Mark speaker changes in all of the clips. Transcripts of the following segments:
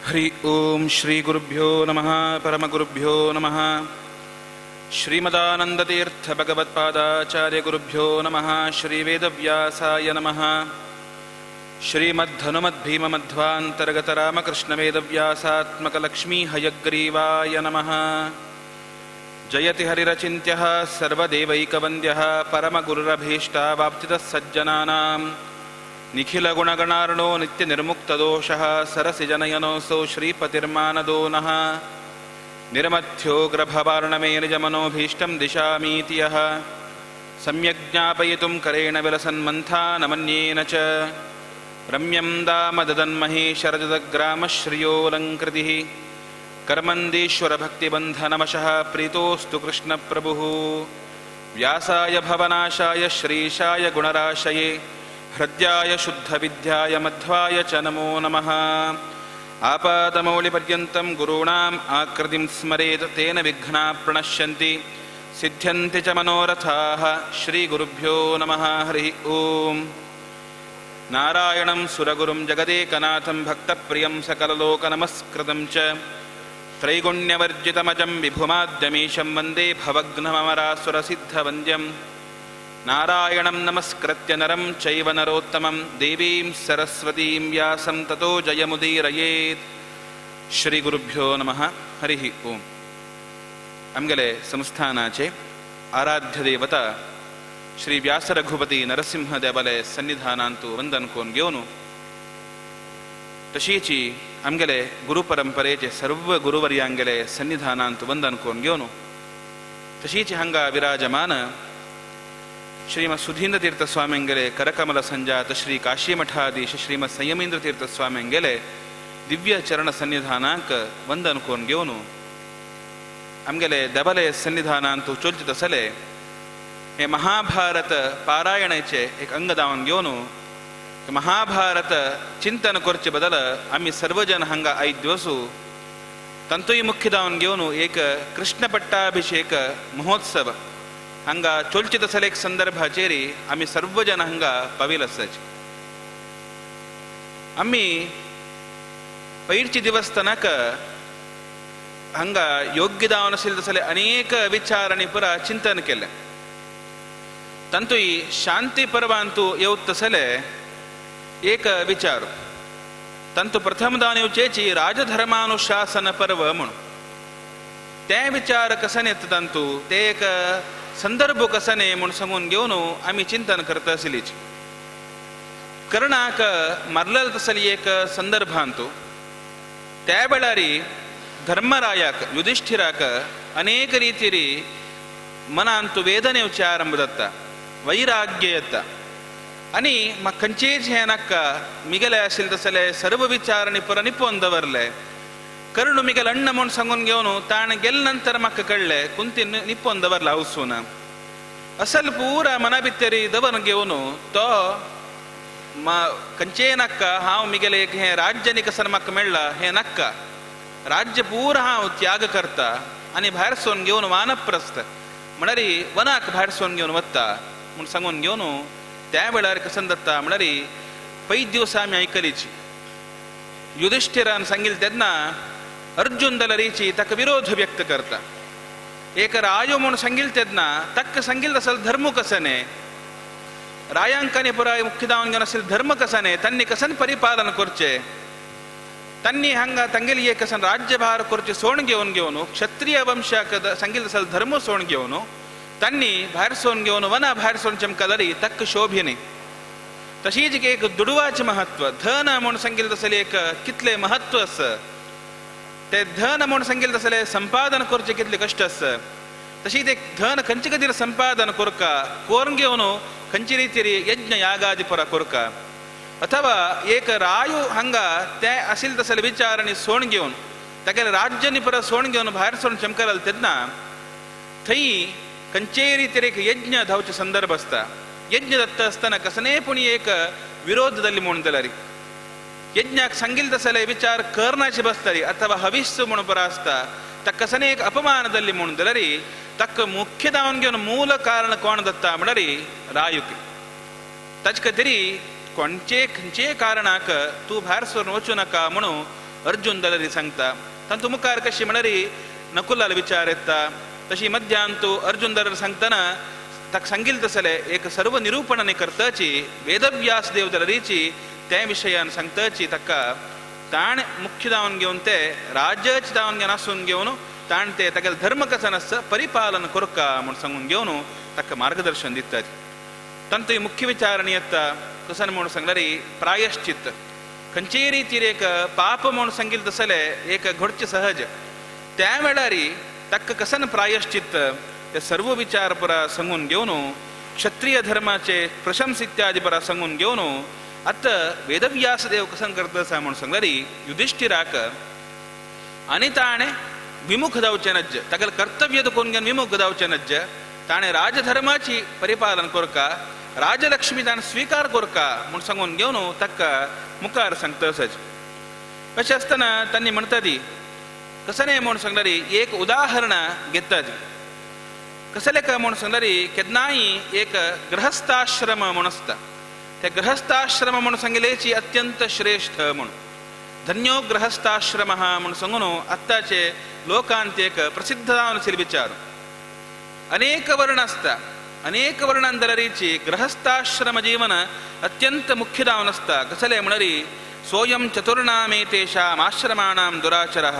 Speaker 1: हरि ओम श्री गुरुभ्यो नमः। परमगुरुभ्यो नमः। श्रीमदानन्दतीर्थ भगवत्पादाचार्य गुरुभ्यो नमः। श्री वेदव्यासाय नमः। श्रीमद्धनुमद्भीममध्वान्तर्गत रामकृष्ण वेदव्यासात्मक लक्ष्मी हयग्रीवाय नमः। जयति हरिरचिन्त्यः सर्वदेवैकवन्द्यः परमगुरुरभीष्टावाप्तितः सज्जनानां निखिलगुणगणार्णो नित्यनिर्मुक्तदोषः सरसिजनयनोऽसौ श्रीपतिर्मानदो नः। निर्मथ्योग्रभवार्णमे निजमनोभीष्टं दिशामीति यः सम्यक् ज्ञापयितुं करेण विलसन्मन्थानमन्येन च रम्यं दाम ददन्महे शरदग्रामश्रियोऽलङ्कृतिः कर्मन्दीश्वरभक्तिबन्धनवशः प्रीतोऽस्तु कृष्णप्रभुः। व्यासाय भवनाशाय श्रीशाय गुणराशये हृद्याय शुद्धविद्याय मध्वाय च नमो नमः। आपादमौलिपर्यन्तं गुरूणाम् आकृतिं स्मरेत् तेन विघ्नाः प्रणश्यन्ति सिद्ध्यन्ति च मनोरथाः। श्रीगुरुभ्यो नमः। हरिः ओम्। नारायणं सुरगुरुं जगदेकनाथं भक्तप्रियं सकललोकनमस्कृतं च त्रैगुण्यवर्जितमजं विभुमाद्यमीशं वन्दे भवघ्नमरासुरसिद्धवन्द्यं। नारायणं नमस्कृत्य नरं चैव नरोत्तमं देवीं सरस्वतीं व्यासं ततो जयमुदीरयेत्। श्री गुरुभ्यो नमः। हरिः ओम्। आमगेले संस्थानाचे आराध्य देवता श्री व्यासरघुपती नरसिंह देवाले सन्निधानांतु वंदन कोन घेवन तशीची आमगेले गुरुपरंपरेचे सर्व गुरुवर्यांगेले सन्निधानांतु वंदन कोन घेवन तशीची हांगा विराजमान श्रीमद सुधींद्र तीर्थ स्वामिंगेले करकमल संजात श्री काशीमठाधीश श्रीमद संयमींद्र तीर्थ स्वामिंगेले दिव्य चरण सन्निधानाक वंदन कोन घेवन आमगेले देवाले सन्निधानांतु चोलचे तसले हे महाभारत पारायणाचे एक अंग दावन घेवन महाभारत चिंतन करचे बदल आमी सर्वजन हांगा आयज दिवसू तांतूय मुख्य दावन घेवन एक कृष्ण पट्टाभिषेक महोत्सव हांगा चोलचे तसले एक संदर्भाचेर आमी सर्वजन हांगा पाविल आसाचे। आमी पयरचे दिवस्थानाक हांगा योग्य दावन आशिल्ले तसले अनेक विचार आनी पुरा चिंतन केलें। तांतूय शांती पर्वांतु येवत तसले एक विचार तांतू प्रथम दान येवचेची राजधर्मानुशासन पर्व म्हूण ते विचार कसन येता तांतू ते एक संदर्भ कसन म्हूण सांगून घेवन आमी चिंतन करता आशिल्लीच। कर्णाक मारलेलो तसली एक संदर्भांतु त्या वेळारी धर्मरायाक युधिष्ठिराक अनेक रितीरी मनांतु वेदने येवचे आरंभ जाता, वैराग्य येता आनी म्हाका खंयचेच हें नाका मिगेले आशिल्ले तसले सर्व विचार आनी पुरा निपोवन दवरले। कर्ण मिगेले अण्ण म्हूण सांगून घेवन ताणें गेले नंतर म्हाका कळ्ळें कुंती निपोवन दवरला हांवसून असल पुरा मना भितरी दवरून घेवन तो खंयचेय नाका हांव मिगेले एक हें राज्य न्ही कसन म्हाका मेळ्ळां हें नाका राज्य पुरा हांव त्याग करता आनी भायर सोन घेवन वानप्रस्थ म्हळ्यार वनाक भायर सोन घेवन वता म्हूण सांगून घेवन त्या वेळार कसन जाता म्हळ्यार पयलीं दिवसा आमी आयकलीची युधिष्ठिरान सांगिल्लें तेन्ना अर्जुन दलरीची ताका विरोध व्यक्त करता। एक रायो म्हूण सांगिल्लें तेन्ना ताका सांगिल्लें आसल धर्म कसने रायांकांनी पुराय मुख्य दावन घेवन आशिल्लें धर्म कसने तांणी कसन परिपालन करचें तांणी हांगा तांगेली एक कसन राज्यभार करचें सोण घेवन घेवन क्षत्रिय वंशाक सांगिल्लें आसल धर्म सोण घेवन तांणी भायर सोन घेवन वना भायर सोन चमकलरी तक्क शोभिनी। तशीच एक दुडवाचें महत्व धन म्हूण सांगिल्लें तसलें एक कितलें महत्व आसा ते धन म्हूण सांगिल्लें तसलें संपादन करचें कितलें कश्ट आसा तशीच एक धन खंयचे खातीर संपादन करका कोरून घेवन खंयचे रितीर यज्ञ यागादी पुरा करका अथवा एक रायू हांगा ते आशिल्ले तसले विचार आनी सोण घेवन तागेलें राज्य न्ही पुरा सोण घेवन भायर सोण चमकल तेन्ना थंय खंयचेय रितीर एक यज्ञ धांवचे संदर्भ आसता। यज्ञ दत्त आसतना कसलेय पूण एक विरोध जाल्ली म्हूण जाल्यार यज्ञाक सांगिल्लें तसले विचार करनाचे बसताली अथवा हविस्स म्हूण पुरा आसता ताका कसलेय एक अपमान जाल्ली म्हूण जाल्यार ताका मुख्य जावन घेवन मूल कारण कोण दत्ता म्हणल्यार रायुक. ताचे खातीर कोणचे खंयचे कारणाक तूं भायर सरून वचूं नाका म्हणून अर्जुन जाल्यार सांगता. तातूंत मुखार कशी म्हणल्यार नकुलाल विचार येता. तशी मध्यान तूं अर्जुन जाल्यार सांगतना ताका सांगिल्लें तसलें एक सर्व निरूपणांनी करताची वेदव्यास देव जाल्यारीची त्या विशयान सांगताची ताका ताणें मुख्य जावन घेवन ते राज्याच जावन घेवन आसून घेवन ताणें ते तागेलें धर्म कसन आसता परिपालन करका म्हूण सांगून घेवन ताका मार्गदर्शन दितात. तांतूय मुख्य विचारणी येता कसन म्हूण सांगल्यार प्रायश्चित खंयचेय रितीर एक पाप म्हूण सांगिल्लें तसलें एक घडचें सहज त्या वेळार ताका कसन प्रायश्चित ते सर्व विचार पुरा सांगून घेवन क्षत्रिय धर्माचे प्रशंस इत्यादी पुरा सांगून घेवन आतां वेदव्यास देव कसन करता आसा म्हूण सांगल्यार युधिश्ठिराक आनी ताणें विमुख जावचें नज्ज तागेलें कर्तव्य दखून घेवन विमुख जावचें नज्ज ताणें राजधर्माची परिपालन करका राजलक्ष्मी ताणें स्विकार करका म्हूण सांगून घेवन ताका मुखार सांगता आसाच. अशें आसतना तांणी म्हणटा ती कसलें न्हय म्हूण सांगल्यार एक उदाहरण घेता ती कसलें काय म्हूण सांगल्यार केन्नाय एक गृहस्थाश्रम म्हूण आसता. ते गृहस्थाश्रम म्हूण सांगिल्ल्याची अत्यंत श्रेश्ठ म्हूण धन्यो गृहस्थाश्रम म्हूण सांगून आत्ताचे लोकांत एक प्रसिद्ध जावन आशिल्लो विचार. अनेक वर्ण आसता अनेक वर्णान जाल्यारीची गृहस्थाश्रम जीवन अत्यंत मुख्य जावन आसता. कसलें म्हणल्यार सोयं चतुर्णामेतेषाम् आश्रमाणां दुराचरः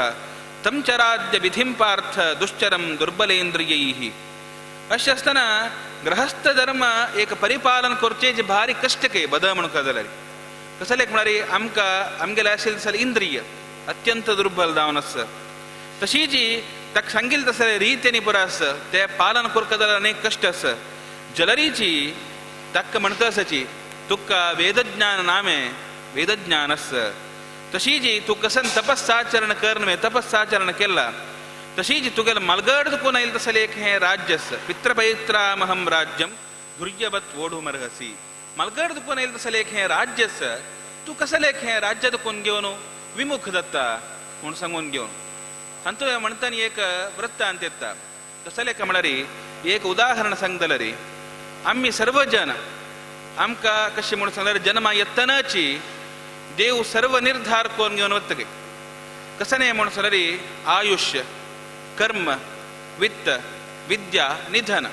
Speaker 1: तं चराद्य विधिं पार्थ दुश्चरं दुर्बलेन्द्रियैः. अशें आसतना गृहस्थ धर्म एक परिपालन करचें जे भारी कश्ट बद म्हणून जाल्यार कसलें म्हळ्यार आमकां आमगेलें आशिल्लें जाल्यार इंद्रिय अत्यंत दुर्बल जावन आसा. तशी जी ताका सांगिल्लें तसलें रितीनी पुरो आसा तें पालन करता जाल्यार अनेक कश्ट आसा. जलरीची ताका म्हणटा आसाची तुका वेदज्ञान नामे वेदज्ञान आसा. तशी जी तूं कसन तपस्साचरण कर न्हय तपस्साचरण केला तशी जी तुगेलें मलगड तुकून आयलें तसलें एक हें राज्य आसा. पित्रपैत्रामहं राज्यम दुर्यवत वोढुमर्हसि. मलगड तुकून आयलें तसलें एक हें राज्य आसा. तूं कसलें एक हें राज्य तुकून घेवन विमुख जाता म्हूण सांगून घेवन तातूंत म्हणटानी एक वृत्तांत येता. कसलें काय म्हळ्यार एक उदाहरण सांगतल्यार आमी सर्व जन आमकां कशें म्हूण सांगल्यार जन्मा येतनाची देव सर्व निर्धार करून घेवन वतगे. कसं न्हय म्हूण सांगल्यार आयुष्य कर्म वित्त विद्या निधन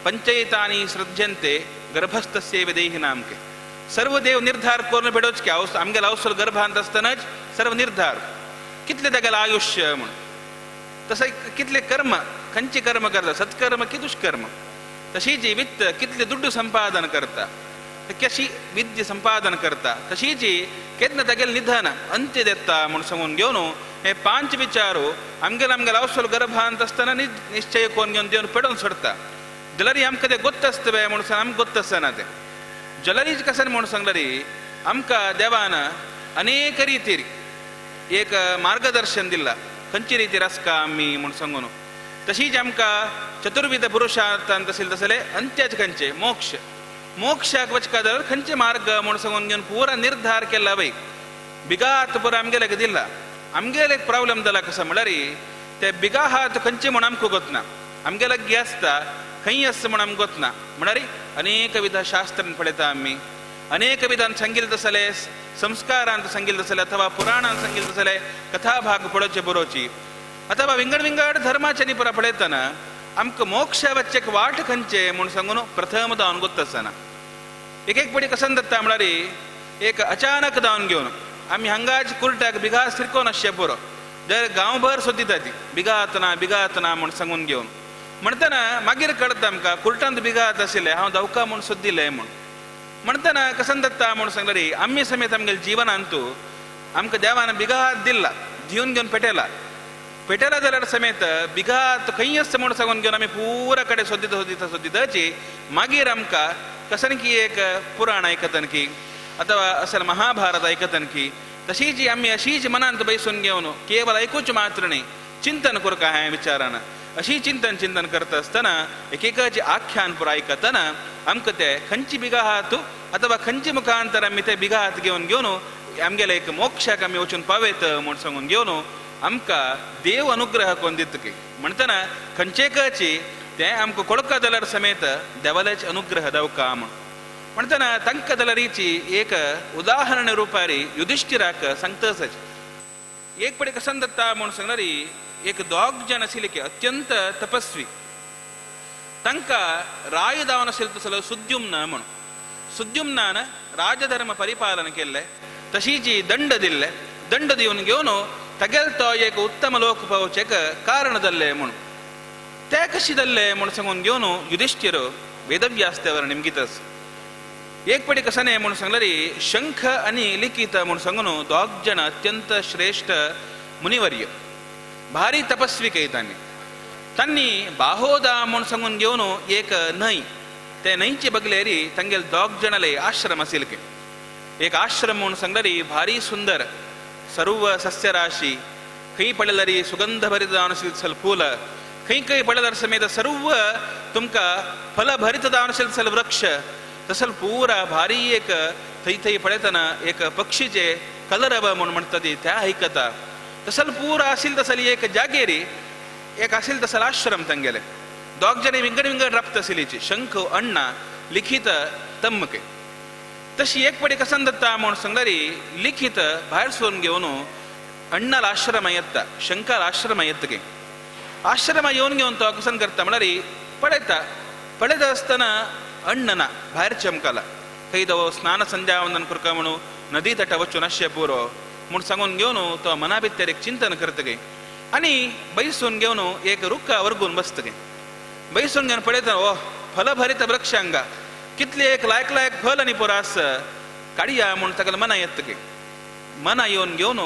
Speaker 1: पंचैतानी सृज्यन्ते गर्भस्थस्यैव देहिनामके. सर्व देव निर्धार करून पेडोच की आमगेलो अवसर गर्भांत आसतनाच सर्व निर्धार कितलें तागेलें आयुष्य म्हूण तशें कितलें कर्म खंयचें कर्म करता सत्कर्म की दुष्कर्म तशीच वित्त कितलें दुड्डू संपादन करता कशी विद्या संपादन करता तशीच केन्ना तागेलें निधन अंत्य देता म्हूण सांगून घेवन हे पांच विचारो आमगेले आमगेले अवसर गर्भांत आसतना निश्चय करून घेवन देवन पेडोवन सोडता. जाल्यार आमकां तें गोत्त आसता बे म्हूण सांग आमकां गोत्त आसना तें. जलरीच कशें म्हूण सांगल्यार आमकां देवान अनेक रितीर एक मार्गदर्शन दिलां खंयचे रितीर आसका आमी म्हूण सांगून. तशीच आमकां चतुर्विध पुरुषार्थान तशें तसलें अंत्याच खंयचे मोक्ष मोक्षाक वचका जाल्यार खंयचे मार्ग म्हूण सांगून घेवन पुरा निर्धार केला बाई बिगात पुरा आमगेल्याक दिला. आमगेले एक प्रॉब्लम जाला कसो म्हणल्यार ते बिगा हात खंयचे म्हूण आमकां गोतना आमगे लागीं आसता खंय आसता म्हूण आमकां गोतना म्हणल्यार अनेक विध शास्त्रान पळयता आमी अनेक विधान सांगिल्लें तसलें संस्कारांत सांगिल्लें तसलें अथवा पुराणान सांगिल्लें तसलें कथाभाग पळोवचे बरोवची अथवा विंगड विंगड धर्माचे न्ही पुरा पळयतना आमकां मोक्षा वच्चेक वाट खंयचे म्हूण सांगून प्रथम जावन गोत्त आसना. एक एक पडी कसन दत्ता म्हणल्यार एक अचानक जावन घेवन आमी हांगाच कुर्टाक बिगा सिरकोन आसचें पुरो जाल्यार गांवभर सोदिता ती बिगात ना बिगात ना म्हूण सांगून घेवन म्हणटना मागीर कळटा आमकां कुर्टांत बिगात आशिल्लें हांव धांवका म्हूण सोदिल्लें म्हूण म्हणटना कसन दत्ता म्हूण सांगल्यार आमी समेत आमगेले जिवनांत आमकां देवान बिगात दिला दिवन घेवन पेटेला पेटेला जाल्यार समेत बिगात खंय आसता म्हूण सांगून घेवन आमी पुरा कडेन सोदिता सोदिता सोदिताची मागीर आमकां कसन की एक पुराण आयकतन की अथवा असल महाभारत आयकतन की तशीच आमी अशीच मनांत बैसून घेवन केवल आयकूच मात्र न्ही चिंतन करका ह्या विचारान अशी चिंतन चिंतन करता आसतना एकेकाचे आख्यान पुरा आयकतना आमकां ते खंयची बिगाहात अथवा खंयचे मुखांतर आमी ते बिगाहात घेवन घेवन आमगेले एक मोक्षाक आमी वचून पावेत म्हूण सांगून घेवन आमकां देव अनुग्रह कोण दिता की म्हणटना खंयचेकाची तें आमकां कोळका जाल्यार समेत देवाल्याच अनुग्रह दावका म्हूण म्हणटना तांकां जाल्यारीची एक उदाहरण रुपारी युधिष्ठिराक सांगतच. एक पडे कसन दत्ता म्हूण सांगणारी एक दोग जण आशिल्ले की अत्यंत तपस्वी, तांकां राय जावन आशिल्लो तसलो सुद्युम्न म्हूण. सुद्युम्नान राजधर्म परिपालन केल्लें, तशीची दंड दिल्ले, दंड दिवन घेवन तागेल तो एक उत्तम लोक पावचेक कारण जाल्लें म्हूण. ते कशी जाल्ले म्हूण सांगून घेवन युधिष्ठिर वेदव्यास देवर निमगीतच. एक पडी कसाने म्हूण सांगल्यारी शंख आनी लिखित म्हूण सांगून दोग जण अत्यंत श्रेष्ठ मुनिवर्य, भारी तपस्वी कही तांणी. तांणी बाहोदा म्हूण सांगून घेवन एक न्हंय, ते न्हंयचे बगलेरी तांगेल दोग जणाले आश्रम आशिल्ले. एक आश्रम म्हूण सांगल्यारी भारी सुंदर, सर्व सस्यराशी, खंय पडल्यारी सुगंध भरीत जावन आशिल्ले फूल, खंय खंय पडल्यार समेत सर्व तुमकां फलभरीत जावन आशिल्ले वृक्ष, तसल पुरा भारी एक थंय थंय पळयतना एक पक्षीचे कलरव म्हूण म्हणटा ती त्या आयकता. तसल पुरा आशिल्ले तसली एक जागेरी एक आशिल्ले तसल आश्रम तांगेले. दोग जण विंगड विंगड राबता आशिल्लीची, शंख अण्णा लिखित तम्मके. तशी एक पडी कसन दत्ता म्हूण सांगल्यारी लिखित भायर सरून घेवन अण्णाल आश्रम येता, शंखाल आश्रम येता गे. आश्रम येवन घेवन तो कसन करता म्हळ्यार पळयता, पळयता आसतना अण्णना भायर चमकाला खंय तो स्नान संध्या वंदन करका म्हणून नदी तटा वचून आशे पुरो म्हूण सांगून घेवन तो मना भितर एक चिंतन करता गे. आनी बैसून घेवन एक रुखा वर्गून बसता गे. बैसून घेवन पळयता, ओ फलभरीत वृक्ष हांगा कितले एक लायक लायक फल आनी पुरास काडया म्हूण ताका मना येता गे. मना येवन घेवन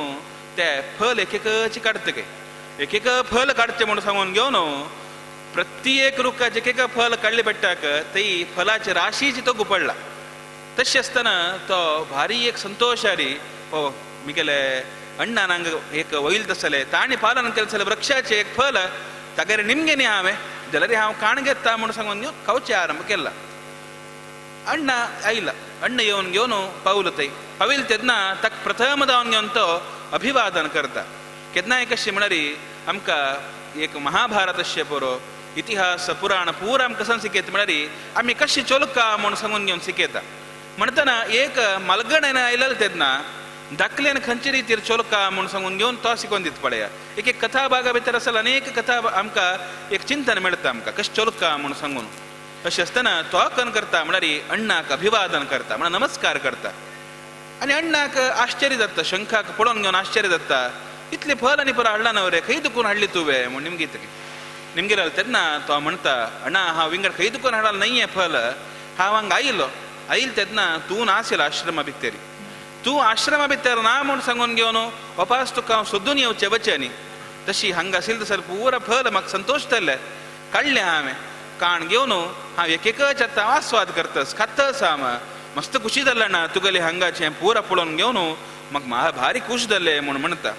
Speaker 1: ते फल एक एकच काडटा गे. एक एक फल काडचें म्हूण सांगून घेवन प्रत्येक रुखाचें एक एक फल काडले पडटाक थंय फलाचे राशीची तो गुपडला. तशें आसतना तो भारी एक संतोशारी, ओ मिगेले अण्णान हांगा एक वयल तसले ताणें पालन केलें जाल्यार वृक्षाचें एक फल तागेर निमगे न्ही हांवें जाल्यार हांव काण घेता म्हूण सांगून घेवन खावचें आरंभ केला. अण्णा आयला, अण्णा येवन घेवन पावलो थंय. पाविल तेन्ना ताका प्रथम जावन घेवन तो अभिवादन करता. केन्नाय कशें म्हळ्यार आमकां एक महाभारतस्य पुरो इतिहास पुराण पुरा आमकां कसन शिकयता म्हळ्यार आमी कशें चोलका म्हूण सांगून घेवन शिकयता. म्हणटना एक मलगणेन आयलेलें तेन्ना धाकल्यान खंयचे रितीर चोलका म्हूण सांगून घेवन तो शिकोवन दिता पळया. एक एक कथा भागा भितर आसले अनेक कथा आमकां एक चिंतन मेळटा आमकां कशें चोलका म्हूण सांगून. तशें आसतना तो कन करता म्हळ्यार अण्णाक अभिवादन करता, म्हळ्यार नमस्कार करता. आनी अण्णाक आश्चर्य जाता, शंखाक पळोवन घेवन आश्चर्य जाता, इतलें फल आनी पुरो हाडला न्हय रे, खंय दुखून हाडली तुवें म्हूण निमगीत निमगेलो. तेन्ना तो म्हणटा, अण्णा हांव विंगड खंय दुखून हाडला न्हय हें फल, हांव हांगा आयलो, आयल तेन्ना तूं नाशिल्लो आश्रमा भितर, तूं आश्रमा भितर ना म्हूण सांगून घेवन वपास तुका हांव सोदून येवचें वचनी. तशी हांगा आशिल्लें तसलें पुरा फल म्हाका संतोश जाल्लें, काडलें हांवें काण घेवन हांव एक एकच आतां आस्वाद करतस खातस हांव मस्त खुशी जालें ना तुगेलें हांगाचें पुरा पळोवन घेवन म्हाका भारी खूश जालें म्हूण म्हणटा.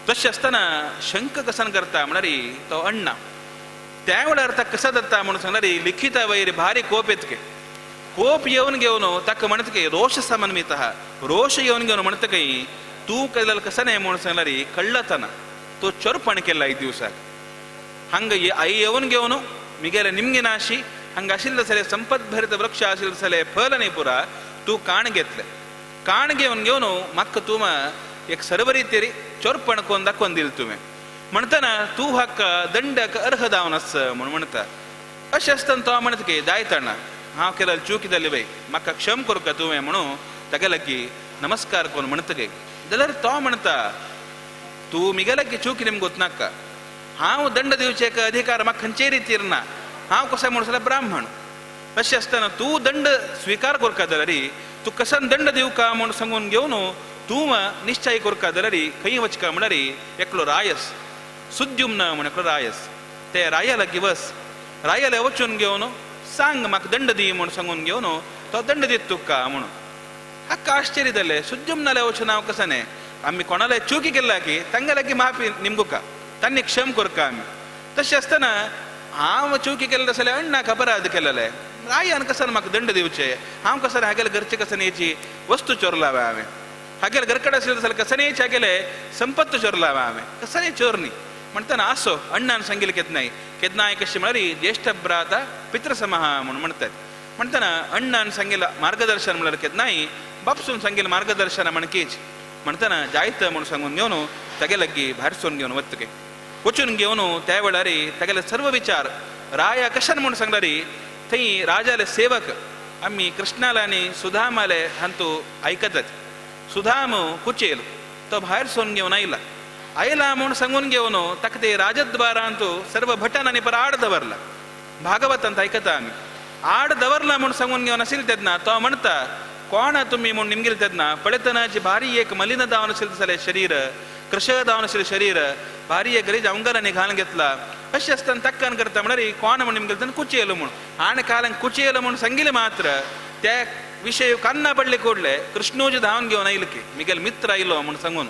Speaker 1: तशें आसतना शंख कसन करता म्हळ्यार तो अण्णा त्या वेळार ताका कसा जाता म्हूण सांगल्यार लिखिता वयर भारी कोप येतके. कोप येवन घेवन ताका म्हणटा की रोश समन्वित, रोश येवन घेवन म्हणटा की तूं केलें कसं न्हय म्हूण सांगल्यार कळ्ळतना तो चोरपण केला एक दिवसाक हांगा आई येवन घेवन मिगेले निमगे नाशी हांगा आशिल्लें जाल्यार संपत भरीत वृक्ष आशिल्लें जाल्यार फल न्ही पुरा तूं काण घेतलें, काण घेवन घेवन म्हाका तूं एक सरवरी तरी चोरपण कोण दाखोवन दिलें तुवें म्हणटना तूं हाका दंडक अर्ह जावन आस म्हूण म्हणटा. अशें आसतना तो म्हणटा की जायतना हांव केल्यार चूक जाली बाय, म्हाका क्षम करूं तुवें म्हणून ताका लागीं नमस्कार करून म्हणटा की जाल्यार तो म्हणटा तूं मिगे लागीं चूक निमगोत नाका, हांव दंड दिवचें एक अधिकार म्हाका खंयचेय रितीर ना, हांव कसो म्हूण जाल्यार ब्राह्मण. अशें आसतना तूं दंड स्विकार करता जाल्यार तूं कसन दंड दिवका म्हूण सांगून घेवन तूं निश्चय करता जाल्यार खंय वचका म्हळ्यार एकलो रायस सुद्युम्न म्हूण एकलो रायस ते राया लागीं वस, रायाले वचून घेवन सांग म्हाका दंड दी म्हूण सांगून घेवन तो दंड दित तुका म्हणून. हाका आश्चर्य जालें, सुद्युम्नाले वचून हांव कसो न्हय आमी कोणाले चुकी केला की तांगे लागीं माफी निमगुका तांणी क्षम करका आमी. तशें आसतना हांव चुकी केल्लें जाल्यार अण्णाक अपराध केलेले रायान कसन म्हाका दंड दिवचे, हांव कसन हागेले घरचे कसन हेची वस्तू चोरलावे हांवें, हागेले घरकडे आशिल्लें जाल्यार कसनेच हागेले संपत्त चोरलावे हांवें, कसने चोर न्ही. म्हणटाना आसो अण्णान सांगिल्लें केन्नाय केन्नाय कशें म्हळ्यार ज्येश्ठ भ्राता पितृसमः म्हूण म्हणटात. म्हणटना अण्णान सांगिल्लें मार्गदर्शन म्हळ्यार केन्नाय बापसून सांगिल्लें मार्गदर्शन म्हणकेच. म्हणटना जायत म्हूण सांगून घेवन तागे लागीं भायर सरून घेवन वतके वचून घेवन त्या वेळार तागेले सर्व विचार राया कशान म्हूण सांगल्यार थंय राजाले सेवक आमी कृष्णाले आनी सुदामाले हांतू आयकतात. सुदाम कुचेल तो भायर सरून घेवन आयला आयला म्हूण सांगून घेवन ताका ते राजद्वारांत सर्व भटान आनी पर आड दवरला. भागवतांत आयकता आमी आड दवरला म्हूण सांगून घेवन आशिल्ले तेन्ना तो म्हणटा कोण तुमी म्हूण निमगेले तेन्ना पळयतनाची भारी एक मलिन जावन आशिल्लें जाल्यार शरीर कृश जावन आशिल्लें शरीर भारी एक गरीज अंगलांनी घालून घेतला अशें आसतना तक्कान करता म्हळ्यार कोण म्हूण निमगेले तेन्ना कुचेल म्हूण आनी काल्यान कुचेल म्हूण सांगिल्लें मात्र त्या विशय कान्ना पडले कोडले कृष्णूज धांवन घेवन आयलो की मिगेल मित्र आयलो म्हूण सांगून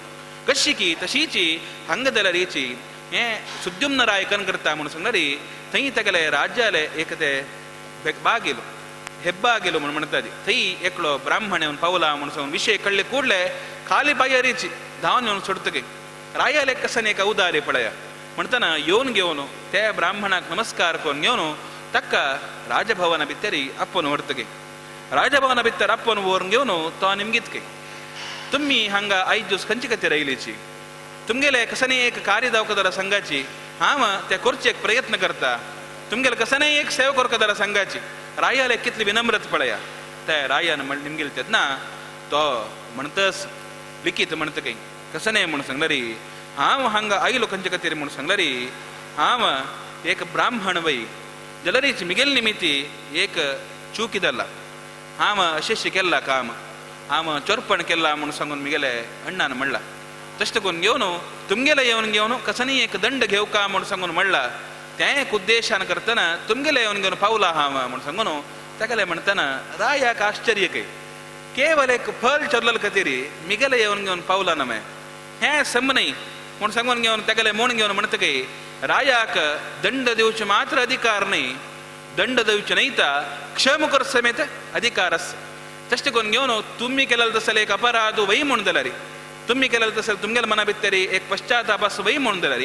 Speaker 1: कशी की तशीची हांगा जाल्यार हेची हें सुद्युम्न राय कन करता म्हूण सांगल्यार थंय तागेले राज्याले एक ते बागेलो हेब्बागेलो म्हूण म्हणटाली. थंय एकलो ब्राह्मण येवन पावला म्हूण सांगून विशय कळ्ळे ಕೂಡಲೇ खाली पायरीची धांवन येवन सोडतगे रायाले कसन एक औदार्य पळया म्हणटना येवन घेवन त्या ब्राह्मणाक नमस्कार करून घेवन ताका राजभवना भितरी आपोवन व्हरतगे. राजभवना भितर आपोवन व्हरून घेवन तो निमगीत तुमी हांगा आयज दीस खंयचे खातीर आयलीची तुमगेले कसने एक कार्य जावंक जाल्यार सांगाची हांव त्या करचे एक प्रयत्न करता तुमगेले कसने एक सेवा करता जाल्यार सांगाची. रायाले कितली विनम्रत पळया त्या रायान म्हण निमगेले तेन्ना तो म्हणतस लिखीत म्हणत काही कसने म्हूण सांगल्यार हांव हांगा आयलो खंयचे खातीर म्हूण सांगल्यार हांव एक ब्राह्मण वय जाल्यार मिगेल निमित्ती एक चूक जाला हांव अशें केल्ला काम हांव चोरपण केला म्हूण सांगून मिगेले अण्णान म्हणला. तशें करून घेवन तुमगेले येवन घेवन कसनी एक दंड घेवका म्हूण सांगून म्हणला तें एक उद्देशान करतना तुमगेले येवन घेवन पावला हांव म्हूण सांगून तागेले म्हणटना रायाक आश्चर्य काय केवल एक फल चोरलेले खातीर मिगेले येवन घेवन पावला ना हें सम न्हय म्हूण सांगून घेवन तागेले म्हूण घेवन म्हणटा काय रायाक दंड दिवचे मात्र अधिकार न्हय दंड दिवचे न्हय तर क्षम कर समेत अधिकार आसा. तशें करून घेवन तुमी केलेलो तसले एक अपराध वय म्हूण जाल्यार तुमी केलेलो तसले तुमगेले मना भितर एक पश्चाताप आसा वय म्हूण जाल्यार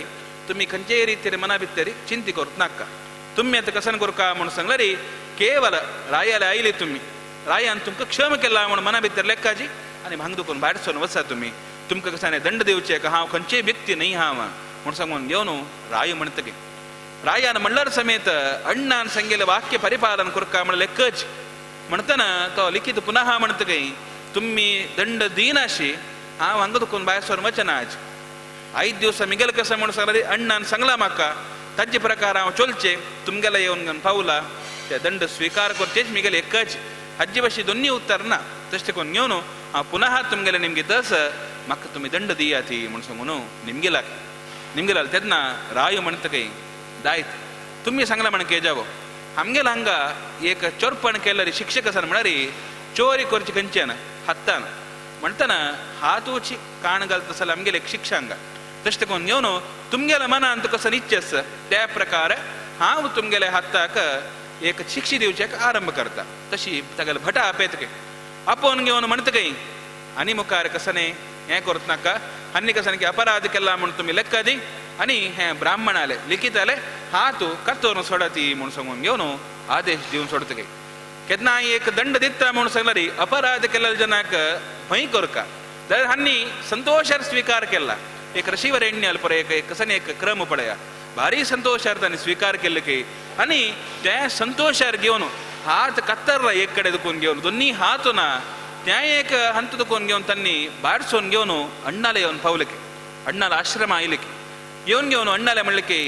Speaker 1: तुमी खंयचेय रितीर मना भितर चिंती करूंक नाका. तुमी आतां कसन करका म्हूण सांगल्यार केवल रायाले आयली तुमी रायान तुमकां क्षम केला म्हूण मना भितर लेखाची आनी भांग दुखून भायर सरून वचा तुमी तुमकां कसाने दंड दिवचे का हांव खंयचेय व्यक्ती न्हय हांव म्हूण सांगून घेवन राय म्हणटकीर रायान म्हणल्यार समेत अण्णान सांगिल्लें वाक्य परिपालन करका म्हण लेखच म्हणटना तो लिखित पुनः म्हणटकीर तुमी दंड दिनाशी हांव हांगा दुखून भायर सरून वचना आज आयज दिवसा मिगेल कसं म्हूण सांगल्यार अण्णान सांगला म्हाका ताजे प्रकार हांव चलचे तुमगेले येवन घेवन पावला ते दंड स्विकार करचेच मिगेले एकच हाजे भाशेन दोन्ही उत्तर ना तशें करून घेवन हांव पुनः तुमगेले निमगे तस म्हाका तुमी दंड दियात म्हूण सांगून निमगेलाक निमगेला तेन्ना राय म्हणटकीर दायत तुमी सांगला म्हण केजावो आमगेले हांगा एक चोरपण केल्यार शिक्षक आसा म्हळ्यार चोरी करची खंयच्यान हातान म्हणटना हातूची काण घालता जाल्यार आमगेले एक शिक्षा हांगा तशें करून घेवन तुमगेल्या मनांत कसो निश्चय आसा त्या प्रकार हांव तुमगेल्या हाताक एक शिक्षा दिवचेक आरंभ करता. तशी तागेले भटा आपयत आपोवन घेवन म्हणटकीर आनी मुखार कसने हें करत नाका आनी कसने की अपराध केला म्हूण तुमी लेखा दी आनी हें ब्राह्मणाले लिखिताले हात कतोरून सोडाती म्हूण सांगून घेवन आदेश दिवन सोडतकीर केन्ना एक दंड दिता म्हूण सांगल्यार अपराध केल्ल्या जनाक भंय करका जाल्यार हांणी संतोशार स्विकार केला. एक ऋषीवरेण्य पळय एक कसने एक क्रम पळया भारी संतोशार तांणी स्विकार केले की आनी ते संतोशार घेवन हात कत्तरला एक कडेन दुखून घेवन दोन्ही हात ना त्या एक हंत दुखून घेवन तांणी भायर सरून घेवन अण्णाले येवन पावले की अण्णाला आश्रम आयले की येवन घेवन अण्णाले म्हणले की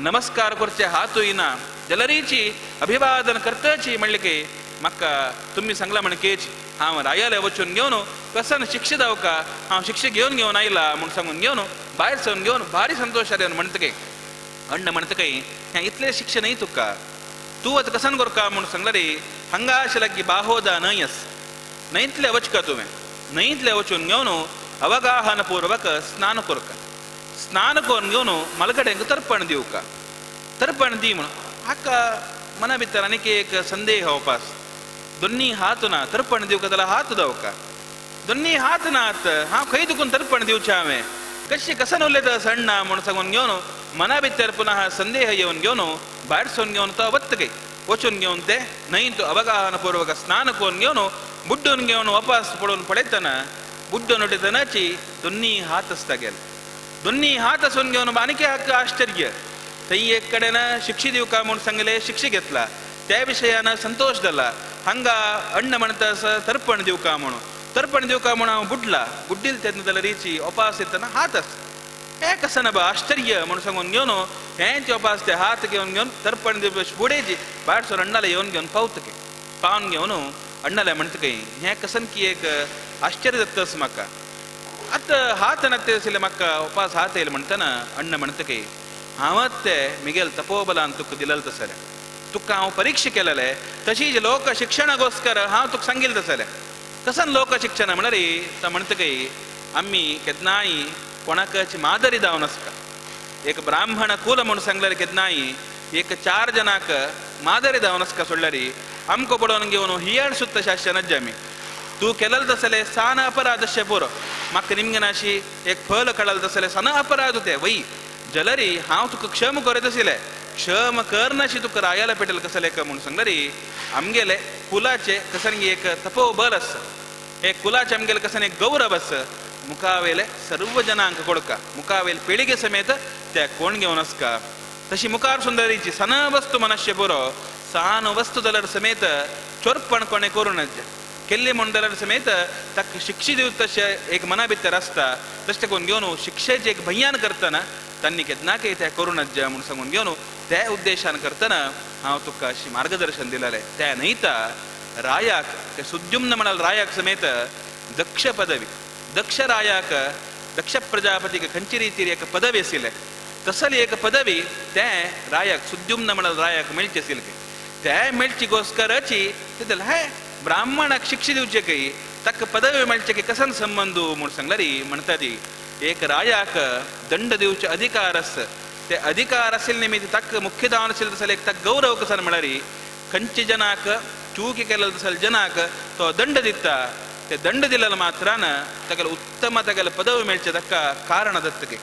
Speaker 1: नमस्कार करचे हातूय ना जलरीची अभिवादन करताची म्हणले की म्हाका तुमी सांगला म्हण केच हांव रायाले वचून घेवन कसन शिक्षा जावका हांव शिक्षा घेवन घेवन आयला म्हूण सांगून घेवन भायर सरून घेवन भारी संतोशार येवन म्हणटकीर अण्ण म्हणटकीर हें इतलें शिक्षा न्हय तुका तूं आतां कसन करका म्हूण सांगल्यार हांगा अशें लागीं बाहोदा न्हंय आसा न्हंयतले वचका तुवें न्हंयतले वचून घेवन अवगाहन पूर्वक स्नान करका स्नान करून घेवन मलगड्यांक तर्पण दिवका तर्पण दी म्हणून हाका मना भितर आनीक एक संदेह उपास दोन्ही हात ना तर्पण दिवका जाल्यार हात जावका दोन्ही हात नात हांव खंय दुखून तर्पण दिवचें हांवें. कशी कसन उलयता सण्णा म्हूण सांगून घेवन मना भितर पुनः संदेह येवन घेवन भायर सोन घेवन तो वतकय वचून घेवन ते न्हंयत अवगाहनपूर्वक स्नान करून घेवन बुड्डून घेवन वापस पळोवन पळयतना बुड्डून उठयतनाची दोन्ही हात आसता गेले. दोन्ही हात आसून घेवन आनीक एक आश्चर्य थंय एक कडेन शिक्षे दिवका म्हूण सांगले शिक्षे घेतला त्या विशयान संतोश जाला हांगा अण्ण म्हणटा तर्पण दिवका म्हणून तर्पण दिवका म्हणून हांव बुडला बुड्डील तेन्ना जाल्यार रिची उपास येतना हात आस हें कसं ना बा आश्चर्य म्हणून सांगून घेवन हेंच उपास ते हात घेवन घेवन तर्पण दिवपा फुडें भायर सर अण्णाले येवन घेवन पावतके पावन घेवन अण्णाले म्हणटा काय हें कसन की एक आश्चर्य जाता म्हाका आतां हात नाते आशिल्ले म्हाका उपास हात येयले म्हणटना अण्ण म्हणटा काय हांवच ते मिगेल तपोबलान तुका दिलेल तसलें तुका हांव परीक्षा केलेले तशीच लोक शिक्षणागोस्कर हांव तुका सांगील तसलें कसन लोक शिक्षण म्हणल्यार तो म्हणटा काय आमी केन्नाय कोणाकच मादरी जावन आसता एक ब्राह्मण कुल म्हूण सांगल्यार केन्नाय एक चार जणांक मादरी जावन आसका सोडल्यार आमकां पळोवन घेवन हियाळ सुद्दां शास्त्र नज्ज आमी तूं केलेल तसलें सान अपराध अशें पुरो म्हाका निमगेनाशी एक फल काडल तसलें सान अपराध ते वय जलरी हांव तुका क्षम करत आशिल्लें क्षम करनाशी तुका रायाला पेटेल कसलें म्हूण सांगल्यार आमगेले कुलाचे कसन एक तपोबल आसा हे कुलाचे आमगेले कसन एक गौरव आसा मुखावेले सर्व जनांक कोडका मुखावेले पिळगे समेत त्या कोण घेवन आसका तशी मुखार सुंदरीची सन वस्तू मनश्य पुरो सान वस्तू जाल्यार समेत चोरपण कोणें करूं नज केल्ली म्हूण जाल्यार समेत ताका शिक्षे दिवता तशें एक मना भितर आसता तशें करून घेवन शिक्षेचें एक भंयान करतना तांणी केन्नाकय तें करूं नज म्हूण सांगून घेवन त्या उद्देशान करतना हांव तुका अशी मार्गदर्शन दिलेलें त्या न्हयता रायाक ते सुद्युम्न म्हणाल रायाक समेत दक्ष पदवी दक्ष रायाक दक्ष प्रजापतीक खंयची रितीर एक पदवी आशिल्लें तसली एक पदवी ते रायाक सुद्युम्न म्हणाल रायाक मेळची आशिल्ली ते मेळची गोस्कराची ते हे ब्राह्मणाक शिक्षे दिवचे काय ताका पदवी मेळचे की कसन संबंद म्हूण सांगल्यार म्हणटा ती एक रायाक दंड दिवचे अधिकार आसा ते अधिकार आशिल्ले निमित्त ताका मुख्य जावन आशिल्ले तसले एक ताका गौरव कसन म्हळ्यार खंयचे जनाक चूकी केलेले तसले जनाक तो दंड दिता ते दंड दिलेले मात्रान ताका उत्तम तागेले पदवी मेळचे ताका कारण दत्तके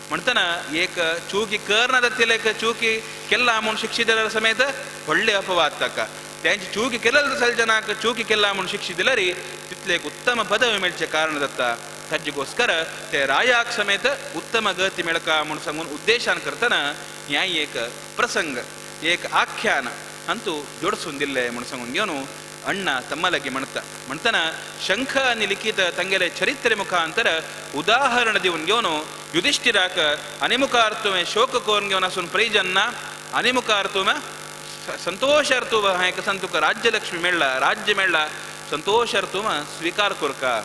Speaker 1: म्हणटना एक चूकी करना दत्तिले चूकी केल्ला म्हूण शिक्षे दिल्यार समेत व्हडले अपवाद ताका तेंची चूकी केलेले तसले जनाक चूकी केल्ला म्हूण शिक्षे दिल्यार तितले एक उत्तम पदवी मेळचे कारण जाता ताजेगोस्कर ते रायाक समेत उत्तम गती मेळका म्हूण सांगून उद्देशान करतना ह्या एक प्रसंग एक आख्यान अंतू जोडसून दिल्ले म्हूण सांगून घेवन अण्णा तम्मलगी म्हणता म्हणटना शंख आनी लिखित तांगेले चरित्रे मुखांतर उदाहरण दिवन घेवन युधिष्ठिराक आनी मुखार तुवें शोक करून घेवन आसून प्रयोजन ना आनी मुखार तुवें संतोषार तूं हें कसन तुका राज्यलक्ष्मी मेळ्ळा राज्य मेळ्ळा संतोषार तूं स्वीकार करका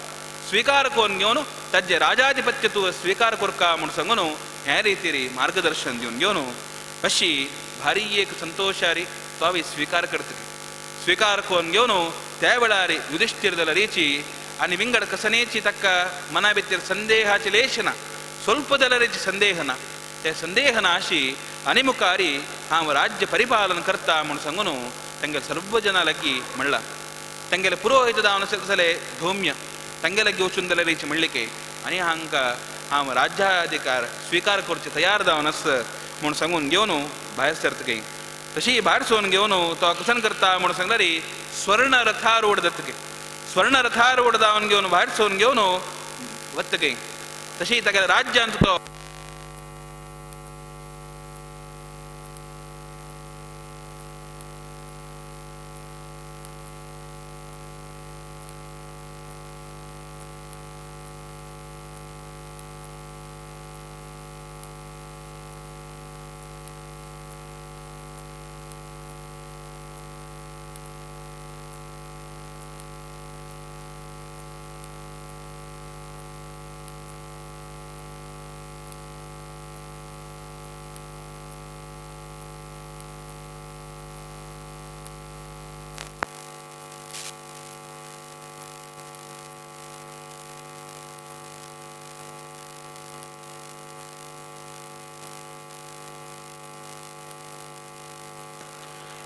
Speaker 1: स्वीकार करून घेवन ताजे राजाधिपत्य तूं स्वीकार करका म्हूण सांगून हे रितीरी मार्गदर्शन दिवन घेवन अशी भारी एक संतोषारी तो हांवें स्वीकार करता स्वीकार करून घेवन त्या वेळार युधिष्ठिर जाल्यार रिची आनी विंगड कसनेची ताका मना भितर संदेहाची लेश ना स्वल्प जाल्यार संदेह ना ते संदेह ना अशी आनी मुखारी हांव राज्य परिपालन करता म्हूण सांगून तांगेले सर्व जनां लागीं म्हणलां तांगेले पुरोहित जावन आशिल्ले तसले धौम्य तांगे लागीं वचून जाल्यार रिची म्हणलें की आनी हांकां हांव राज्याधिकार स्वीकार करचे तयार जावन आस म्हूण सांगून घेवन भायर सरता तशी भायर सोन घेवन तो कसन करता म्हूण सांगल्यार स्वर्ण रथारूढ दत्तके स्वर्ण रथारूढ जावन घेवन भायर सोन घेवन वतके तशी तागेल्या राज्यांत तो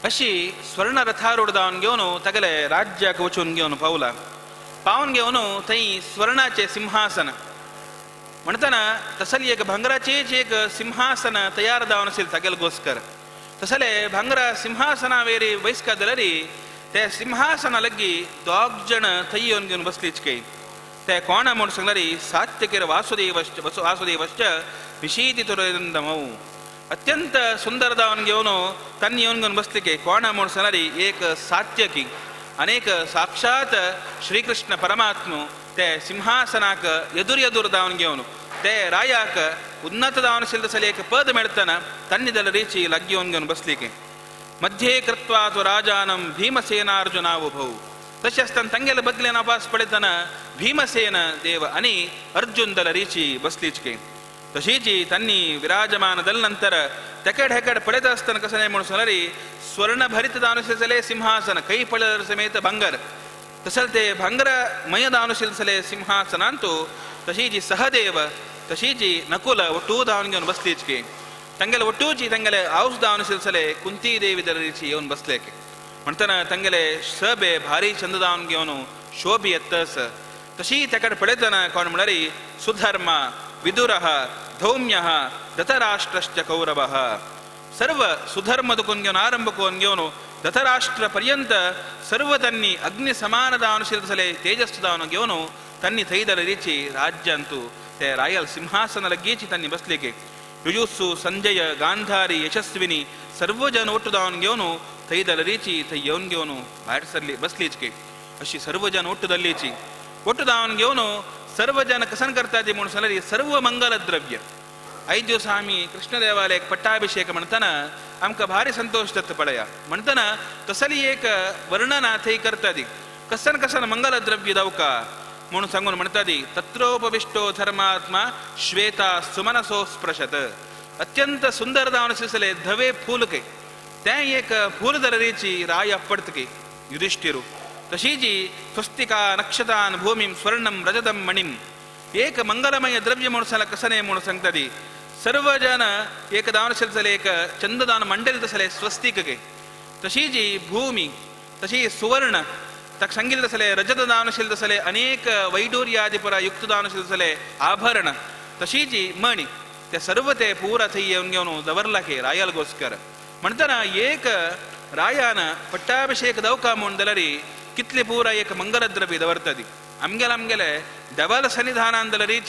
Speaker 1: अशी स्वर्ण रथारूढ जावन घेवन तागेले राज्याक वचून घेवन पावला पावन घेवन थंय स्वर्णाचे सिंहासन म्हणटना तसली एक भांगराचेच एक सिंहासन तयार जावन आशिल्लें तागेलगोस्कर. तसले भांगरा सिंहासना वेरी बैसका जाल्यार ते सिंहासना लग्गी दोग जण थंय येवन घेवन बसलीच काय. ते कोणा म्हूण सांगल्यार सात्यकीर वासुदेवश्च वासुदेवश्च विशीतितुरंदमौ. अत्यंत सुंदर जावन घेवन तांणी येवन घेवन बसली की कोणा म्हूण सांगल्यार एक सात्यकी अनेक साक्षात श्रीकृष्ण परमात्म ते सिंहासनाक एदुर एदुर जावन घेवन ते रायाक उन्नत जावन आशिल्लें तसलें एक पद मेळटना तांणी जाल्यार रिची लागीं येवन घेवन बसली की. मध्ये कृत्वा तु राजानं भीमसेनार्जुनावुभौ. तशें आसतना तांगेले बदलेन अपास पळयतना भीमसेन देव आनी अर्जुन जाल्यार रिची बसलीच की. तशीच तांणी विराजमान जाले नंतर तेकड हेकड पळयता आसतना कसं न्हय म्हणून सांगल्यार स्वर्णभरीत जावन आशिल्लें सिंहासन खंय पळयल्यार समेत भांगर तशें ते भांगरमय जावन आशिल्लें सिंहासनांतु तशीच सहदेव तशीच नकुल ಒಟ್ಟೂ जावन घेवन बसलीच की. तांगेले ಒಟ್ಟೂಚಿ तांगेले हावस जावन आशिल्लें कुंती देवी जाल्यार येवन बसले की. म्हणटना तांगेले सभे भारी चंद जावन घेवन शोभी येतस. तशी तेकड पळयतना कोण म्हळ्यार सुधर्म विदुरः धौम्यः धृतराष्ट्रश्च कौरवः. सर्व सुधर्म दुकून घेवन आरंभ करून घेवन धृतराष्ट्र पर्यंत सर्व तांणी अग्नि समान जावन आशिल्लें तेजस जावन घेवन तांणी थंय जाल्यार राज्यांतु ते रायल सिंहासन लगीची तांणी बसले की. युयुत्सु संजय गांधारी यशस्विनी सर्व जन ಒಟ್ಟು जावन घेवन थंय जाल्यार थंय येवन घेवन भायर सरली बसलीच की. अशी सर्व जन ಒಟ್ಟು दल्लीची ಒಟ್ಟು जावन घेवन सर्व जन कसन करता ती म्हणून सांगल्यार सर्व मंगल द्रव्य. ಐದು ದಿವಸ आमी कृष्ण देवालयक पट्टाभिषेक म्हणटना आमकां भारी संतोष जाता पळया. म्हणटना तसली एक वर्णना थंय करता ती कसन कसन मंगल द्रव्य दावका म्हणून सांगून म्हणटा ती तत्रोपविष्टो धर्मात्मा श्वेता सुमनसो स्पृशत. अत्यंत सुंदर जावन आशिल्लें धवे फूल के तें एक फूल दलरीची राय अपडतके युधिष्ठिरू. तशीची स्वस्तिका नक्षतान भूमिं स्वर्णं रजतं मणिं एक मंगलमय द्रव्य म्हणून सांगला कसने म्हणून सांगता ती सर्व जन एक दान आशिल्लें एक चंददान मंडल तसलें स्वस्तिक गे. तशीची भूमी तशी सुवर्ण ताका सांगिल्लें तसलें रजत दान आशिल्लें तसलें अनेक वैडूर्यादिपुरा युक्त दान आशिल्लें तसलें आभरण तशीची मणी ते सर्व ते पूरा थंय येवन घेवन दवरला की रायालगोस्कर. म्हणटना एक रायान पट्टाभिषेक दवका म्हूण जाल्यार कितले पूरा एक मंगलद्रव्य दवरता ती आमगेले आमगेले देवाल सन्निधानान जाल्यार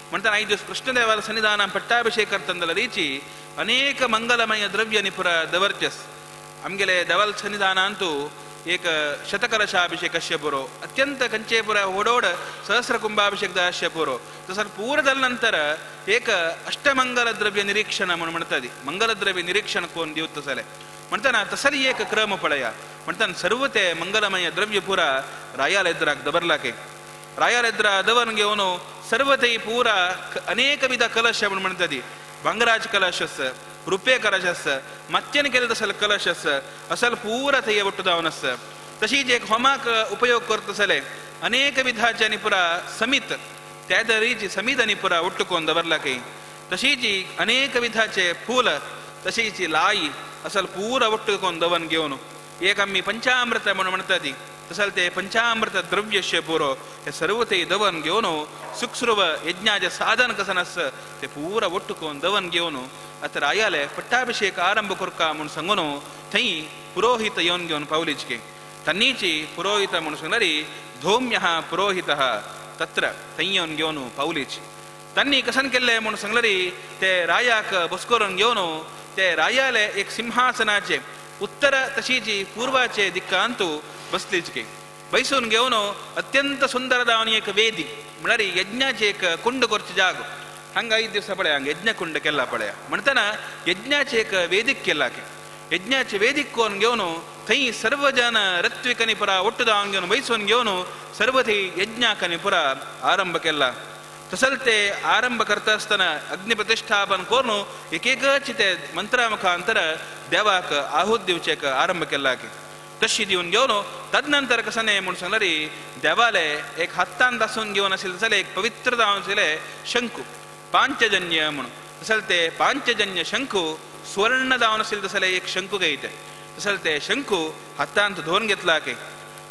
Speaker 1: म्हणटना ಐದು ದಿವಸ ಕೃಷ್ಣ ದೇವಾಲ ಸನ್ನಿಧಾನ ಪಟ್ಟಾಭಿಷೇಕ करता जाल्यार अनेक मंगलमय द्रव्य निपुರ दवरचस. आमगेले देवाल सन्निधान ಅಂತೂ एक शतकलशाभिषेकस्य पुरो अत्यंत कंचेपुರ ಓಡೋಡ ಸಹಸ್ರ ಕುಂಭಾಭಿಷೇಕದ ಪುರೋ तसं पूरದल ನಂತರ एक अष्टमंगल द्रव्य निरीक्षण म्हणून म्हणतात मंगल द्रव्य निरीक्षण कोण दिवत तसले म्हणताना तसली एक क्रम पळया. म्हणताना सर्व ते मंगलमय द्रव्य पुरा रायाल एद्राक दवरला के. रायाल एद्रा दवर घेवन सर्व ते पूरा अनेक विध कलश म्हणून म्हणतात भांगराज कलश आस रुपे कलश आस मत्यान केले तसल कलश आस असल पूरा थंय ಒಟ್ಟು जावन आस. तशीच एक होमाक उपयोग करता तसले अनेक विधाचे आनी पुरा समीत त्या तरेची समीत आनी पुरा ಒಟ್ಟು कोन दवरला की. तशीच अनेक विधाचे फूल तशीच लाई असल पूरा ಒಟ್ಟು कोन दवन घेवन एक आमी पंचामृत म्हणून म्हणटा ती तसल ते पंचामृत द्रव्यस्य पुरो हे सर्व ते दवन घेवन सुखसुरव यज्ञाचे साधन कसन आस ते पूरा ಒಟ್ಟು कोन दवन घेवन आतां रायाले पट्टाभिषेक आरंभ करका म्हूण सांगून थंय पुरोहित येवन घेवन पावलीच की. तन्नीची पुरोहित म्हणून सांगल्यार धौम्य पुरोहित तत्र थंय येवन घेवन पावलीच. तांणी कसन केल्लें म्हणून सांगल्यार ते रायाक बसकरून घेवन ते रायाले एक सिंहासनाचे उत्तर तशीची पूर्वाचे दिक्कांतु बसलीच की. बैसून घेवन अत्यंत सुंदर जावन एक वेदी म्हळ्यार यज्ञाचे एक कुंड करचे जागो हांगा ಐದು ದಿವಸ पळया हांगा यज्ञकुंड केला पळया. म्हणटना यज्ञाचे एक वेदीक केला की यज्ञाचे वेदीक कोन घेवन थंय सर्व जन ऋत्विकनी पुरा ಒಟ್ಟು जावन घेवन बैसून घेवन सर्व थंय यज्ञाकनी पुरा आरंभ केला. तसल ते आरंभ करता आसतना अग्नि प्रतिष्ठापन करून एकेकच ते मंत्रा मुखांतर देवाक आहुत दिवचेक आरंभ केला की. तशी दिवन घेवन तदनंतर कसं न्हय म्हणून सांगल्यार देवाले एक हातान दासून घेवन आशिल्लें जाल्यार एक पवित्र जावन आशिल्लें शंकू पांचजन्य म्हणून तसले ते पांचजन्य शंकू सुवर्ण जावन आशिल्लें तसले एक शंकू घेयते तसले ते शंकू हातांत धुवन घेतला की.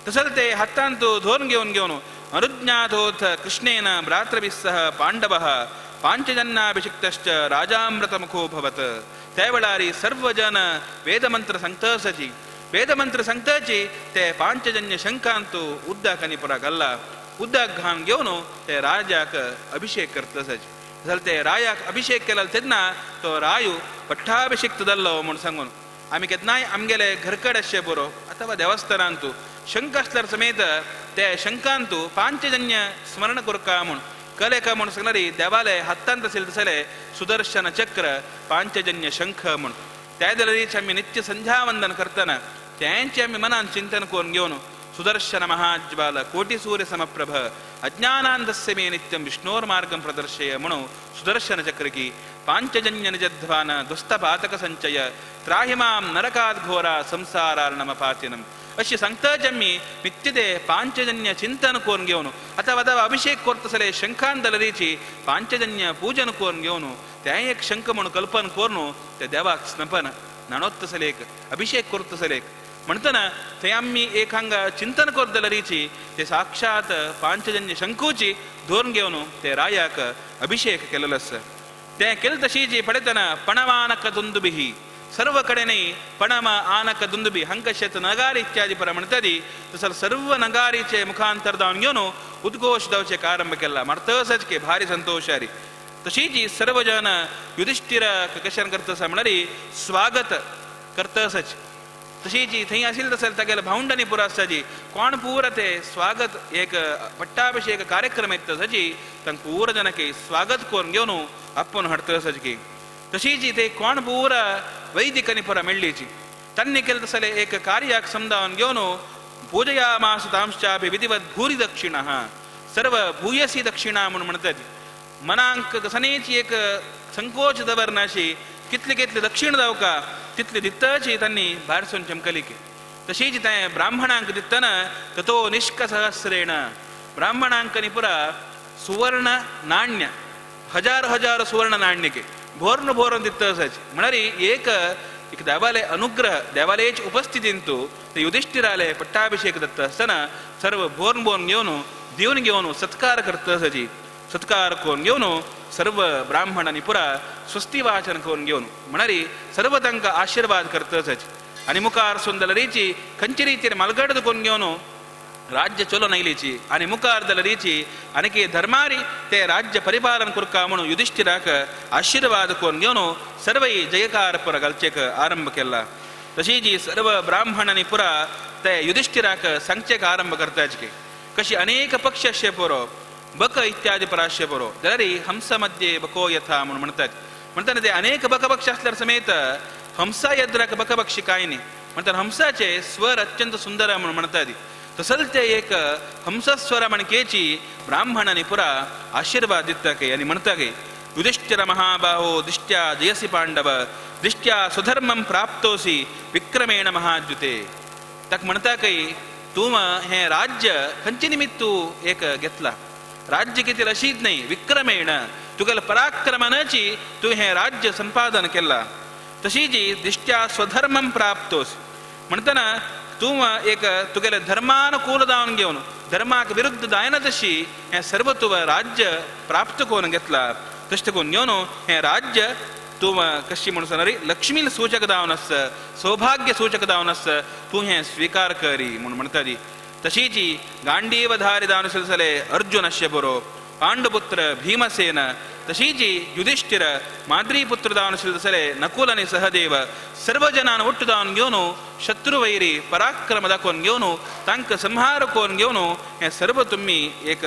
Speaker 1: तसले ते हातांत धुवन घेवन घेवन अनुज्ञातोथ कृष्णेन भ्रातृभिः सह पांडवः पांचजन्याभिषिक्तश्च राजामृतमुखोऽभवत्. त्या वेळारी सर्व जन वेदमंत्र सांगतसची वेदमंत्र सांगताची ते पांचजन्य शंखांतू उद्दाक आनी पुरा घाल्ला उद्दाक घाण घेवन ते राजाक अभिषेक करतसची. जाल्यार ते रायाक अभिषेक केला तेन्ना तो रायू पट्टाभिषिक्त जाल्लो म्हूण सांगून आमी केन्नाय आमगेले घरकड आसचे बरो अथवा देवस्थानांतू शंख आसल्यार समेत ते शंखांतू पांचजन्य स्मरण करका म्हूण कलेका म्हूण सांगणारी देवाले हातांत आशिल्ले तसले सुदर्शन चक्र पांचजन्य शंख म्हूण त्या जाल्यार आमी नित्य संध्यावंदन करतना तेंचे आमी मनान चिंतन करून घेवन सुदर्शन महाज्वाल कोटी सूर्य समप्रभ अज्ञानांधस्य मे नित्यं विष्णोर्मार्गं प्रदर्शय म्हणून सुदर्शन चक्रकी पांचजन्य निजध्वान ध्वस्तपातक संचय त्राहिमां नरकाद घोरा संसारार्णमपातिनम अशी सांगताच आमी नित्य ते पांचजन्य चिंतन करून घेवन अथवा अथवा अभिषेक करतसले शंखान दलरीची पांचजन्य पूजन करून घेवन तें एक शंख म्हणून कल्पन करून ते देवाक स्नपन न्हाणोत्तसले एक अभिषेक करतसले एक म्हणतना थंय आमी एक हांगा चिंतन करतलरीची ते साक्षात पांचजन्य शंखूची धोरण घेवन ते रायाक अभिषेक केलेलो आसा. ते केले तशीची पळयतना पणवानक दुंदुबिही सर्व कडेन पणम आनक दुंदुबी हांकां शेत नगारी इत्यादी पर म्हणटाली तसो सर्व नगारीचे मुखांतर जावन घेवन उद्घोश जावचे आरंभ केला मारतसच की भारी संतोषारी. तशीची सर्व जन युधिष्ठिर कशान करतसा म्हणल्यार स्वागत करतसच. तशीची थंय आशिल्ले तसले तागेले भावंडांनी पुरो आसताची कोण पुरा ते स्वागत एक पट्टाभिषेक कार्यक्रम येता तशी तांकां पुरा जनके स्वागत करून घेवन आपोवन हाडतसच की. तशीची ते कोण पुरा वैदिकांनी पुरा मेळ्ळीची तांणी केलें तसले एक कार्याक समजावन घेवन पूजयामास तांश्चापि विधिवत भूरी दक्षिणा सर्व भूयसी दक्षिणा म्हणून म्हणतात. मनांक सनेची एक संकोच दवरनाशी कितले कितले दक्षिण जावका तितले दित्ताची तांणी भायर सून चमकली की. तशीच तें ब्राह्मणांक दितना ततो निष्कसहस्रेण ब्राह्मणांक पुरा सुवर्ण नाण्य हजार हजार सुवर्ण नाण्यके भोरून भोरून दित्त असायचे. म्हळ्यार एक एक देवाले अनुग्रह देवालेच उपस्थितींतू ते युधिष्ठिराले पट्टाभिषेक दत्त आसतना सर्व भोरून भोरून घेवन दिवन घेवन सत्कार करत आसाची. सत्कार करून घेवन सर्व ब्राह्मणांनी पुरा स्वस्ती वाचन करून घेवन म्हळ्यार सर्व तांकां आशिर्वाद करत आसाची. आनी मुखार सुंदलरीची खंयचे रितीन मालगड करून घेवन राज्य चलोवन आयलीची आनी मुखार दलरीची आनीक धर्मारी ते राज्य परिपालन करका म्हणून युधिष्ठिराक आशिर्वाद करून घेवन सर्वय जयकार पुरा घालचेक आरंभ केला. तशीच सर्व ब्राह्मणांनी पुरा ते युधिष्ठिराक सांगचेक आरंभ करताचे कशी अनेक पक्षी आसचे पुरो बक इत्यादी पराशे बरो जाल्यार हंस मध्ये बको यथा म्हणून म्हणतात. म्हणटाना ते अनेक बकपक्षी असल्यार समेत हंसा यद्राक बकपक्षी काय न्ही म्हणटात हंसाचे स्वर अत्यंत सुंदर म्हणून म्हणतात. तसंच ते एक हंसस्वर म्हणकेची ब्राह्मणांनी पुरा आशीर्वाद दिता काय आनी म्हणटा काय युधिष्ठिर महाबाहो दिष्ट्या जयसी पांडव दिष्ट्या सुधर्मं प्राप्तोसी विक्रमेण महाद्युते. ताका म्हणटा काय तूं हें राज्य खंयचे निमित्त तूं एक घेतला राज्य कितें अशीच न्ही विक्रमेण तुगेले पराक्रमानाची तूं हें राज्य संपादन केलां. तशीच दिष्ट्या स्वधर्मं प्राप्तोस म्हणटना तूं एक तुगेले धर्मानुकूल जावन घेवन धर्माक विरुद्ध जायना तशी हें सर्व तूं राज्य प्राप्त करून घेतलां. तशें करून घेवन हें राज्य तूं कशी म्हणून सांगणार लक्ष्मी सूचक जावन आसा सौभाग्य सूचक जावन आसा तूं हें स्विकार करी म्हूण म्हणटाली. तशीच गांडीवधारी जावन आशिल्ले अर्जुन आसचे बरो पांडुपुत्र भीमसेन तशीच युधिष्ठिर माद्रीपुत्र जावन आशिल्ले तसले नकुल आनी सहदेव सर्व जनान ಒಟ್ಟು जावन घेवन शत्रुवैरी पराक्रम दाखोवन घेवन तांकां संहार करून घेवन हें सर्व तुमी एक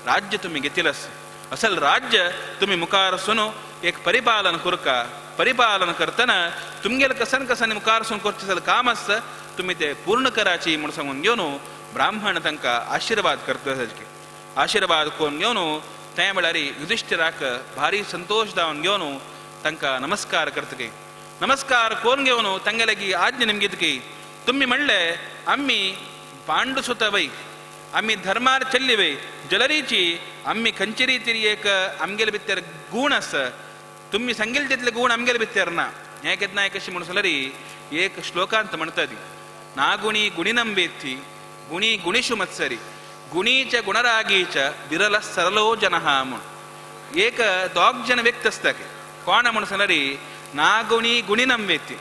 Speaker 1: राज्य तुमी घेतिल्लें आसा. असल राज्य तुमी मुखार वचून एक परिपालन करका परिपालन करतना तुमगेले कसन कसन मुखार वचून करचें जाल्यार काम आसता तुमी ते पूर्ण कराची म्हूण सांगून घेवन ब्राह्मण तांकां आशिर्वाद करता. आशिर्वाद करून घेवन ते म्हळ्यार युधिष्ठिराक भारी संतोश जावन घेवन तांकां नमस्कार करता. नमस्कार करून घेवन तांगेले की आज्ञा निमगीत की तुमी म्हणले आमी पांडुसुत वय आमी धर्मार चल्ली वय जलरीची आमी खंयचे रितीर एक आमगेले भितर गूण आसा तुमी सांगेले तितले गूण आमगेले भितर ना. हें केन्ना कशें म्हणून सांगल्यार एक श्लोकांत म्हणटा ती नागुणी गुणिनं वेत्ति गुणी गुणिषु मत्सरी गुणीच गुणरागीच विरल सरलो जनः म्हूण. एक दोग जण व्यक्त आसता कोण म्हूण सांगल्यार नागुणी गुणिनम व्यक्ती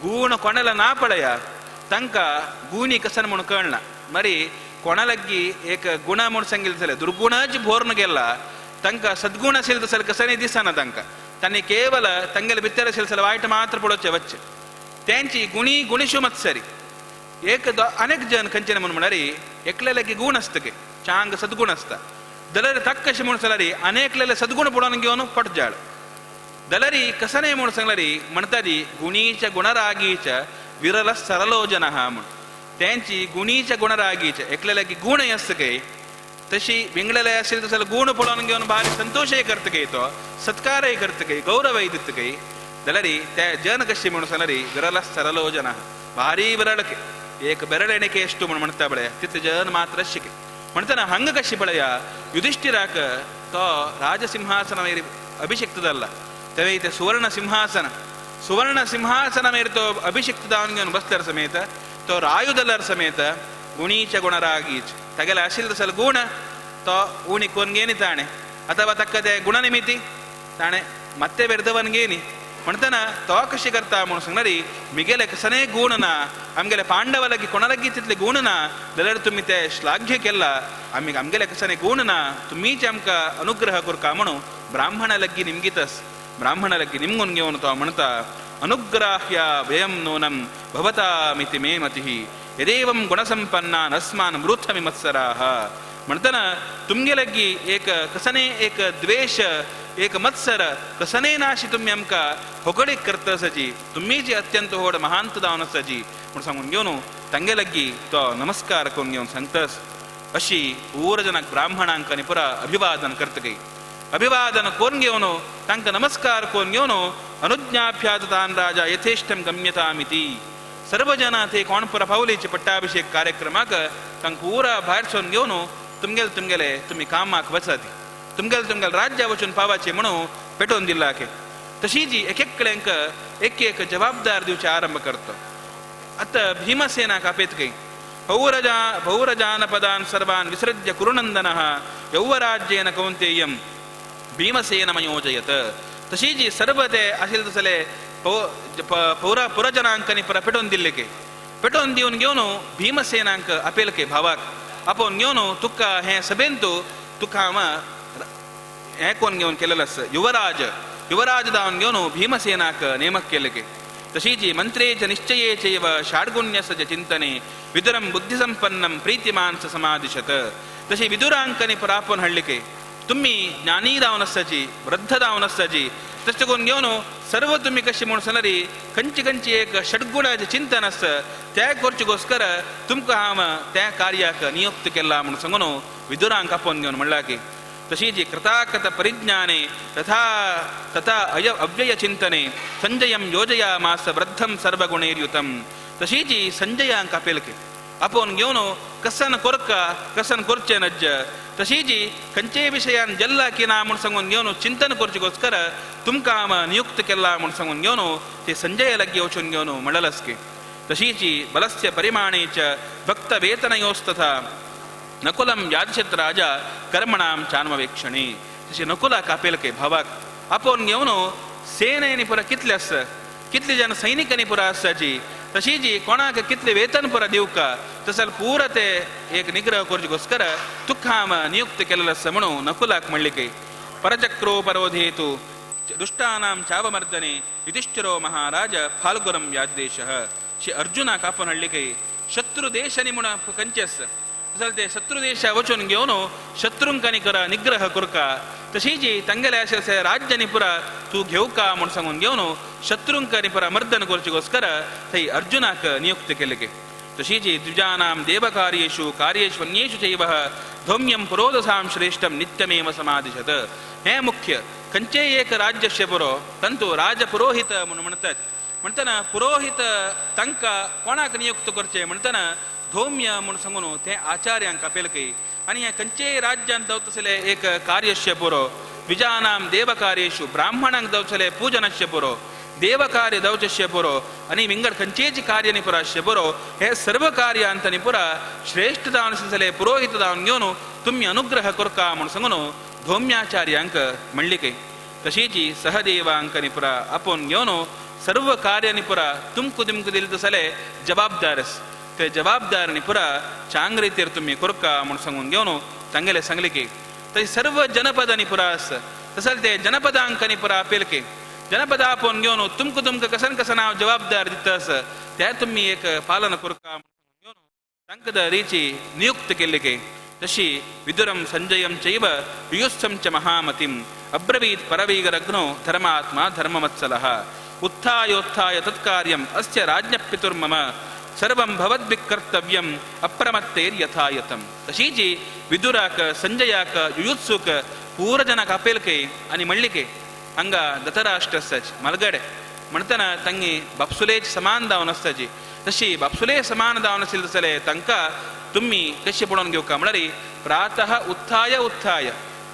Speaker 1: गुण कोणाला ना पळया तांकां गुणी कसन म्हूण कळना मरी कोणालागी एक गुण म्हूण सांगितलं जाल्यार दुर्गुणाच भोरून गेला तांकां सद्गुण आशिल्ले तसले कसनय दिसना तांकां तांणी केवल तांगेले भितर आशिल्ले जाल्यार वायट मात्र पळोवचें वच्चें तेंची गुणी गुणिशू मत्सरी एक अनेक जन खंयचे म्हूण म्हळ्यार एकले लागीं गुण आसता की चांग सद्गुण आसता जाल्यार ताका कशें म्हूण सांगल्यार अनेकलेले सद्गुण पळोवन घेवन पट जाळ दलरी कसने म्हूण सांगल्यार म्हणटा ती गुणीच्या गुणरागीच्या विरल सरलो जन म्हूण तेंची गुणीच्या गुणरागीच्या एकले लागीं गुण आसता काय तशी विंगडले आशिल्ले तसले गुण पळोवन घेवन भारी संतोशय करता काय तो सत्कारय करता काय गौरवय दिता काय जाल्यार ते जन कशी म्हणून सांगल्यार विरल सरलो जन भारी विरळके एक ಬೆರಳೆಣಿಕೆ ಎಷ್ಟು म्हणटा पळया तितले जन मात्र शिके म्हणटना हंग कशी पळया युधिष्ठिराक तो राजसिंहासನ ಅಭಿಷಿಕ್ತದಲ್ಲ ತವೈತೆ ಸುವರ್ಣ ಸಿಂಹಾಸನ ಸುವರ್ಣ ಸಿಂಹಾಸನ ಮೇರೆ ತೋ ಅಭಿಷಿಕ್ತದಾವನಿಗೆ ಬಸ್ತರ್ ಸಮೇತ ತೋ ರಾಯುದಲ್ಲರ ಸಮೇತ ಗುಣೀಚ ಗುಣರಾಗೀಚ ತಗಲ ಅಶಿಲ್ದ ಸಲ ಗುಣ ತೋ ಊಣಿ ಕೊನ್ಗೇನಿ ತಾಣೆ ಅಥವಾ ತಕ್ಕದೆ ಗುಣನಿಮಿತಿ ತಾಣೆ ಮತ್ತೆ ಬೆರೆದವನ್ಗೇನಿ म्हणटना तो कशी करता म्हणून सांगणारी मिगेले कसने गुण ना आमगेले पांडव लागी कोणालागी तितले गुण ना जाल्यार तुमी ते श्लाघ्य केला आमी आमगेले कसने गुण ना तुमीच आमकां अनुग्रह करका म्हणून ब्राह्मणा लागीं निमगीतस ब्राह्मणा लागीं निमगून घेवन तो म्हणटा अनुग्राह्य व्ययं नूनं भवतामिति मे मतिः यदेवं गुणसंपन्नान् अस्मान् मृथमिमत्सराः म्हणटना तुमगे लागीं एक कसने एक द्वेश एक मत्सर कसने नाशी तुमी आमकां होगडीक करता आसाची तुमी जी अत्यंत व्हड महांत जावन आसाची म्हूण सांगून घेवन तांगे लागीं तो नमस्कार करून घेवन सांगतास अशी पूर जनाक ब्राह्मणांक आनी पुरा अभिवादन करता अभिवादन करून घेवन तांकां नमस्कार करून घेवन अनुज्ञाभ्यात तान राजा यथेष्टम गम्यतामिती सर्व जन ते कोण पुरा पावलीचे पट्टाभिषेक कार्यक्रमाक तांकां पुरा भायर सरून घेवन तुमगेले तुमगेले तुमी कामाक वचाती तुमगेले तुमगेले राज्या वचून पावाचे म्हणून पेटोवन दिला के तशी जी एक एकल्यांक एक एक जबाबदार दिवचे आरंभ करतो. आतां भीमसेनाक आपेत खंय पौरजानपदान सर्वान विसृज्य कुरुनंदनः यौवराज्येन कौंतेयं भीमसेनमयोजयत. तशी जी सर्व ते आशिल्ले तसले पुरजनांक आनी पेटोवन दिल्ले के पेटोवन दिवन घेवन भीमसेनांक आपेल के भावाक आपोवन घेवन तुका हें सभेंतू तुका हांव हें कोण घेवन केलेलो आसा युवराज युवराज दावन घेवन भीमसेनाक नेमक केले के. तशीच मंत्रे च निश्चये चैव षाड्गुण्यस्य च चिंतने विदुरं बुद्धिसंपन्नं प्रीतिमांस समादिशत. तशी विदुरांकनी परापोवन हाडले तुम्ही ज्ञानी जावन आसताची वृद्ध जावन आसताची तशें करून घेवन सर्व तुमी कशें म्हूण सांगल्यार खंयची खंयची एक षड्गुणाचें चिंतन आसता त्या करचेगोस्कर तुमकां हांव त्या कार्याक नियुक्त केला म्हूण सांगून विदुरांक आपोवन घेवन म्हणलां की तशीच कृताकृत परिज्ञाने तथा तथा अय अव्यय चिंतने संजयं योजयामास वृद्धं सर्वगुणैर्युतं. तशीच संजयांक आपेल की आपोवन घेवन कसन कोरका कसन कोरचें नज्ज तशीच खंयचेय विशयान जल्ला की ना म्हूण सांगून घेवन चिंतन करचेगोस्कर तुमकां हांव नियुक्त केला म्हूण सांगून घेवन ते संजय लागीं वचून घेवन म्हणलास की तशीच बलस्य परिमाणे च भक्तवेतनयोस्तथा नकुलं यादशत राजा कर्मणां चान्मवेक्षणे. तशें नकुलाक आपेल के भावाक आपोवन घेवन सेनेनी पुरा कितले आसा कितले जन सैनिकांनी पुरा आसाची तशी जी कोणाक कितले वेतन पुरा दिवका तसले पुरा ते एक निग्रह करचेगोस्कर तुका हांव नियुक्त केलेलो आसा म्हणून नकुलाक म्हणले की परचक्रोपरोधेतु दुष्टानां चावमर्दने युधिष्ठिरो महाराज फाल्गुरं याजदेशः. श्री अर्जुनाक आपोवन हाडले की शत्रू देशांनी म्हूण खंयचे आसा जाल्यार ते शत्रू देशा वचून घेवन शत्रूंक आनी करा निग्रह करका तशीच तांगेले अशें राज्यानी पुरा तूं घेवका म्हूण सांगून घेवन शत्रूंक आनी पुरा मर्दन करचेगोस्कर थंय अर्जुनाक नियुक्त केले की. तशीच द्विजानां देवकार्येषु कार्येष्वन्येषु चैव धौम्यं पुरोदसां श्रेष्ठं नित्यमेव समादिशत. हें मुख्य खंयचेय एक राज्यस्य पुरो तंतु राजपुरोहित म्हणून म्हणटात म्हणटना पुरोहित तांकां कोणाक नियुक्त करचें म्हणटना धौम्य म्हूण सांगून ते आचार्यांक आपेल की आनी ह्या खंयचेय राज्यांत जावतसले एक कार्यस्य पुरो द्विजानां देवकार्येषु ब्राह्मणांक जावचले पूजनस्य पुरो देवकार्य जावचें पुरो आनी विंगड खंयचेच कार्य निपुरास्य पुरो हे सर्व कार्यांत निपुरा श्रेष्ठ जावन आसले पुरोहित जावन घेवन तुमी अनुग्रह करका म्हूण सांगून धौम्याचार्यांक म्हणली की तशीची सहदेवांक निपुरा आपोवन घेवन सर्व कार्य निपुरा तुमकू तुमकां दिले तसले जबाबदारस ते जबाबदार निपुरा चांग रितीर तुमी कोरका म्हूण सांगून घेवन तांगेले सांगले की तशी सर्व जनपद निपुरा आस तसल ते जनपदांक निपुरा आपयल की जनपद आपोवन घेवन तुमकां तुमकां कसन कसन हांव जबाबदार दिता आस ते तुमी एक पालन कोरका म्हूण घेवन तांकां रिची नियुक्त केल्ली की तशी विदुरं संजयं चैव युयुत्सं च महामतिम् अब्रवीत् परवीगरग्नो धर्मात्मा धर्ममत्सलः उत्थायोत्थाय तत्कार्यम् अस्य राज्ञपितुर्मम सर्वं भवद्भिः कर्तव्यम् अप्रमत्तैर्यथायथम्. तशीची विदुराक संजयाक युयुत्सूक पूरजनाक आपयल की आनी म्हणली की हांगा धृतराष्ट्र आसताची मालगडे म्हणटना तांगी बापसुलेच समान जावन आसताची तशी बापसुले समान जावन आशिल्ले जाल्यार तांकां तुमी कशें पळोवन घेवका म्हळ्यार प्रातः उत्थाय उत्थाय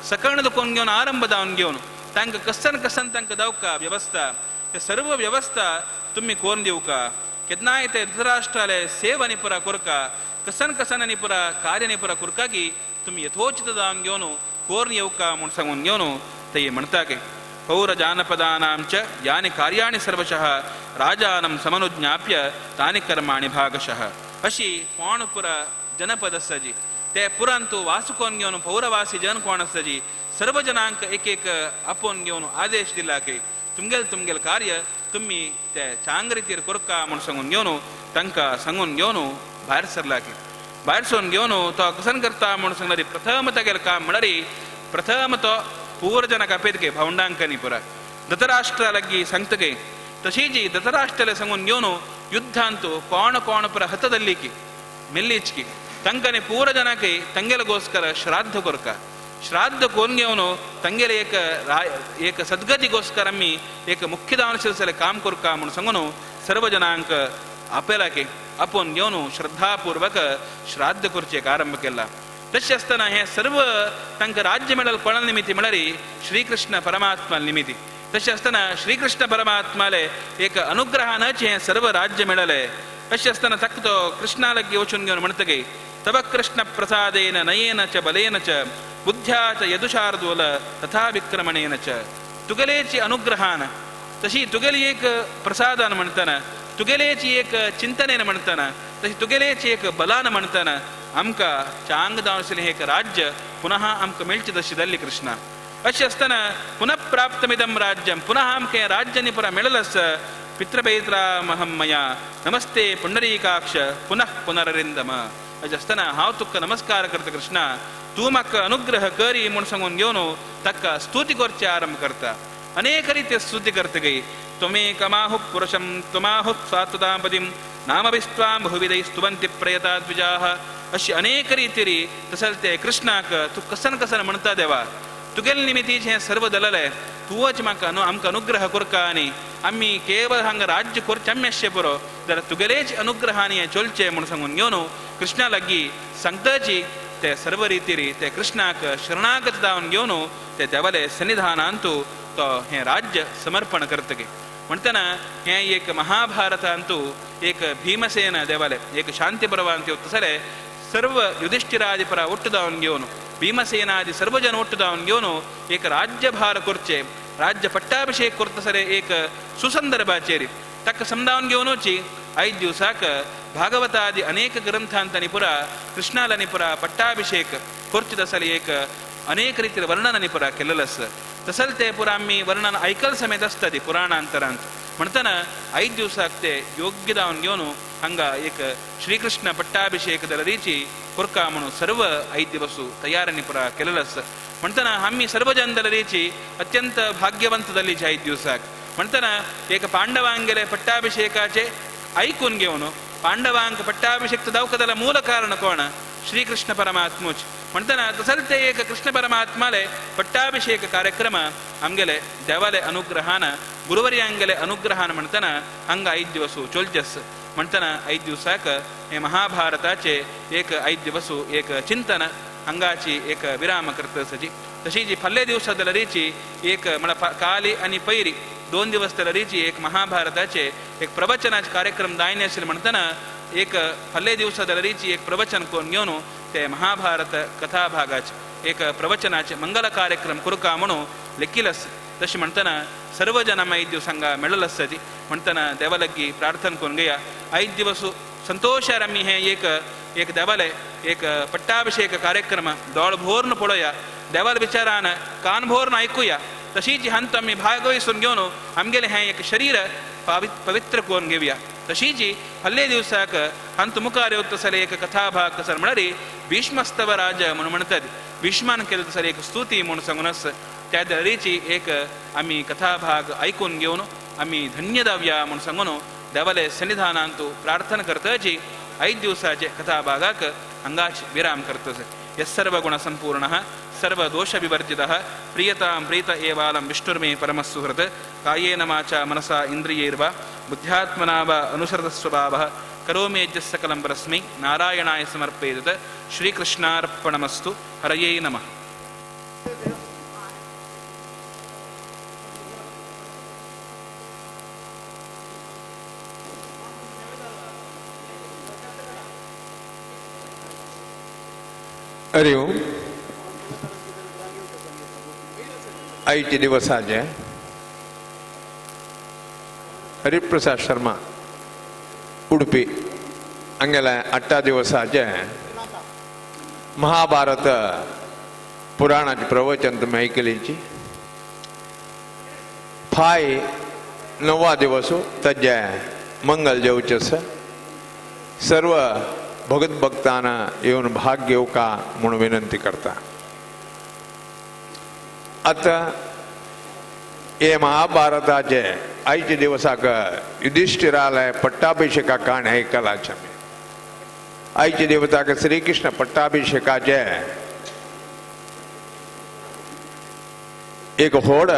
Speaker 1: सकर्ण दुखोवन घेवन आरंभ जावन घेवन तांकां कसन कसन तांकां दावका वेवस्था ते सर्व वेवस्था तुमी कोरून दिवका केन्नाय ते धृतराष्ट्राले सेवा निपुरा कोरका कसन कसन निपुरा कार्य निपुरा कोरका की तुमी यथोचित जावन घेवन कोरून येवका म्हूण सांगून घेवन ते म्हणटा की पौर जानपदानां च यानि कार्याणि सर्वशः राजानं समनुज्ञाप्य तानि कर्माणि भागशः. अशी कोण पुरा जनपद आसता जी ते पुरांतू वासुकोन घेवन पौरवासी जन कोण आसता जी सर्व जनांक एक एक आपोवन घेवन आदेश दिला की तुमगेल तुमगेल कार्य तुमी ते चांग रितीर कोरका म्हूण सांगून घेवन तांकां सांगून घेवन भायर सरला की भायर सरून घेवन तो कसन करता म्हूण सांगल्यार प्रथम तागेलें काम म्हळ्यार प्रथम तो पूर्वजनाक आपयत गे भावंडांकांनी पुरा धृतराष्ट्रा लागीं सांगता गे तशी जी धृतराष्ट्राले सांगून घेवन युद्धांतू कोण कोण पुरा हतदल्ली की मेल्लीच की तांकां पूर्वजनाक तांगेलेगोस्कर श्राद्ध कोरका श्राद्ध कोरून घेवन तांगेले एक एक सद्गतीगोस्कर आमी एक मुख्य जावन आशिल्लें काम कोरका म्हूण सांगून सर्व जनांक आपयला की आपोवन घेवन श्रद्धापूर्वक श्राद्ध करचें एक आरंभ केला. तशें आसतना हें सर्व तांकां राज्य मेळल कोणा निमित्ती म्हळ्यार श्रीकृष्ण परमात्मा निमित्ती. तशें आसतना श्रीकृष्ण परमात्माले एक अनुग्रहानच हें सर्व राज्य मेळलें. तशें आसतना ताका तो कृष्णा लागीं वचून घेवन म्हणटकीर तव कृष्ण प्रसादेन नयेन च बलेन च बुद्ध्या च यदुशार्दूल तथा विक्रमणेन च. तुगेलेची अनुग्रहान तशी तुगेली एक प्रसादान म्हणटना तुगेलेची एक चिंतनेन म्हणटना तशी तुगेलेची एक बलान म्हणटना आमकां चांग जावन आशिल्लें एक राज्य पुनः आमकां मेळचें तशें जाल्ली कृष्णा. अशें आसतना पुनः प्राप्तमिदं राज्यं पुनः आमकां हें राज्य न्ही पुरा मेळलें आसा पितृपैत्रामहं मया नमस्ते पुंडरीकाक्ष पुनः पुनररिंदम. अशें आसतना हांव तुका नमस्कार करता कृष्णा तूं म्हाका अनुग्रह करी म्हूण सांगून घेवन ताका स्तुती करचें आरंभ करता. अनेक रितीन स्तुती करता गई त्वमेकमाहुः पुरुषं त्वमाहुः सात्वतां नामभिस्त्वां बहुविधैः स्तुवन्ति प्रयता द्विजाः. अशी अनेक रितीरी तसें ते कृष्णाक तूं कसन कसन म्हणटा देवा तुगेले निमित्तीच हें सर्व दललें तूंच म्हाका आमकां अनुग्रह कोरका आनी आमी केवळ हांगा राज्य करचें आमी आसचें पुरो जाल्यार तुगेलेच अनुग्रहानी हें चलचें म्हूण सांगून घेवन कृष्णा लागीं सांगताची ते सर्व रितीरी ते कृष्णाक शरणागत जावन घेवन ते देवाले सन्निधानांतू तो हें राज्य समर्पण करतकीर म्हणटना हें एक महाभारतांतू एक भीमसेन देवाले एक शांती पर्वांत तसले सर्व युधिष्ठिरादी परा ಒಟ್ಟು जावन घेवन भीमसेनादी सर्व जन ಒಟ್ಟು जावन घेवन एक राज्यभार करचे राज्य पट्टाभिषेक करतसरे एक सुसंदर्भाचेर ताका समजावन घेवनूची ಐದು दिवसाक भागवतादी अनेक ग्रंथांत निपुरा कृष्णाला निपुरा पट्टाभिषेक करचे तसले एक अनेक ರೀತಿಯ ವರ್ಣನ ನಿಪುರ केलेलं तसल ते पुरा आमी वर्णन ऐकल समेत आसता ती पुराणांतरांत म्हणटना ಐದು दिवसाक ते योग्य जावन घेवन हांगा एक श्रीकृष्ण पट्टाभिषेक दलरीची कोरका म्हणून सर्व ಐದು दिवस तयार निपुरा केलेलं आसा. म्हणटना आमी सर्व जन दलरीची अत्यंत भाग्यवंत जाल्लीची ಐದು दिवसाक. म्हणटना एक पांडवांगेले पट्टाभिषेकाचे ऐकून घेवन पांडवांक पट्टाभिषेक जावंक जाल्यार मूल कारण कोण श्रीकृष्ण परमात्मूच. म्हणटना तसंच ते एक कृष्ण परमात्माले पट्टाभिषेक कार्यक्रम आमगेले देवाले अनुग्रहान गुरुवर्यांगेले अनुग्रहान म्हणटना हांगा ಐದು दिवस चोलचेस. म्हणटना ಐದು दिवसाक हे महाभारताचे एक ಐದು दिवस एक चिंतन हांगाची एक विराम करता सजी. तशी जी फाल्ले दिवसा दलरीची एक म्हळ्यार काली आनी पैरी 2 दिवस दलरीची एक महाभारताचे एक प्रवचनाचे कार्यक्रम जायने आशिल्ले म्हणटना एक फाल्ले दिवसा दलरीची एक प्रवचन करून घेवन ते महाभारत कथा भागाचे एक प्रवचनाचे मंगल कार्यक्रम करुका म्हणून लेखील आसा. तशें म्हणटना सर्व जन आमी 5 दिवस हांगा मेळ्ळो आसता म्हणटना देवालागी प्रार्थना करून घेया. 5 दिवस संतोषार आमी हें एक एक देवालय एक पट्टाभिषेक कार्यक्रम दोळ भोरून पळोवया, देवाल विचारान कान भोरून आयकुया. तशीच हंत आमी भागवहिसून घेवन आमगेलें हें एक शरीर पवित्र करून घेवया. तशीच हल्ले दिवसाक हंत मुखार येवता जाल्यार एक कथाभाग कसर म्हळ्यार भीष्मस्तव राज म्हणून म्हणटात. भीष्मान केलें जाल्यार एक स्तुती म्हणून सांगून आसा. त्या तरेची एक आमी कथाभाग आयकून घेवन आमी धन्य जावया म्हणून सांगून देवाले सन्निधानांतु प्रार्थना करताची 5 दिवसाचे कथाभागाक हांगाच विराम करतस. यस्सर्वगुण संपूर्णः सर्वदोषविवर्जितः प्रियतां प्रीत एवालं विष्णुर्मे परमसुहृत् कायेन वाचा मनसा इंद्रियैर्वा बुद्ध्यात्मना वा अनुसृतस्वभावः करोमि यज्ञः सकलं परस्मै नारायणाय समर्पयेत्. श्रीकृष्णार्पणमस्तु. हरये नमः.
Speaker 2: हरि ओम. आयचे दिवसाचे हरिप्रसाद शर्मा उडपी हांगेले 8 दिवसाचे महाभारत पुराणाचे प्रवचन तुमी आयकलीची. फाय 9 दिवस ताजे मंगल जेवचें आसा. सर्व भगत भक्तांना येवन भाग घेवका म्हणून विनंती करता. आतां हे महाभारताचे आयच्या दिवसाक युधिष्ठिराले पट्टाभिषेका काणी आयकलाचे आमी. आयच्या दिवसाक श्रीकृष्ण पट्टाभिषेकाचे एक व्हड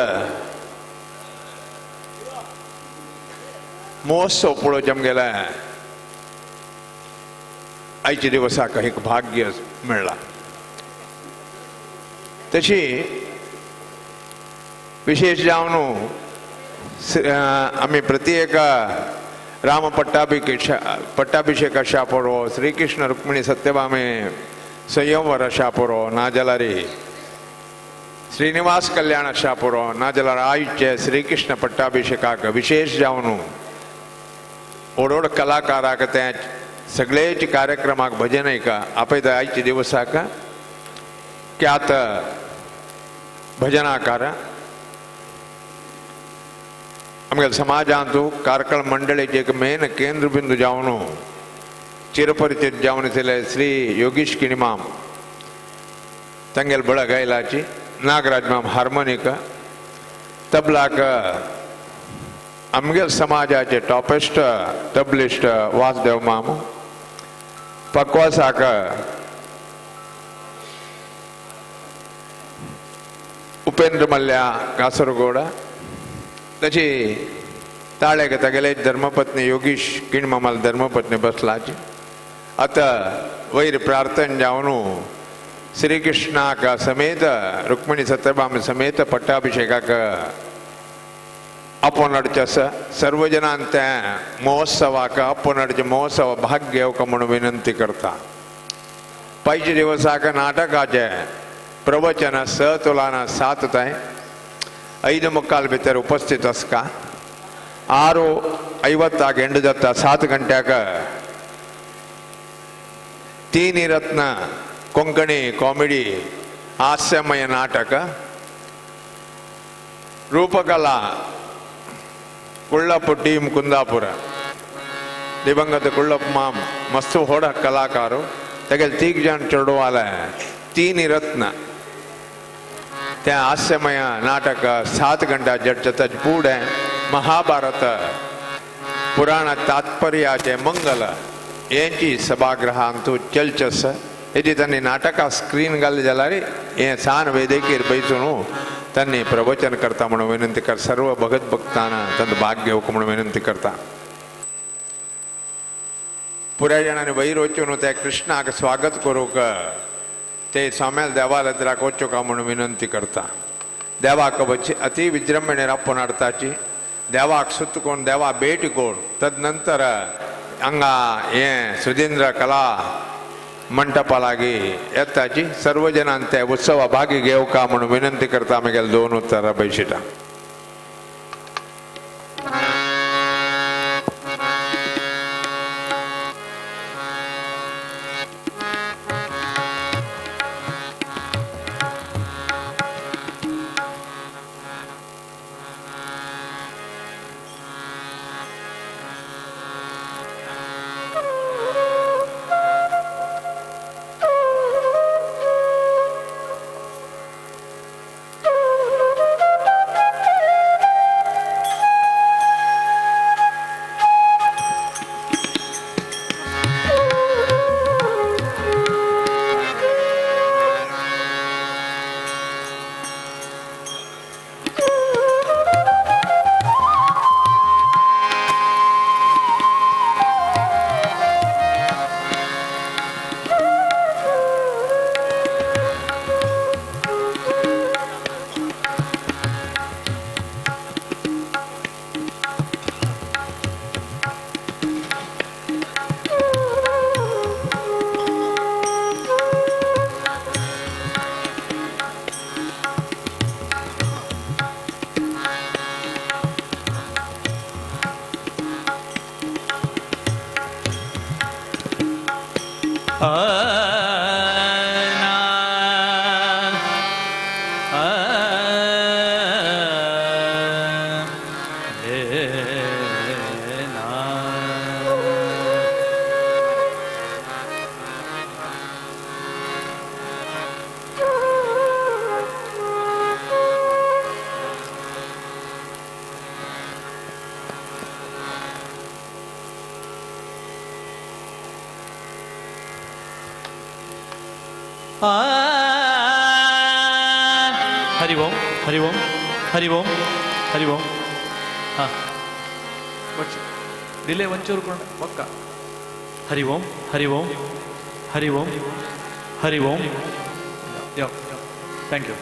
Speaker 2: महोत्सव पळोवचें आमगेले आयच्या दिवसाक एक भाग्य मेळ्ळा. तशी विशेष जावन आमी प्रत्येक राम पट्टाभिषेक अशा पुरो, श्रीकृष्ण रुक्मिणी सत्यभामे संयंवर अशा पुरो, नाजाल्यार श्रीनिवास कल्याण अशा पुरो, नाजाल्यार आयचे श्रीकृष्ण पट्टाभिषेकाक विशेष जावन व्हड व्हड कलाकाराक ते सगळेच कार्यक्रमाक भजन एका आपयता. आयच्या दिवसाक ख्यात भजनाकार आमगे समाजांतु कार्कळ मंडळीचे एक मेन केंद्रबिंदू जावन चिरपरिचित जावन आशिल्ले श्री योगेश किणीमाम तांगेले बळग गायलाची, नागराज माम हार्मोनिक, तबलाक आमगेल समाजाचे टॉपेस्ट तबलिस्ट वासुदेव माम, पकवासाक उपेंद्र मल्ल्या कासरगोड, तशी ताळेक तागेले धर्मपत्नी योगेश किणमामाल धर्मपत्नी बसलाची. आतां वयर प्रार्थना जावन श्रीकृष्णाक समेत रुक्मिणी सत्यभामा समेत पट्टाभिषेकाक आपोवन हाडचें आसा. सर्व जणान त्या महोत्सवाक आपोवन हाडचें महोत्सव भाग घेवका म्हणून विनंती करता. पयच्या दिवसाक नाटकाचें प्रवचन 6 तुलान 7 ताय 5:45 भितर उपस्थित आसका. 6:50 ಎಂಡು जाता 7 ಗಂಟ್ಯಾಕ 3 ರತ್ನ ಕೊಂಕಣಿ ಕಾಮಿಡಿ ಹಾಸ್ಯಮಯ ನಾಟಕ ರೂಪಕಲಾ ಕುಳ್ಳಪ್ಪ ಟೀಮ್ ಕುಂದಾಪುರ ದಿವಂಗತ ಕುಳ್ಳಪ್ಪ ಮಾಮ್ ಮಸ್ತು ಹೊಡ ಕಲಾಕಾರು ತೆಗೆಲ್ ತೀಗ್ ಜನ ಚೊಡುವಾಲೆ 3 ರತ್ನ त्या हास्यमय नाटक 7 ಗಂಟೆ जडचे पुढे महाभारत पुराण तात्पर्याचे मंगल यांची सभागृहांतु चलचस यदि त्यांनी नाटका स्क्रीन घातली जाल्यार हे सान वेदेकीर बैसून त्यांनी प्रवचन करता म्हणून विनंती कर. सर्व भगत भक्तांना तांचो भाग घेवंक म्हणून विनंती करता. पुराय जाणांनी वयर वचून त्या कृष्णाक स्वागत करूंक ते स्वाम्याल देवालत्राक वचूंक म्हणून विनंती करता. देवाक वच अति विजृंभणे आपोवन हाडताची देवाक सुतकोण देवा भेट कोण तदनंतर हांगा हें सुधींद्र कला मंटपा लागीं येताची सर्व जणान त्या उत्सवा भागी घेवका म्हणून विनंती करता. मागीर दोन उतरां बैशिटा.
Speaker 3: हरि ओम हरि ओम हरि ओम हरि ओम. हां डिले ಒಂಚೂರು ಕೂಡ ಪಕ್ಕ. ಹರಿ ಓಂ ಹರಿ ಓಂ ಹರಿ ಓಂ ಹರಿ ಓಂ. ಯೋ thank you.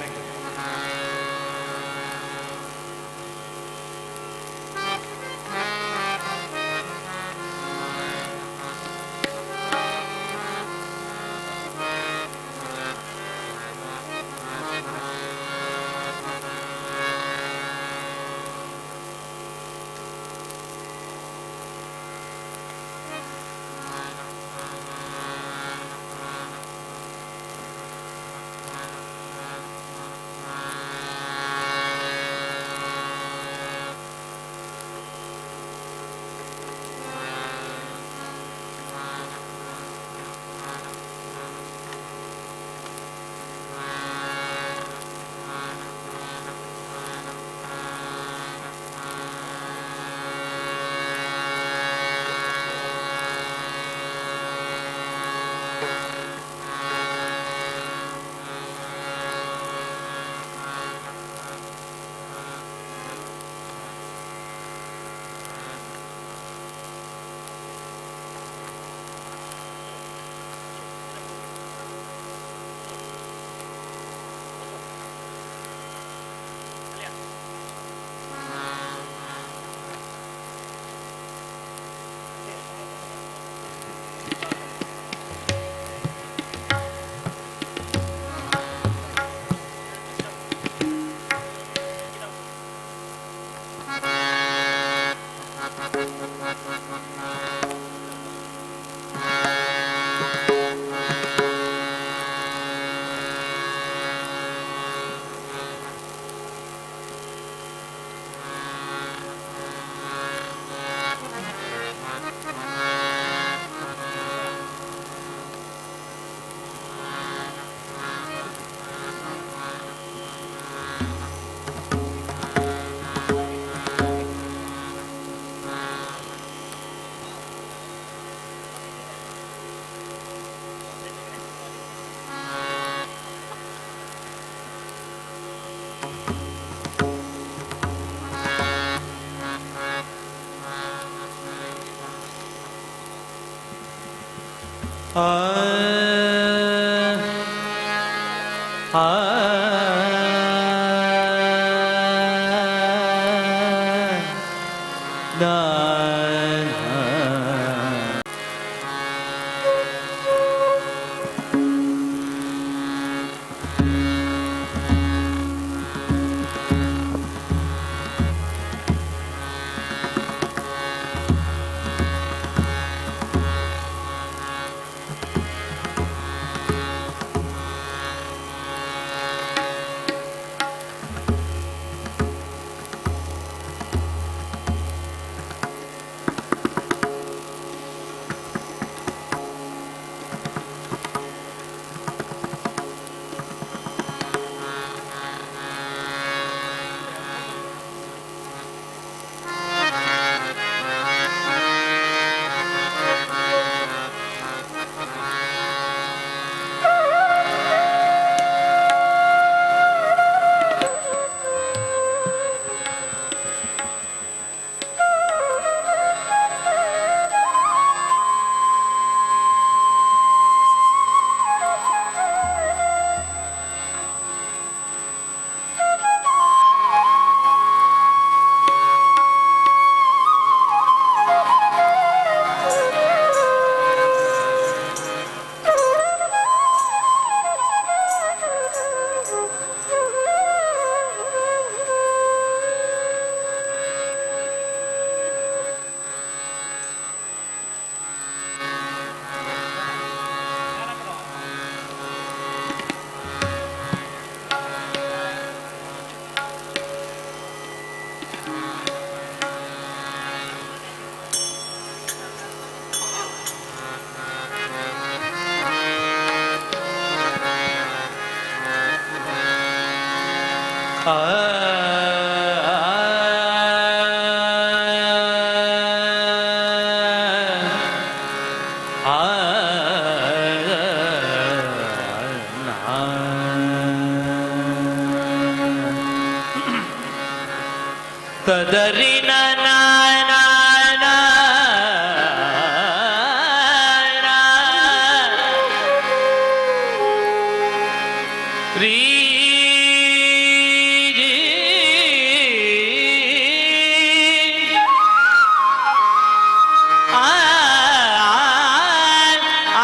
Speaker 3: ತದರಿ ನ ನ ನ ನ ರೀ ಜಿ ಆ ಆ ಆ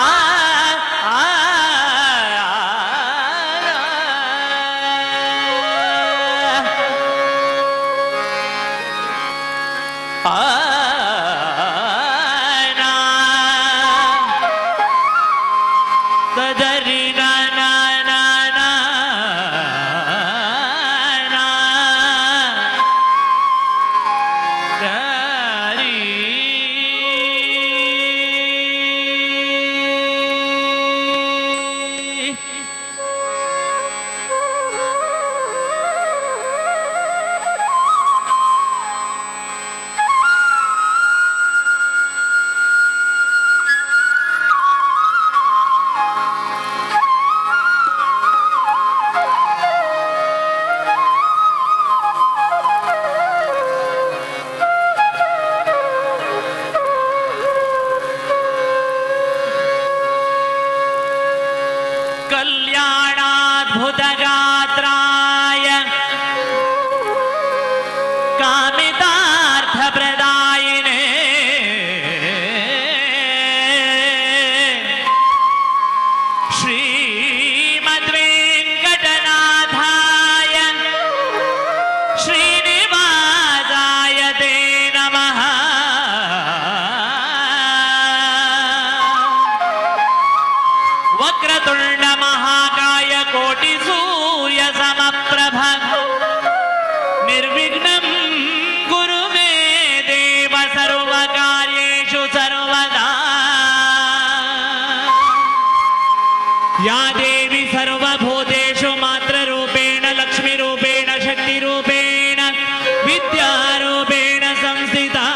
Speaker 3: ಆ ತದರಿ ನ ನ ನ ನ ರಿ कल्याणाद्भुतगात्राय कामितार्थप्रदायिने श्रीमद्वेङ्कटनाथाय श्रीनिवासाय ते नमः। वक्रतुण्ड महाकाय कोटि सूर्य समप्रभ निर्विघ्नं कुरु मे देव सर्वकार्येषु सर्वदा। या देवी सर्वभूतेषु मातृरूपेण लक्ष्मीरूपेण शक्तिरूपेण विद्यारूपेण संस्थिता।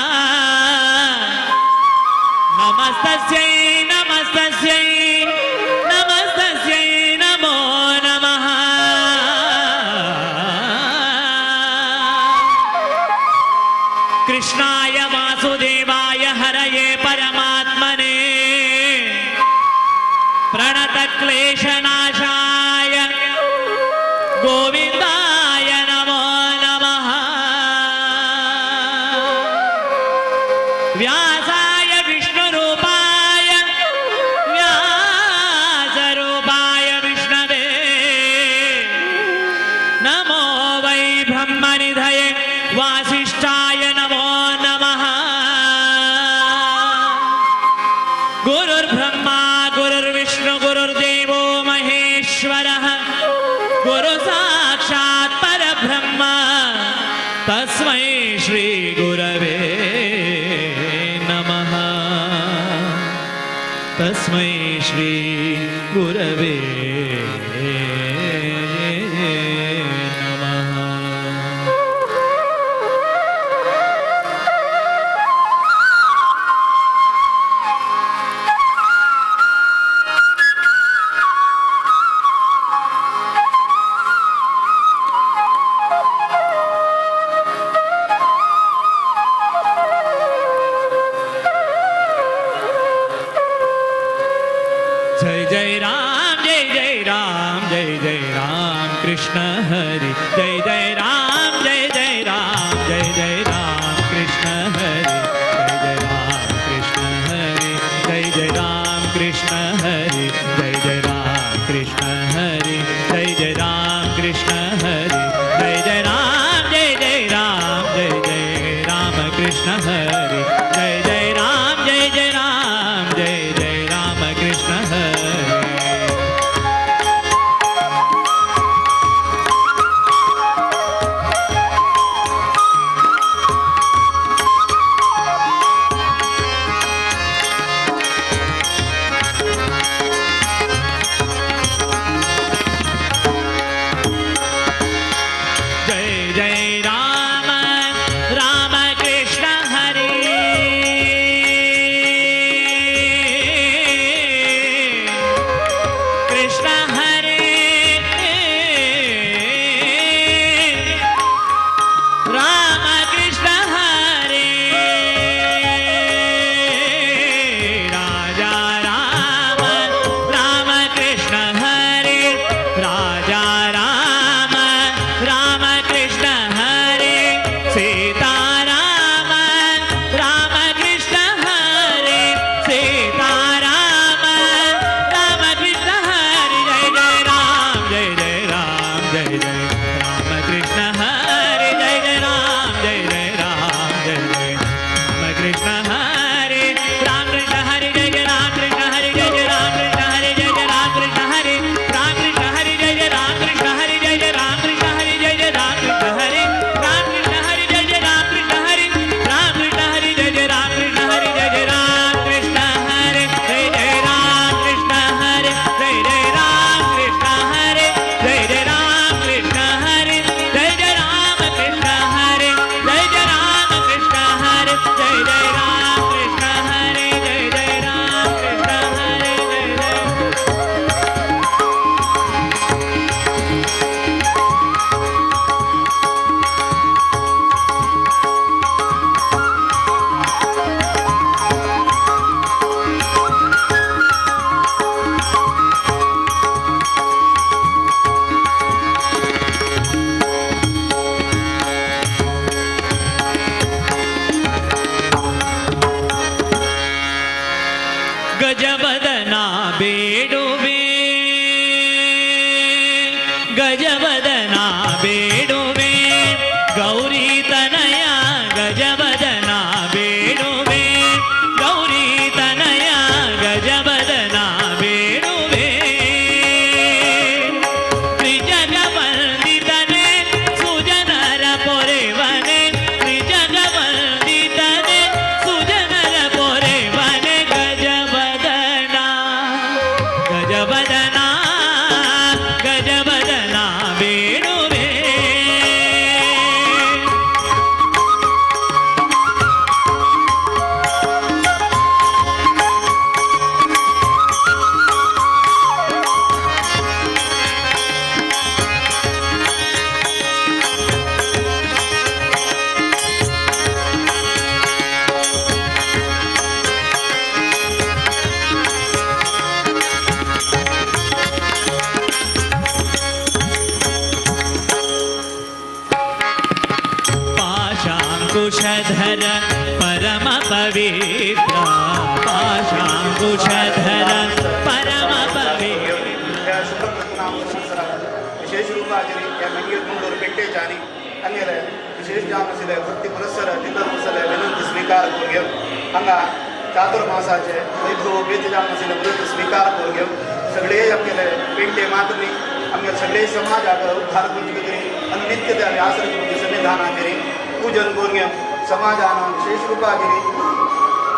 Speaker 3: नमस्तस्यै नमस्तस्यै नमस्तस्यै नमो नमः। कृष्णाय वासुदेवाय हरये परमात्मने प्रणतक्लेशनाशाय गोविन्दाय नमो नमः। व्यासाय विष्णुरूपाय व्यासरूपाय विष्णवे नमो वै ब्रह्मनिधये वासिष्ठाय नमो नमः। गुरुर्ब्रह्मा गुरुर्विष्णु गुरुर्देवो महेश्वरः गुरु साक्षात् परब्रह्म तस्मै श्री गुरवे नमः। तस्मै श्री गुरवे नमः। जय जय राम जय जय राम जय जय राम कृष्ण हरि जय जय राम जय जय राम जय जय राम कृष्ण हरि जय जय राम कृष्ण हरि जय जय राम कृष्ण हरि जय जय राम कृष्ण हरि जय जय राम कृष्ण हरि जय जय राम जय जय राम जय जय राम कृष्ण हरि जय जय राम जय जय राम जय जय राम कृष्ण हरि। ಗಜವದನ ಬೇಡುವೆ ಗಜವದನ ಬೇಡುವೆ ಗೌರಿ ತನಯ ಗಜವದನ ಬೇಡುವೆ ಗೌರಿ ತನಯ ಗಜವದನ ಬೇಡುವೆ ತ್ರಿಜಗವಂದಿತನೆ ಸುಜನರ ಪೊರೆವನೆ ತ್ರಿಜಗವಂದಿತನೆ ಸುಜನರ ಪೊರೆವನೆ ಗಜವದನ ಗಜವದನ ಗಜವದನ ಬೇಡುವೆ. पाशांकुशधर परम पवित्र पाशांकुशधर परम पवित्र
Speaker 4: ह्या शुभकृतनाम विशेष रूपाचेर ह्या मंगीर मंगळूर पेट्टेच्या आनी हांगेले विशेष जावन आशिल्ले भक्ती पुरस्सर दिल्ल मसले विनंती स्विकार करून घेवन हांगा चातुर्मासाचे वैभव वेद जावन आशिल्ले व्रत स्विकार करून घेवन सगळे आमगेले पेंटे मात्र न्ही आमगेले सगळे समाजाक उद्धार करचे खातीर आनी नित्य त्या व्यासरची सन्निधानाचेर पूजन करून घेवन समाजान विशेष रूपाचेर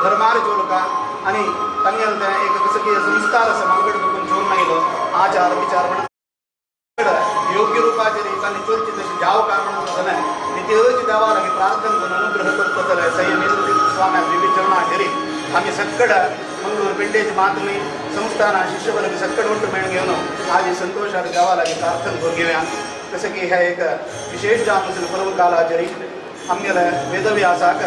Speaker 4: धर्मार चोलका आनी तांगेले तें एक कसं की संस्कार आसा मागड बघून चोरून आयलो आचार विचार म्हणून योग्य रूपाचेर तांणी चोरची तशी जाव काय म्हणून जालें नित्यच देवा लागीं प्रार्थना करून अनुग्रह करता जाल्यार संयमी स्वाम्या विविध चरणाचेर आमी सक्कड मंगळूर पेंटेची मात्र न्ही संस्थान शिष्यवर्ग सक्कड ಒಟ್ಟು मेळून घेवन आज संतोषान देवा लागीं प्रार्थना करून घेवया. जसं की हे एक विशेष जावन आशिल्लें पर्व कालाचेर आमगेले वेदव्यासाक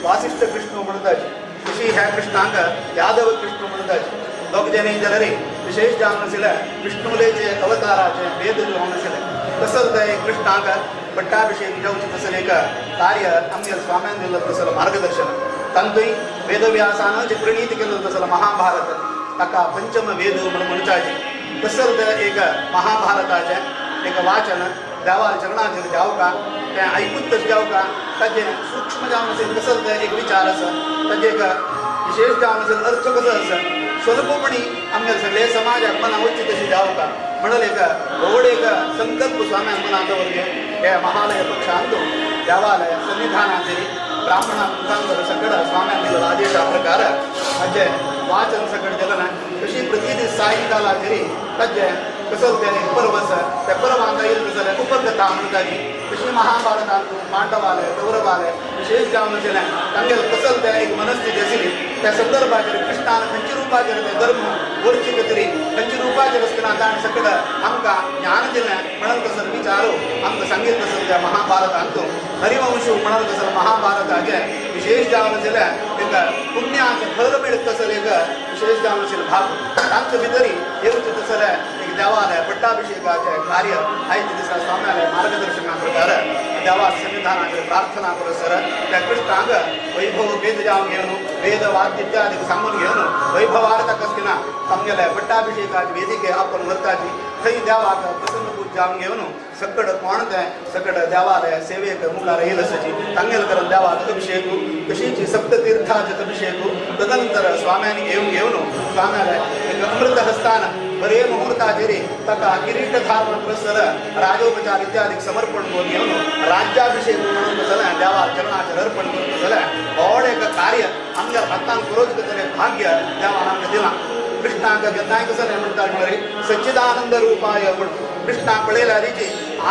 Speaker 4: वासिष्ठ कृष्ण म्हणटाची तशी ह्या कृष्णांक यादव कृष्ण म्हणटाची दोग जणी जाल्यार विशेष जावन आशिल्ले विष्णुलेचे अवताराचे वेद जावन आशिल्ले तसंच ते कृष्णांक पट्टाभिषेक जावचें तसलें एक कार्य आमगेले स्वाम्यान दिल्लें तसलें मार्गदर्शन तांतूय वेदव्यासान जे प्रणीत केल्लें तसलें महाभारत ताका पंचम वेद म्हणून म्हणटाचे तसंच ते एक महाभारताचें एक वाचन देवा चरणाचेर जावका तें आयकूच तशें जावका ताजें सूक्ष्म जावन आशिल्लें कसो तें एक विचार आसा ताजें एक विशेष जावन आशिल्लो अर्थ कसो आसा स्वल्पपणी आमगे सगळे समाजाक मना वचची तशी जावका म्हणून एक व्हड एक संकल्प स्वाम्यान मनात दवरले हे महालय पक्षांत देवालय सन्निधानाचेर ब्राह्मणा मुखांतर सगळं स्वाम्यान दिल्लो आदेशा प्रकार हाजें वाचन सगळें जालें ना तशी प्रति दीस सायंकालाचेर ताजें कसो तें एक पर्व आसा त्या पर्वांत येयलें जाल्यार उपकथा म्हणटाली तशी महाभारतांत पांडवाले कौरवाले विशेष जावन आशिल्लें तांगेले कसो तें एक मनस्थिती आशिल्ली त्या संदर्भाचेर कृष्णान खंयच्या रुपाचेर तें धर्म वरचे खातीर खंयच्या रुपाचेर आसतना ताणें सगळें आमकां ज्ञान दिलें म्हणून कसो विचारो आमकां सांगीत तसो त्या महाभारतांत हरिवंश म्हणून कसो महाभारताचें विशेष जावन आशिल्लें एक पुण्याचें फळ मेळत तसलें एक विशेष जावन आशिल्लें भाग तांचे भितर येवचें तसलें एक देवालय पट्टाभिषेकाचें कार्य आयच्या दिसा स्वाम्याले मार्गदर्शना प्रकार देवा सन्निधानाचेर प्रार्थना पुरस्सर त्या कृष्णांक वैभव वेद जावन घेवन वेद वाद्य इत्यादी सांगून घेवन वैभवार्थ कसकिना आमगेले पट्टाभिषेकाचे वेदिके आपण व्हरताची थंय देवाक प्रसन्न पूज जावन घेवन सकड कोण तें सकड देवालय सेवेक मुखार येयल आसाची तांगेले करून देवाक अभिषेक तशीच सप्ततीर्थाचे अभिषेक तदनंतर स्वाम्यांनी येवन घेवन स्वाम्याले एक अमृत हस्तान बरे मुहूर्ताचेर ताका किरीट धारण पुरस्सर राजोपचार इत्यादी समर्पण करून घेवन राज्याभिषेक म्हणून जाल्यार देवा चरणाचेर अर्पण करून जाल्यार व्हड एक कार्य आमच्या हातान करोच जालें भाग्य देवान आमकां दिलां. कृष्णाक केन्नाय कसलें म्हणटा म्हळ्यार सच्चिदानंद रूपाय म्हणून कृष्णाक पळयल्यार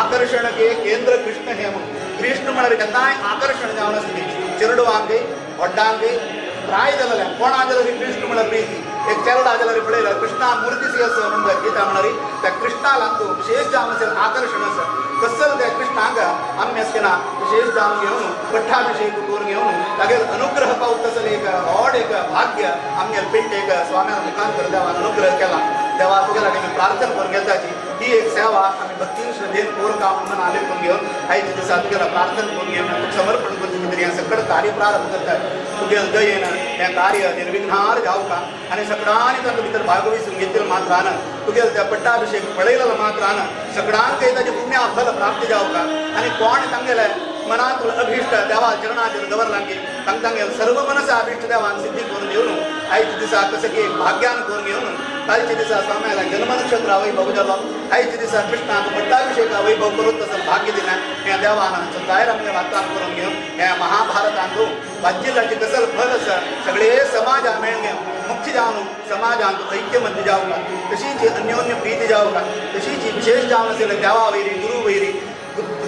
Speaker 4: आकर्षण के केंद्र कृष्ण हे म्हणून कृष्ण म्हळ्यार केन्नाय आकर्षण जावन आसली चेरडुवांकय व्हड्डांकय प्राय जालें कोणा जाल्यार कृष्ण म्हळ्यार प्रीती एक चेरडा जाल्यार पळयल्यार कृष्णा मूर्ती आसा म्हणटा गीता म्हळ्यार त्या कृष्णा लागतो विशेष जावन आशिल्लें आकर्षण आसा तसं त्या कृष्णाक आमी आसतना विशेष जावन घेवन पट्टाभिषेक करून घेवन तागेले अनुग्रह पावत तसलें एक व्हड एक भाग्य आमगेले पेंटेक स्वाम्या मुखांतर देवान अनुग्रह केला. देवा तुगे लागीं आमी प्रार्थना करून घेताची ही एक सेवा आमी भक्तीन श्रद्धेन कोरका म्हणून आलेख करून घेवन आयच्या दिसा तुगेला प्रार्थना करून घेवन तुका समर्पण करचे खातीर हें सगळें कार्य प्रारंभ करतात. तुगेल दयेन हें कार्य निर्विघ्नार जावका आनी सगळ्यांनी तातूंत भितर भागविसून घेतले मात्रान तुगेल त्या पट्टाभिषेक पळयलेलो मात्रान सगळ्यांकय ताजें पुण्य फल प्राप्ती जावका आनी कोण तांगेले मनांत अभिष्ट देवा चरणाचेर दवरला की तांकां तांगेल सर्व मनसा अभिष्ट देवान सिद्धी करून घेवन आयच्या दिसा कसं की भाग्यान करून घेवन कालच्या दिसा स्वाम्याला जन्म नक्षत्र वैभव जालो. आयच्या दिसा कृष्णाक पट्टाभिषेक वैभव करून तसं भाग्य दिलें ह्या देवान जाहीर आमच्या वातान करून घेवन ह्या महाभारतांत वाज्जिलाचे कसल फल आसा सगळे समाजा मेळून घेवन मुख्य जावन समाजांत ऐक्यमत्य जावका तशीच अन्योन्य प्रीती जावका तशीच विशेष जावन आशिल्ले देवा वैरी गुरु वैरी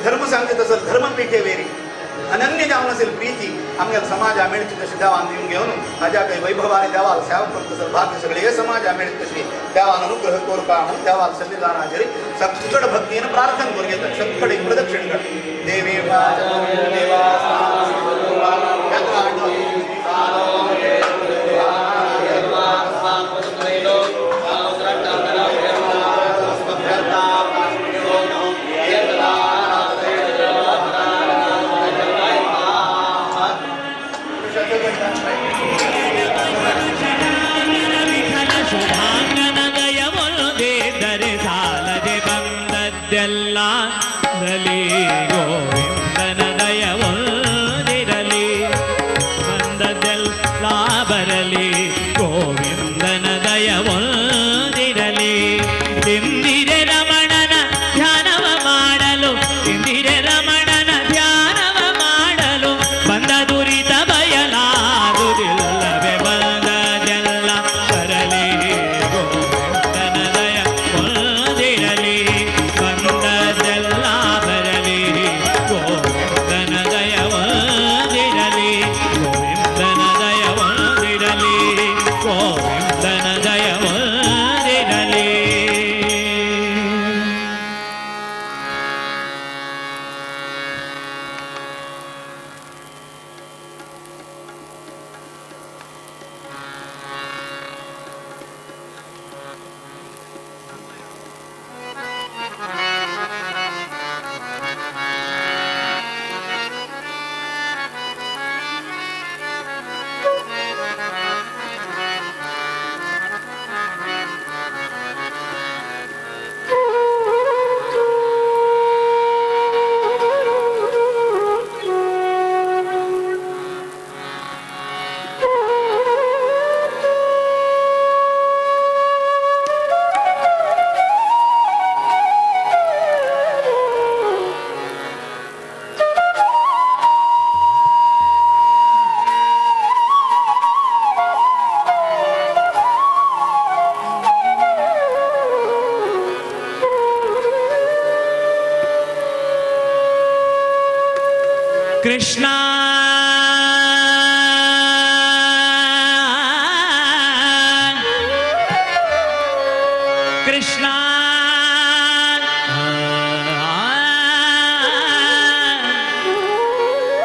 Speaker 4: धर्म सांगते तसं धर्मपीठे वेरी अनन्य जावन असेल प्रीती आमगे समाजा मेळची तशी देवान दिवन घेवन हाज्या काही वैभवाने देवाला सेवा करत तसं भाग्य सगळे समाजा मेळची तशी देवान अनुग्रह कोरका म्हणून देवाला सन्निधानाचेर सगळ भक्तीन प्रार्थना करून घेतात. सगळे प्रदक्षिण कर देवी देवा
Speaker 3: कृष्णा कृष्णा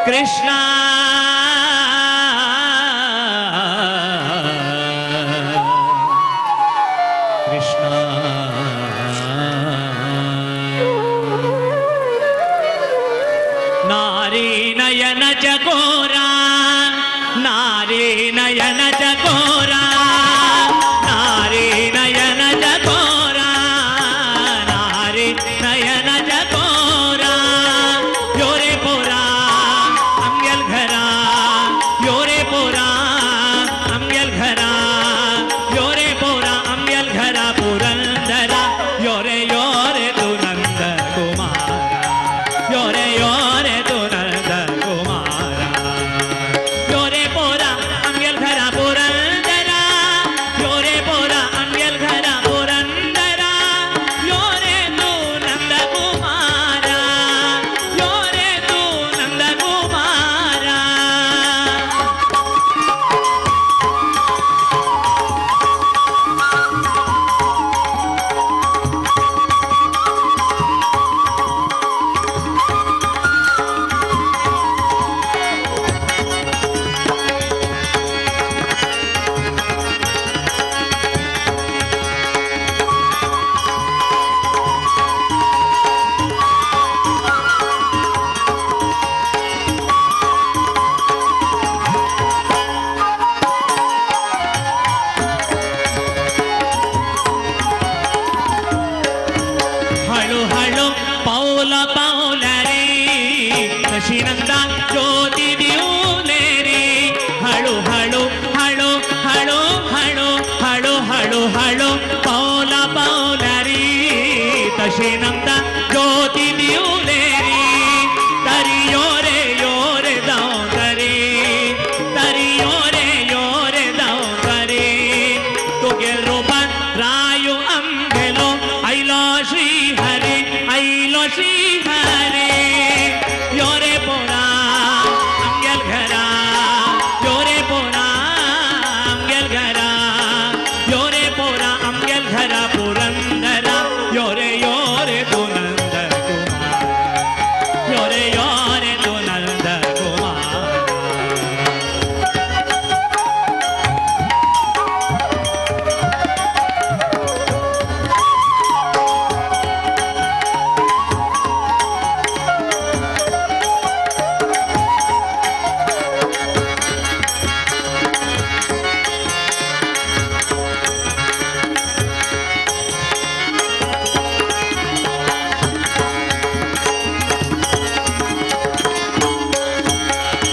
Speaker 3: कृष्णा कृष्णा नारी नयन चकोरा नारी नयन चकोरा नारी नयन चकोरा नारी नयन चकोरा योरे पोरा आमगेल घरा योरे पोरा आमगेल घरा योरे पोरा आमगेल घरा पुरंदरा योरे योरे तू नंद कुमारा योरे योरे तू नंद कुमारा. हाळो पावला पावलारी तशी नमता ज्योती दिवलेरी तरी यो रे जावं तरी तरी यो रे जावं तरी तुगेल रूपान रायो आमगेलो आयलो श्री हरी आयलो श्री हरी यो रे पोरा आमगेल घरा यो रे पोरा आमगेल घरा यो रे पोरा आमगेल घरा पुरंदरा यो रे तू नंद कुमार यो रे तू नंद कुमार.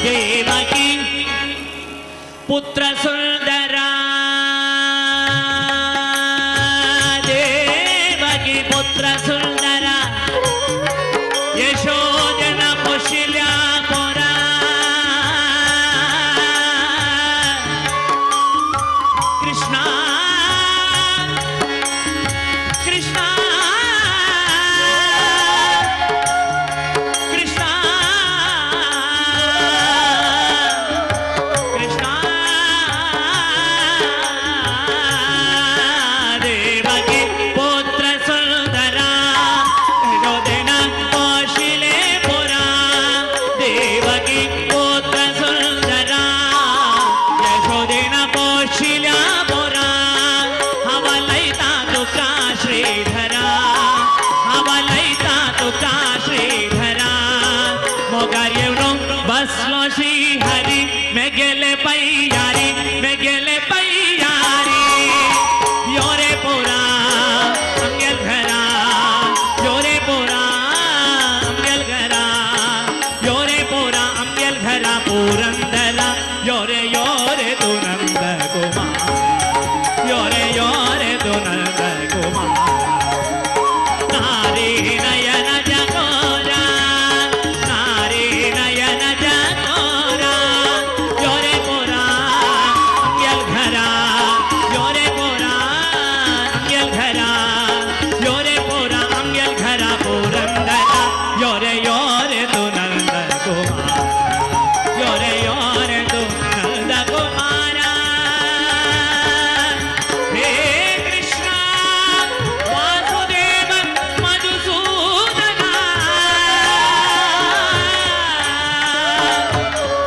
Speaker 3: देवकी पुत्र सुंदरा देवकी पुत्र सुंदरा यशोदन पोशिल्या पोरा कृष्णा कृष्णा कृष्णा कृष्णा देवकी पुत्र सुंदरा यशोदेन पोशिले पुरा देवकी पुत्र सुंदरा यशोदेन पोशिल्या पुरा हवा लयता तुका श्रीधरा हवा लयता तुका श्रीधरा मोगार येवन बसलो श्री हरी मेगेले पय्यारी मेगेले पय्यारी यो रे पोरा आमगेल घरा यो रे पोरा आमगेल घरा यो रे पोरा आमगेल घरा पुरंदरा यो रे तू नंद कुमार यो रे तू नंद कुमार. नारी नयन जगोरा नारी नयन जगोरा यो रे पोरा आमगेल घरा यो रे पोरा आमगेल घरा यो रे पोरा आमगेल घरा पुरंदरा यो रे तू नंद कुमार यो रे तू नंद कुमारा. हे कृष्णा वासुदेव मधुसूदना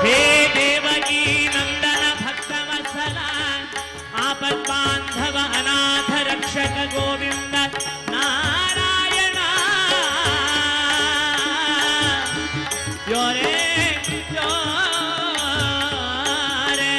Speaker 3: हे देवकी नंदन भक्तवत्सला आपद बांधव अनाथ रक्षक गोविंद नारायण यो रे यो रे.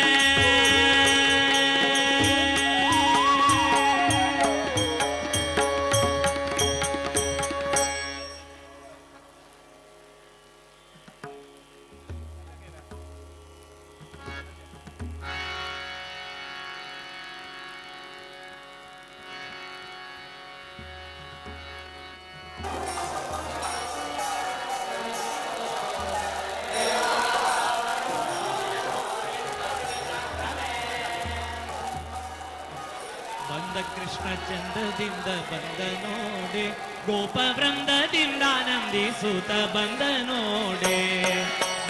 Speaker 3: ಬಂದ ಕೃಷ್ಣ ಚಂದದಿಂದ ಬಂದ ನೋಡೆ ಗೋಪವೃಂದದಿಂದ ಆನಂದಿಸುತ್ತ ಬಂದ ನೋಡೆ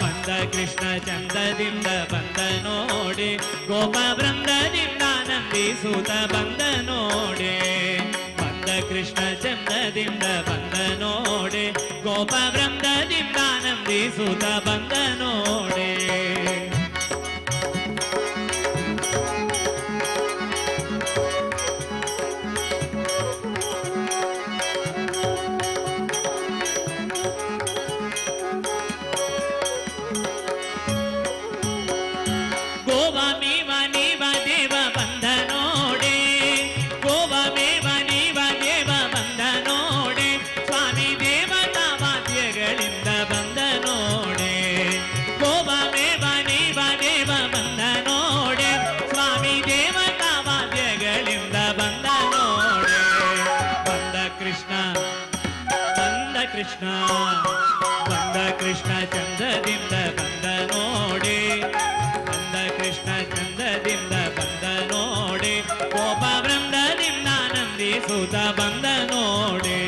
Speaker 3: ಬಂದ ಕೃಷ್ಣ ಚಂದದಿಂದ ಬಂದ ನೋಡೆ ಗೋಪವೃಂದದಿಂದ ಆನಂದಿಸುತ್ತ ಬಂದ ನೋಡೆ ಬಂದ ಕೃಷ್ಣ ಚಂದದಿಂದ ಬಂದ ನೋಡೆ ಗೋಪವೃಂದದಿಂದ ಆನಂದಿಸುತ್ತ ಬಂದ ನೋಡೆ. ಗೋವಾ ಮೇವ ನೀವ ದೇವ ಬಂದ ನೋಡೆ ಗೋವಾ ಮೇವ ನೀವ ದೇವ ಬಂದ ನೋಡೆ ಸ್ವಾಮಿ ದೇವತಾ ವಾದ್ಯಗಳಿಂದ ಬಂದ ನೋಡೆ ಗೋವಾ ಕೃಷ್ಣ ಬಂದ ಕೃಷ್ಣ ಚಂದದಿಂದ ಬಂದ ನೋಡಿ ಬಂದ ಕೃಷ್ಣ ಚಂದದಿಂದ ಬಂದ ನೋಡಿ ಗೋಪ ವೃಂದದಿಂದ ನಂದಿಸುತ್ತ ಬಂದ ನೋಡಿ.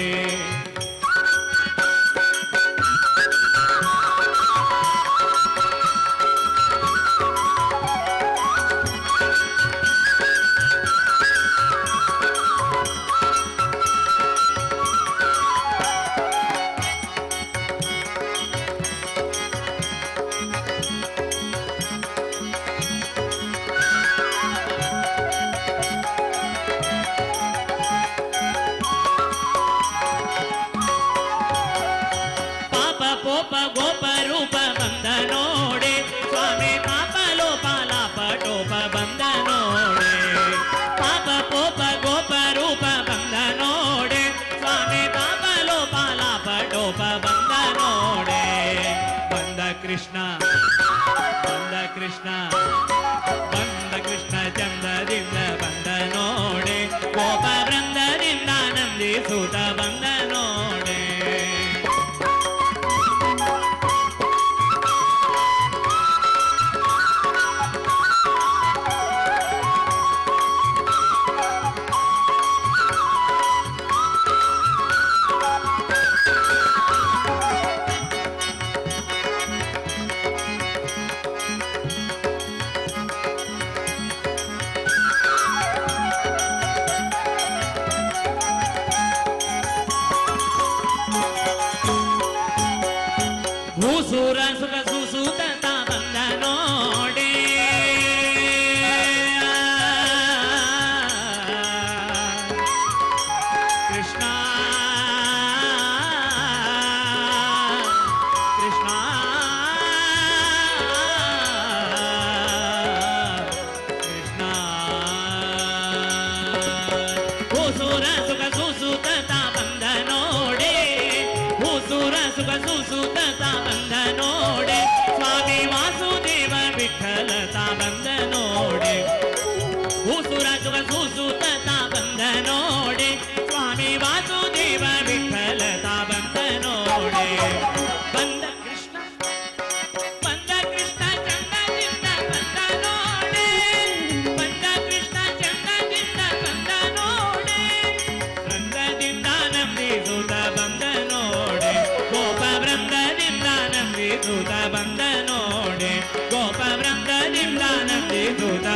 Speaker 3: ಗೋಪ ಗೋಪ ರೂಪ ಬಂದ ನೋಡೆ ಸ್ವಾಮಿ ಪಾಪ ಲೋಪ ಲಾಪ ಟೋಪ ಬಂದ ನೋಡೆ ಪಾಪ ಪೋಪ ಗೋಪ ರೂಪ ಬಂದ ನೋಡೆ ಸ್ವಾಮಿ ಪಾಪ ಲೋಪ ಲಾಪ ಟೋಪ ಬಂದ ನೋಡೆ ಬಂದ ಕೃಷ್ಣ ಬಂದ ಕೃಷ್ಣ ಬಂದ ಕೃಷ್ಣ ಚಂದದಿಂದ ಬಂದ ನೋಡೆ ಗೋಪ ವೃಂದದಿಂದ ನಂದಿಸುತ್ತ ಬಂದ ನೋಡೆ. ಭೂಸೂರ ಸುಖ ಸುಸೂತ ಬಂದ ನೋಡೆ ಕೃಷ್ಣ ಕೃಷ್ಣ ಕೃಷ್ಣ ಭೂಸೂರ ಸುಖ ಸುಸೂತ ಬಂದ ನೋಡೆ ಭೂಸೂರ ಸುಖ ಸುಸೂತ ಬಂದ ನೋಡೆ ಸ್ವಾಮಿ ವಾಸುದೇವ ವಿಠಲ ಬಂದ ನೋಡೆ ಭೂಸುರ ಸುಖ ಸುಸೂತ ಬಂದ ನೋಡೆ ಸ್ವಾಮಿ ವಾಸುದೇವ ವಿಠಲ ಬಂದ ನೋಡೆ ಬಂದ ಕೃಷ್ಣ ಬಂದ ಕೃಷ್ಣ ಚಂದದಿಂದ ಬಂದ ನೋಡೆ ಬಂದ ಕೃಷ್ಣ ಚಂದದಿಂದ ಬಂದ ನೋಡೆ ವೃಂದದಿಂದ ನಂಬಿಸುತ್ತ ಬಂದ ನೋಡೆ ಗೋಪ ವೃಂದದಿಂದ ನಂಬಿಸುತ್ತ ಬಂದ ನೋಡೆ ಗೋಪ ವೃಂದದಿಂದ ನಂಬಿಸುತ್ತ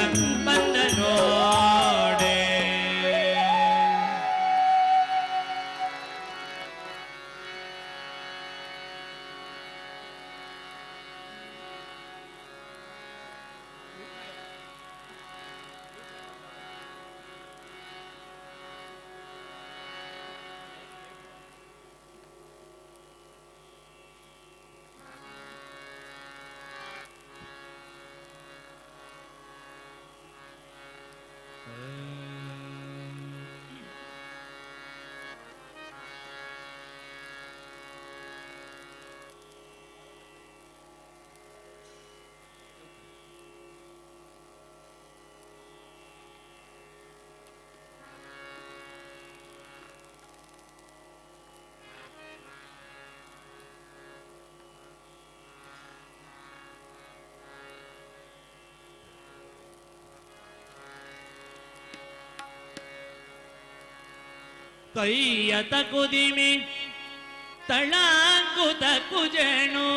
Speaker 3: ಬಂದ ನೋಡೆ. ತೈಯತ ಕುದಿಮಿ ತಳಾಂಕುತ ಕುಜಣು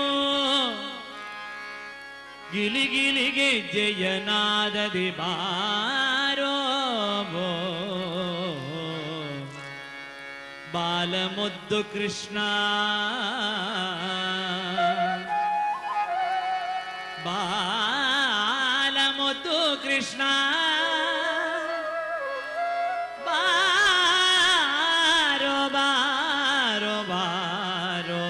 Speaker 3: ಗಿಲಿ ಗಿಲಿಗೆ ಜಯನಾದದಿ ಬಾರೋ ಬಾಲಮುದ್ದು ಕೃಷ್ಣ ಬಾಲಮುದ್ದು ಕೃಷ್ಣ ಬಾರೋ ಬಾರೋ ಬಾರೋ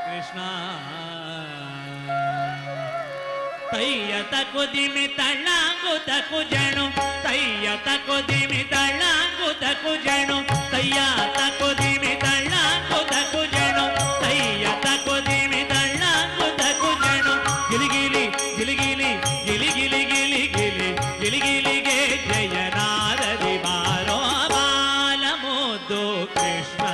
Speaker 3: ಕೃಷ್ಣ ತಯ್ಯ ತಕುದಿಮಿ ತಳ್ಳಾಂಗು ತಕುಜಣು ತಯ್ಯ ತಕುದಿಮಿ ತಳ್ಳಾಂಗು ತಕುಜಣು ತಯ್ಯ ತಕುದಿಮಿ ತಳ್ಳಾಂಗು ತಕುಜಣು ತಯ್ಯ ತಕುದಿಮಿ ತಳ್ಳಾಂಗು ತಕುಜಣು ಗಿಲಿಗಿಲಿ ಗಿಲಿಗಿಲಿ ಗಿಲಿಗಿಲಿ ಗಿಲಿ ಗಿಲಿ ಗಿಲಿಗಿಲಿಗೆ ಜಯನಾರದಿ ಬಾರೋ ಬಾಲಮುದ್ದು ಕೃಷ್ಣ.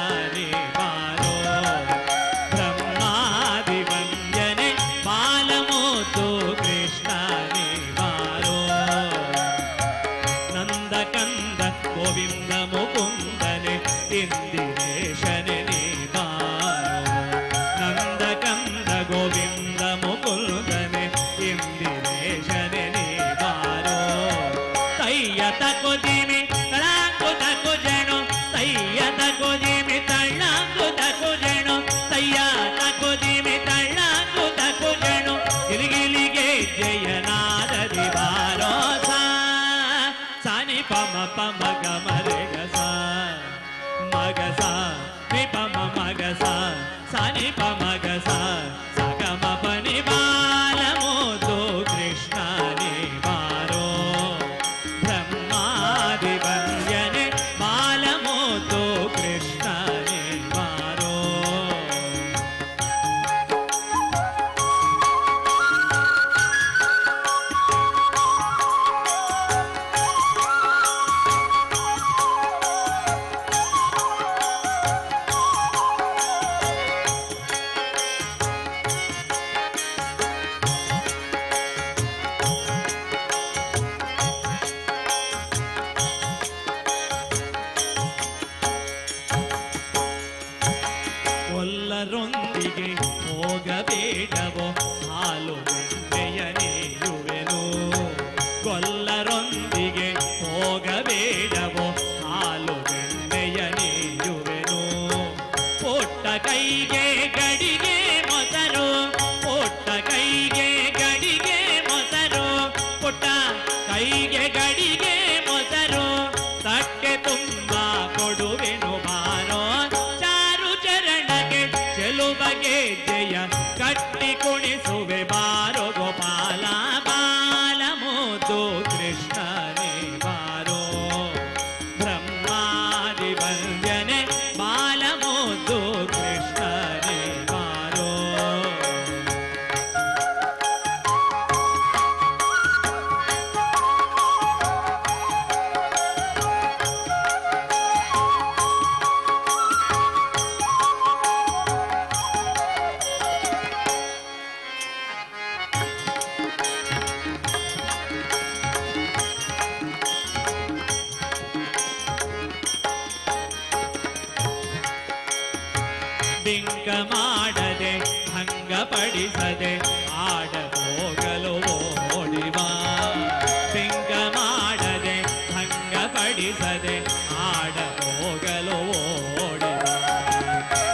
Speaker 3: ತಕೋ ದಿಮಿ ತಳಾಂಗು ತಕೋ ಜೇಣು ತಯ್ಯ ತಕೋ ದಿಮಿ ತಳ್ಳಾಂಗು ತಕೋ ಜೇಣು ತಯ್ಯ ತಕೋ ದಿಮಿ ತಳ್ಳಾಂಗು ತಕೋ ಜೇಣು ಗಿಲಿಗಿಲಿಗೆ ಜಯನಾದದಿ ಬಾರೋ ಸಾ ಸಾನಿ ಪಮ ಪಮ ಗ ಮ ರೆ ಗ ಸಾ ಮಗ ಸಾ ನಿ ಪಮ ಮಗ ಸಾ ಸಾನಿ ಪಮ ಗ ಸಾ ಸಾ ಗ ಮ ಪ ನಿ ಬಾಲ ಮೋದು ಕೃಷ್ಣ ನಿ ಬಾರೋ ಬ್ರಹ್ಮಾದಿ ವಂದ್ಯನೆ ಬಾಲ ಮೋದು ಕೃಷ್ಣ ನಿ ಬಾರೋ. ಕೊಲ್ಲರೊಂದಿಗೆ ಹೋಗಬೇಡವೋ ಹಾಲು ಬೆಣ್ಣೆಯ ನೀಯುವೆನು. ಕೊಲ್ಲರೊಂದಿಗೆ ಹೋಗಬೇಡವೋ ಹಾಲು ಬೆಣ್ಣೆಯ ನೀಯುವೆನು. ಪುಟ್ಟ ಕೈಗೆ ಗಡಿಗೆ ಮೊಸರು, ಪುಟ್ಟ ಕೈಗೆ ಗಡಿಗೆ ಮೊಸರು, ಪುಟ್ಟ ಕೈಗೆ ಗಡಿಗೆ ಮೊಸರು, ತಟ್ಟೆ ತುಂಬ ಕೊಡುವೆನು ಬಾರೋ. ಚಾರು ಚರಣಕ್ಕೆ ಚೆಲುವಗೆ ಜಯ ಕಟ್ಟಿ ಕುಣಿಸುವೆ ಬಾರೋ ಗೋಪಾಲ ಬಾಲ ಮುದ್ದು ಕೃಷ್ಣನೇ ಬಾರೋ. ಬ್ರಹ್ಮಾದಿ ವಂದ್ಯನೆ ಬಾಲ ಮುದ್ದು ಕೃಷ್ಣನೇ ಬಾರೋ. ಬಿಂಕ ಮಾಡದೆ ಭಂಗಪಡಿಸದೆ ಆಡ ಹೋಗಲು ಓಡಿವ. ಬಿಂಕ ಮಾಡದೆ ಭಂಗಪಡಿಸದೆ ಆಡ ಹೋಗಲು ಓಡಿವ.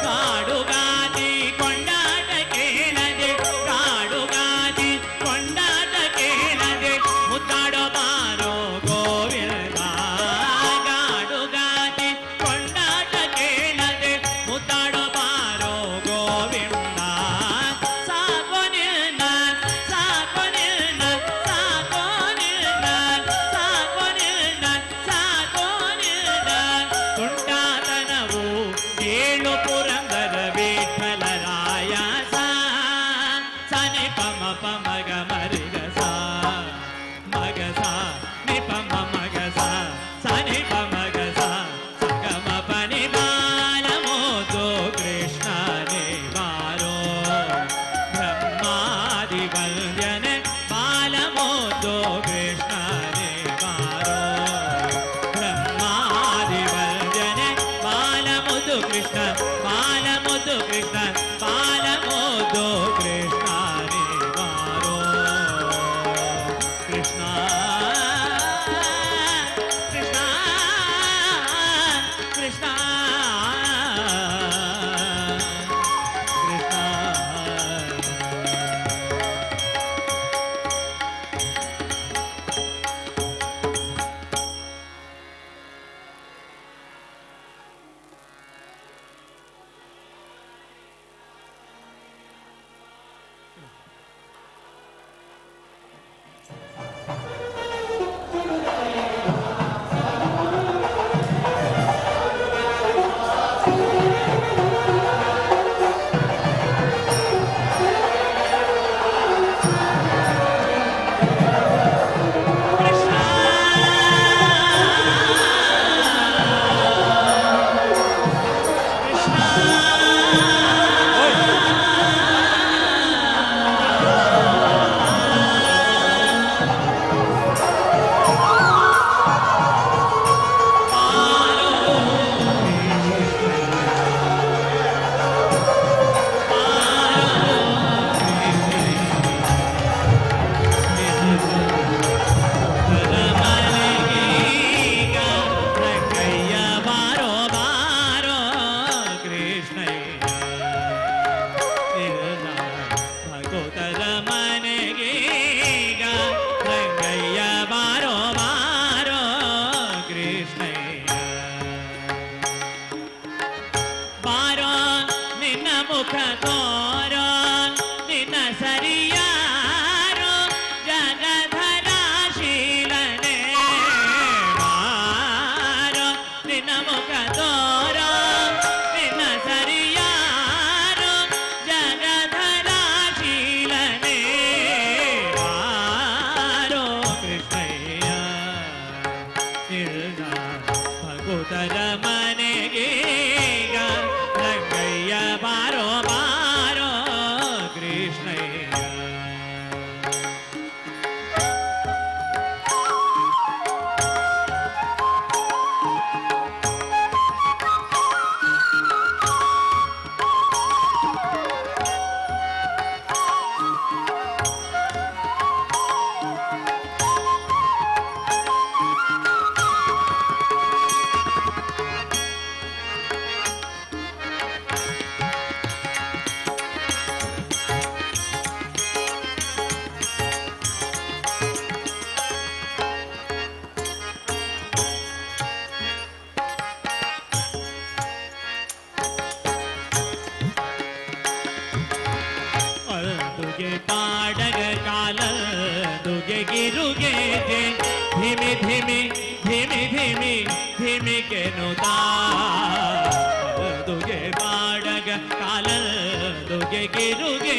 Speaker 3: ಕಾಡುಗಾದಿ ಕೊಂಡಾಟ ಕೇಳದೆ, ಕಾಡುಗಾದಿ ಕೊಂಡಾಟ ಕೇಳದೆ ಮುದ್ದಾಡೋ ಬಾರೋ ಗೋವಿಂದ. ಗಾಡುಗಾದಿ ಕೊಂಡಾಟ ಕೇಳದೆ ಮುದ್ದಾಡೋ ಬಾರೋ ಗೋವಿಂದ. ಸಾಕೋ ನಿನ್ನ, ಸಾಕೋ ನಿನ್ನ, ಸಾಕೋ ನಿನ್ನ, ಸಾಕೋ ನಿನ್ನ, ಸಾಕೋ ನಿನ್ನ. ಕೃಷ್ಣಯ್ಯ ಬಾರೋ ನಿನ್ನ ಮುಖ ತೋರೋ ನಿನ್ನ ಸರಿಯಾರೋ ಜಗಧರ ಶೀಲನೆ ಬಾರೋ ನಿನ್ನ ಮುಖ ತೋರೋ ನಿನ್ನ ಸರಿಯಾರೋ ಜಗಧರ ಶೀಲನೆ ಬಾರೋ ಕೃಷ್ಣಯ್ಯ ನಿನ್ನ ಭಗುತರ ಮನೆಗೀಗ ರಂಗಯ್ಯ ಬಾರೋ ಬಾರೋ ಕೃಷ್ಣಯ್ಯ. ಅದುಗೆ ಪಾಡಗ ಕಾಲ ದುಗೆ ಗಿರುಗೆ ಧಿಮಿ ಧಿಮಿ ಧಿಮಿ ಧಿಮಿ ಧಿಮಿ ಕೆನುತಾ ದುಗೆ ಪಾಡಗ ಕಾಲ ದುಗೆ ಗಿರುಗೆ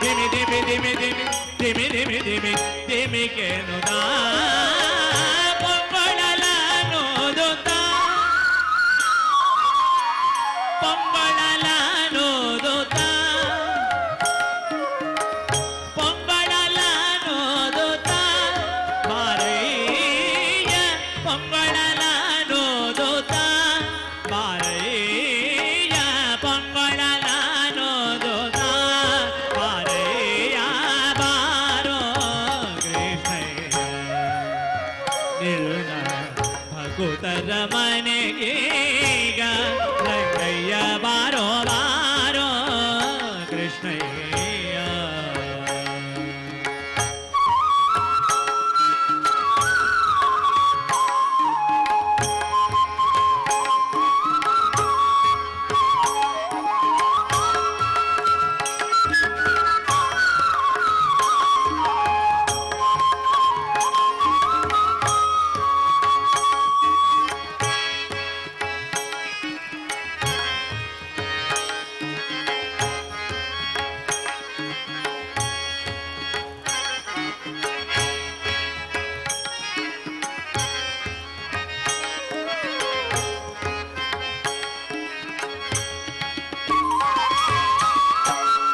Speaker 3: ಧಿಮಿ ಧಿಮಿ ಧಿಮಿ ಧಿಮಿ ಧಿಮಿ ಧಿಮಿ ಧಿಮಿ ಧಿಮಿ ಕೆನುತಾ ಪೊಂಬಳಲ ನೋದುತ್ತಾ ಪೊಂಬಳಲ ನೋದುತ್ತಾ ಪೊಂಬಳಲನೋದುತ ಬಾರಯ್ಯ ಪೊಂಬಳಲನೋದುತ ಬಾರಯ್ಯ ಪೊಂಬಳಲನೋದುತ ಬಾರಯ್ಯ ಬಾರೋ ಕೃಷ್ಣಯ್ಯ ನಿನ್ನ ಭಕುತರ ಮನೆಗೀಗ ರಂಗಯ್ಯ ಬಾರೋ ಬಾರೋ ಕೃಷ್ಣಯ್ಯ.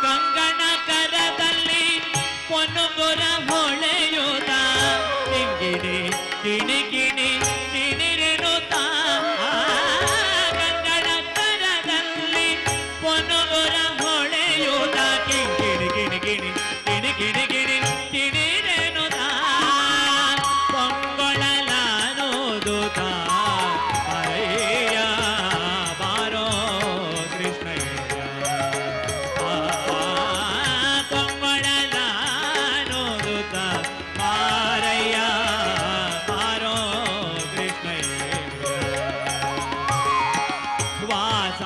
Speaker 3: ಕಂಗಣ ಕರದಲ್ಲಿ ಪೊನ್ನುಗುರ ಹೊಳೆಯುತ್ತ ಕಿಂಗಿಣಿ ಕಿಣಿ ಕಿಣಿ ಕಿಣಿರೆನುತ್ತ ಕಂಗಣ ಕರದಲ್ಲಿ ಪೊನ್ನುಗುರ ಹೊಳೆಯುತ್ತ ಕಿಂಗಿಣಿ ಕಿಣಿ ಕಿಣಿ ಕಿಣಿ ಕಿಣಿ ಕಿಣಿ ಕಿಣಿರೆನುತ್ತ ಪೊಂಗೊಳಲಾನೋದುತ್ತ ಅಯ್ಯ ಬಾರೋ ಕೃಷ್ಣಯ್ಯ ಪೊಂಬಳಲಾನೋದುತ ಮಾರಯ್ಯ ಮಾರೋ ಕೃಷ್ಣಯ್ಯ ವಾಸ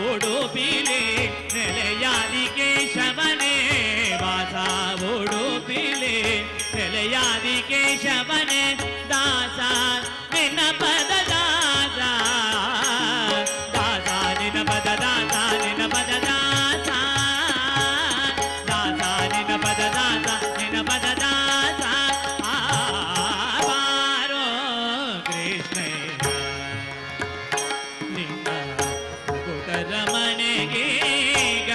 Speaker 3: ಉಡುಪಿಲೆ ನೆಲೆಯಾದಿ ಕೇಶವನೇ ವಾಸ ಉಡುಪಿಲೆ ನೆಲೆಯಾದಿ ಕೇಶವನೇ ದಾಸ ನಿನ್ನ ಪದ ದಾಸ ದಾಸ ನಿನ್ನ ಪದ ದಾಸ ನಿನ್ನ ಪದ ದಾಸ ದಾಸ ನಿನ್ನ ಪದ ದಾಸ ನಿನ್ನ ಪದ ದಾಸ ಆ ಬಾರೋ ಕೃಷ್ಣಯ್ಯ ನಿನ್ನ ಭಕುತರ ಮನೆಗೀಗ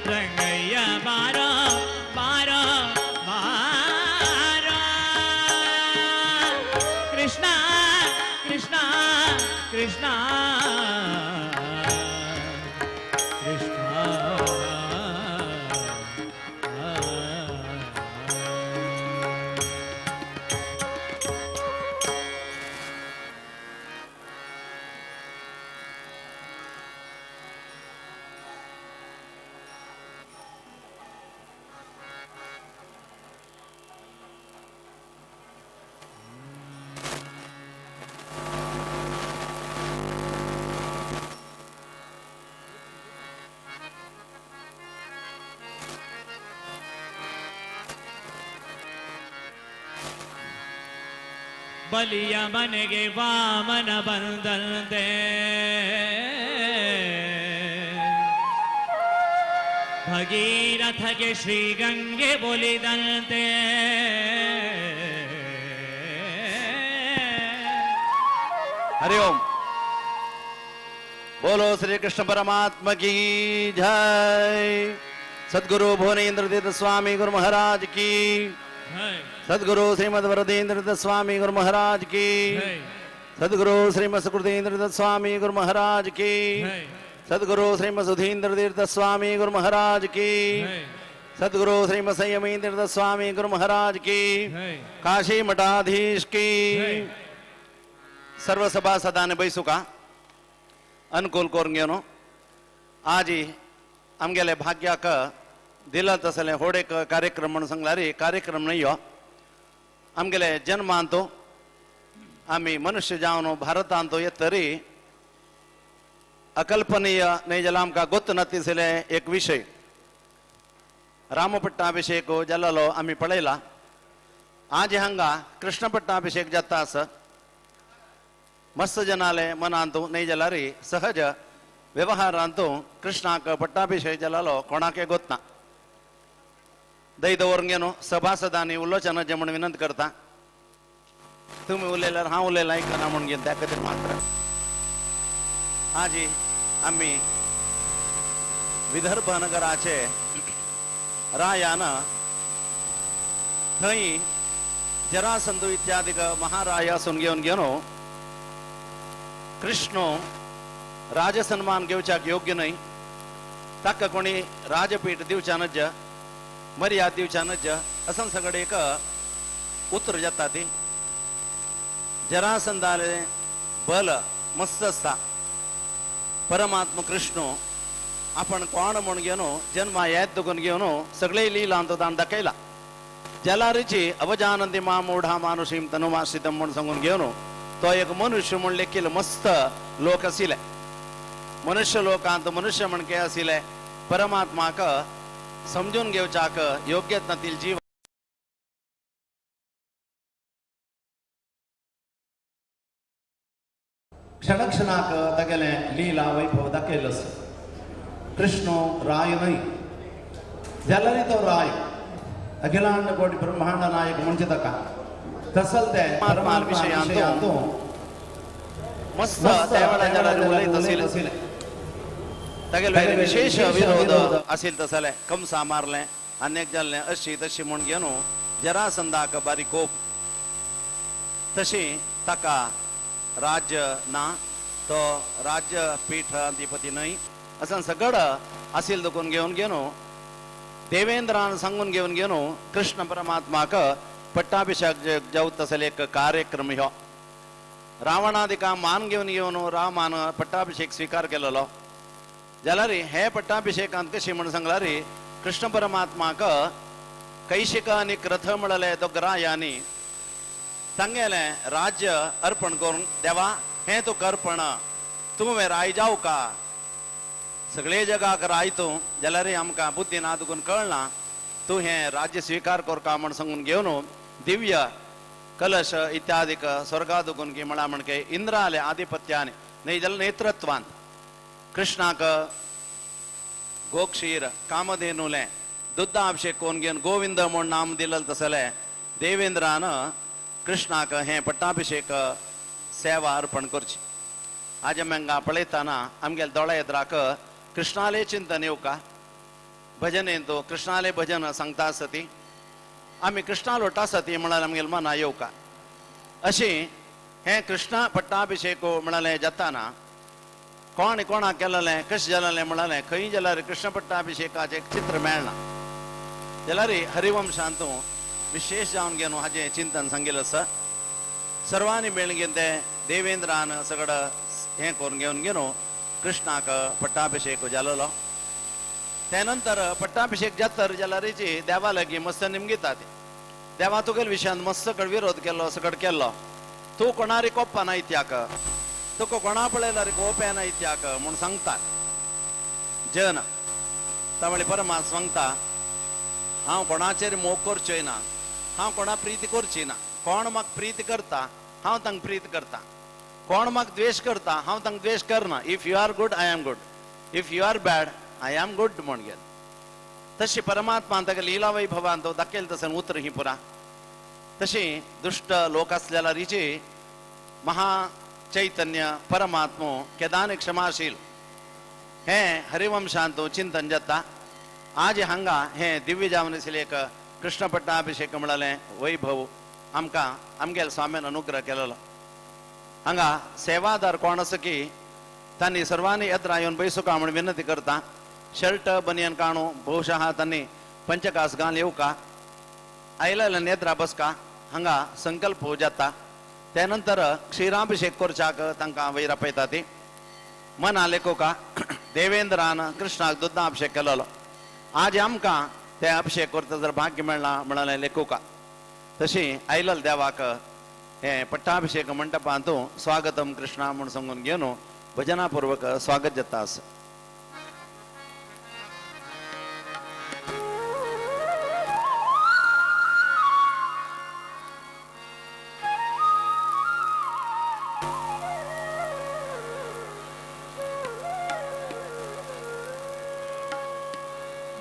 Speaker 3: ರಂಗಯ್ಯ ಬಾರೋ ಬಾರೋ ಬಾರೋ ಕೃಷ್ಣ ಕೃಷ್ಣ ಕೃಷ್ಣ ಕೃಷ್ಣ. ಬಲಿಯ ಮನೆಗೆ ವಾಮನ ಬಂದಂತೆ. ಭಗೀರಥಗೆ ಶ್ರೀಗಂಗೆ ಒಲಿದಂತೆ.
Speaker 5: हरि ओम। बोलो श्री कृष्ण परमात्मा की जय। सदगुरु भुवनेन्द्र तीर्थ स्वामी गुरु महाराज की। सदगुरु श्रीमद वरदेन्द्र तीर्थ स्वामी गुरु महाराज की। सदगुरु श्रीमद सुकृतेन्द्र तीर्थ स्वामी गुरु महाराज की। सदगुरु श्रीमद सुधीन्द्र तीर्थ स्वामी गुरु महाराज की। सदगुरु श्रीमद संयमीन्द्र तीर्थ स्वामी गुरु महाराज की। काशी मठाधीश की। सर्व सभासदांनी बैसुका अनुकूल करून घेवन आजी आमगेले भाग्याक दिला तसले होड एक कार्यक्रम म्हणून सांगल्यार कार्यक्रम न्हय हो. आमगेले जन्मांत आमी मनुष्य जावन भारतांत येत तरी अकल्पनीय न्हय जाल्यार आमकां गोत नातिसले एक विशय रामपट्टाभिषेक जाल्लो आमी पळयला. आज हांगा कृष्ण पट्टाभिषेक जाता आसा. मस्त जनाले मनांत न्हय जाल्यार सहज व्यवहारांत कृष्णाक पट्टाभिषेक जाल्लो कोणाकय गोतना. दय दवरून घेवन सभासदांनी उलोवचें जे म्हूण विनंती करता. तुमी उलयल्यार हांव उलयलां आयकना म्हूण घेवन त्या खातीर मात्र आजी आमी विदर्भ नगराचे रायान थंय जरासंधू इत्यादी महाराय आसून घेवन घेवन कृष्ण राजसन्मान घेवच्याक योग्य न्हय, ताका कोणी राजपीठ दिवच्या नज, मर्याद दिवच्या नज असं सगळे एक उतर जाता. ती जरासंधाले बल मस्त आसता. परमात्मा कृष्ण आपण कोण म्हूण घेवन जन्मा येत दुखून घेवन सगळे लिला तो ताणें दाखयला. जलारीची अवजानंदी मा मूढा मानुषीम तनुमाश्रितम म्हूण सांगून घेवन तो एक मनुष्य म्हूण लेखील मस्त लोक आशिल्ले. मनुष्य लोकांत मनुष्य म्हण के आशिल्ले परमात्माक समजून घेवच्याक योग्यत नातील जीव क्षणक्षणाक तागेलें लीला वैभव दाखयलो. कृष्ण राय न्हय जाल्यार तो राय अखिलांड कोटी ब्रह्मांड नायक म्हणजे ताका तसल ते परमात्मा विशयांत मस्त त्या वेळार जाल्यार उलयत आशिल्ले. तागेले विशेष विरोध आशिल्ले तसले कंसा मारलें आनी जाल्लें अशी तशी म्हूण घेवन जरासंधाक बारीक कोप तशी ताका राज्य ना, तो राज्यपीठ अधिपती न्हय असं सगळं आशिल्लें दुखून घेवन घेवन देवेंद्रान सांगून घेवन घेवन कृष्ण परमात्माक पट्टाभिषेक जावत तसले एक कार्यक्रम ह्यो. रावणादिका मान घेवन घेवन रामान पट्टाभिषेक स्वीकार केलेलो जाल्यार हे पट्टाभिषेकांत कशी म्हूण सांगल्यार कृष्ण परमात्माक कैशिक आनी रथ म्हणले दोगरायांनी तांगेलें राज्य अर्पण करून देवा हें तुका अर्पण, तूं राय जावं का सगळे जगाक राय तूं जाल्यार आमकां बुद्धी ना दुखून कळना तूं हें राज्य स्विकार करका म्हूण सांगून घेवन दिव्य कलश इत्यादिक स्वर्गा दुखून की म्हणा म्हणके इंद्राले आधिपत्याने न्हय जाल्यार नेतृत्वान कृष्णाक गोक्षीर कामधेनुलें दुग्धाभिषेक करून घेवन गोविंद म्हूण नाम दिलें तसलें देवेंद्रान कृष्णाक हें पट्टाभिषेक सेवा अर्पण करची. आज आमी हांगा पळयतना आमगेले दोळ्या एदराक कृष्णाले चिंतन येवका भजनेंत कृष्णाले भजन सांगता आसता ती आमी कृष्णा लोट आसा ती म्हळ्यार आमगेले मना येवका. अशी हें कृष्णा पट्टाभिषेक म्हळ्यार जाताना कोण कोणाक केलेलें कशें जालेलें म्हळ्यार खंय जाल्यार कृष्ण पट्टाभिषेकाचें चित्र मेळना जाल्यार हरिवंशांत विशेष जावन घेवन हाजें चिंतन सांगिल्लें आसा. सर्वांनी मेळून घेवन ते देवेंद्रान सगळं हें करून घेवन घेवन कृष्णाक पट्टाभिषेक जालेलो. त्या नंतर पट्टाभिषेक जातर जाल्यारीची देवा लागीं मस्त निमगिता ती देवा तुगेले विशयान मस्त कड विरोध केल्लो सगळं केल्लो तूं कोणारी कोप्पा ना इत्याक तुका कोणा पळयल्यार कोप येना इत्याक म्हूण सांगतात जन. तावळी परमात्मा सांगता हांव कोणाचेर मोग करचोय ना, हांव कोणा प्रीती करची ना, कोण म्हाका प्रीती करता हांव तांकां प्रीत करता. कोण म्हाका द्वेश करता हांव तांकां द्वेश करना. If you are good I am good, if you are bad I am good म्हण गेल. तशी परमात्मा ताका लिला वैभवान तो दाखयल तसं उतर ही पुरा. तशी दुश्ट लोक आसलेला रिची महा चैतन्य परमात्मो केदान क्षमाशील हे हरिवंशांत चिंतन जाता. आज हांगा हे दिव्य जावन आशिल्लें एक कृष्ण पट्टाभिषेक म्हळ्यालें वैभव आमकां आमगेल स्वामीन अनुग्रह केलेलो. हांगा सेवादार कोण आसा की तांणी सर्वांनी येत्रा येवन बैसुका म्हूण विनंती करता. शर्ट बनियन काणू बहुशः तांणी पंचकास घाल येवका आयलेल्या नेत्रा बसका हांगा संकल्प जाता. त्या नंतर क्षीराभिषेक करच्याक तांकां वयर आपयता. ती मना लेखोका देवेंद्रान कृष्णाक दुग्धाभिषेक केलेलो. आज आमकां ते अभिषेक करता जर भाग्य मेळ्ळा म्हळ्यार लेखोका. तशी आयलेल देवाक हे पट्टाभिषेक मंडपांत स्वागतम कृष्णा म्हूण सांगून घेवन भजनापूर्वक स्वागत जाता आसा.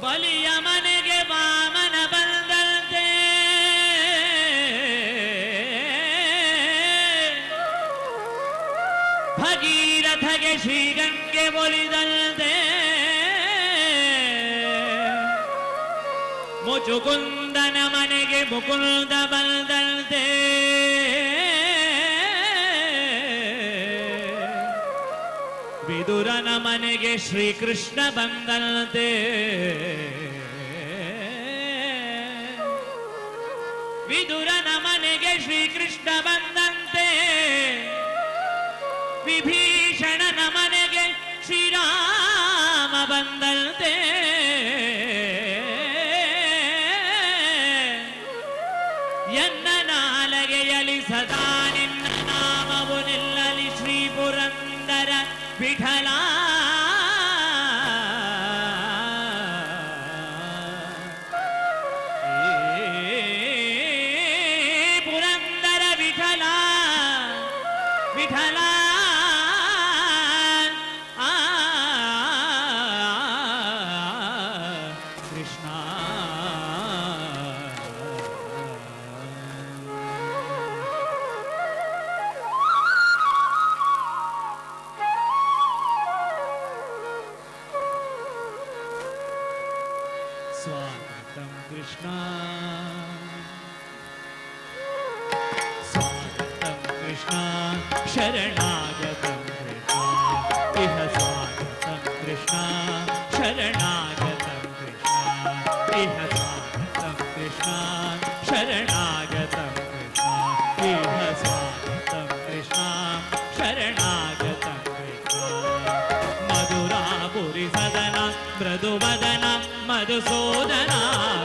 Speaker 3: ಬಲಿಯ ಮನೆಗೆ ವಾಮನ ಬಂದಂತೆ ಭಗೀರಥಗೆ ಶ್ರೀಗಂಗೆ ಒಲಿದಂತೆ ಮುಚುಕುಂದನ ಮನೆಗೆ ಮುಕುಂದ ಬಂದಂತೆ ವಿದುರನ ಮನೆಗೆ ಶ್ರೀಕೃಷ್ಣ ಬಂದಂತೆ ವಿದುರನ ಮನೆಗೆ ಶ್ರೀಕೃಷ್ಣ ಬಂದಂತೆ ವಿಭೀಷಣನ ಮನೆಗೆ ಶ್ರೀರಾಮ ಬಂದಂತೆ ಎನ್ನ ನಾಲಗೆಯಲಿ ಸದಾ ನಿನ್ನ ನಾಮವು ನಿಲ್ಲಲಿ ಶ್ರೀ ಪುರಂದರ ವಿಠಲ. ಪುರಂದರ ವಿಠಲ ವಿಠಲ ಆ ಕೃಷ್ಣ. स्वागतम कृष्णा स्वागतम कृष्णा शरणागतम कृष्णा इह स्वागतम कृष्णा शरणागतम कृष्णा इह स्वागतम कृष्णा शरणागतम कृष्णा इह स्वागतम कृष्णा शरणागतम कृष्णा. मधुरापुरी सदना मृदुवदना मधुसूदना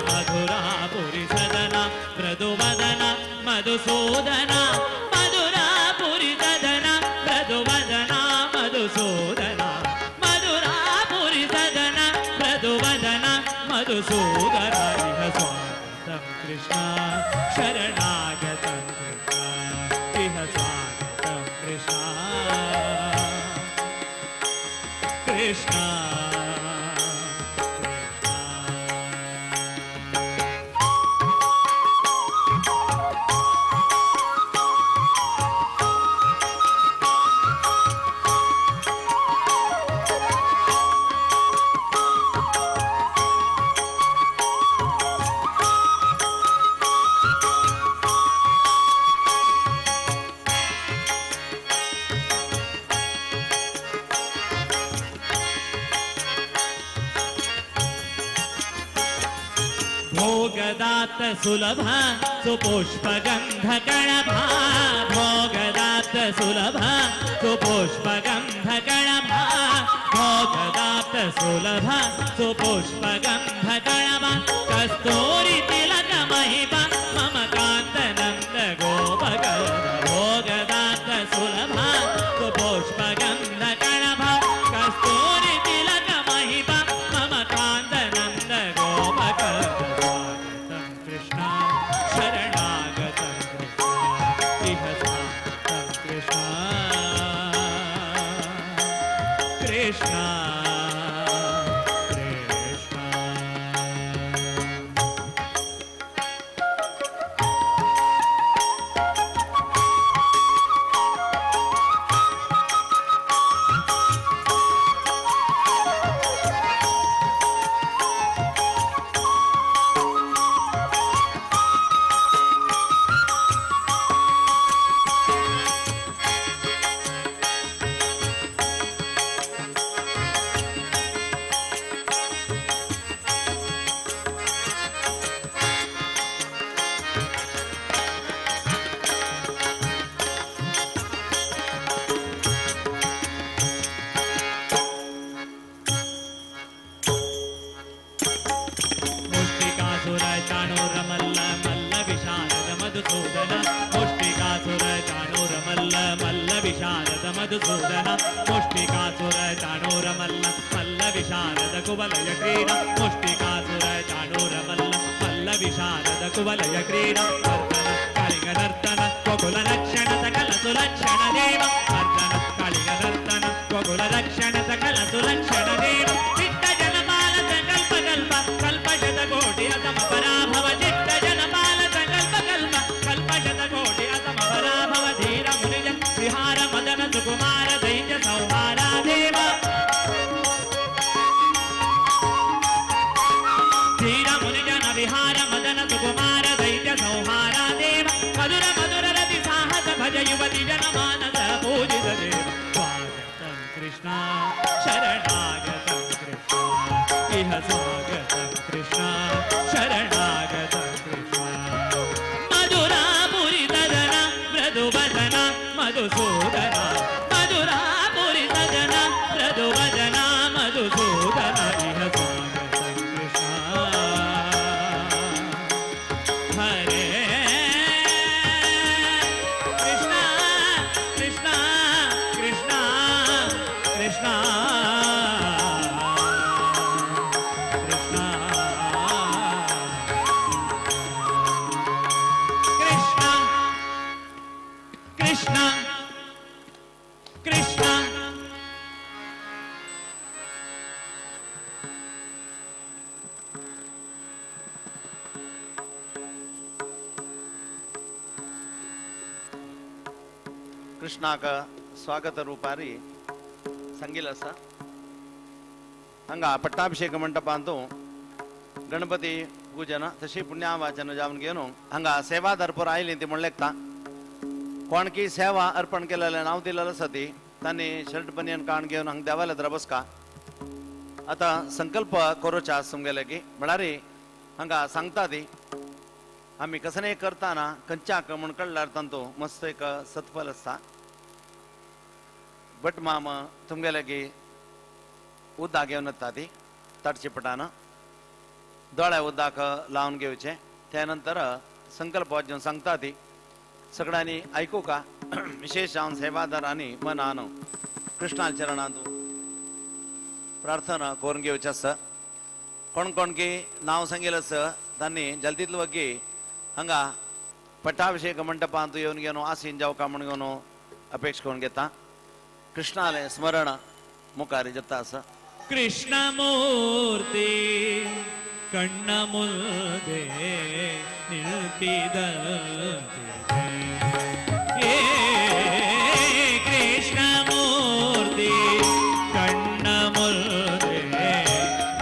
Speaker 3: मधुरापुरी सदना मृदुवदना मधुसूदना मधुरापुरी सदना मृदुवदना मधुसूदना मधुरापुरी सदना मृदुवदना मधुसूदना इह स्वागतं कृष्णा शरणागतं कृष्णा इह स्वागतं कृष्णा कृष्णा. भोगदात सुलभ सुपुष्पगन्धकणभा भोगदात सुलभ सुपुष्पगन्धकणभा भोगदात सुलभ सुपुष्पगन्धकणभा कस्तूरी तिलक महिमा मम कान्तनन्द गोपकर्ण भोगदात सुलभ सुपुष्पगन्धकणभा कस्तूरी तिलक महिमा मम कान्तनन्द गोपकर्ण. स्वागतं कृष्णा शरणागतं कृष्णा इह स्वागतं ಕೃಷ್ಣ ಕೃಷ್ಣ. ಮುಷ್ಟಿಕಾಸುರ ಚಾಣೂರ ಮಲ್ಲ ಮಲ್ಲ ವಿಶಾರದ ಮಧುಸೂದನ, ಮುಷ್ಟಿಕಾಸುರ ಚಾಣೂರ ಮಲ್ಲ ಮಲ್ಲ ವಿಶಾರದ ಮಧುಸೂದನ, ಮುಷ್ಟಿಕಾಸುರ ಚಾಣೂರ ಮಲ್ಲ ಮಲ್ಲ ವಿಶಾರದ ಕುವಲಯ ಕ್ರೀಡ, ಮುಷ್ಟಿಕಾಸುರ ಚಾಣೂರ ಮಲ್ಲ ಮಲ್ಲ ವಿಶಾರದ ಕುವಲಯ ಕ್ರೀಡ, ಮರ್ದನ ಕಾಳಿಂಗ ನರ್ತನ ಗೋಕುಲ ರಕ್ಷಣ ಸಕಲ ಸುಲಕ್ಷಣ ದೇವ, ಮರ್ದನ ಕಾಳಿಂಗ ನರ್ತನ ಗೋಕುಲ ರಕ್ಷಣ ಸಕಲ ಸುಲಕ್ಷಣ ದೇವ, ಚಿತ್ತ ಜನಪಾಲ ಸಂಕಲ್ಪ ಕಲ್ಪ ಕಲ್ಪ ಶತಕೋಟಿ ಅಸಮ ಪರಾಭವ, ಚಿತ್ತ ಜನಪಾಲ ಸಂಕಲ್ಪ ಕಲ್ಪ ಕಲ್ಪ ಶತಕೋಟಿ ಅಸಮ ಪರಾಭವ, ಧೀರ ಮುನಿಜ ವಿಹಾರ ಮದನ ಸುಕುಮಾರ ದೈತ್ಯ ಸಂಹಾರ ದೇವ, ಧೀರ ಮುನಿಜನ ವಿಹಾರ ಮದನ ಸುಕುಮಾರ ದೈತ್ಯ ಸಂಹಾರ ದೇವ, ಮಧುರ ಮಧುರ ರತಿ ಸಾಹಸ ಭಜ ಯುವತಿ ಜನ ಮಾನಸ ಪೂಜಿತ ದೇವ, ಸ್ವಾಗತಂ ಕೃಷ್ಣ ಶರಣಾಗತಂ ಕೃಷ್ಣ, ಇಹ ಸ್ವಾಗತಂ ಕೃಷ್ಣ ಶರಣಾಗತಂ ಕೃಷ್ಣ, ಮಧುರಾಪುರಿ ಸದನ ಮೃದುವದನ ಮಧುಸೂದನ, ಮಧುರಾಪುರಿ ಸದನ ಮೃದುವದನ ಮಧುಸೂದನ, ಇಹ ಸ್ವಾಗತಂ ಕೃಷ್ಣ. ಹರೇ ಕೃಷ್ಣ ಕೃಷ್ಣ ಕೃಷ್ಣ ಕೃಷ್ಣ ಕೃಷ್ಣ ಕೃಷ್ಣ ಕೃಷ್ಣ ಕೃಷ್ಣ.
Speaker 5: कृष्णाक स्वागत रूपारी संगील आसा. हांगा पट्टाभिषेक मंटपांतू गणपती पूजन तशी पुण्यावाचन जावन घेवन हांगा सेवा दरपोर आयली ती म्हणलेकता कोण की सेवा अर्पण केलेलें नांव दिलेलें आसा ती तांणी शर्ट बनियन काण घेवन हांगा देवाल्या बसका. आतां संकल्प करोचे आसा तुमगेले की म्हळ्यार हांगा सांगता ती आमी कसलें करताना खंयच्याक म्हूण कळ्ळ्यार तांतू मस्त एक सत्फल आसता. भट माम तुमगेले की उदक घेवन येता ती ताटचिपटान दोळ्या उदक लावन घेवचें. त्या नंतर संकल्प वाचून सांगता ती सगळ्यांनी आयकू का विशेष जावन सेवादार आनी मनान कृष्णा चरणांत प्रार्थना करून घेवचें आसा. कोण कोण की नांव सांगिल्लें आसा तांणी जल्दीतलो वगी हांगा पट्टाभिषेक मंटपांत येवन घेवन आसीन जावका म्हूण घेवन अपेक्षा करून घेता. कृष्णालें स्मरण मुखार जाता आसा.
Speaker 3: ಕೃಷ್ಣಮೂರ್ತಿ ಕಣ್ಣ ಮುಂದೆ ನಿಂತಿದಂತೆ, ಏ ಕೃಷ್ಣಮೂರ್ತಿ ಕಣ್ಣ ಮುಂದೆ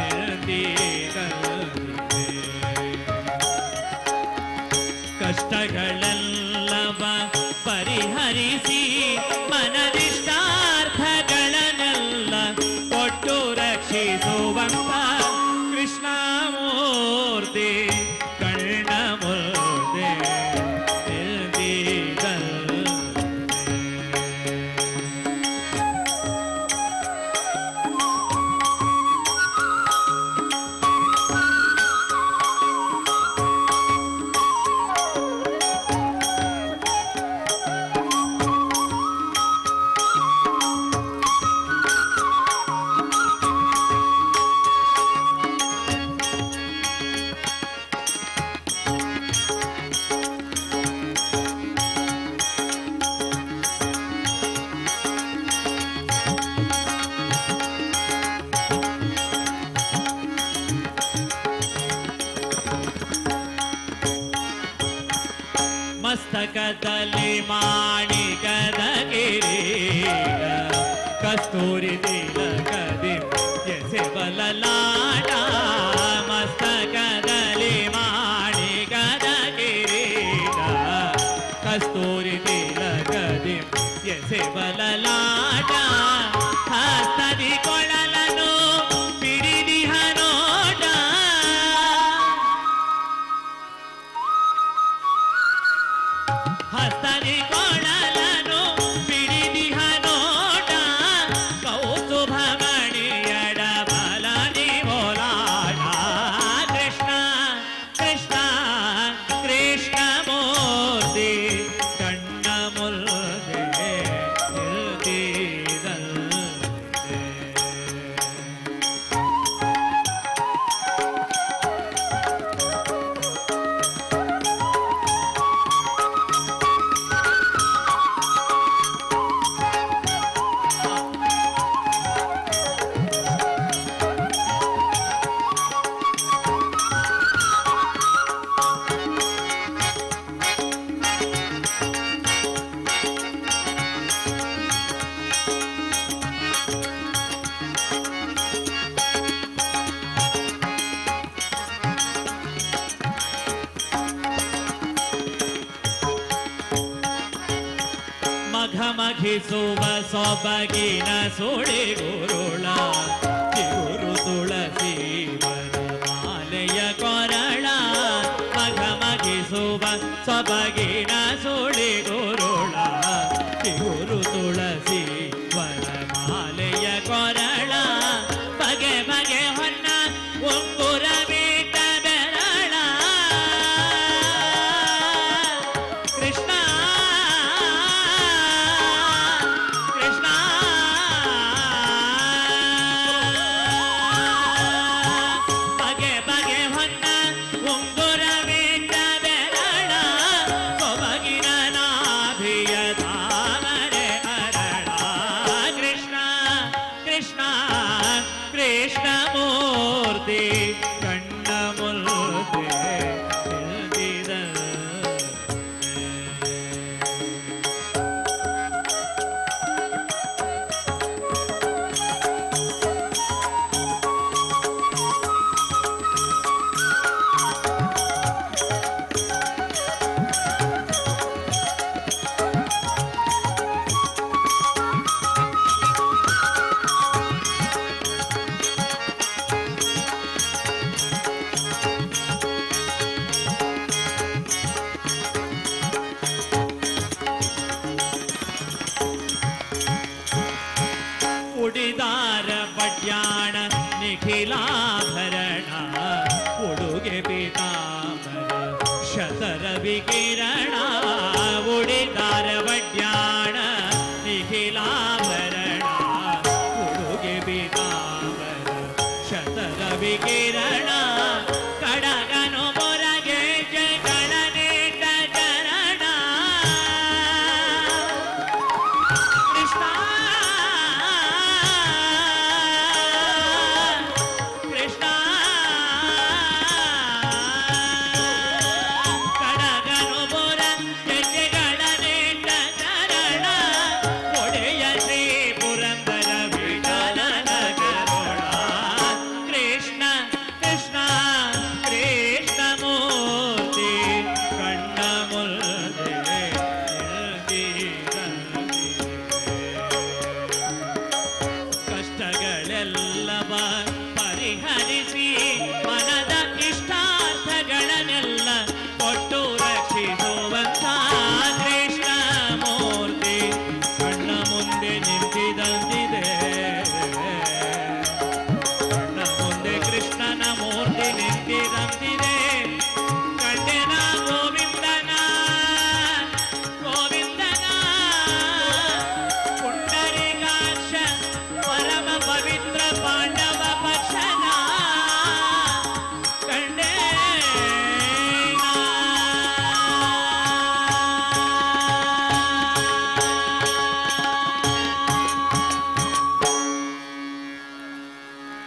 Speaker 3: ನಿಂತಿದಂತೆ, ಕಷ್ಟಗಳೆಲ್ಲವ ಪರಿಹರಿಸಿ ಮನದಿಷ್ಟಾರ್ಥಗಳನ್ನೆಲ್ಲ ಕೊಟ್ಟು ರಕ್ಷಿಸುವಂತ ಕೃಷ್ಣಮೂರ್ತಿ ಕಣ್ಣ ಮುಂದೆ ನಿಂತಿದಂತಿದೆ. ಮಸ್ತಕದಲ್ಲಿ ಮಾಣಿಕದ ಕಿರೀಟ ಕಸ್ತೂರಿ ತಿಲಕದಿ ಎಸೆಬಲಲಾಟ ಮಸ್ತಕದಲ್ಲಿ ಮಾಣಿಕದ ಕಿರೀಟ ಕಸ್ತೂರಿ ತಿಲಕದಿ ಎಸೆಬಲಲಾಟ ಹಸ್ತದಿ ಕೊಳಲನು ಪಿಡಿದಿಹ ನೋಟ ಹಸ್ತದಿ ಕೊಳಲನು ಪಿಡಿದಿಹ ನೋಟ ಕೌಸ್ತುಭ ಮಣಿಯಡ ಬಲದಿ ಓಲಾಟ ಕೃಷ್ಣ ಕೃಷ್ಣ ಕೃಷ್ಣ ಮೂರ್ತಿ ಕಣ್ಣ ಮುಲ್ದೆ ನಿಲ್ತಿದಂತೆ. ಮಘಮಘಿಸುವ ಸೊಬಗಿನ ಸುಳಿ ಗುರುಳ ಚಿಗುರು ತುಳಸಿ ವನಮಾಲೆಯ ಕೊರಳ ಮಘಮಘಿಸುವ ಸೊಬಗಿನ ಸುಳಿ ಗುರುಳ ಚಿಗುರು ತುಳಸಿ ವನಮಾಲೆಯ ಕೊರಳ ಬಗೆ ಬಗೆ ಹೊನ್ನ ಉಂಗುರ ಬೀಟ ಬೆರಳ ಕೃಷ್ಣ ಕೃಷ್ಣ ಬಗೆ ಬಗೆ ಹೊನ್ನ ಉಂಗುರ ಬಿಟ್ಟ ಬೆರಳ ಸೊಬಗಿನ ನಾಭಿಯ ತಾಮರೆ ಅರಳ ಕೃಷ್ಣ ಕೃಷ್ಣ ಕೃಷ್ಣ ಮೂರ್ತಿ ಕಣ್ಣ ಮುಲ್ದೆ ನಿಲ್ತಿದ. ಉಡಿದಾರ ಪಡ್ಯಾಣ ನಿಖಿಲಾಭರಣ ಉಡುಗೆ ಪೀತಾಂಬರ ಶತರ ವಿಕಿರಣ ಉಡಿದಾರ ಪಡ್ಯಾಣ ನಿಖಿಲಾಭರಣ ಉಡುಗೆ ಪೀತಾಂಬರ ಶತರ ವಿಕಿರಣ ಕಡಗನು ಮೊರಗೆ ಜಗಳನೇಟ ಚರಣ ಕೃಷ್ಣ ಕೃಷ್ಣ ಕಡಗನು ಮೊರ ಹೆಜ್ಜೆಗಳನೇಟ ಚರಣ ಒಡೆಯ ಶ್ರೀ ಪುರಂದರ ವಿಠಲನ ಕರುಣ ಕೃಷ್ಣ ಕೃಷ್ಣ ಕೃಷ್ಣ ಮೂರ್ತಿ ಕಣ್ಣ ಮುಲ್ದೆ ನಿಲ್ತಿದಂತೆ. ಕಷ್ಟಗಳೆಲ್ಲವ ಪರಿಹರಿಸಿ ಮನದ ಇಷ್ಟಾರ್ಥಗಳನ್ನೆಲ್ಲ ಕೊಟ್ಟು ರಕ್ಷಿಸುವಂತ ಕೃಷ್ಣ ಮೂರ್ತಿ ಕಣ್ಣ ಮುಂದೆ ನಿಂತಿದಂತಿದೆ ಕಣ್ಣ ಮುಂದೆ ಕೃಷ್ಣನ ಮೂರ್ತಿ ನಿಂತಿದಂತಿದೆ ಕಂಡೆನ ಗೋವಿಂದನ ಗೋವಿಂದನ ಪುಂಡರೀಕಾಕ್ಷ ಪರಮ ಪವಿತ್ರ ಪಾಂಡವ ಪಕ್ಷನ ಕಂಡೇನ.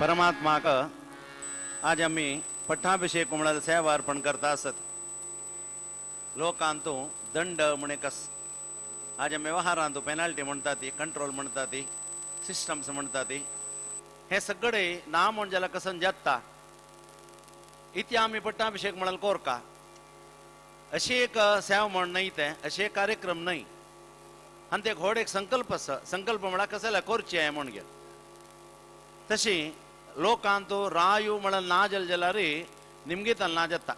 Speaker 5: परमात्माक आज आमी पट्टाभिषेक म्हळ्यार सेवा अर्पण करता आसत. लोकांतू दंड म्हण एक आसा. हाज्या वेव्हारांत पेनाल्टी म्हणटा ती, कंट्रोल म्हणटा ती, सिस्टम्स म्हणटा ती, हे सगळे ना म्हण जाल्यार कसन जाता इथे आमी पट्टाभिषेक म्हणाल कोरका अशी एक सेवा म्हण न्हय तें, अशे एक कार्यक्रम न्हय. आनी ते व्हड एक संकल्प आसा. संकल्प म्हळ्यार कशें जाल्यार करचें हें म्हण घेत तशी लोकांत रायू म्हळ्यार ना जालें जाल्यार निमगीतान ना जाता.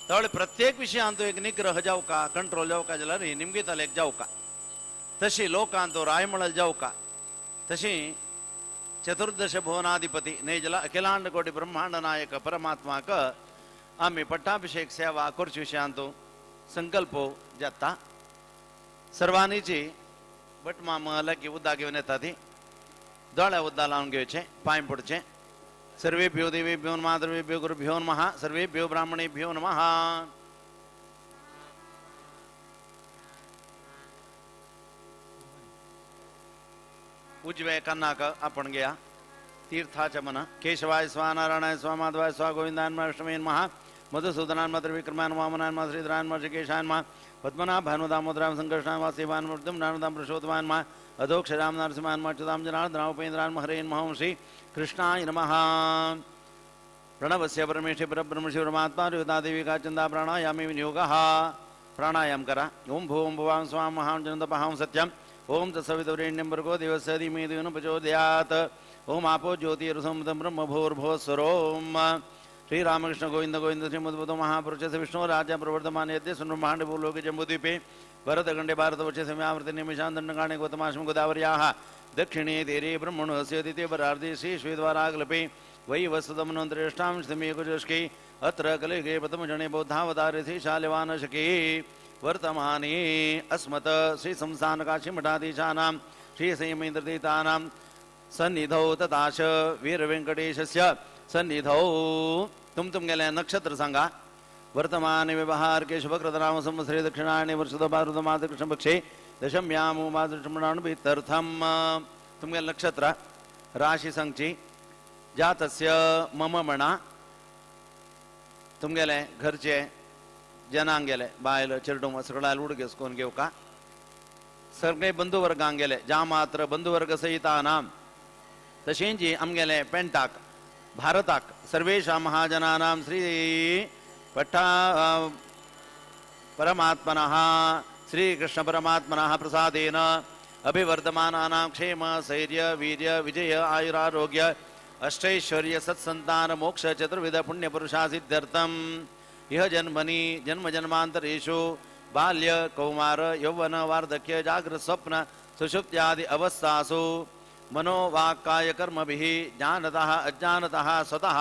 Speaker 5: तळ प्रत्येक विशयांत एक निग्रह जावका, कंट्रोल जावका जाल्यार निमगीताल एक जावका. तशी लोकांत राय म्हळ्यार जावका. तशी चतुर्दश भुवनाधिपती न्हय जाल्यार अखिलांड कोटी ब्रह्मांड नायक परमात्माक आमी पट्टाभिषेक सेवा करचे विशयांत संकल्प जाता. सर्वांनीची भटमाम लागीं उदक घेवन येता ती दोळ्या उदक लावन घेवचें, पांय पडचें. सर्वेभ्यो देवेभ्यो नमः, द्रव्येभ्यो गुरुभ्यो नमः, सर्वेभ्यो ब्राह्मणेभ्यो नमः. उजव्या कानाक आपण घ्या तीर्थाच्या मना. केशवाय स्वा, नारायणाय स्वा, माधवाय स्वा, गोविंदाय नमः, विष्णवे नमः, मधुसूदनाय नमः, त्रिविक्रमाय नमः, वामनाय नमः, श्रीधराय नमः, ऋषिकेशाय नमः, पद्मनाभाय नमः, दामोदराय संकर्षणाय वासुदेवाय नमः, नारदां पुरुषोत्तमाय नमः, अधोक्षराम नरसिंहाय नमः, अच्युतां जनार्दनाय उपेन्द्राय नमः, हरे नमः, श्री कृष्णाय नमः. प्रणवस्य परमेश्वर परब्रह्म शिव परमात्मा देवता देवी का चंदा प्राणायामे विनियोगः. प्राणायाम करा. ओम भूम भुवां स्वां महां जनतपहां सत्यम. ओम तत्सवितुर्वरेण्यं भर्गो देवस्य धीमहि धियो यो न प्रचोदयात्. ओम आपो ज्योतिरसमृतं ब्रह्म भूर्भुवस्सुरोम. श्री रामकृष्ण गोविंद गोविंद श्रीमद्भगवतो महापुरुष विष्णु राजा प्रवर्तमान यद्य सुब्रह्मांड भूलोके जम्बूद्वीपे भरतखंडे भारतवर्षे सम्यावृत्ति निमिषां दण्डकाणे गौतमाश्रम गोदावर्याः दक्षिणे तीरे ब्रह्मणस्य द्वितीय परार्धे श्री श्वेद्वाराकल्पे वै वसुदमनन्तरेष्ठां समीकुजस्के अत्र कलियुगे प्रथमजने बौद्धावतारे श्री शालिवानशके वर्तमाने अस्मत् श्री संस्थानकाशीमठाधीशानां श्री संयमेन्द्रतीर्थानां सन्निधौ तथाश वीरवेंकटेशस्य सन्निधौ. तुम तुमगेलें नक्षत्र सांगा. वर्तमान व्यवहार के शुभकृतनाम संवत्सरे दक्षिणायणे वर्षद भाद्रपद मासे कृष्णपक्षे दशम्याम मातृष्मणानुभितर्थम. तुमगेलें नक्षत्र राशी सांगची. जातस्य मम म्हणा. तुमगेलें घरचे जनांक गेले बायल चेडूं सगळ्या उडगेस कोण घेवका. सगळे बंधुवर्गांक गेले ज्या मात्र बंधुवर्ग सहितानां. तशेंच आमगेले पेंटाक भारताक सर्वेषां महाजनानां श्री पट्टा परमात्मनः श्रीकृष्ण परमात्मनः प्रसादेन अभिवर्धमानानां क्षेम स्थैर्य वीर्य विजय आयुरारोग्य अष्टैश्वर्य सत्संतान मोक्ष चतुर्विध पुण्यपुरुषा सिद्ध्यर्थम इह जन्मनि जन्म जन्मांतरेषु बाल्य कौमार यौवन वार्धक्य जागृत स्वप्न सुषुप्त्यादि अवस्थासु मनोवाक्काय कर्मभिः ज्ञानतः अज्ञानतः स्वतः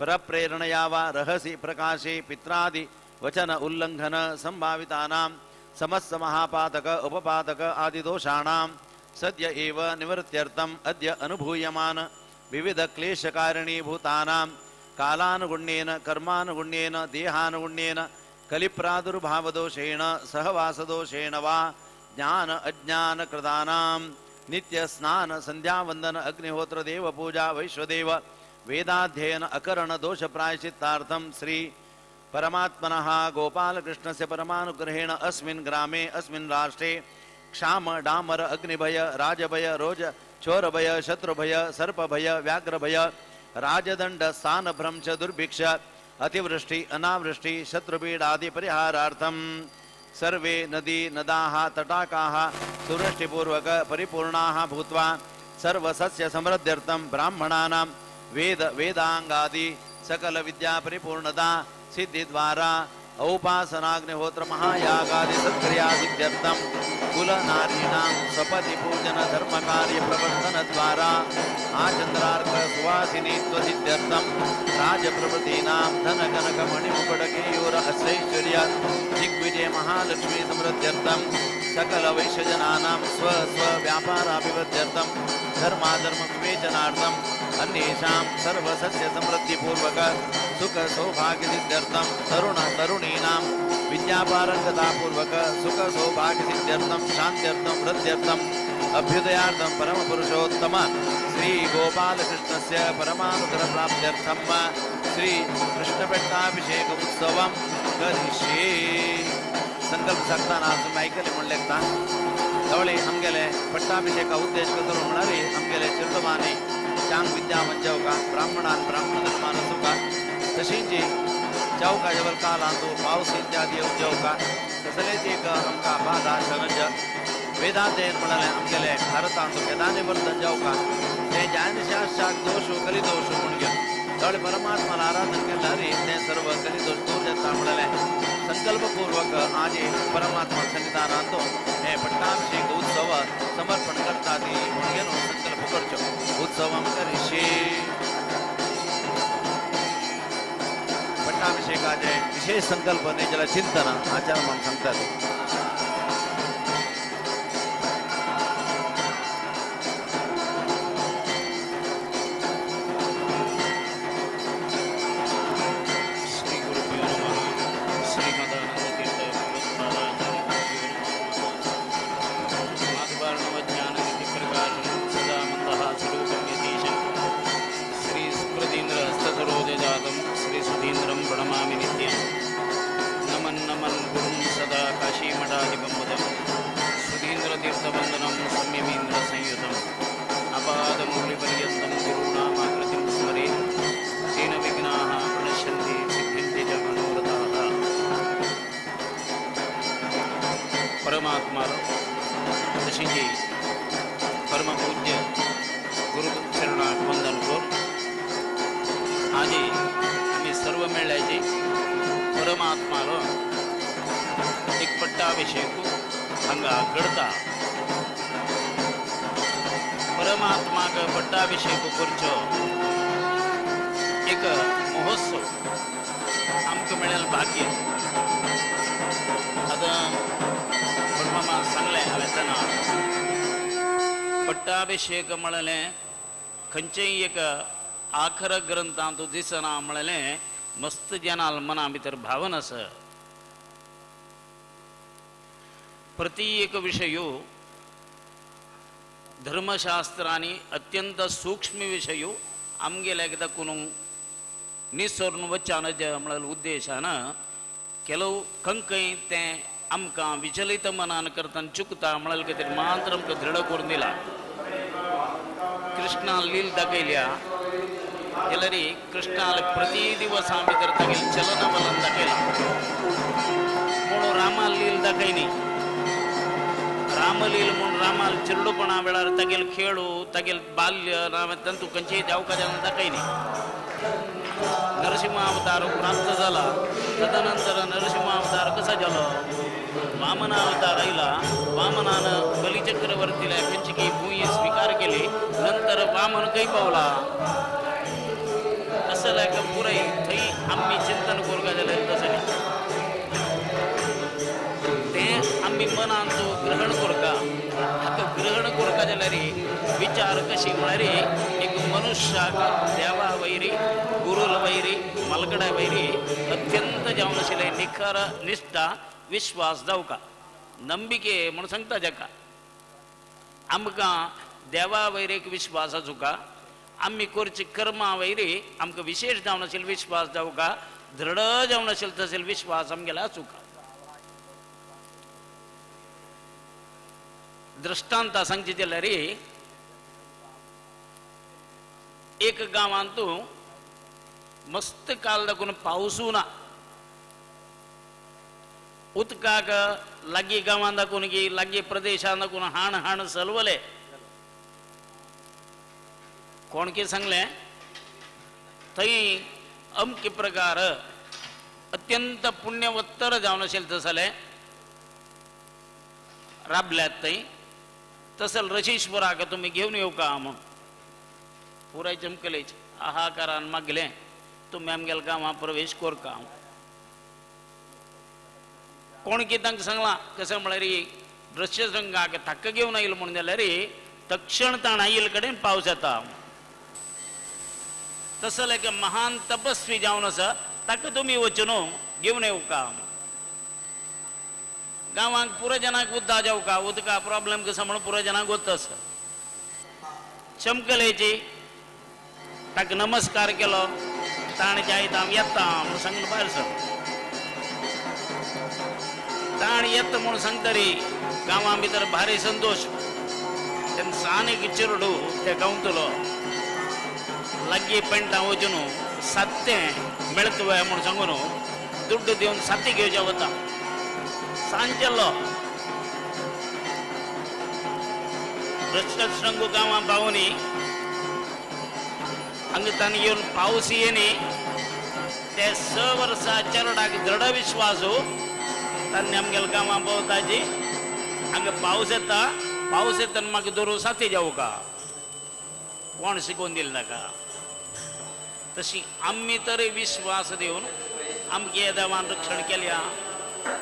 Speaker 5: परप्रेरणया वा रहसि प्रकाशे पित्रादि वचन उल्लंघन संभावितानां समस्त महापातक उपपातक आदि दोषाणां सद्य एव निवृत्त्यर्थम अद्य अनुभूयमान विविध क्लेशकारिणीभूतानां कालानुगुण्येन कर्मानुगुण्येन देहानुगुण्येन कलिप्रादुर्भावदोषेण सहवासदोषेण वा ज्ञान अज्ञानकृतानां नित्य स्नान संध्यावंदन अग्निहोत्र देव पूजा वैश्वदेव वेदाध्ययन अकरण दोष प्रायश्चित्तार्थं श्री परमात्मनः गोपालकृष्णस्य परमानुग्रहेण अस्मिन् ग्रामे अस्मिन् राष्ट्रे क्षाम डामर अग्निभय राजभय रोज चोरभय शत्रुभय सर्पभय व्याघ्रभय राजदंड स्थानभ्रंश दुर्भिक्ष अतिवृष्टि अनावृष्टि शत्रुपीडादि परिहारार्थं सर्वे नदी नदाः तटाकाः सुवृष्टिपूर्वक परिपूर्णाः भूत्वा सर्वसस्य समृद्ध्यर्थं ब्राह्मणानां वेद वेदांगादि सकल विद्या परिपूर्णता सिद्धिद्वारा औपासनाग्निहोत्र महायागादि सत्क्रिया सिद्ध्यर्थं कुलनारीणां स्वपति पूजन धर्म कार्य प्रवर्तन द्वारा आचंद्रार्क सुवासिनीत्व सिद्ध्यर्थं राजप्रभृतीनां धन कनक मणिमुकुटकेयूर अष्टैश्वर्य दिग्विजय महालक्ष्मी समृद्ध्यर्थं सकल वैश्यजनानां स्व स्व व्यापाराभिवृद्ध्यर्थं धर्माधर्म विवेचनार्थं अन्येषां सर्वसस्य समृद्धिपूर्वक सुख सौभाग्य सिद्ध्यर्थं तरुण तरुणीनां विद्यापारंगतापूर्वक सुख सौभाग्य सिद्ध्यर्थं शान्त्यर्थं वृद्ध्यर्थं अभ्युदयार्थं परमपुरुषोत्तम श्री गोपालकृष्णस्य परमानुग्रह प्राप्त्यर्थं श्री कृष्णपट्टाभिषेक उत्सवं करिष्ये। संकल्प सांगतना तुमी आयकले म्हूण लेखता धवळे आमगेले पट्टाभिषेका उद्देश करून म्हळ्यार आमगेले चिरडुमानी चांग विद्या मंजवका ब्राह्मणान ब्राह्मण धर्मान सुका तशींच चौका जवळ कालांतू पावस इत्यादी येवका तसलेच एक आमकां बाधा शनज वेदांतेन म्हळ्यार आमगेले भारतांत वेदांते वर्तन जावका ते ज्ञानशास्त्राक दोशू कलिदोशू म्हूण घेवन धवळे परमात्माला आराधन केल्यार ते सर्व कलिदोश दूर जाता म्हळ्यार संकल्पपूर्वक आज परमात्मा सन्निधानांत हे पट्टाभिषेक उत्सव समर्पण करता ती म्हूण घेवन संकल्प करचो उत्सवम करिष्ये. पट्टाभिषेकाचे विशेष संकल्प न्ही जाल्यार चिंतन आचार म्हूण सांगतात.
Speaker 6: श्री गुरुभ्यो नमः. श्रीमदानंदतीर्थ भगवत्पादाचार्य माधवार्णवज्ञाननिधि प्रकाशं सदा मन्दहासरूपं यतीशं श्री सुप्रतीन्द्र हस्तसरोजजातं श्री सुधीन्द्रं प्रणमामि नित्यं. नमन् नमन् गुरुं सदा काशीमठाधिपं वदं सुधीन्द्रतीर्थवन्दनं संयमीन्द्र संयुतम् अपादमौलिपर्यन्तं गुरूणामाकृतिं स्मरेत् तेन विघ्नाः प्रणश्यन्ति सिद्ध्यन्ति च मनोरथाः. परमात्मा तशींची परमपूज्य गुरु चरणाक वंदन करून आजी आमी सर्व मेळ्ळ्याची परमात्मालो एक पट्टाभिषेक हांगा घडता. परमात्माक पट्टाभिषेक करचो एक महोत्सव आमकां मेळ्ळें भाग्य. आतां परमामा सांगलें हांवें तेन्ना पट्टाभिषेक म्हणलें खंयचेय एक आखर ग्रंथांत दिसना म्हणलें मस्त जनाल मना भितर भावन आसा. प्रति एक विशयो धर्मशास्त्रांनी अत्यंत सूक्ष्म विशयो आमगेले एकदां कोणून निसरून वच्चान म्हळ्यार उद्देशान ಕೆಲವು कंकय तें आमकां विचलित मनान करतना चुकता म्हळ्यार कितें मात्र आमकां दृढ करून दिला. कृष्णान लील दाखयल्या जाल्यार कृष्णाल प्रति दिवसा भितर तागेलें चलन वलन दाखयलां. म्हणून रामाल लील दाखयली. रामलील म्हूण रामाल चिरडूपणा वेळार तागेले खेळू तागेले बाल्य राम तांतू खंयचेय देवकाजान दाखयली. नरसिंह अवतार प्राप्त जाला तदनंतर नरसिंह अवतार कसा जालो वामना अवतार आयला. वामनान बलिचक्रवर्तीला खंयची भूंय स्वीकार केली. नंतर वामन खंय पावला तसं लायक पुराय थंय आमी चिंतन करूंक जाल्यार तशें तें आमी मनान तो ग्रहण करता. हाका ग्रहण करता जाल्यार विचार कशी म्हळ्यार एक मनुष्याक देवा वैरी गुरुल वैरी मालकडा वैरी अत्यंत जावन आशिल्लें निखर निश्ठा विश्वास जावका नंबिके म्हूण सांगता जाका आमकां देवा वैर एक विश्वास आसूका. आमी करची कर्मा वैरी आमकां विशेष जावन आशिल्लो विश्वास जावका दृढ जावन आशिल्लो तसो विश्वास आमगेलो आसूका. दृष्टांत सांगचे जाल्यार एक गांवांत मस्त काल दाखोवन पावसू ना. उदकाक लागीं गांवांत दाखोवन की लागीं प्रदेशांत दाखोवन हाण हाण सलवले. कोण कितें सांगलें थंय अमके प्रकार अत्यंत पुण्यवत्तर जावन आशिल्लें तसलें राबल्यात थंय तसल रशीश्वराक तुमी घेवन येवका म्हूण पुराय चमकलेच आहाकारान मागलें तुमी आमगेल्या गांवां प्रवेश करका. कोण कितें तांकां सांगलां कशें म्हळ्यार दृश्यसंघाक थाक्क घेवन आयलो म्हूण जाल्यार तक्षण ताण आयिल्ले कडेन पावस येता. तसो एक महान तपस्वी जावन आसा ताका तुमी वचून घेवन येवका. गांवांक पुरो जनाक उदका जावका उदका प्रॉब्लेम कसो म्हणून पुरो जनाक वता आसा. चमकलेची ताका नमस्कार केलो ताणें जायत हांव येता म्हणून सांगून भायर सर. ताण येता म्हूण सांगतरी गांवां भितर भारी संतोश. तेन्ना सान एक चेरडू ते गांवतलो लागीं पेंटां वचून सत्तें मेळत वय म्हूण सांगून दुड्ड दिवन साती घेवच्या वता. सांजलो रश्रंग गांवां पावनी हांगा ताणें येवन पावस येनी ते 6 वर्सां चेरडाक दृढ विश्वास ताणें आमगेल्या गांवां भोंवताची हांगा पावस येता, पावस येतना म्हाका दरू साती जावं का कोण शिकोवन दिले नाका. तशी आमी तर विश्वास दिवन आमगे देवान रक्षण केल्या,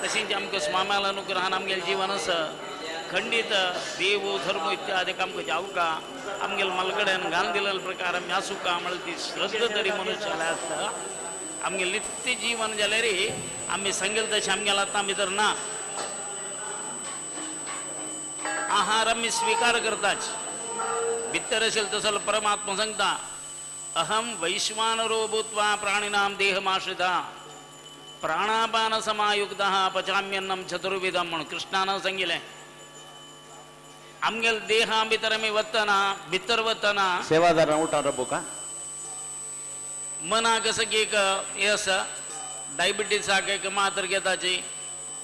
Speaker 6: तशीच आमकां स्वाम्याला अनुग्रहान आमगेलें जीवन आसा. खंडीत देव धर्म इत्यादी आमकां जावका आमगेले मलकडेन घालून दिलेले प्रकार आमी आसूका म्हळ्यार ती श्रद्धा तरी मनुष्याला आसता. आमगेलें नित्य जीवन जाल्यार आमी सांगेल तशें आमगेल्या आतां भितर ना. आहार आमी स्विकार करताच भितर अशें तसो परमात्मा सांगता अहम वैश्वानरो भूत्वा प्राणिनां देहमाश्रिता प्राणापान समायुक्तः पचाम्यन्नं चतुर्विधं म्हणून कृष्णान सांगिलें. आमगेले देहा भितर आमी वतना भितर वतना
Speaker 5: सेवादारां उठार बुका
Speaker 6: मनाक असं की एक हें आसा डायबिटीसाक एक मात्र घेताची,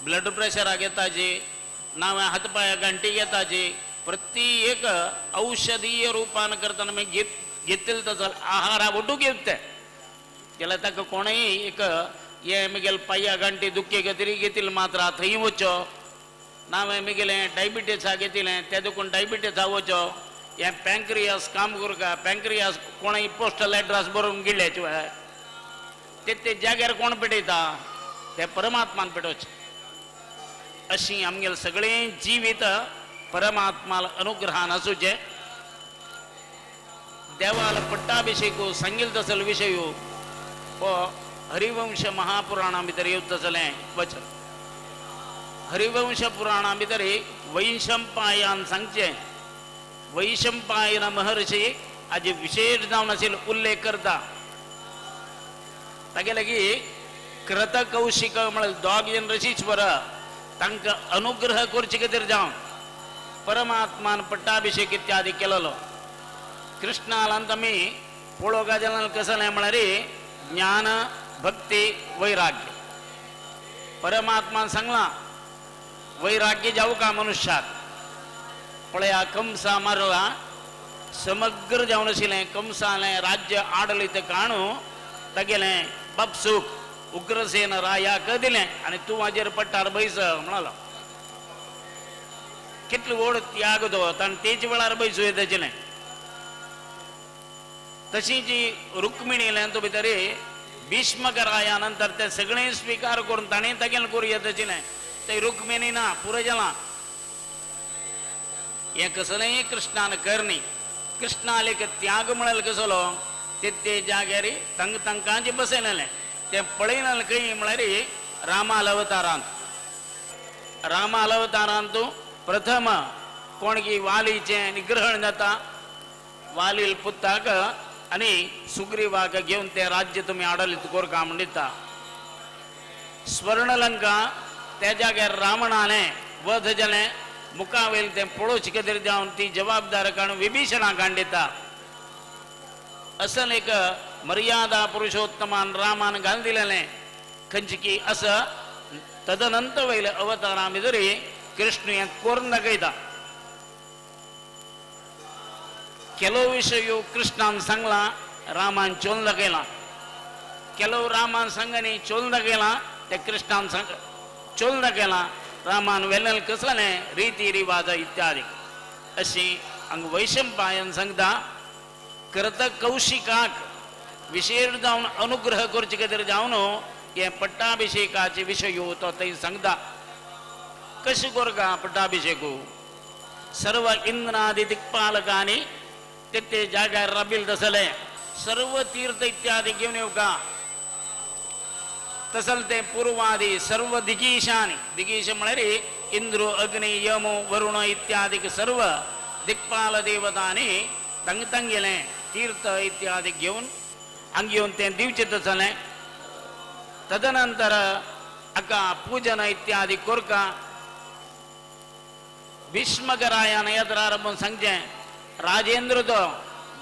Speaker 6: ब्लड प्रेशराक घेताची, नांव हात पांय घांटी घेताची, प्रति एक औषधीय रूपान करतना आमी घेतले तसो आहारा ओटू घेत जाल्यार ताका कोणूय एक हे म्हगेले पांया घांटी दुखी खातीर घेतिल्ले मात्र थंय वचो, नांव म्हगेलें डायबिटीसा घेतिल्लें ते देखून डायबिटीसा वचो, हें पँक्रियास काम करता पँक्रियास कोणूय पोस्टल एड्रेस बरोवन गिळ्ळे ते ते जाग्यार कोण पेटयता ते परमात्मान पेटोवचें. अशी आमगेलें सगळें जिवीत परमात्माल अनुग्रहान आसूचें. देवाल पट्टाभिषेक सांगील तसलो विशय हो हरिवंश महापुराणा भितर येवता तसलें वचन. हरिवंश पुराणा भितर वैशंपायन सांगचें, वैशंपायन महर्षी हाजे विशेष जावन आशिल्लो उल्लेख करता. तागे लागीं कृतकौशिक म्हळ्यार दोग जण ऋषीश्वर तांकां अनुग्रह करचे खातीर जावन परमात्मान पट्टाभिषेक इत्यादी केलेलो. कृष्णालांत आमी पळोवंक जाल्यार कसलें म्हळ्यार ज्ञान भक्ती वैराग्य. परमात्मान सांगलां वैराग्य जावं का मनुष्याक. पळया कंसा मारला समग्र जावन आशिल्लें कंसालें राज्य आडलित काणू तागेलें बापसूक उग्रसेन रायाक दिलें आनी तूं हाजेर पट्टार बैस म्हणालो. कितलो व्हड त्याग तो ताणें तेच वेळार बैसूं येता आशिल्लें. तशी जी रुक्मिणीलें तो भितर भीष्मकराया नंतर ते सगळें स्विकार करून ताणें तागेलें करूं येता आशिल्लें. ते रुक्मिणी ना पुरो जालां. हें कसलेंय कृष्णान करणी. कृष्णाले एक त्याग म्हळ्यार कसलो ते ते जाग्यार तांकां तांकां बसयलेलें तें पळयनालें खंय म्हळ्यार रामाल अवतारांत. रामाल अवतारांत प्रथम कोण की वालीचें निग्रहण जाता, वालील पुताक आनी सुग्रीवाक घेवन तें राज्य तुमी आडलीत कोरका म्हूण दिता. स्वर्णलंका त्या जाग्यार रावणालें वध जालें, मुखावयलें तें पळोवचे खातीर जावन ती जबाबदार काडून विभीषणाक काडून दिता. असल एक मर्यादा पुरुषोत्तमान रामान घालून दिलेलें खंयची की असं तदनंतर वयले अवतारा भितर कृष्ण हें करून दाखयता. ಕೆಲವು ವಿಷಯ ಕೃಷ್ಣನ್ सांगला रामान चोवन दाखयला, ಕೆಲವು रामान सांगनी चोवन दाखयला ते कृष्णान सांग चोवन दाखयला रामान वेल्यान कसलें रिती रिवाज इत्यादी. अशी हांगा वैशंपायन सांगता करत कौशिकाक विशेष जावन अनुग्रह करचे खातीर जावन हे पट्टाभिषेकाचे विशय तो थंय सांगता. कशें करता पट्टाभिषेक सर्व इंद्रादी दिक्पालकांनी ते ते जाग्यार राबिल तसले सर्व तीर्थ इत्यादी घेवन येवका तसल ते पूर्वादी सर्व दिगीशानी दिगीश म्हळ्यार इंद्र अग्नी यम वरुण इत्यादी सर्व दिक्पाल देवतांनी तंग तंगेलें तीर्थ इत्यादी घेवन हांगा येवन तें दिवचें तसलें. तदनंतर हाका पूजन इत्यादी कोरका. भीष्मकरायान येत्रारंभून सांगचें राजेंद्र तो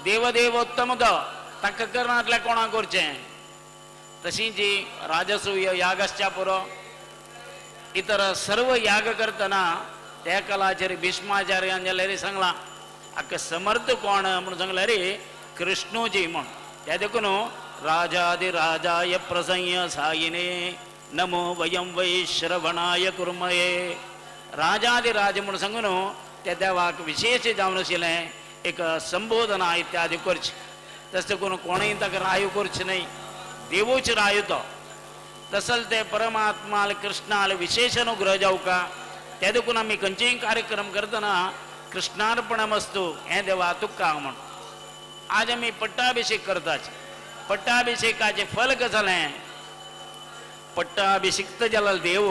Speaker 6: देवदेवोत्तम तो ताका करनातल्या कोणाक करचें. तशींच राजसूय यागश्चा पुरो इतर सर्व याग करतना त्या कलाचेर भीष्माचार्यान जाल्यार सांगलां हाका समर्थ कोण म्हणून सांगल्यार कृष्णूजी म्हूण. त्या देखून राजाधिराजाय प्रसंय सायिने नमो वयं वै श्रवणाय कुर्मये. राजाधिराज म्हणून सांगून त्या देवाक विशेष जावन आशिल्लें एक संबोधना इत्यादी करचें. तशें करून कोणूय ताका रायो करचें न्हय, देवूच रायो तो. तसल ते परमात्माल कृष्णाल विशेष अनुग्रह जावका त्या देखून आमी खंयचेय कार्यक्रम करतना कृष्णार्पणमस्तु हें देवा तुका म्हूण. आज आमी पट्टाभिषेक करतात. पट्टाभिषेकाचें फल कशें जालें, पट्टाभिषिक्त जालो देव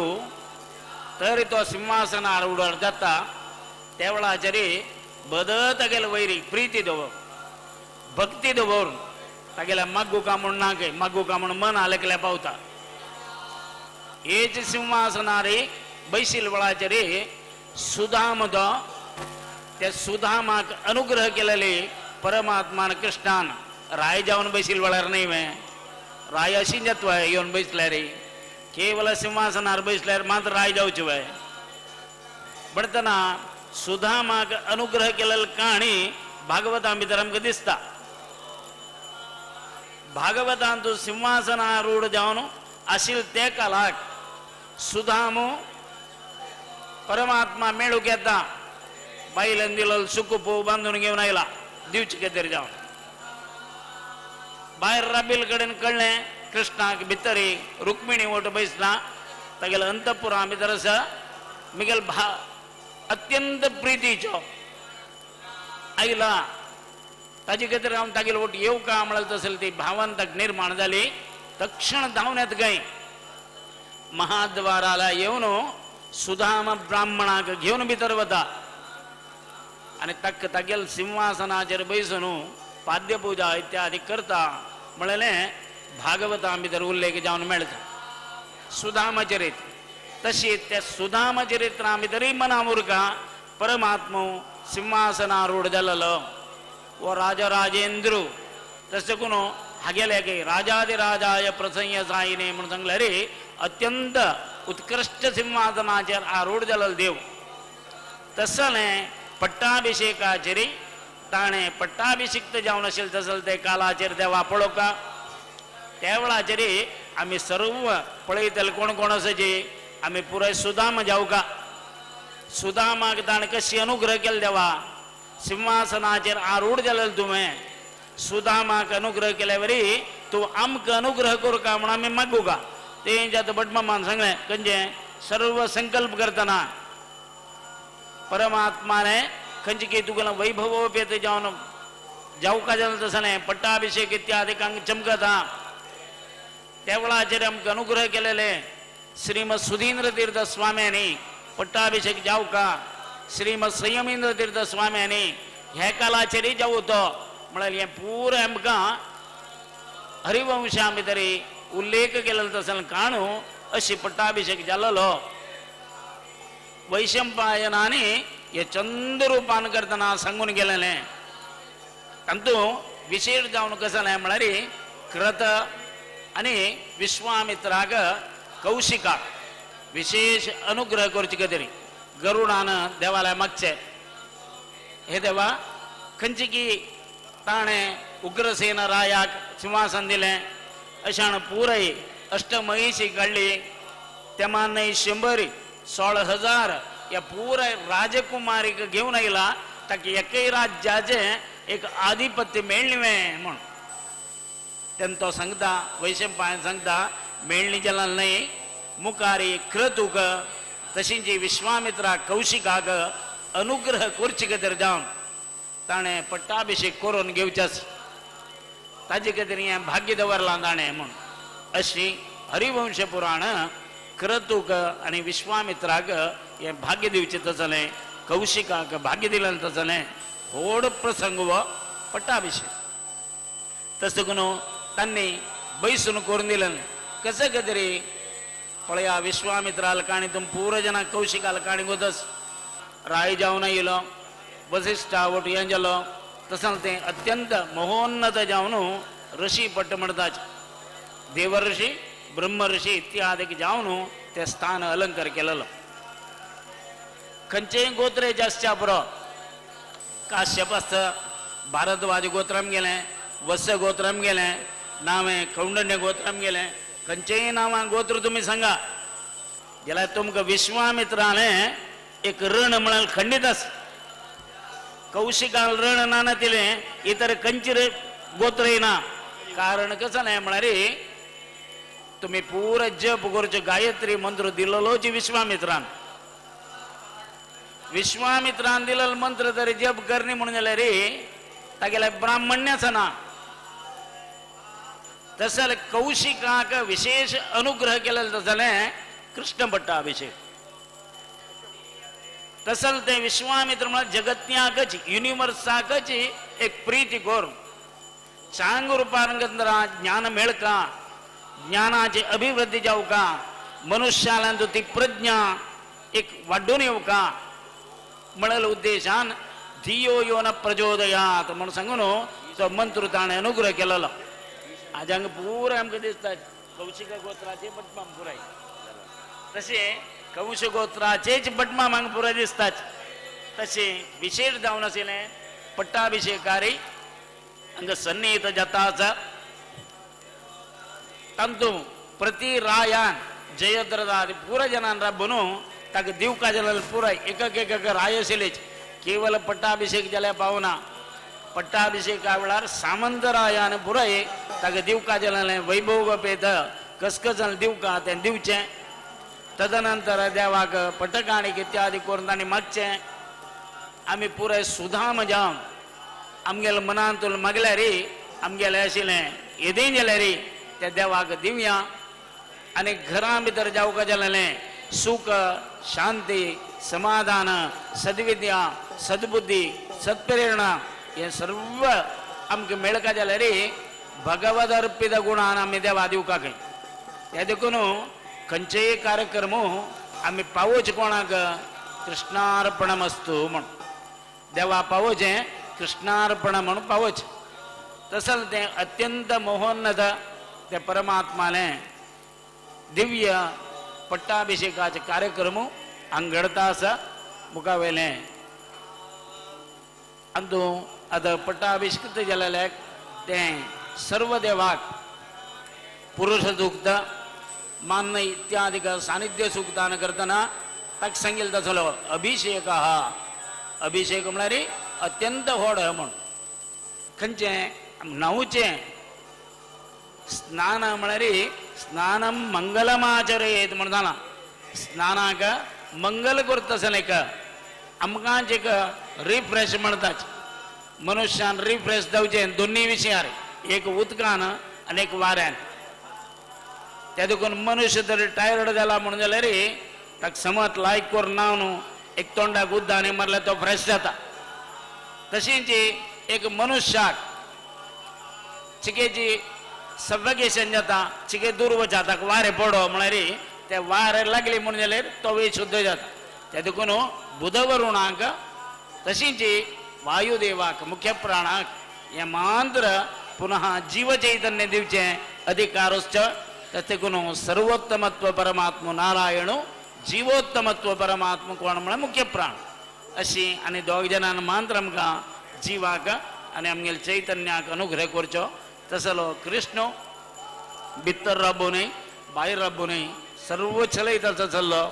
Speaker 6: तर तो सिंहासनार उडर जाता त्या वेळाचेर बदल तागेले वैरी प्रिती दवर भक्ती दवरून तागेल्या मागुका म्हूण ना काय मागुका म्हूण मन आलेकल्या पावता. हेच सिंहासनार बैशील वेळाचेर सुदाम तो त्या सुदामाक अनुग्रह केलेले परमात्मान कृष्णान. राय जावन बैशील वेळार न्हय वे राय अशी जातवाय येवन बैसल्यार केवल सिंहासनार बैसल्यार मात्र राय जावचे वय. बडतना सुदामाक अनुग्रह केलेली काणी भागवता भितर आमकां दिसता. भागवतांत सिंहासनारूढ जावन आशिल्ले ते कालाक सुदाम परमात्मा मेळूंक येता. बायलेन दिलो सुकुपो बांदून घेवन आयला दिवचे खातीर जावन. भायर राबील कडेन कळ्ळें कृष्णाक भितर रुक्मिणी वट बैसला तागेले अंतपुरा भितर आसा मिगेल भा अत्यंत प्रितीचो आयला. ताजे खातीर हांव तागेले वट येवका म्हळ्यार तसली ती भावन ताका निर्माण जाली. तक्षण धांवन येता काय महाद्वाराला येवन सुदाम ब्राह्मणाक घेवन भितर वता आनी ताका तागेल सिंहासनाचेर बैसून पाद्यपुजा इत्यादी करता म्हणलें भागवता भितर उल्लेख जावन मेळटा सुदामचरित्र. तशी त्या सुदामचरित्रा भितरूय मना उरका परमात्मो सिंहासनारूढ जालेलो वो राजराजेंद्र. तशें करून हागेले की राजाधिराजाय प्रसंय सायिने म्हणून सांगलें रे अत्यंत उत्कृश्ट सिंहासनाचेर आरूढ जालेलो देव. तसलें पट्टाभिषेकाचेर ताणें पट्टाभिषिक्त जावन आशिल्लें तसलें ते कालाचेर देवा पळोवका. त्या वेळाचेर आमी सर्व पळयतले कोण कोण आसा जे आमी पुराय सुदाम जावका. सुदामाक ताणें कशी अनुग्रह केलो देवा सिंहासनाचेर आरूढ जालें तुवें सुदामाक अनुग्रह केल्या वरी तूं आमकां अनुग्रह करका म्हूण आमी मागुका. तें आतां भटमामान सांगलें खंयचें सर्व संकल्प करतना परमात्माने खंयचे की तुगेलें वैभवोपेत जावन जावका जालें तसलें पट्टाभिषेक इत्यादिकांक चमकता. त्या वेळाचेर आमकां अनुग्रह केलेले श्रीमद सुधींद्र तीर्थ स्वाम्यांनी पट्टाभिषेक जावका श्रीमद संयमेंद्र तीर्थ स्वाम्यांनी ह्या कालाचेरय जावं तो म्हळ्यार हें पुराय आमकां हरिवंशा भितर उल्लेख केलेलो तसलें काणू अशी पट्टाभिषेक जालेलो. वैशंपायनानी हे चंद रुपान करतना सांगून गेलेलें. तातूंत विशेश जावन कसलें म्हळ्यार क्रत आनी विश्वामित्राक कौशिकाक विशेष अनुग्रह करचे खातीर गरुडान देवालय मागचे हे देवा खंयचे की ताणें उग्रसेन रायाक सिंहासन दिलें अशान पुराय अष्टमहिषी काडली तेमानय 100 16,000 ह्या पुराय राजकुमारीक घेवन आयला ताका एकय राज्याचें एक आधिपत्य मेळ्ळें म्हूण. तेन्ना तो सांगता वैशंपायन सांगता मेळणी जाल्यार न्हय मुखारी क्रतूक तशींच विश्वामित्रा कौशिकाक अनुग्रह करचे खातीर जावन ताणें पट्टाभिषेक करून घेवचेच ताजे खातीर हें भाग्य दवरलां ताणें म्हूण. अशी हरिवंश पुराण क्रतूक आनी विश्वामित्राक हें भाग्य दिवचें तसलें कौशिकाक भाग्य दिलें तसलें व्हड प्रसंग हो पट्टाभिषेक. तशें करून तांणी बैसून करून दिलें कसं खातीर पळया विश्वामित्राल काणी तुम पूरा जना कौशिकाल काणी गोतस राय जावन येयलो वसिष्ठा वट हें जालो तसें तें अत्यंत महोन्नत जावन ऋषी पट्ट म्हणटाच देवर्षी ब्रह्मऋषी इत्यादिक जावन ते स्थान अलंकार केलेलो. खंयचेय गोत्र जास्ती पुरो काश्यप आसता भारद्वाज गोत्राम गेलें वत्स गोत्राम गेलें नांवें कौंडण्य गोत्राम गेलें खंयचेय नांवां गोत्र तुमी सांगा जाल्यार तुमकां विश्वामित्रालें एक ऋण म्हळ्यार खंडीत आसा. कौशिकान ऋण ना दिलें इतर खंयचे गोत्रय ना. कारण कसं नाही म्हळ्यार तुम्ही पुरा जप करचो गायत्री मंत्र दिलेलो जी विश्वामित्रान विश्वामित्रान दिलेलो मंत्र तरी जप करणी म्हणून जाल्यार रे तागेले ब्राह्मण्याच ना. तशें जाल्यार कौशिकाक विशेष अनुग्रह केलेलो तशें जालें कृष्ण पट्टाभिषेक. तशें तें विश्वामित्र म्हळ्यार जगत्याकच युनिवर्साकच एक प्रीती करून चांग रुपान ज्ञान मेळका ज्ञानाची अभिवृद्धी जावका मनुष्यालांत ती प्रज्ञा एक वाडून येवका म्हणल उद्देशान धियो यो न प्रचोदयात म्हणून सांगून तो मंत्र ताणें अनुग्रह केलेलो. आज हांगा पुराय आमकां दिसता कौशिक गोत्राचे बटमाम पुराय तशें कौश गोत्राचेच बटमाम हांगा पुराय दिसतात. तशें विशेष जावन आशिल्लें पट्टाभिषेकारी हांगा सन्निहित जाता आसा. तांतू प्रति रायान जयद्रथ पुराय जनान राबून ताका दिवका जाल्यार पुराय एक एक राय आशिल्लेच. केवल पट्टाभिषेक जाल्यार पावना पट्टाभिषेका वेळार सामंत रायान पुराय ताका दिवका जालें वैभव पेत कसकस दिवका तें दिवचें. तदनंतर देवाक पटकाणीक इत्यादी करून तांणी मागचें. आमी पुराय सुदाम जावन आमगेल्या मनांतून मागल्यार आमगेलें आशिल्लें येदें जाल्यार त्या देवाक दिवया आनी घरां भितर जावका जालें सुख शांती समाधान सद्विद्या सद्बुद्धी सत्प्रेरणा हें सर्व आमकां मेळका जाल्यार भगवद अर्पित गुणान आमी देवा दिवका खंय. ते देखून खंयचेय कार्यक्रम आमी पावोच कोणाक कृष्णार्पणमस्तु म्हूण देवा पावोचें कृष्णार्पण म्हणून पावोच. तसें तें अत्यंत मोहोन्नत ते परमात्मालें दिव्य पट्टाभिषेकाचे कार्यक्रम हांगा घडता आसा मुखावेलें. अंदू आतां पट्टाभिषेक जालेलें तें सर्व देवाक पुरुष सूक्त मान्य इत्यादिक सानिध्य सूक्तान करतना ताका सांगिल्लो तसलो अभिषेक हा. अभिषेक म्हळ्यार अत्यंत व्हड म्हूण खंयचें न्हांवचें स्नान म्हळ्यार स्नानं मंगलमाचरेत म्हण जालां. स्नानाक मंगल करता आसलें एक आमकांच एक रिफ्रेश म्हणटाच मनुष्यान रिफ्रेश जावचें दोनूय विशयार एक उदकान आनी एक वाऱ्यान. त्या देखून मनुष्य जर टायर्ड जाला म्हणून जाल्यार ताका समत लायक करून न्हांव न्हू एक तोंडाक उदक मारल्यार तो फ्रेश जाता. तशीच एक मनुष्याक चिकेची सफकेशन जाता चिके दुर्व जाता वारें पडो म्हळ्यार ते वारें लागली म्हणून जाल्यार तो वेळ शुद्ध जाता. ते देखून बुधवरुणाक तशीच वायुदेवाक मुख्य प्राणाक हें मात्र पुनः जीवचैतन्य दिवचें अधिकारोश्च. तशें देखून सर्वोत्तमत्व परमात्म नारायण जीवोत्तमत्व परमात्म कोण म्हळ्यार मुख्य प्राण अशी आनी दोग जाणान मात्र आमकां जिवाक आनी आमगेल्या चैतन्याक अनुग्रह करचो. तसलो कृष्ण भितर राबो न्हय भायर राबो न्हय सर्व चलयता चल्लो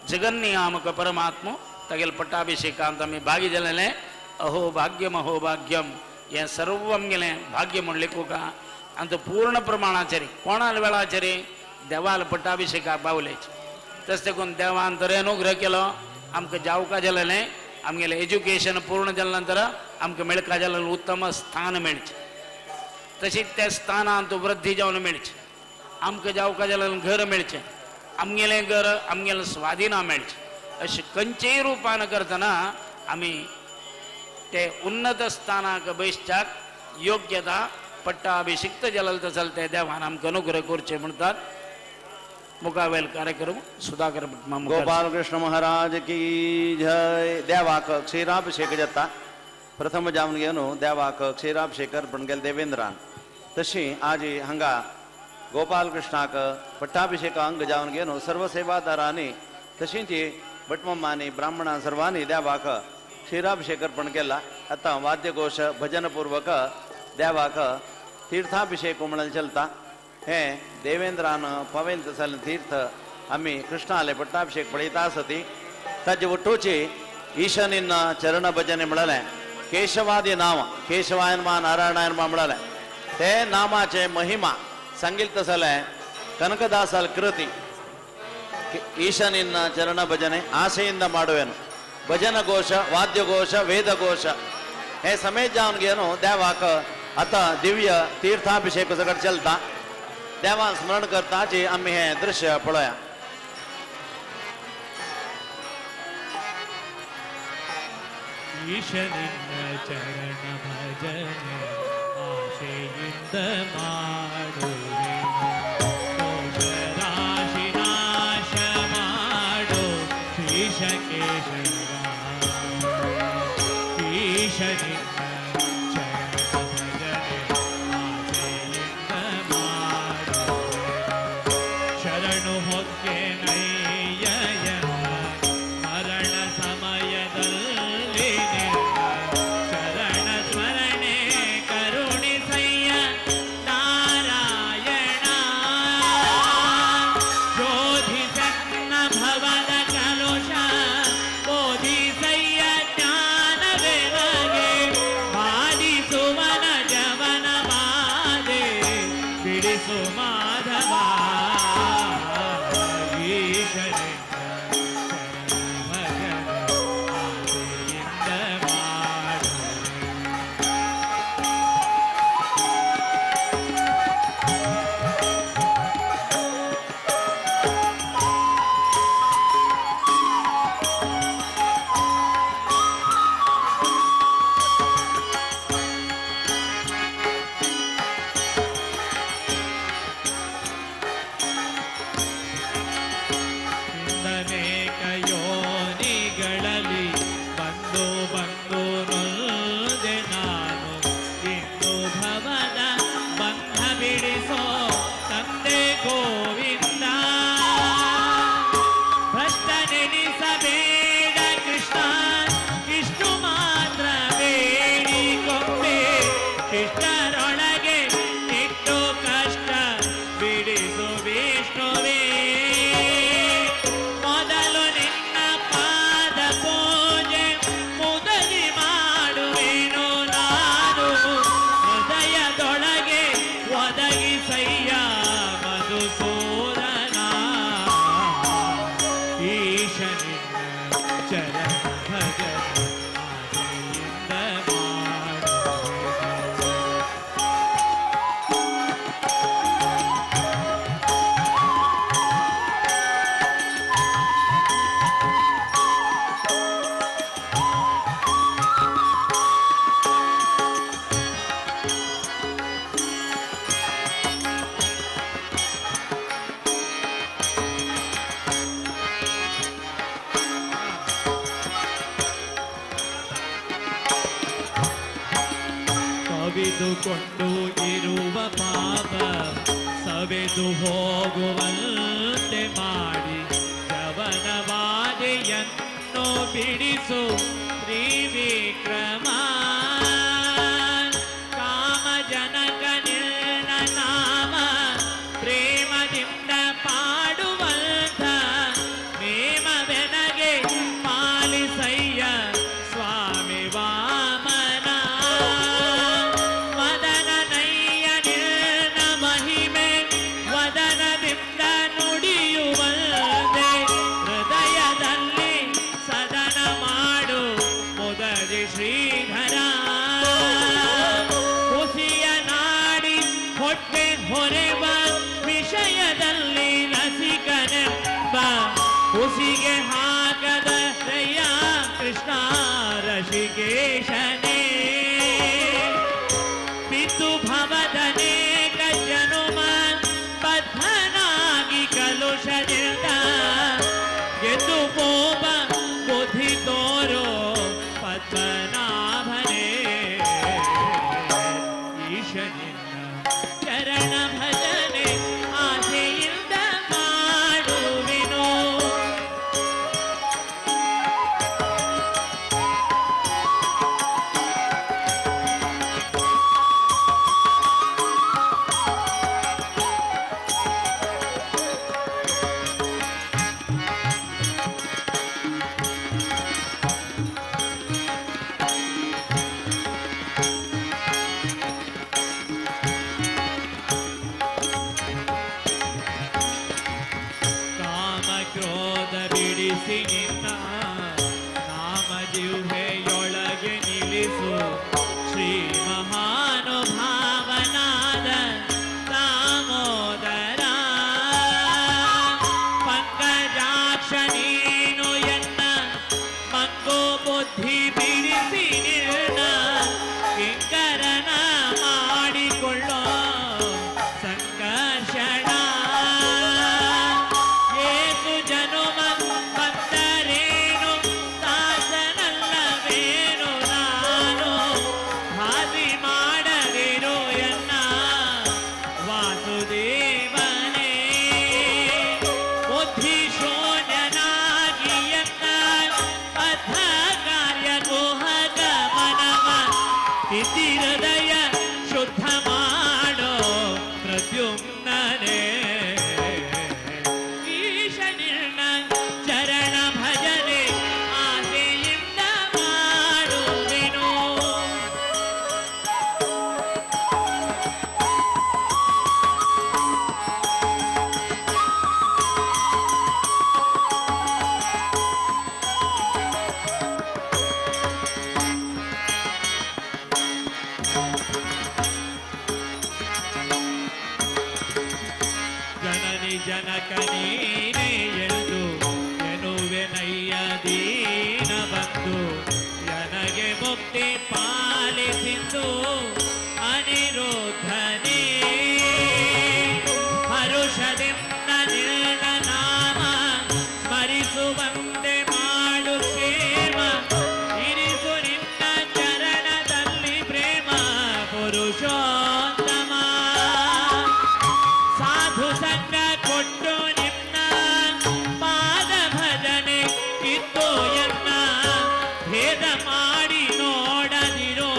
Speaker 6: जगन्नियामक परमात्म तागेले पट्टाभिषेकांत आमी भागी जालेलें. अहो भाग्यम अहो भाग्यम हें सर्व आमगेलें भाग्य म्हूण लेखुका आनी तो पूर्ण प्रमाणाचेर कोणाल वेळाचेर देवाल पट्टाभिषेकाक पावलेच. तशें देखून देवान तर अनुग्रह केलो आमकां जावका जालेलें आमगेलें एज्युकेशन पूर्ण जाले नंतर आमकां मेळका जालेलें उत्तम स्थान मेळचें. तशीच त्या स्थानांत वृद्धी जावन मेळचें आमकां जावका जालेलें घर मेळचें आमगेलें घर आमगेलें स्वाधीना मेळचें. अशें खंयचेय रुपान करतना आमी ते उन्नत स्थानाक बैसच्याक योग्यता पट्टाभिषिक्त जालें तसलें ते देवान आमकां अनुग्रह करचें म्हणटात. मुखावेल कार्यक्रम सुधाकर
Speaker 5: गोपाल कृष्ण महाराज की जय. देवाक क्षीराभिषेक जाता. प्रथम जावन घेवन देवाक क्षीराभिषेक अर्पण केले देवेंद्रान. तशी आज हांगा गोपाल कृष्णाक पट्टाभिषेक अंग जावन घेवन सर्व सेवादारांनी तशींच भटमम्मांनी ब्राह्मणां सर्वांनी देवाक क्षीराभिषेक अर्पण केला. आतां वाद्यघोष भजनपूर्वक देवाक तीर्थाभिषेक म्हणून चलता. हे देवेंद्रान पवेंत जाल्लें तीर्थ आमी कृष्णाले पट्टाभिषेक पळयता आसती. ताजे ಒಟ್ಟೂಚಿ ಈಶನಿನ್ನ ಚರಣ ಭಜನೆ म्हळ्ळें केशवादी नाम केशवायन मा नारायणायन मा म्हळ्ळें ते नामाचे महिमा सांगितलं जालें ಕನಕದಾಸಲ್ ಕೃತಿ ಈಶನಿನ್ನ ಚರಣ ಭಜನೆ ಆಸೆಯಿಂದ ಮಾಡುವೆನು. ಭಜನ ಘೋಷ ವಾದ್ಯಘೋಷ ವೇದಘೋಷ हे समेत जावन घेवन देवाक आतां दिव्य तीर्थाभिषेक सगळें चलता. देवान स्मरण करताची आमी हें दृश्य पळोवया.
Speaker 3: ಈಶನಿನ್ನ ಚರಣ ಭಜನೆ ಆಶೆಯಿಂದ ಮಾಡುವೆನು. ದೋಷ ರಾಶಿ ನಾಶ ಮಾಡೋ ಶ್ರೀಶ ಕೇಶವ. ಈಶನಿನ್ನ ಚರಣ ಭಜನೆ ಆಶೆಯಿಂದ ಮಾಡುವೆನು. ಶರಣು ಹೊಕ್ಕೆ ನಯ್ಯಯ ಮರಣ ಸಮಯದಲ್ಲಿ ಚರಣ ಸ್ಮರಣೆ ಕರುಣಿಸಯ್ಯ ನಾರಾಯಣ. ಶೋಧಿಸನ್ನ ಭವದ ಕಲುಷ ಬೋಧಿಸಯ್ಯ ಜ್ಞಾನವೆನಗೆ ಬಾಧಿಸುವನ ಜವನ ಬಾಧೆ ಬಿಡಿಸು ಮಾಧವ. ಈಶನಿನ್ನ ಚರಣ ಭಜನೆ ಆಸೆಯಿಂದ ಮಾಡುವೆನು. ಅನೇಕ ಯೋನಿಗಳಲ್ಲಿ ಬಂದು ಬಂದು ನೊಲ್ದೆ ನಾನು ಇನ್ನು ಭವದ ಬಂಧ ಬಿಡಿಸೋ ತಂದೆ ಗೋವಿಂದ. ಭ್ರಷ್ಟ ನೆನೆಸಬೇಡ ಕೃಷ್ಣ ಇಷ್ಟು ಮಾತ್ರ ಬೇಡಿಕೊಂಬೆ. ಶಿಷ್ಟರೊಳಗೆ ಇಟ್ಟು ಕಷ್ಟ ಬಿಡಿಸು ವಿಷ್ಣುವೇ. ಮೊದಲು ನಿನ್ನ ಪಾದ ಪೂಜೆ ಮುದಲಿ ಮಾಡುವೆನು ನಾನು. ಹೃದಯದೊಳಗೆ ಒದಗಿಸಯ್ಯ ಮಧುಸೂದನ. ಈಶನಿನ್ನ ಚರಣ ಭಜನೆ ಆಸೆಯಿಂದ ಮಾಡುವೆನು. ಕವಿದುಕೊಂಡು ಇರುವ ಪಾಪ ಸವೆದು ಹೋಗುವಂತೆ ಮಾಡಿ ಜವನವಾದೆಯನ್ನು ಬಿಡಿಸು ತ್ರಿವಿಕ್ರಮ. ಕಾಮಜನಕ ನಿನ್ನ ನಾಮ ಪ್ರೇಮದಿಂದ ಪಾಡುವಂಥ ನೇಮವೆನಗೆ ಪಾಲಿಸಯ್ಯ ಸ್ವಾಮಿ ವಾಮನ. ಮದನ ನಯ್ಯ ನಿನ್ನ ಮಹಿಮೆ ವದನದಿಂದ ನುಡಿಯುವಂತೆ ಹೃದಯದಲ್ಲಿ ಸದನ ಮಾಡು ಮುದರಿ ಶ್ರೀಧರ. ಹೃದಯ ಶುದ್ಧ ಮಾಡೋ ಪ್ರದ್ಯುಮ್ನನೇ. ಈಶ ನಿನ್ನ ಚರಣ ಭಜನೆ ಆಸೆಯಿಂದ ಮಾಡುವೆನು. ಜನನಿ ಜನಕ ನೀನೇ ಎಂದು ಎನ್ನುವೆನಯ್ಯ ದೀನ ಬಂದು, ನನಗೆ ಮುಕ್ತಿ ಪಾಲಿಸಿದ್ದು ಅನಿರುದ್ಧನೇ. ಹರುಷದಿಂದ ನಿನ್ನ ನಾಮ ಸ್ಮರಿಸುವಂತೆ ಮಾಡು ಕ್ಷೇಮ, ಇರಿಸು ನಿನ್ನ ಚರಣದಲ್ಲಿ ಪ್ರೇಮ ಪುರುಷೋತ್ತಮ. ಸಾಧು ಸಂಗ ಕೊಟ್ಟು ನಿನ್ನ ಪಾದ ಭಜನೆ ಇತ್ತು ಎನ್ನ, ಭೇದ ಮಾಡಿ ನೋಡದಿರೋ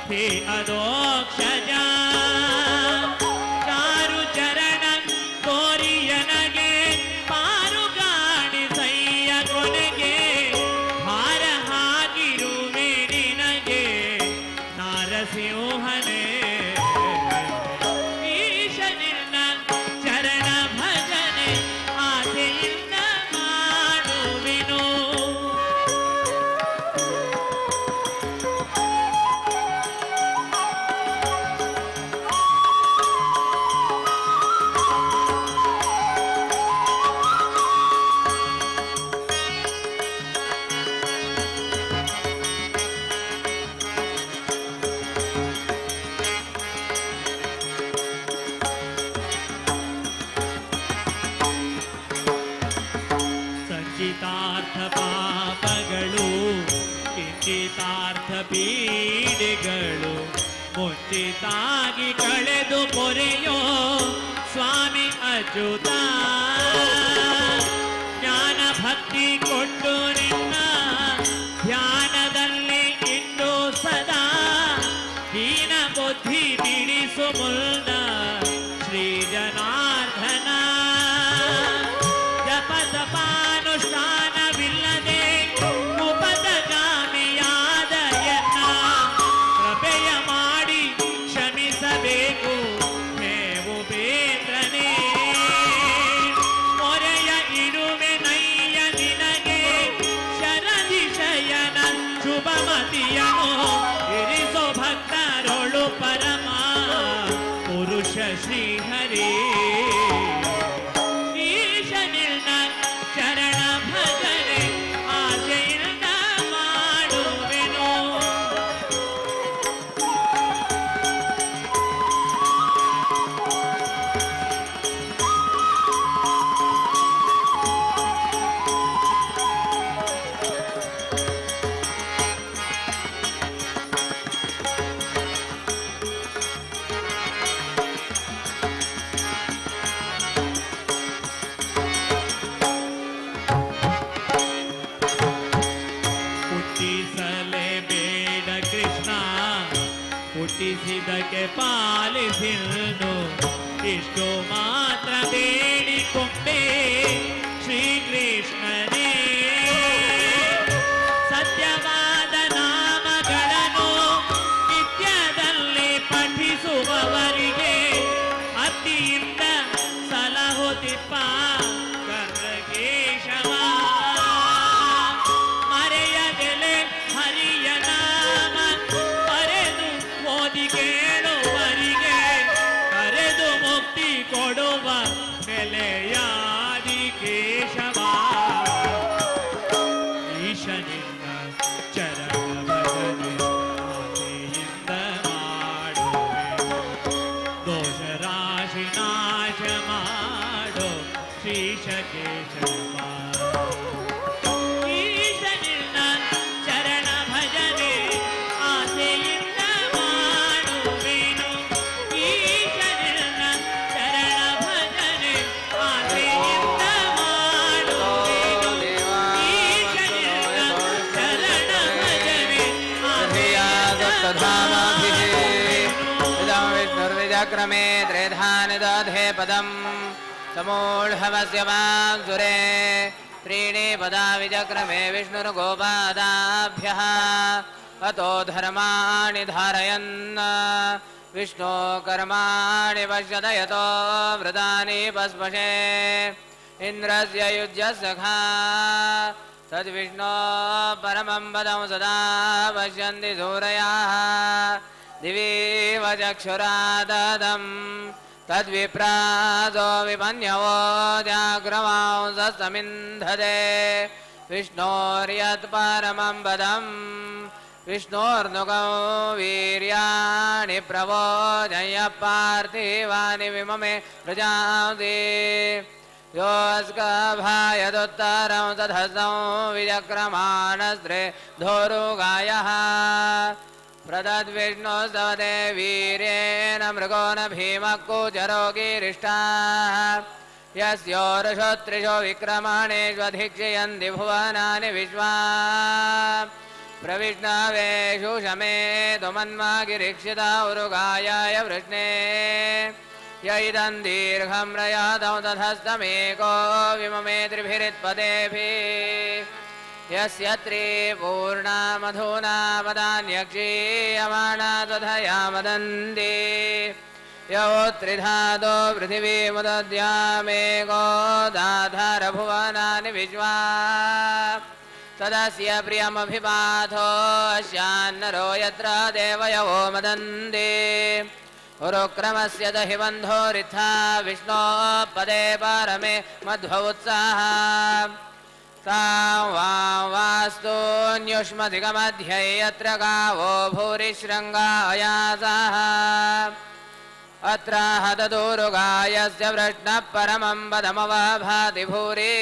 Speaker 3: ಹೇ ಅದೋಕ್ಷಜ. ಚಾರು ಚರಣ ತೋರಿಯನಗೆ ಪಾರು ಕಾಣಿಸಯ್ಯ ಕೊನೆಗೆ, ಭಾರ ಹಾಕಿರುವೆ ನಿನಗೆ ನಾರಸಿಂಹನೇ. ಈಶ ನಿನ್ನ ಚರಣ ಭಜನೆ ಆಸೆಯಿಂದ ಮಾಡುವೆನು. ಸಂಚಿತಾರ್ಥ ಪಾಪಗಳು ಕಿಂಚಿತಾರ್ಥ ಪೀಡೆಗಳು ಮುಂಚಿತಾಗಿ ಕಳೆದು ಪೊರೆಯೋ ಸ್ವಾಮಿ ಅಚ್ಯುತ. ಜ್ಞಾನ ಭಕ್ತಿ ಕೊಟ್ಟು ನಿನ್ನ ಧ್ಯಾನದಲ್ಲಿ ಇಟ್ಟು ಸದಾ, ದೀನ ಬುದ್ಧಿ ಬಿಡಿಸು ಮುನ್ನ ಶ್ರೀ ಜನಾರ್ದನ. ಜಪ ತಪಾನುಷ್ಠಾನವಿಲ್ಲದೆ ಉಪದಗಾಮಿಯಾದ ಎನ್ನ ಕೃಪೆಯ ಮಾಡಿ ಕ್ಷಮಿಸಬೇಕು ಮೇವು ಬೇಂದ್ರನೇ. ಮೊರೆಯ ಇಡುವೆ ನಯ್ಯ ನಿನಗೆ ಶರದಿ ಶಯನ ಶುಭಮತಿಯನು, ಇರಿಸೋ ಭಕ್ತರೊಳು ಪರಮ ಪುರುಷ ಶ್ರೀಹರಿ. ಈಶ ನಿನ್ನ ಚರಣ ಭಜನೆ ಆಸೆಯಿಂದ ಮಾಡುವೆನು. ಹುಟ್ಟಿಸಲೇಬೇಡ ಕೃಷ್ಣ, ಹುಟ್ಟಿಸಿದಕ್ಕೆ ಪಾಲಿಸಿಲ್ನು, ಇಷ್ಟು ಮಾತ್ರ ಬೇಡಿಕೊಂಬೆ ಶ್ರೀಕೃಷ್ಣನೇ. ಸತ್ಯವಾದ ನಾಮಗಳನ್ನು ನಿತ್ಯದಲ್ಲಿ ಪಠಿಸುವವರಿಗೆ ಅತಿಯಿಂದ ಸಲಹುತಿಪ್ಪ ಕರ್ರಕೇಶವ. ಮರೆಯದೆಲೆ ಹರಿಯ ನಾಮ ಬರೆದು ಓದಿ ಕೇಳುವರಿಗೆ, ಕರೆದು ಮುಕ್ತಿ ಕೊಡುವ ನೆಲೆಯಾದಿ ಕೇಶವ.
Speaker 7: विचक्रमे त्रेधानि दधे पदं समूढमस्य वांसुरे त्रीणि पदा विचक्रमे विष्णुर्गोपादाभ्यः अतो धर्माणि धारयन् विष्णो कर्माणि पश्यत यतो व्रतानि पस्पशे इन्द्रस्य युज्य सखा तद्विष्णो परमं पदं सदा पश्यन्ति सूरयाः दिवीव चक्षुरा ददं तद्विप्रासो विपन्यवो जाग्रवांससमिन्धते विष्णोर्यत् परमं पदं विष्णोर्नुगौ वीर्याणि प्रवोजय पार्थिवानि विममे प्रजांसि योऽस्कभायदुत्तरं तधसं विचक्रमाणस्त्रे धोरुगायः प्रदद्विष्णुस्तवते वीर्येण मृगो न भीमः कुचरो गिरिष्ठाः यस्योरुषु त्रिषु विक्रमणेष्वधिक्षयन्ति भुवनानि विश्वा प्रविष्णवेषु शमे त्वमन्मा गिरिक्षिता उरुगायाय वृष्णे य इदं दीर्घं प्रयातौ ततस्तमेको विममे त्रिभिरित्पदेभिः यस्य त्रिपूर्णा मधुना पदान्यक्षीयमाणा तथया मदन्ति यो त्रिधातो पृथिवीमुदद्यामेको दाधार भुवनानि विश्वा तदस्य प्रियमभिपाथो अस्यान्नरो यत्र देवयवो मदन्ति उरुक्रमस्य दहि बन्धोरित्था विष्णो पदे परमे मध्व उत्साह तां वां वास्तून्युष्मधिगमध्ये यत्र गावो भूरिशृङ्गायासाः अत्र हतदूरुगायस्य वृष्णः परमं पदमवभाति भूरि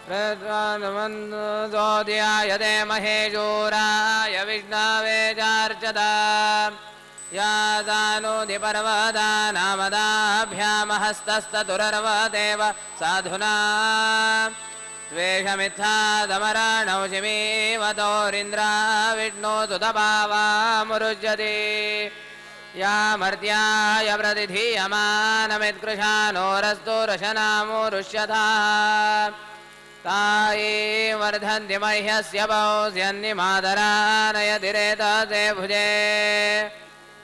Speaker 7: प्रद्वानमन्दोद्यायते महेशूराय विष्णवे चार्चता या सानुधिपर्वता नामदाभ्यामहस्तस्तुरर्वदेव साधुना त्वेषमित्था दमरणौ शिमीवतोरिन्द्रा विष्णो सुतपावामुरुज्यते या मर्त्याय प्रतिधीयमानमित्कृशानोरस्तु रशनामुरुष्यथा ताये वर्धन्ति मह्यस्य पौस्यन्निमादरा नयतिरेतसे भुजे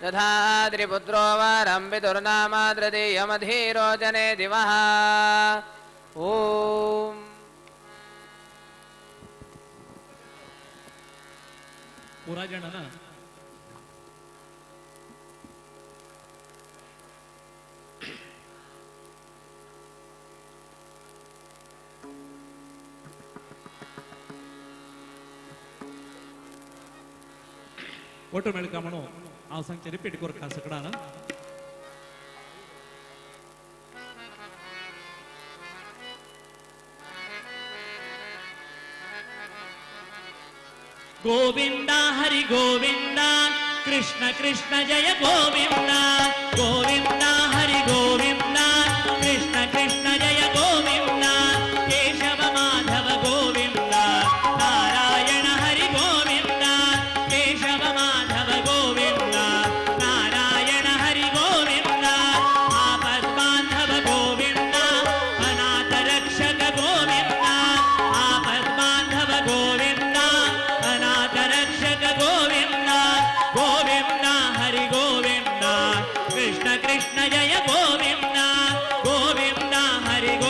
Speaker 7: तथा त्रिपुत्रो वरं पितुर्नाम तृतीयमधीरोचने दिवः। ॐ
Speaker 3: पूरा जण ना ಒಟ್ಟು मेळका म्हणून हांव सांगचें रिपीट करता सगळ्यां ना. गोविंदा हरि गोविंदा कृष्ण कृष्ण जय गोविंदा गोविंदा हरि गोविंदा कृष्ण कृष्ण जय गोविंदा केशव माधव गोविंदा नारायण हरि गोविंदा केशव माधव गोविंदा नारायण हरि गोविंदा आपद बांधव गोविंदा अनाथ रक्षक गोविंदा आपद बांधव गोविंदा अनाथ रक्षक गोविंदा गोविंदा हरि गोविंदा कृष्ण कृष्ण जय गोविंदा गोविंदा हरि गोविंदा।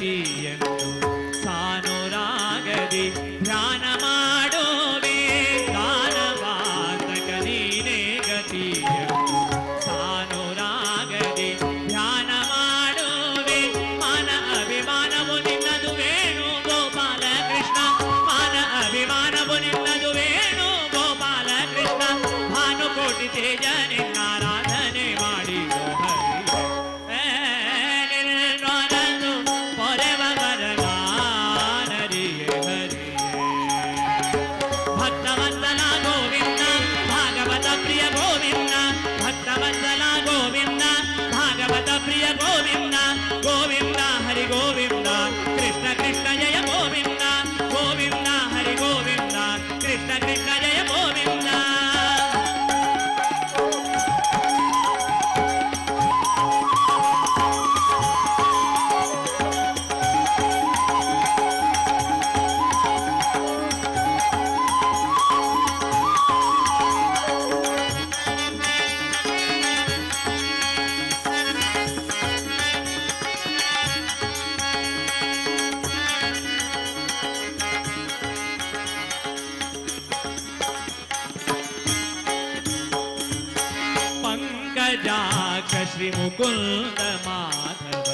Speaker 3: ಗತಿಯೆಂದು ಸಾನುರಾಗದಿ ಧ್ಯಾನ ಮಾಡುವೆ ದಾನವಾತಕ ನೀನೇ ಗತಿಯೆಂದು ಸಾನುರಾಗದಿ ಧ್ಯಾನ ಮಾಡುವೆ ಮಾನ ಅಭಿಮಾನವು ನಿನ್ನದು ವೇಣು ಗೋಪಾಲ ಕೃಷ್ಣ ಮಾನ ಅಭಿಮಾನವು ನಿನ್ನದು ವೇಣು ಗೋಪಾಲ ಕೃಷ್ಣ ಭಾನುಕೋಟಿ ತೇಜ ನಿನ್ನಾರಾಧನೆ ಮಾಡಿದ ಹರಿಯೇ ಪೊರೆವ ವರದಾನರಿಯೇ ಹರಿಯೇ ಭಕ್ತವತ್ಸಲ ಗೋವಿಂದ ಭಾಗವತ ಪ್ರಿಯ ಗೋವಿಂದ ಭಕ್ತವತ್ಸಲ ಗೋವಿಂದ ಭಾಗವತ ಪ್ರಿಯ ಗೋವಿಂದ ಗೋವಿಂದ ಹರಿ ಗೋವಿಂದ ಕೃಷ್ಣ ಕೃಷ್ಣ ಜಯ ಗೋವಿಂದ ಗೋವಿಂದ ಹರಿ ಗೋವಿಂದ ಕೃಷ್ಣ ಕೃಷ್ಣ ಜಯ ಗೋವಿಂದ. पंकजाक्ष श्री मुकुंद माधव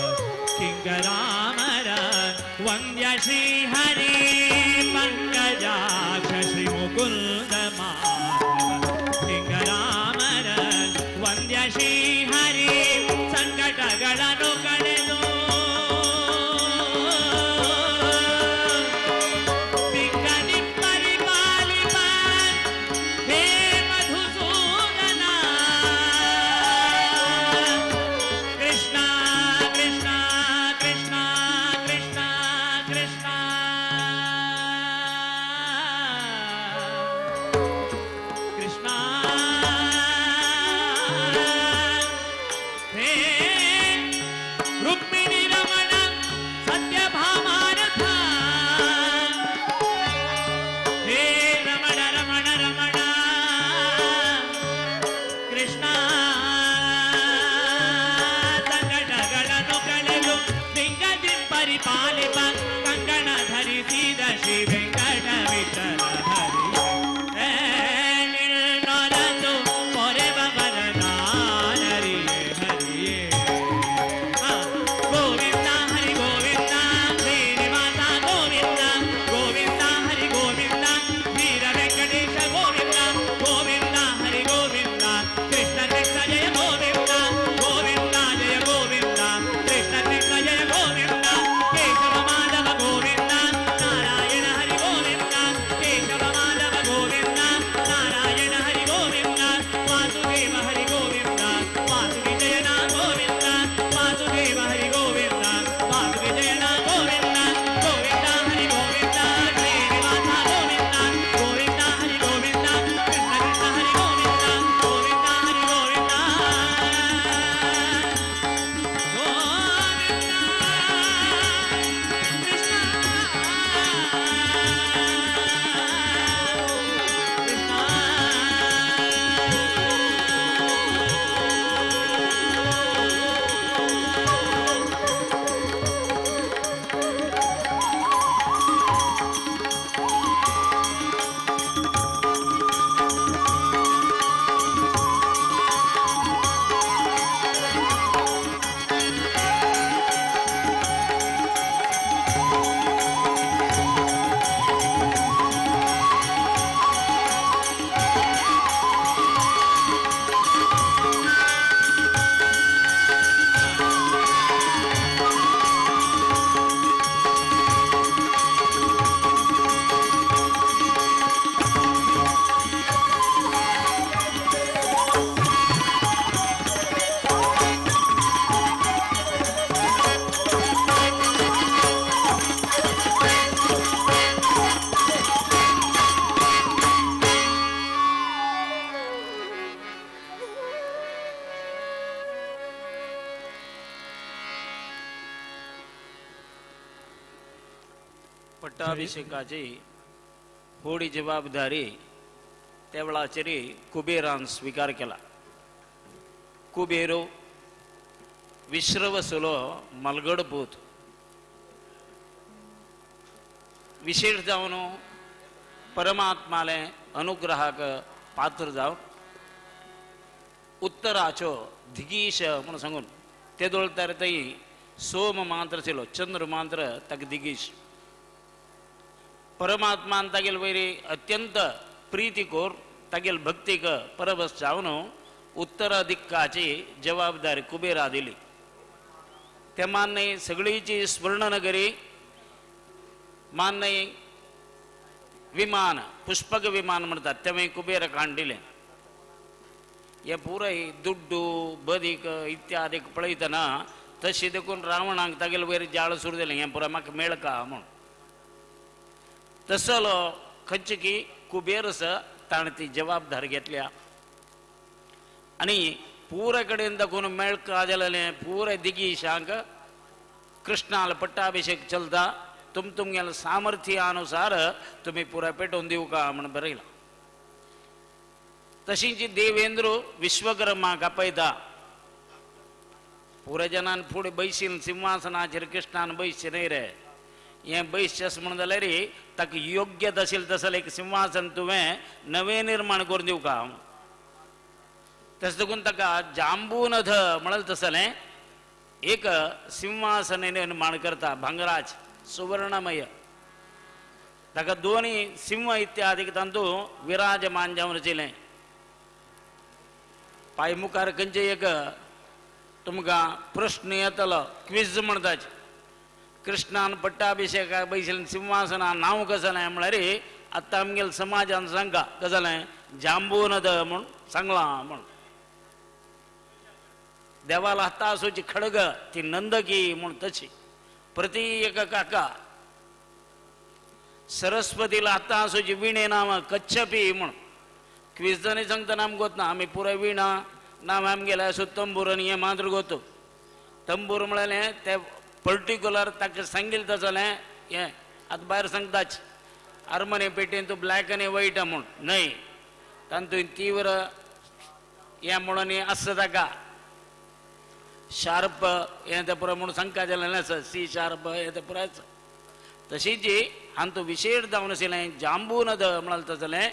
Speaker 3: किंगरामर वंद्य श्री हरि पंकजाक्ष श्री मुकुंद माधव किंगरामर वंद्य श्री हरि ಸಂಕಟಗಳನ್ನು ಕಳೆದು ಬಿಕ್ಕನಿ ಪರಿಪಾಲಿಪ ಹೇ ಮಧುಸೂದನ ಕೃಷ್ಣ ಕೃಷ್ಣ ಕೃಷ್ಣ ಕೃಷ್ಣ ಕೃಷ್ಣ ಕೃಷ್ಣ ಹೇ ರುಕ್ಮಿಣಿ ರಮಣ ಸತ್ಯಭಾಮಾರಥ ಹೇ ರಮಣ ರಮಣ ರಮಣ ಕೃಷ್ಣ ಸಂಕಟಗಳನ್ನು ಕಳೆದು ಲಿಂಗದಿ ಪರಿಪಾಲಿಪ ಕಂಕಣ ಧರಿಸಿದ ಶ್ರೀ ವೆಂಕಟ ವಿಠಲ ಹರಿ ನಿನ್ನೊಲದು ಪೊರೆವ ವರದಾನರಿಯೇ ಹರಿಯೇ. ಗೋವಿಂದ ಹರಿ ಗೋವಿಂದ ಶ್ರೀನಿವಾಸ ಗೋವಿಂದ ಗೋವಿಂದ ಹರಿ ಗೋವಿಂದ ವೀರ ವೆಂಕಟೇಶ ಗೋವಿಂದ ಗೋವಿಂದ ಹರಿ ಗೋವಿಂದ ಕೃಷ್ಣ ಕೃಷ್ಣ ಜಯ ಗೋವಿಂದ ಗೋವಿಂದ ಜಯ ಗೋವಿಂದ ಕೃಷ್ಣ ಕೃಷ್ಣ ಜಯ ಗೋವಿಂದ ಕೇಶವ ಮಾಧವ ಗೋವಿಂದ ನಾರಾಯಣ ಹರಿ ಗೋವಿಂದ ಕೇಶವ ಮಾಧವ ಗೋವಿಂದ ನಾರಾಯಣ ಹರಿ ಗೋವಿಂದ ವಾಸುದೇವ ಹರಿ ಗೋವಿಂದ ವಾಸುವಿಜಯನ ಗೋವಿಂದ ವಾಸುದೇವ ಹರಿ ಗೋವಿಂದ ವಾಸುವಿಜಯನ ಗೋವಿಂದ ಗೋವಿಂದ ಹರಿ ಗೋವಿಂದ ಶ್ರೀನಿವಾಸ ಗೋವಿಂದ ಗೋವಿಂದ ಹರಿ ಗೋವಿಂದ ಕೃಷ್ಣ ಕೃಷ್ಣ ಹರಿ ಗೋವಿಂದ ಗೋವಿಂದ ಹರಿ ಗೋವಿಂದ ಗೋವಿಂದ ಕೃಷ್ಣ
Speaker 6: पट्टाभिषेकाची होडी जबाबदारी त्या वेळाचेर कुबेरान स्वीकार केला. कुबेरो विश्रवसुलो मलगड पूत. विशेष जावन परमात्माले अनुग्रहाक पात्र जावन उत्तराचो दिगीश म्हणून सांगून ते दोळतार थंय सोम मात्र आशिल्लो चंद्र मात्र ताका दिगीश परमात्मान तागेल वयर अत्यंत प्रिती कोर तागेल भक्तीक परबस जावन उत्तरा दिक्काची जबाबदारी कुबेरा दिली. ते मान्य सगळीची स्वर्णनगरी मान्य विमान पुष्पक विमान म्हणतात तें कुबेर कांडिलें. हे पुराय दुड्डू बदीक इत्यादी पळयतना तशें देखून रावणाक तागेले वयर जाळ सुरू जालें हें पुराय म्हाका मेळका म्हूण. तसलो खंयचे की कुबेर ताणें ती जबाबदारी घेतल्या आनी पुराय कडेन दाखोवन मेळका जालें पुराय दिगीशांक कृष्णाल पट्टाभिषेक चलता तुम तुमगेल्या सामर्थ्यानुसार तुमी पुराय पेटोवन दिवका म्हूण बरयलां. तशींच देवेंद्र विश्वकर्माक आपयता पुराय जनान फुडें बैशीन सिंहासनाचेर कृष्णान बैसचें न्हय रे हें बैसचें म्हूण जाल्यार ताका योग्य आशिल्लें तसलें एक सिंहासन तुवें नवें निर्माण करून दिवका. तशें देखून ताका जांबूनथ म्हणलें तसलें एक सिंहासन निर्माण करता भांगराज सुवर्णमय ताका दोनी सिंह इत्यादी तातूंत विराजमान जावन आशिल्लें. पांय मुखार खंयचें एक तुमकां प्रश्न येतलो क्विज म्हणटाच कृष्णान पट्टाभिषेकाक बैशिल्लें सिंहासना नांव कसलें म्हळ्यार आतां आमगेल्या समाजान सांगा कसलें जांबूनद म्हूण सांगलां म्हूण. देवाला हातासूची खडग ती नंदकी म्हूण तशी प्रति एक काका सरस्वतीला हातासूची विणे नांव कच्छपी म्हूण. क्विजांनी सांगतना आमकां गोतना आमी पुराय विणा नांव आमगेलें असो तंबूर आनी हें मात्र गोतो तंबूर म्हळ्यार तें पर्टिक्युलर ताका सांगिल्लें तसलें हें आतां भायर सांगताच आर्मोनी पेटीन तूं ब्लॅक आनी व्हायट म्हूण न्हय तातूंत तीव्र हें म्हणून आसता ताका शार्प हें तें पुराय म्हूण सांगता जालें आसा सी शार्प हें तें पुराय आसा. तशीच हातूंत विशेष जावन आशिल्लें जांबूनद म्हळ्यार तसलें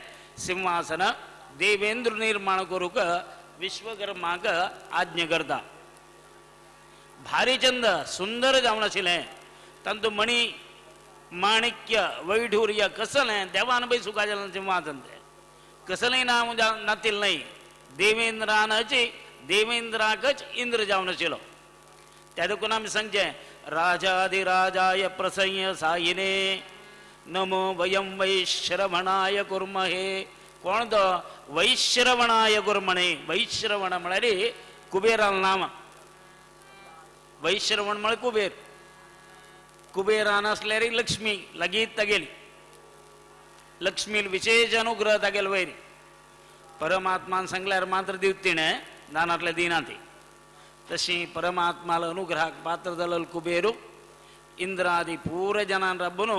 Speaker 6: सिंहासन देवेंद्र निर्माण करूंक विश्वकर्माक आज्ञा करता. भारी चंद सुंदर जावन आशिल्लें तातूंत मणी माणिक्य वैढूर्य कसलें देवान पळय सुखा जालें सिंहासन तें कसलें नांव नातिल्लें न्हय देवेंद्रानच देवेंद्राकच इंद्र जावन आशिल्लो. त्या देखून आमी सांगचें राजाधिराजाय प्रसय्य सायिने नमो वयं वैश्रवणाय कुर्महे. कोण तो वैश्रवणाय कुर्मणे वैश्रवण म्हळ्यार कुबेरान नांव वैश्रवण म्हळ्यार कुबेर कुबेरान आसल्यार लक्ष्मी लागींच तागेली लक्ष्मील विशेष अनुग्रह तागेल वयर परमात्मान सांगल्यार मात्र दिवत तिणें दानांतलें दिना ती. तशी परमात्माला अनुग्रहाक पात्र जालो कुबेरू इंद्रादी पुराय जनान राबून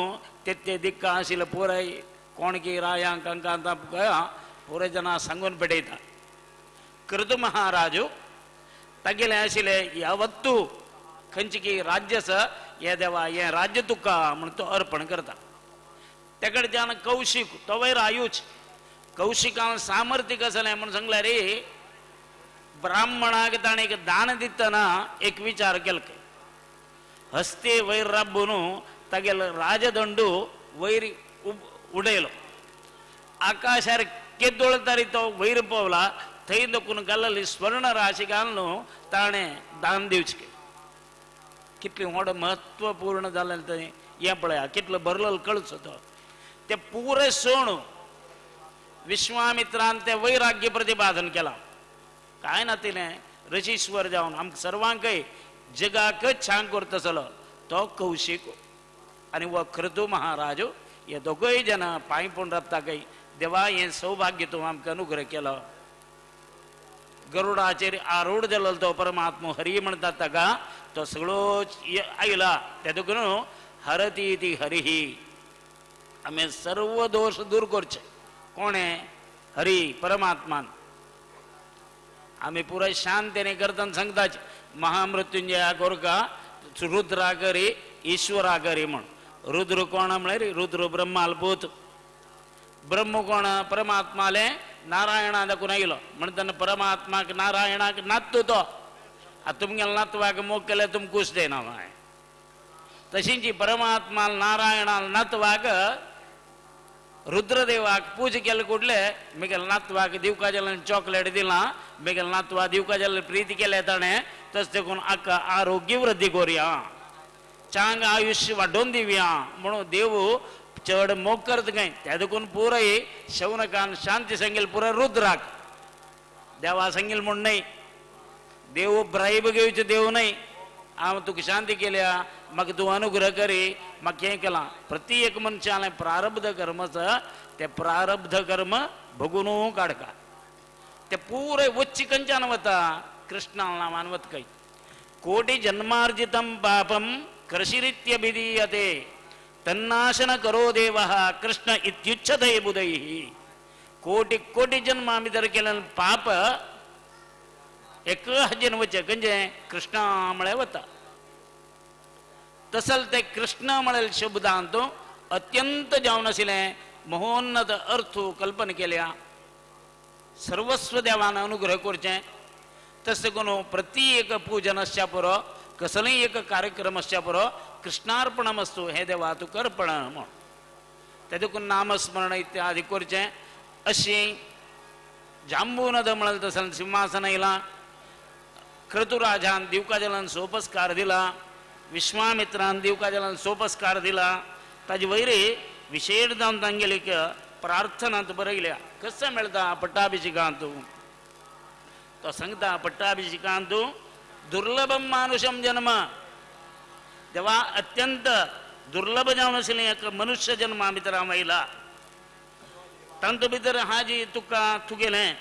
Speaker 6: तेत्ते दिक्का आशिल्ले पुराय कोणकी रायांक हांकां पुराय जनां सांगून पेटयता. कृतु महाराजू तागेलें आशिल्लें यावत्तू खंयची की राज्य आसा हे देवा हें राज्य तुका म्हूण तो अर्पण करता. ते कडच्यान कौशीक तो वयर आयूच कौशिकान सामर्थ्य कसलें म्हूण सांगल्यार रे ब्राह्मणाक ताणें एक दान दितना एक विचार केलो हस्ते वयर राबून तागेलो राजदंडू वयर उडयलो आकाशार केदोळ तरी तो वयर पावला थंय दखून घालली स्वर्ण राशी घालून ताणें दान दिवचें. कितलें व्हड म्हत्वपूर्ण जालें थंय हें पळया कितलो भरलेलो कळचो तो तें पुरें सोण विश्वामित्रान तें वैराग्य प्रतिपादन केलां. कांय नातिलें ऋषीश्वर जावन आमकां सर्वांकय जगाकच छांग करतसलो तो कौशीक आनी हो क्रतु महाराज हे दोगूय जाणां पांय पूण राबता काय देवा हें सौभाग्य तूं आमकां अनुग्रह केलो. गरुडाचेर आरूढ जालो तो परमात्मा हरी म्हणटात ताका तो सगळो आयला ते देखून हरती ती हरिही आमी सर्व दोश दूर करचे कोणें हरी परमात्मान. आमी पुराय शांतीने करतना सांगताच महामृत्युंजया कोरका रुद्रा करी ईश्वरा करी म्हूण. रुद्र कोण म्हळ्यार रुद्र ब्रह्माल पूत ब्रह्म कोण परमात्माले नारायणा दाखून आयलो म्हणटना परमात्माक नारायणाक नात्तू तो आतां तुमगेले नातवाक मोग केल्यार तुमकां कूस देना मागीर तशींची परमात्मा नारायणा नातवाक रुद्रदेवाक पूजा केले कुडले मिगेल नातवाक दिवका जाल्यार चॉकलेट दिलां मिगेल नातवा दिवका जाल्यार प्रीती केले ताणें तशें देखून आका आरोग्य वृद्धी करुया चांग आयुष्य वाडोवन दिवया म्हणून देव चड मोग करत काय त्या देखून पुराय शौनकान शांती सांगेल पुराय रुद्राक देवा सांगेल म्हूण न्हय देव ब्राईब घेवचो देव न्हय हांव तुका शांती केल्या म्हाका तूं अनुग्रह करी म्हाका हें केलां प्रति एक मनशालें प्रारब्ध कर्मच तें प्रारब्ध कर्म भोगून काडका ते पुराय वच्ची खंयच्यान वता कृष्णा नामान वता खंय कोटी जन्मार्जितं पापं कृषिरित्यभिधीयते तन्नाशन करो देवः कृष्ण इत्युच्यते बुधैः कोटी कोटी जन्मा भितर केलें पाप एक हजेन वचें खंयचें कृष्णा म्हळ्यार वता तसल ते कृष्ण म्हळ्यार शब्दांत अत्यंत जावन आशिल्लें महोन्नत अर्थ कल्पना केल्या सर्वस्व देवान अनुग्रह करचें तशें करून प्रति एक पूजन आसच्या पुरो कसलेय एक कार्यक्रम आसच्या पुरो कृष्णार्पणम असतो हें देवा तूं कर्पण म्हूण ते देखून नामस्मरण इत्यादी करचें अशी जांबूनद म्हळ्यार तसं सिंहासन आयलां क्रतुराजान दिवकाजलान सोपस्कार दिला विश्वामित्रान दिवकाजलान सोपस्कार दिला ताजे वयर विशेष जावन तांगेली प्रार्थनांत बरयल्या कसं मेळटा पट्टाभिषेकांत तो सांगता पट्टाभिषेकांत दुर्लभम मानुषम जन्म देवा अत्यंत दुर्लभ जावन आशिल्लें एक मनुष्य जन्मा भितर हांव आयला तांतू भितर हाजी तुका तुगेलें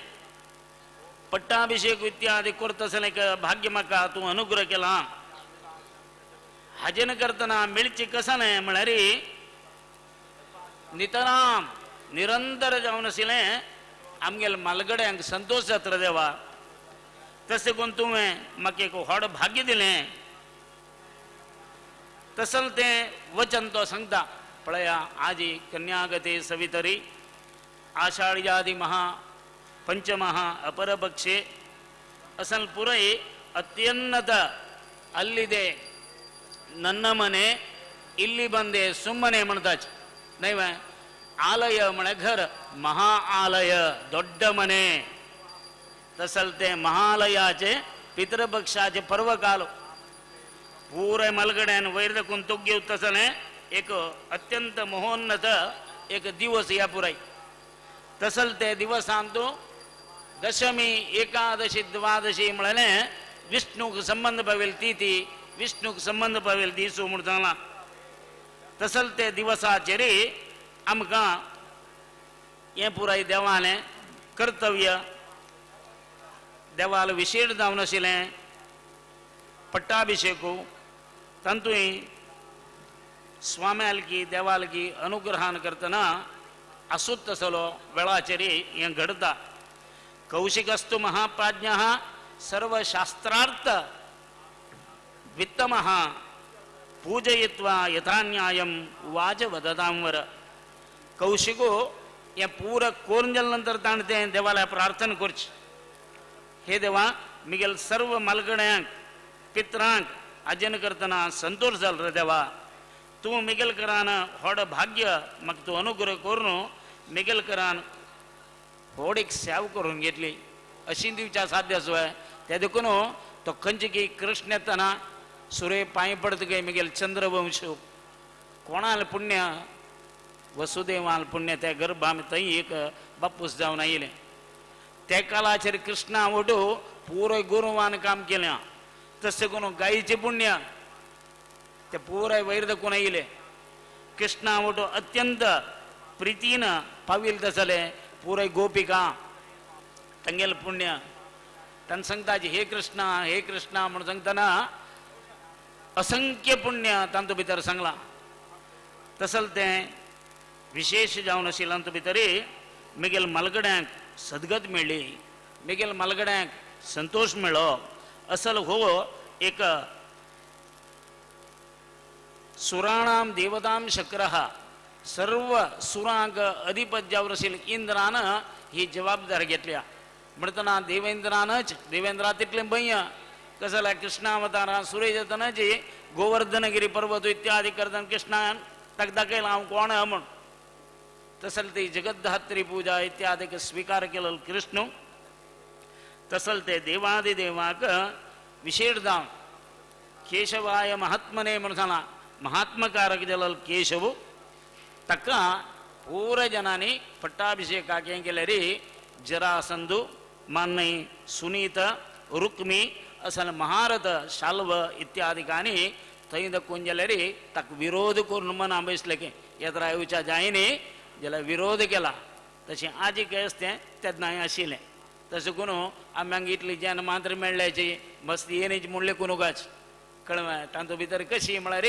Speaker 6: पट्टाभिषेक इत्यादी करता आसलें एक भाग्य म्हाका तूं अनुग्रह केला हाजेन करतना मेळची कसलें म्हळ्यार नितराम निरंतर जावन आशिल्लें आमगेले मालगड्यांक संतोश जाता देवा तशें करून तुवें म्हाका एक व्हड भाग्य दिलें तसल तें वचन तो सांगता पळया आजी कन्यागते सवितरी आषाढ्यादि महा पंचमहा अपरपक्षे असल पुरय ಅತ್ಯುನ್ನತ ಅಲ್ಲಿದೆ ನನ್ನ ಮನೆ ಇಲ್ಲಿ ಬಂದೆ ಸುಮ್ಮನೆ म्हणताच ನೈವ ಆಲಯ म्हळे घर ಮಹಾ ಆಲಯ ದೊಡ್ಡ ಮನೆ तसल ते महालयाचे पितृपक्षाचे पर्वकाल पुराय मलगड्यान वयर दाखून तोग तसलें एक अत्यंत महोन्नत एक दिवस ह्या पुराय तसल ते दिवसांत दशमी एकादशी द्वादशी म्हळ्यार विष्णूक संबंध पावेल ती ती विष्णूक संबंध पावेल दिसू म्हूण सांगलां तसल ते दिवसाचेर आमकां हें पुराय देवालें कर्तव्य देवाल विशेष जावन आशिल्लें पट्टाभिषेकू तातूंय स्वाम्यालकी देवालकी अनुग्रहान करतना आसूत तसलो वेळाचेर हें घडता कौशिकस्तु महाप्राज्ञ सर्वशास्त्रार्थ वित्तमः पूजयित्वा यथान्यायं वाच वदतांवर कौशिको हें पूरा कोरून जाले नंतर ताणें तें देवाला प्रार्थना करची हे देवा मिगेल सर्व मालगड्यांक पित्रांक आजन करतना संतोष जालो रे देवा तूं मिगेल करान व्हड भाग्य म्हाका तूं अनुग्रह करून मिगेल करान व्हड एक सेव करून घेतली अशी दिवच्या साध्य आसू ते देखून तो खंयचे की कृष्ण येतना सुरे पांय पडत गे मिगेल चंद्रवंश कोणाल पुण्य वसुदेवाल पुण्य त्या गर्भाम थंय एक बापूस जावन आयलें त्या काळाचेर कृष्णा वटू पुराय गोरवान काम केलें तशें करून गायचें पुण्य ते पुराय वयर दाखोवन आयले कृष्णा वटू अत्यंत प्रितीन पाविल तसलें पुराय गोपिका तांगेलें पुण्य तांकां सांगता हे कृष्णा हे कृष्णा म्हणून सांगतना असंख्य पुण्य तांतू भितर सांगलां तसल तें विशेष जावन आशिल्लें तातूंत भितर मिगेल मालगड्यांक सदगत मेळ्ळी मिगेल मालगड्यांक संतोश मेळ्ळो असल हो एक सुराणाम देवताम शक्रः सर्व सुरांक अधिपत जावन आशिल्ले इंद्रान ही जबाबदारी घेतल्या. म्हणटना देवेंद्रानच देवेंद्रा तितलें भंय कसं जाल्यार कृष्णावतारान सुरेश जातनाच गोवर्धनगिरी पर्वत इत्यादी करतना कृष्णान ताका दाखयलां हांव कोण आहा म्हूण. तसल ती जगद्धात्री पूजा इत्यादी स्वीकार केलो कृष्ण. तसल ते देवादिदेवाक विशेष जावन केशवाय महात्मने म्हणून सांगलां महात्मकारक जालो केशव ताका पूरा जनांनी पट्टाभिषेकाक हें केलें रे जरासंधू मान्नय सुनीत रुक्मी असल महारथ शाल्व इत्यादिकांनी थंय दाखोवन जाल्यार ताका विरोध करून मना बसलें की येत्रा येवच्या जायनी जाल्यार विरोध केला. तशें आजी काय आसतें तेन्नाय आशिल्लें. तशें करून आमी हांगा इतली जेन्ना मात्र मेळ्ळ्याची मस्ती येनीच म्हणलें कोणूकाच कळ्ळें. तांतूं भितर कशी म्हळ्यार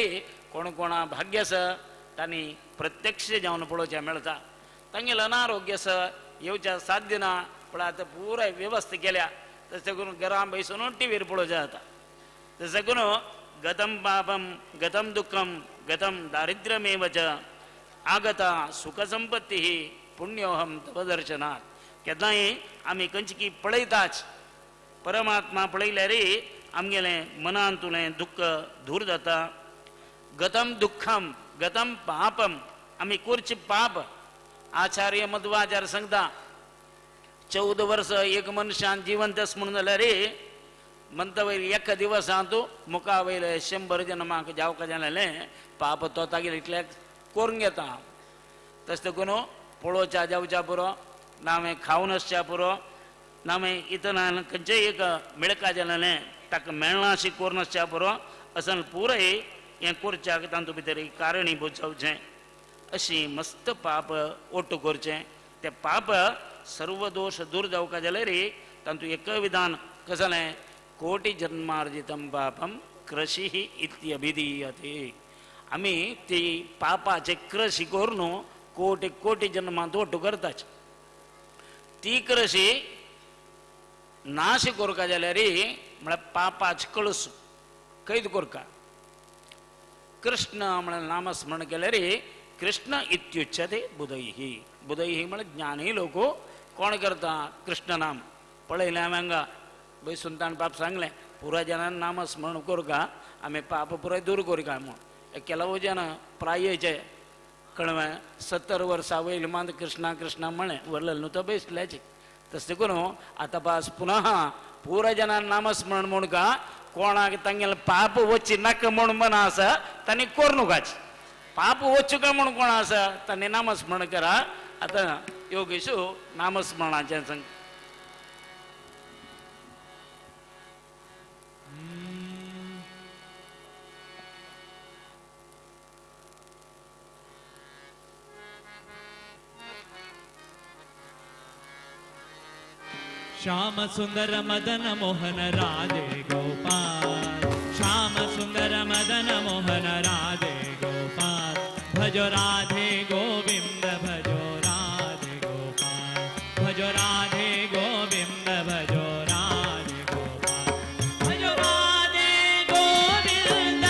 Speaker 6: कोण कोणा भाग्य आसा तांणी प्रत्यक्ष जावन पळोवचें मेळटा. तांगेलें अनारोग्य आसा येवच्या साध्य ना पूण आतां पुराय वेवस्था केल्या. तशें करून घरां बसून टिवीर पळोवचें जाता. तशें करून गतम पापम गतम दुःखम गतम दारिद्र्यमेव च आगता सुखसंपत्ती पुण्योहम तव दर्शनात्. केन्नाय आमी खंयची पळयताच परमात्मा पळयल्यार आमगेलें मनांतुलें दुःख दूर जाता. गतम दुःखम गतम पापम आमी करचें पाप. आचार्य मध्वाचार्य सांगता 14 वर्स एक मनशान जिवंत आसा म्हणून जाल्यार म्हणटा वयर एका दिवसांत मुखा वयले 100 जन्माक जावका जालें पाप तो तागेर इतल्याक करून घेता. तशें करून पळोवच्या जावच्या पुरो नावें खावन आसच्या पुरो नावें इतल्यान खंयचेय एक मेळका जालें ताका मेळना अशें करून आसच्या पुरो असन पुराय हें करच्याक तातूंत भितर कारणी बुजोवचें अशी मस्त पाप ओट्टू करचें. तें पाप सर्व दोश दूर जावका जाल्यार तातूंत एक विधान कशें जालें कोटी जन्मार्जितं पापम कृषी इत्यभिधीयते. आमी ती पापाचे कृषी करून कोटी कोटी जन्मांत ओट्टू करताच. ती कृषी नाश करका जाल्यार म्हळ्यार पापाच कळस कैद करका. कृष्ण म्हळ्यार नामस्मरण केल्यार कृष्ण इत्युच्यते बुधैः. बुधैः म्हळ्यार ज्ञानी लोक कोण करता कृष्ण नाम पळयलें हांवें हांगा बसून ताणें पाप सांगलें पुराय जनान नामस्मरण करका आमी पाप पुराय दूर करका म्हूण. ಕೆಲವು ಜನ ಪ್ರಾಯचे कळवें 70 वर्सां वयले मात कृष्णा कृष्णा म्हळें वरलें न्हू तो बेसल्याचे. तशें करून आतां पास पुनः पुराय जनान नामस्मरण म्हूण का कोणाक तांगेलें पाप वचची नाका म्हूण मन आसा तांणी करूं पाप वचूं काय म्हूण कोण आसा तांणी नामस्मरण करा. आतां योगेशू नामस्मरणाचें सांग.
Speaker 3: श्याम सुंदर मदन मोहन राधे गोपाल. श्याम सुंदर मदन मोहन राधे गोपाल. भजो राधे गोविंद भजो राधे गोपाल. भजो राधे गोविंद भजो राधे गोपाल. भजो राधे गोविंद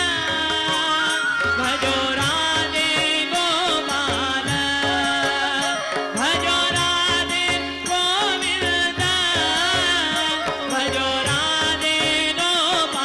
Speaker 3: भजो राधे गोपाल. भजो राधे गोविंद भजो राधे गोपाल.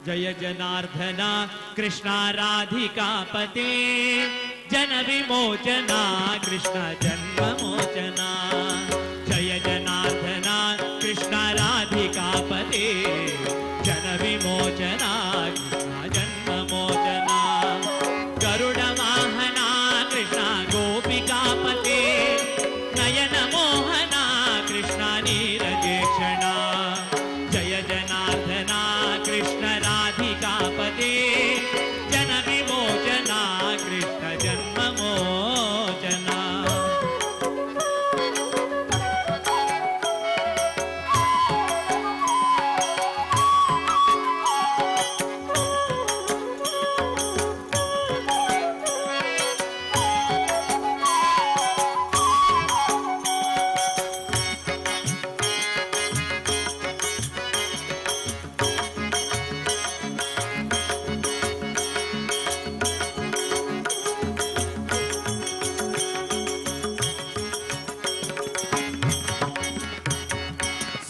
Speaker 3: जय जनार्दना कृष्णा राधिकापते जन विमोचना कृष्ण जन्म मोचना। जय जनार्दना कृष्ण राधिकापते जन विमोचना कृष्ण जन्म मोचना। गरुड़ वाहना कृष्ण गोपिकापते नयन मोहना कृष्ण नीरजेक्षणा। जय जनार्दना कृष्ण राधिकापते जन विमोचना कृष्ण जन्म मोचना।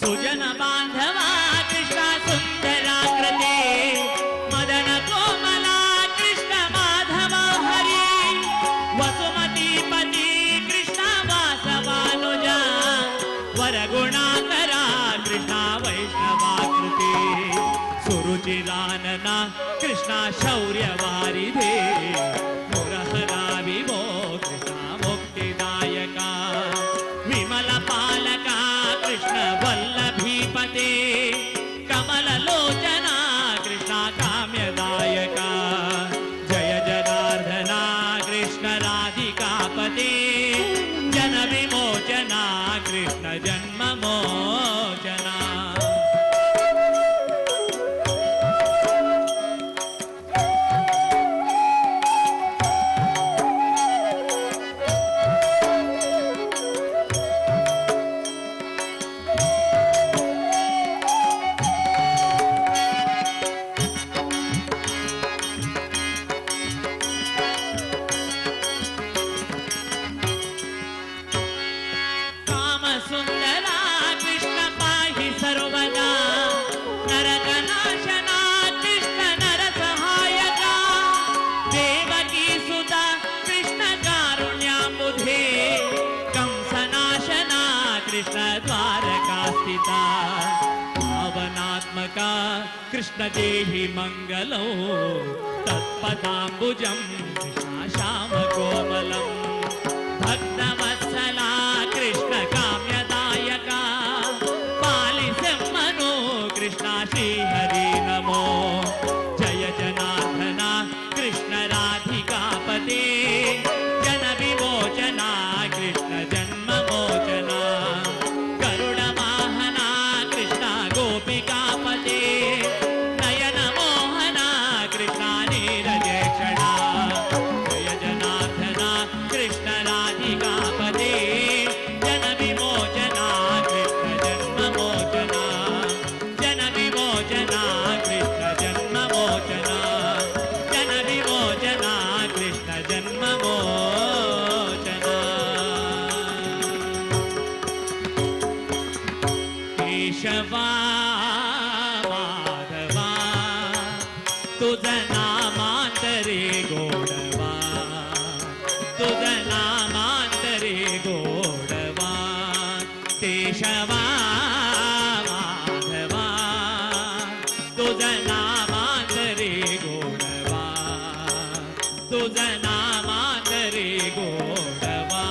Speaker 3: सुजन बांधवा कृष्ण सुंदराकृते मदन कोमला कृष्ण माधवा हरी वसुमती पती कृष्ण वासवानुजा वरगुणाकरा कृष्ण वैष्णवाकृते सुरुचिरानना कृष्ण शौर्यवारिधे मुरहरा विभो कृष्ण मुक्तिदायका विमल पालका कृष्ण वल्लभीपते कमललोचना कृष्ण काम्यदायका। जय जनार्दना कृष्ण राधिकापते जन विमोचना कृष्ण जन्म मोचना। सुंदरा कृष्ण पाहि सर्वदा नरकनाशना कृष्ण नरसहायका देवकी सुता कृष्ण कारुण्याम्बुधे कंसनाशना कृष्ण द्वारका स्थिता भावनात्मका कृष्ण देहि मंगलो तत्पदाम्बुजं कृष्ण श्याम कोमलम् भक्तवत्सला कृष्ण काम्यदायका पालिसमनो कृष्ण श्री हरि नमो। जय जनार्दना कृष्ण राधिकापते जन विमोचना कृष्ण जन्म मोचना। गरुड़ वाहना कृष्ण गोपिकापते नयन मोहना कृष्ण नीरजेक्षणा। जय जनार्दना कृष्ण राधिकापते जन विमोचना कृष्ण जन्म मोचना। जन विमोचना कृष्ण जन्म मोचना। जन विमोचना कृष्ण जन्म मोचना। केशवा माधवा तुझ नामांतरे गोडवा तुझ नामांतरे गोडवा केशवा माधवा तुझ नामांतरे गोडवा तुझ नामांतरे गोडवा।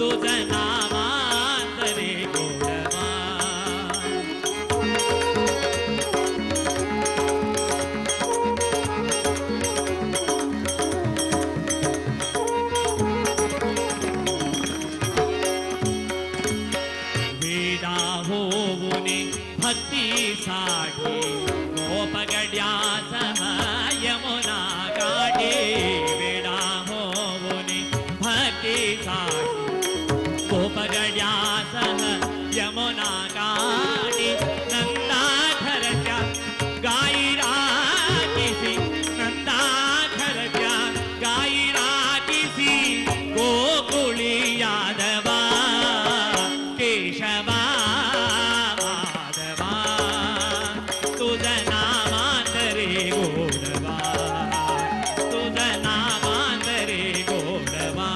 Speaker 3: तुझं नामांतरे गोडवा. वेडा होऊने भक्तीसाठी गोपगड्यासह यमुना काठी. वेडा होऊने भक्तीसाठी गोपगड्यासह यमुना काठी. नंदाघरच्या गाई राखीसी, नंदाघरच्या गाई राखीसी, गोकुळी यादवा केशवा माधवा तुझं नामांतरे गोडवा, तुझं नामांतरे गोडवा.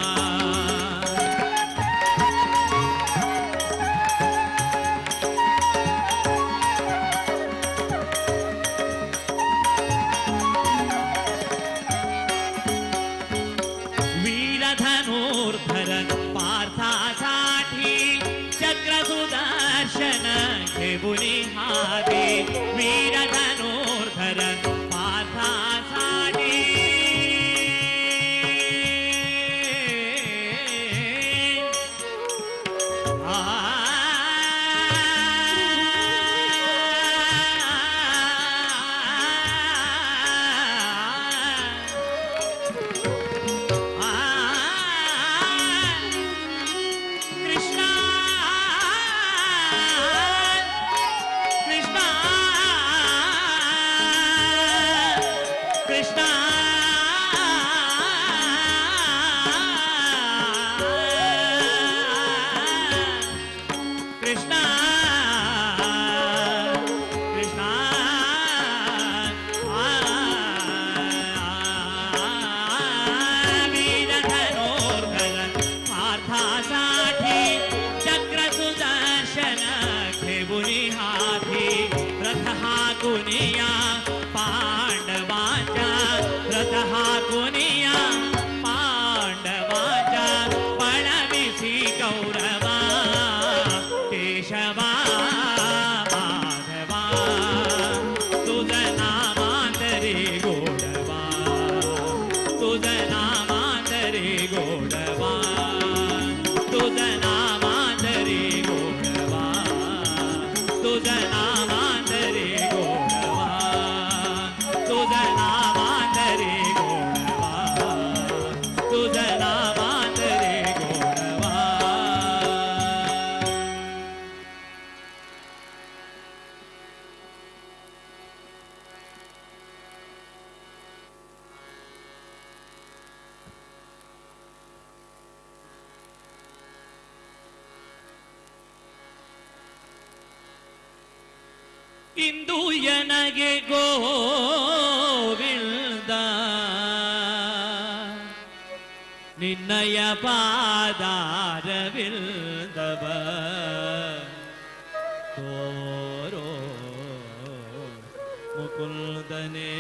Speaker 3: वीरधनुर्धर पार्थासाठी चक्र सुदर्शन घेऊनी हाती. वीरधनुर्धर पार्थासाठी आ कृष्णा कृष्णा कृष्णा कृष्णा कृष्णा वीरधनुर्धर पार्थासाठी चक्र सुदर्शन घेऊनी हाती. रथ हा कुनिया पांडवाच्या, रथ हा कुनिया पांडवाच्या, पळविसी कौरवा केशवा माधवा तुझं नामांतरे गोडवा, तुझं नामांतरे गोडवा, तुझं नामांतरे गोडवा, तुझं नामांतरे गोडवा, तुझं नामांतरे गोडवा, तुझं नामांतरे गोडवा. ಇಂದು ಎನಗೆ ಗೋವಿಂದ ನಿನ್ನಯ ಪಾದಾರವಿಲ್ದವ ತೋರೋ ಮುಕುಂದನೇ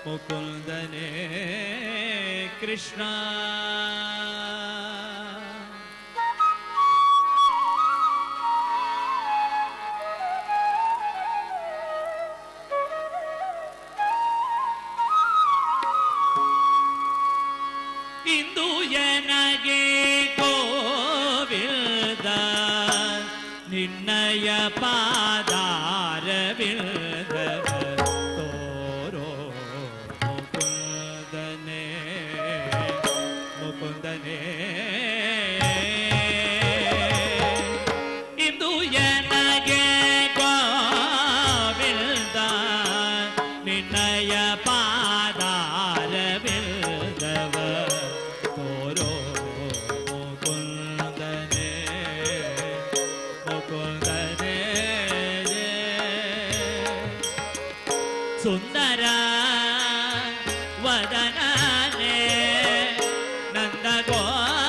Speaker 3: ಮುಕುಂದನೇ ಕೃಷ್ಣ. ಇಂದು ಎನಗೆ ಗೋವಿಂದ ನಿನ್ನಯ ಪಾದಾರವಿಲ್ದವ ತೋರೋ ಮುಕುಂದನೇ ಮುಕುಂದನೇ. ಇಂದು ಎನಗೆ ಗೋವಿಂದ ನಿನ್ನಯ ಪಾದಾರವಿಲ್ದವ ತೋರೋ ಮುಕುಂದನೇ ಮುಕುಂದನೇ. ಸುಂದರ ವದನನೆ ನಂದ ಗೋಪಾಲ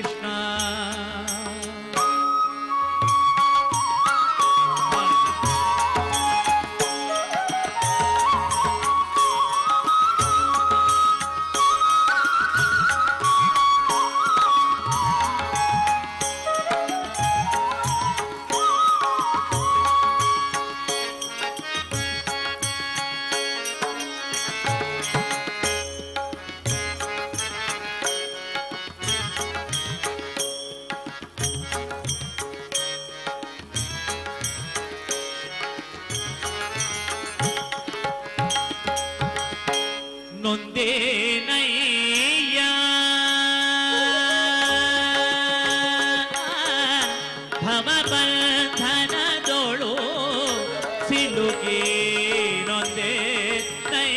Speaker 3: ಕೃಷ್ಣ. ನೊಂದೇನಯ್ಯ ಭವಬಂಧನದೊಳು ಸಿಲುಕಿ ನೊಂದೇನಯ್ಯ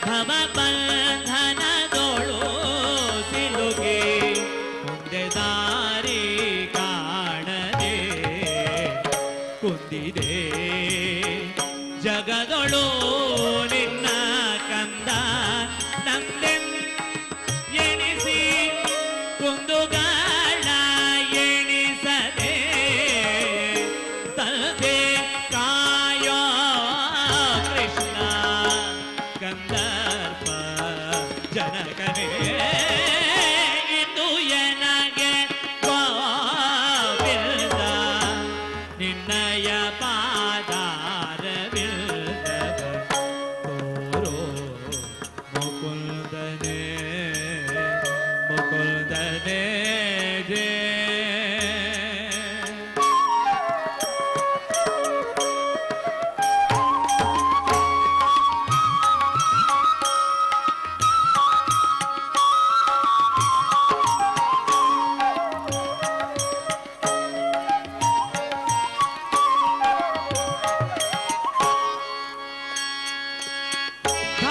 Speaker 3: ಭವಬಂಧನದೊಳು ಸಿಲುಕಿ ಮುಂದೆ ದಾರಿ ಕಾಣದೆ ಕುಂದಿದೆ ಜಗದೊಳು ನಿನ್ನ ಕಂದ ನಂದೆಣಿಸಿ ಕುಂದುಗಳ ಎಣಿಸದೆ ತಂದೆ ಕಾಯೋ ಕೃಷ್ಣ ಕಂದರ್ಪ ಜನಕನೇ ಇಂದು ಎನಗೆ ಗೋವಿಂದ ನಿನ್ನಯ ಪಾದಾರವಿಲ್ಲದ ತೋರೋ ಮುಕುಂದನೇ ಮುಕುಂದನೇ ಜಯ.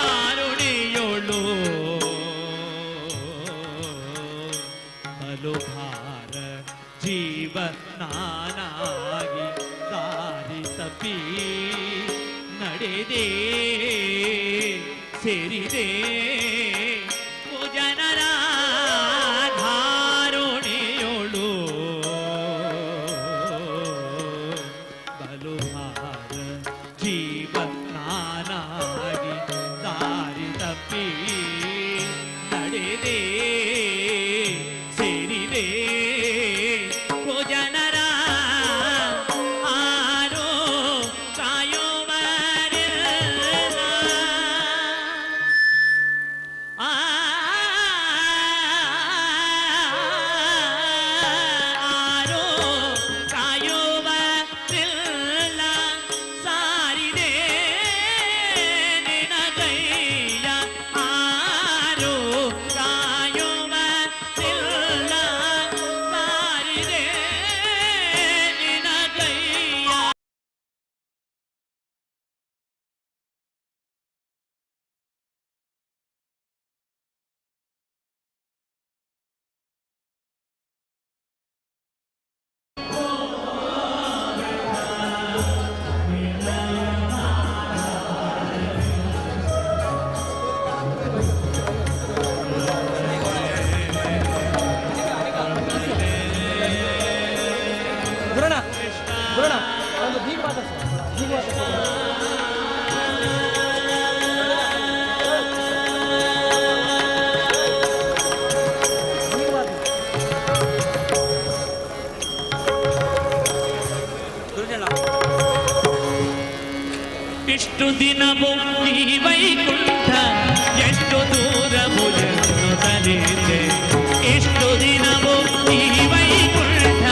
Speaker 3: ಧಾರುಣಿಯೊಳು ಬಲು ಭಾರ ಜೀವ ನಾನಾಗಿ ದಾರಿ ತಪ್ಪಿ ನಡೆದೆ ಸೇರಿದೆ ಜನರ ಧಾರುಣಿಯೊಳು ಬಲು ಭಾರ ಜೀವ ನಾನಾಗಿ ದಾರಿ ತಪ್ಪಿ ನಡೆದೆ ಸೇರಿದೆ ಜನರ ಆರೋ ಕಾಯುವರಿಲ್ಲ. ಆರೋ ಕಾಯುವರಿಲ್ಲ ಸಾರಿದೆ ನಿನಗೈಯ ಆರೋ ಕಾಯುವರಿಲ್ಲ ಸಾರಿದೆ ನಿನಗೈಯ.
Speaker 8: ಗುರುಣ ಗುರುಣ ಒಂದು ಹೀಗೆ ಮಾತಾಡ್ಸು, ಹೀಗೆ ಮಾತಾಡ್ಸು. ಹೀಗೆ ಮಾತಾಡ್ಸು.
Speaker 3: ಇಷ್ಟು ದಿನವೂ ಈ ವೈಕುಂಠ ಎಷ್ಟು ದೂರವು ಎನ್ನುತ್ತಲಿದೆ. ಇಷ್ಟು ದಿನವೂ ಈ ವೈಕುಂಠ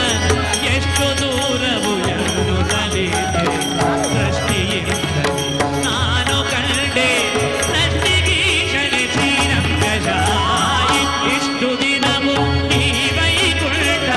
Speaker 3: ಎಷ್ಟು ದೂರವು ಎನ್ನುತ್ತಲಿದೆ. ದೃಷ್ಟಿಯಿಂದಲೇ ನಾನು ಕಂಡೆ ಸೃಷ್ಟಿಗೀಷಣೆ ಶ್ರೀರಂಗಶಾಯಿ. ಇಷ್ಟು ದಿನವೂ ಈ ವೈಕುಂಠ.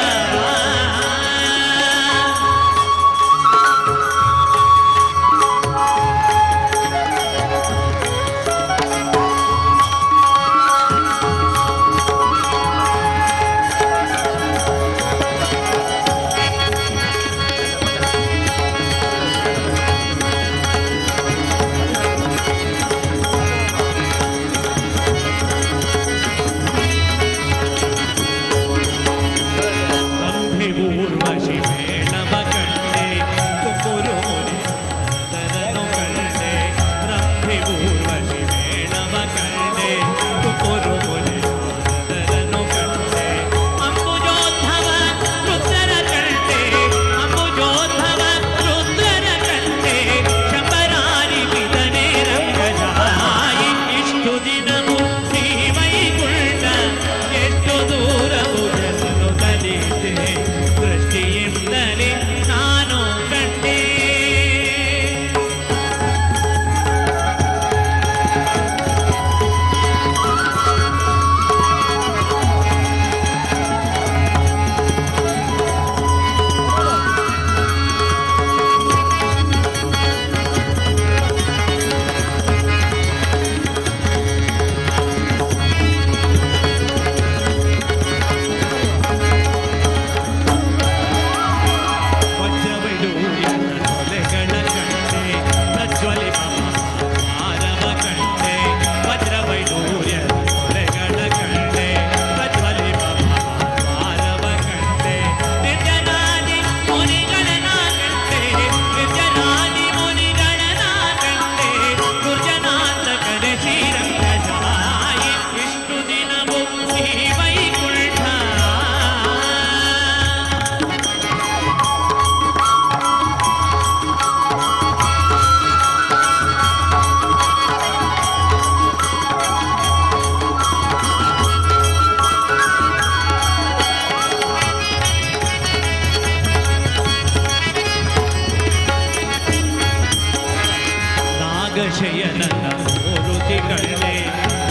Speaker 3: ನಾಗಶಯನನ ಮೂರುತಿ ಕಂಡೆ,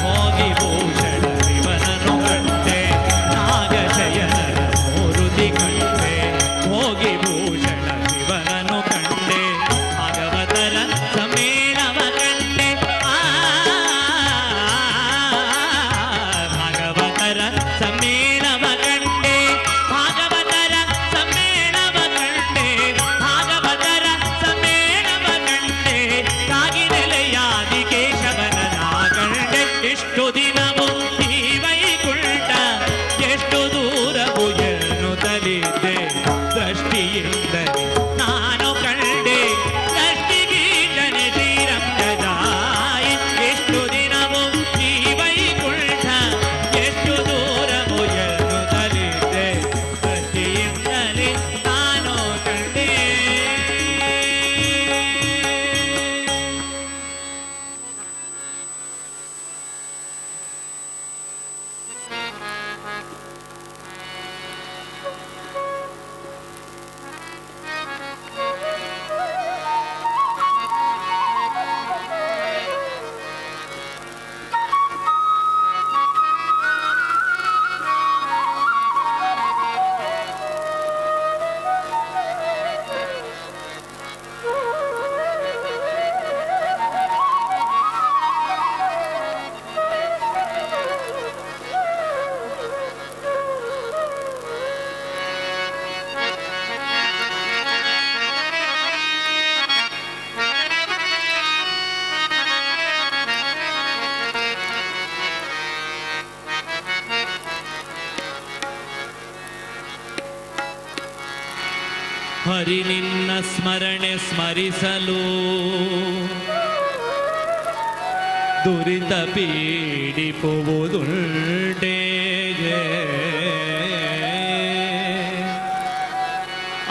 Speaker 3: ಭೋಗಿ ಭೂಷಣ ಶಿವನನು ಕಂಡೆ. ನಾಗಶಯನನ ಮೂರುತಿ ಕಂಡೆ, ಭೋಗಿ ಭೂಷಣ ಶಿವನನು ಕಂಡೆ. ಭಾಗವತರ ಸಮ್ಮೇಳವ ಕಂಡೆ, ಆ ಭಾಗವತರ ಸಮ್ಮೇಳವ ಕಂಡೆ, ಭಾಗವತರ ಸಮ್ಮೇಳವ ಕಂಡೆ, ಭಾಗವತರ ಸಮ್ಮೇಳವ ಕಂಡೆ. ಕಾಗಿನೆಲೆಯಾದಿ ಕೇಶವನ ನಾ ಕಂಡೆ. ಎಷ್ಟು ದಿನವೂ ಈ ವೈಕುಂಠ ಎಷ್ಟು ದೂರವು ಎನ್ನುತ್ತಲಿದ್ದೆ, ದೃಷ್ಟಿಯಿಂದಲೇ ನಾನು ಕಂಡೆ. ದೃಷ್ಟಿಗೀಟನೆ ಶ್ರೀರಂಗದಾಯಿ. ಎಷ್ಟು ದಿನವೂ ಈ ವೈಕುಂಠ ಎಷ್ಟು ದೂರವು ಎನ್ನುತ್ತಲಿದ್ದೆ, ದೃಷ್ಟಿಯಿಂದಲೇ ನಾನು ಕಂಡೆ. ಹರಿ ನಿನ್ನ ಸ್ಮರಣೆ ಸ್ಮರಿಸಲು ದುರಿತ ಪೀಡಿಪುವುದುಂಟೇ.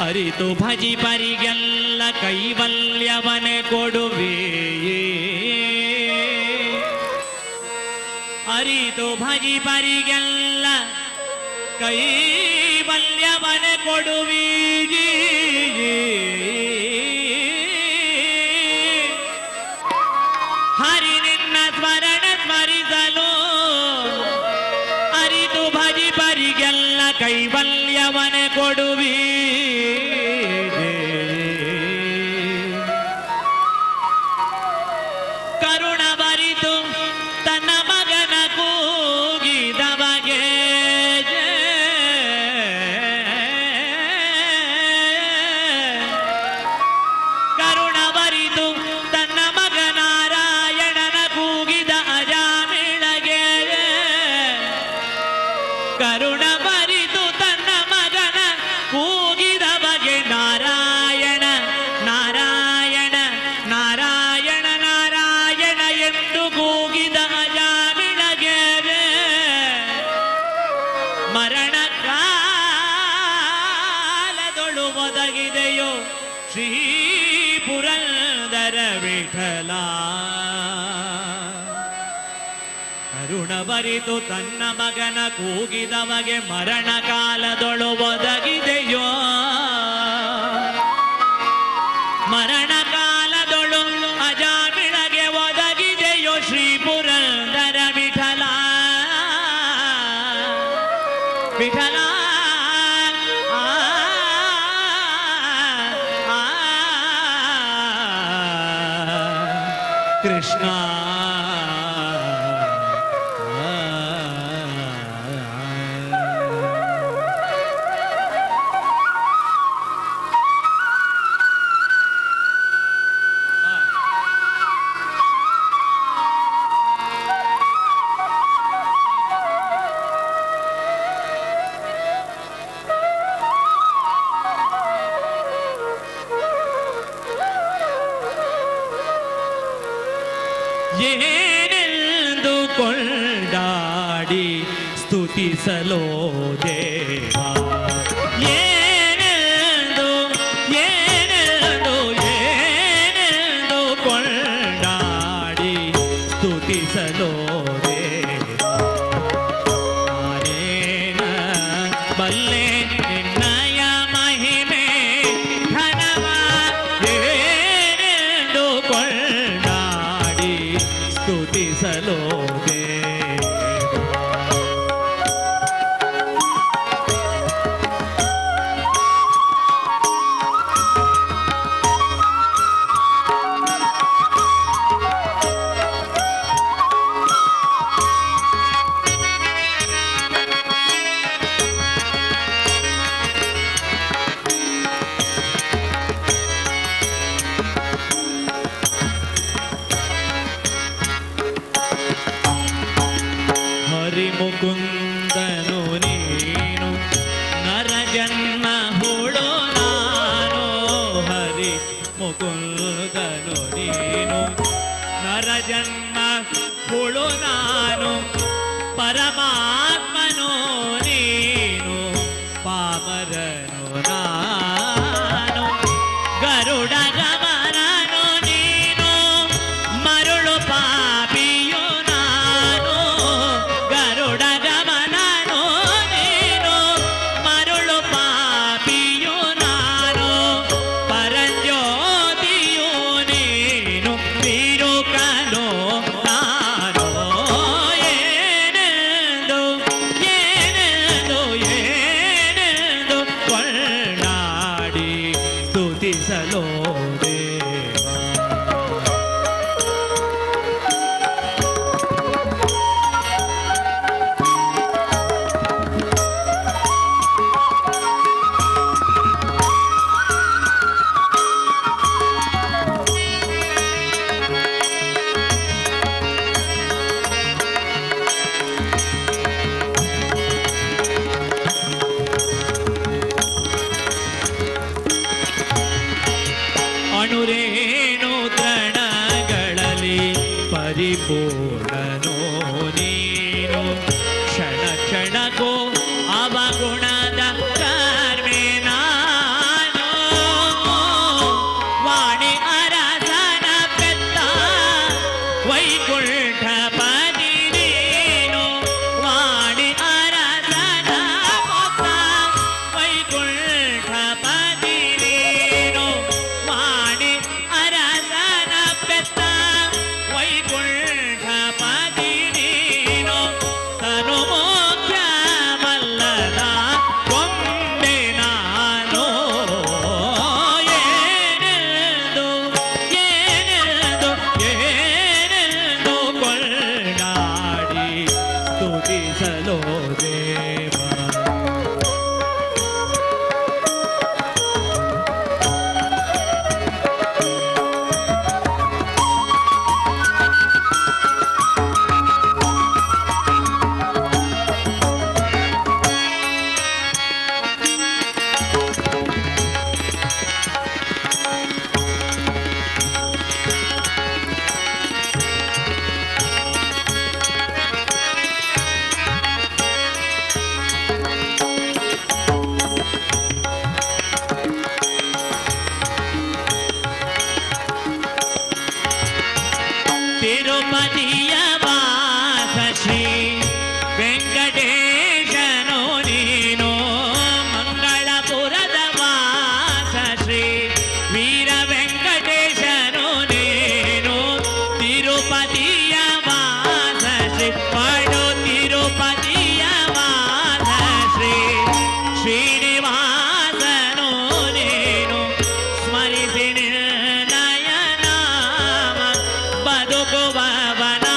Speaker 3: ಅರಿತು ಭಜಿ ಪರಿಗೆಲ್ಲ ಕೈವಲ್ಯವನೆ ಕೊಡುವೆ, ಅರಿತು ಭಜಿ ಪರಿಗೆಲ್ಲ ಕೈವಲ್ಯವನೆ ಕೊಡುವಿ. ಹರಿ ನಿನ್ನ ಸ್ಮರಣ ಸ್ಮರಿಸಲು ಅರಿತು ಭಜಿ ಪರಿಗೆಲ್ಲ ಕೈವಲ್ಯವನೆ ಕೊಡುವಿ. ಕರುಣ ಬರಿತು ತನ್ನ ಮಗನ ಕೂಗಿದವಗೆ, ಕರುಣ ಬರಿತು ತನ್ನ ಮಗ ನಾರಾಯಣನ ಕೂಗಿದ ಅಜಾಮಿಳಗೆ, ಕರುಣ ಬರಿತು ತನ್ನ ಮಗನ ಕೂಗಿದ ಬಗೆ ನಾರಾಯಣ ನಾರಾಯಣ ನಾರಾಯಣ ನಾರಾಯಣ ಎಂದು ಕೂಗಿದ ಅಜಾಮಿಳಗೆ ಮರಣ ಕಾಲದೊಳು ಒದಗಿದೆಯೋ ಶ್ರೀ ಪುರಂದರ ವಿಠಲ. ಕರುಣ ಬರಿತು ತನ್ನ ಮಗನ ಕೂಗಿದವಗೆ ಮರಣ ಕಾಲದೊಳು ಒದಗಿದೆಯೋ, ಮರಣ ಕಾಲದೊಳು ಅಜಾಮಿಳಗೆ ಒದಗಿದೆಯೋ ಶ್ರೀ ಪುರಂದರ ವಿಠಲ. ವಿಠಲ ಆ, ಆ, ಕೃಷ್ಣ. ಏನೆಂದು ಕೊಂಡಾಡಿ ಸ್ತುತಿಸಲೋ ದೇವ, ಏನೆಂದು ಏನೆಂದು ಏನೆಂದು ಕೊಂಡಾಡಿ ಸ್ತುತಿಸಲೋ ದೇವ. ನಾನೇನ ಬಲ್ಲೆ ನಿನ್ನಯ ಮಹಿಮೆ ಘನವ, ಏನೆಂದು ಕೊಂಡಾಡಿ ಪರಿಪೂರ್ಣನೋ ನೀನು. ಕ್ಷಣ ಕ್ಷಣಕ್ಕೂ ಅವಗುಣದ ಕರ್ಮೆ ನಾನು. ವಾಣಿ ಅರಸನ ಪೆತ್ತ ವೈಕುಂಠಪತಿ ನೀನು. ವಾಣಿ ಅರಸನ ಪೊತ್ತ ವೈಕುಂಠಪತಿ ನೀನು. ವಾಣಿ ಅರಸನ ಪೆತ್ತ ವೈಕುಂಠಪತಿ ನೀನು. ತನು ಮೋಕ್ಷವಲ್ಲದ ಕೊಂಬೆ ನಾನು. ಏನೆಂದು ಏನೆಂದು ಏನೆಂದು ಕೊಂಡಾಡಿ ಸ್ತುತಿಸಲೋ ದೇವ. ತಿರುಪತಿಯ ವಾಸ ಶ್ರೀ ವೆಂಕಟೇಶನು ನೀನು. ಮಂಗಳಪುರದ ವಾಸ ಶ್ರೀ ವೀರ ವೆಂಕಟೇಶನು ನೀನು. ತಿರುಪತಿಯ ವಾಸ ಶ್ರೀ ಪಡು ತಿರುಪತಿಯ ವಾಸ ಶ್ರೀ ಶ್ರೀನಿವಾಸನು ನೀನು. ಸ್ಮರಿಸಿ ನಯನಾಮ ಬದುಕುವವನಾನು.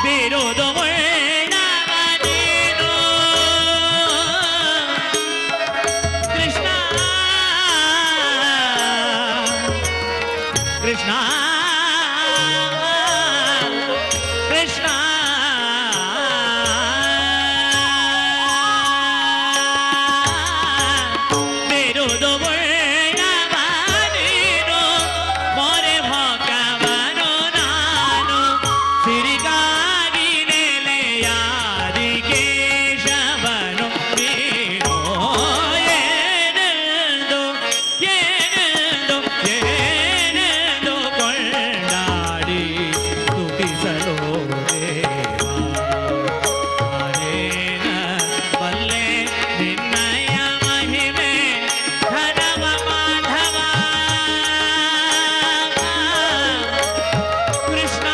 Speaker 3: ಬಿರುದು ಉಳ್ಳವನೇನು. ಕೃಷ್ಣ ಕೃಷ್ಣ ಕೃಷ್ಣ. ಬಿರುದು ಉಳ್ಳವನೇನು. ಮೊರೆ ಹೊಕ್ಕವನು ನಾನು. ಸಿರಿಗಾಗಿ ನೆಲೆಯಾದಿ ಕೇಶವನು ನೀನು. ಏನೆಂದು ಏನೆಂದು ಏನೆಂದು ಕೊಂಡಾಡಿ ಸ್ತುತಿಸಲೋ ದೇವ. ನಾನೇನ ಬಲ್ಲೆ ನಿನ್ನಯ ಮಹಿಮೆ ಧನವ ಮಾಧವ. ಕೃಷ್ಣ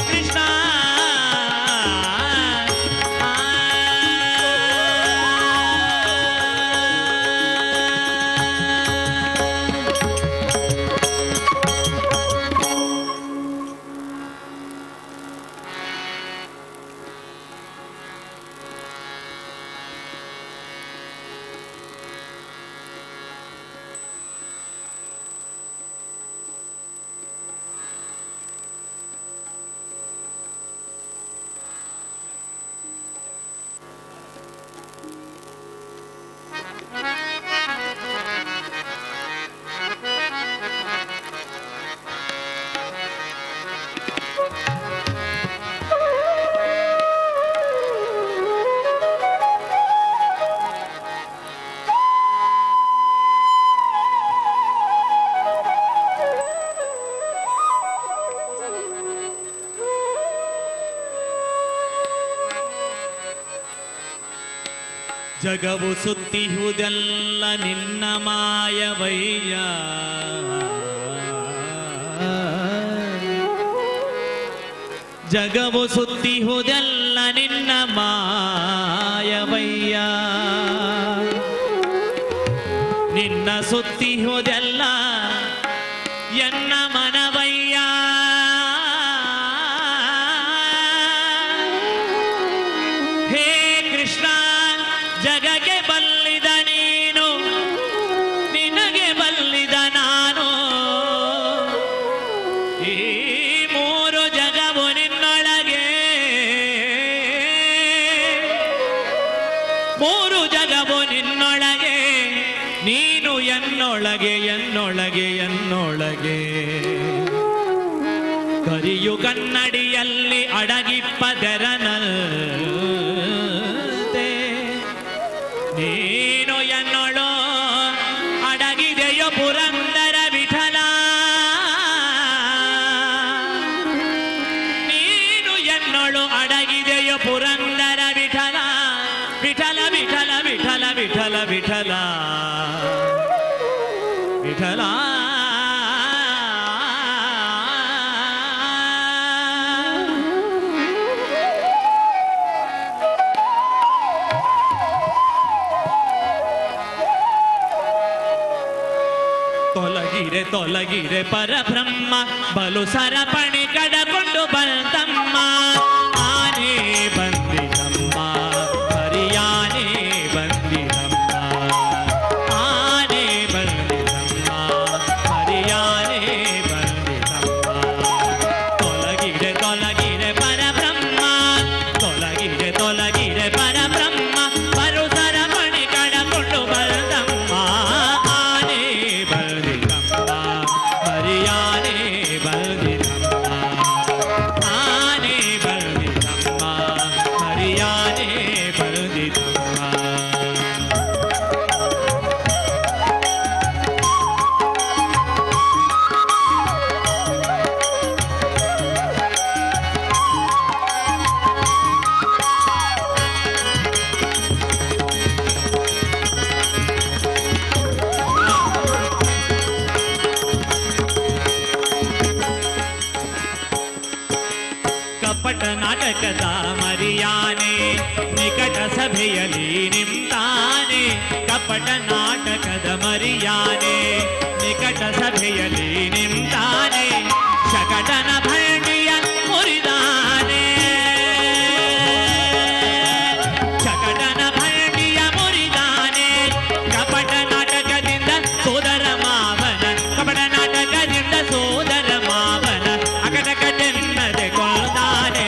Speaker 3: ಕೃಷ್ಣ. ಜಗವು ಸುತ್ತಿಹುದೆಲ್ಲ ನಿನ್ನ ಮಾಯವಯ್ಯ. ಜಗವು ಸುತ್ತಿಹುದೆಲ್ಲ ನಿನ್ನ ಮಾಯವಯ್ಯ. ನಿನ್ನ ಸುತ್ತಿಹುದೆಲ್ಲ ಎನ್ನ ಮನವಯ್ಯ. ಹೇ ಕೃಷ್ಣ ಜಗಕ್ಕೆ ಬಲ್ಲಿದ ನೀನು, ನಿನಗೆ ಬಲ್ಲಿದ ನಾನು. ಈ ಮೂರು ಜಗವು ನಿನ್ನೊಳಗೆ, ಮೂರು ಜಗವು ನಿನ್ನೊಳಗೆ, ನೀನು ಎನ್ನೊಳಗೆ ಎನ್ನೊಳಗೆ ಎನ್ನೊಳಗೆ. ಹರಿಯು ಕನ್ನಡಿಯಲ್ಲಿ ಅಡಗಿಪ್ಪದೆರನಲ್ತೆ ನೀನು ಎನ್ನೊಳು ಅಡಗಿದೆಯೋ ಪುರಂದರ ವಿಠಲ ನೀನು ಎನ್ನೊಳು ಅಡಗಿದೆಯೋ ಪುರಂದರ ವಿಠಲ ವಿಠಲ ವಿಠಲ ವಿಠಲ ವಿಠಲ ವಿಠಲ ವಿಠಲ ತೊಲಗಿರೆ ತೊಲಗಿರೆ ಪರಬ್ರಹ್ಮ ಬಲು ಸರಪಣಿ ಕಡಕೊಂಡು ಬಂತಮ್ಮ ಆನೆ ಬಂದಿತಮ್ಮ ಹರಿಯಾನೆ ಬಂದಿತಮ್ಮ ಆನೆ ಬಂದಿತಮ್ಮ ಹರಿಯಾನೆ ಬಂದಿತಮ್ಮ ತೊಲಗಿರೆ ತೊಲಗಿರೆ ಪರಬ್ರಹ್ಮ ತೊಲಗಿರೆ ತೊಲಗಿರೆ ಪರಬ್ರಹ್ಮ ಬರು ಸರಪಣಿ ಕಡಕೊಂಡು ಬಂತಮ್ಮ ಆನೆ ಬಂದಿತಮ್ಮ ಹರಿಯಾನೆ ಬಂದಿತಮ್ಮ ಆನೆ ಬಂದಿತಮ್ಮ ಹರಿಯಾನೆ ಬಂದಿತಮ್ಮ. ಕಪಟ ನಾಟಕದ ಮರಿಯಾನೆ ನಿಕಟ ಸಭೆಯಲ್ಲಿ ನಿಂತಾನೆ ಕಪಟ ನಾಟಕದ ಮರಿಯಾನೆ ನಿಕಟ ಸಭೆಯಲ್ಲಿ ನಿಂತಾನೆ ಶಕಟನ ಭರಣಿಯ ಮುರಿದಾನೆ ಶಕಟನ ಭರಣಿಯ ಮುರಿದಾನೆ ಕಪಟ ನಾಟಕದಿಂದ ಸೋದರ ಮಾವನ ಕಪಟ ನಾಟಕದಿಂದ ಸೋದರ ಮಾವನ ಅಕಟಕಟೆನ್ನದೆ ಕೊಂದಾನೆ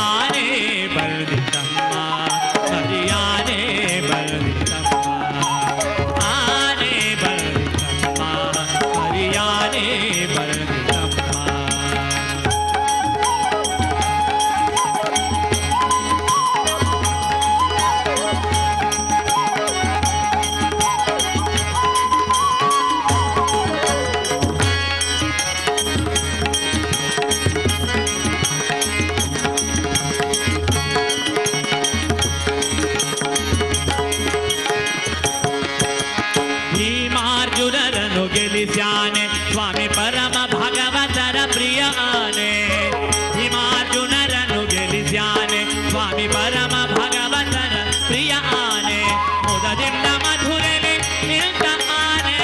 Speaker 3: ಆನೆ ಬಂದಿತಮ್ಮ ಹರಿಯಾನೆ ಬಂದಿತಮ್ಮ ಆನೆ ಬಂದಿತಮ್ಮ ಹರಿಯಾನೆ ಬಂದಿತಮ್ಮ. ಭೀಮಾರ್ಜುನರನು ಗೆಲ್ಲಿಸ್ಯಾನೆ ಸ್ವಾಮಿ ಪರಮ ಭಗವತರ ಪ್ರಿಯ ಆನೆ ಭೀಮಾರ್ಜುನರನು ಗೆಲ್ಲಿಸ್ಯಾನೆ ಸ್ವಾಮಿ ಪರಮ ಭಗವತರ ಪ್ರಿಯ ಆನೆ ಮುದದಿಂದ ಮಧುರೆಲಿ ನಿಂತ ಆನೆ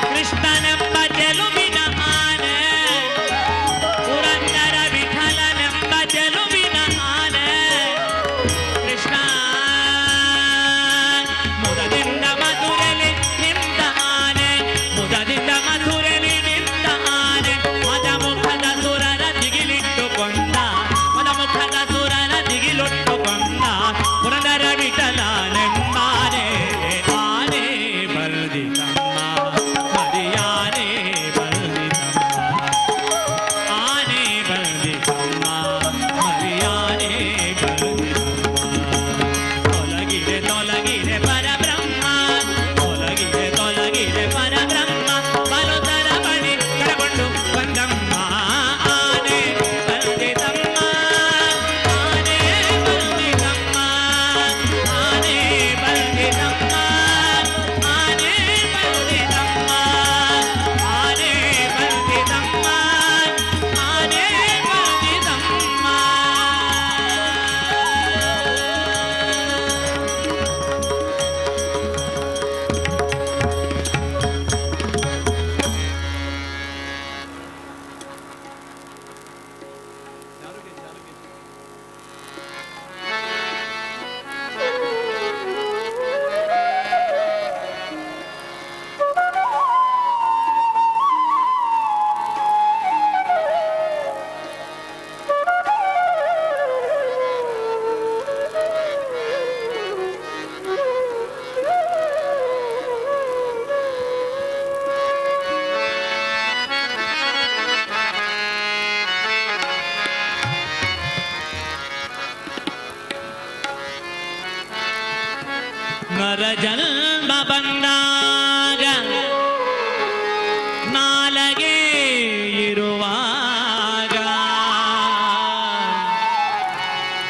Speaker 3: ಕೃಷ್ಣನೆಂಬ ಚೆಲುವಿನ ಆನೆ ಪುರಂದರ ವಿಠಲನೆಂಬ ಚೆಲುವಿನ ಆನೆ ಕೃಷ್ಣ ಮುದದಿಂದ ಮಧುರೆಲಿ ನಿಂತ ಆನೆ ಮುದದಿಂದ ಮಧುರೆಲಿ ನಿಂತ ಆನೆ ಮದ ಮುಕ್ತ ನರಜನ್ಮ ಬಂದಾಗ ನಾಲಗೆ ಇರುವಾಗ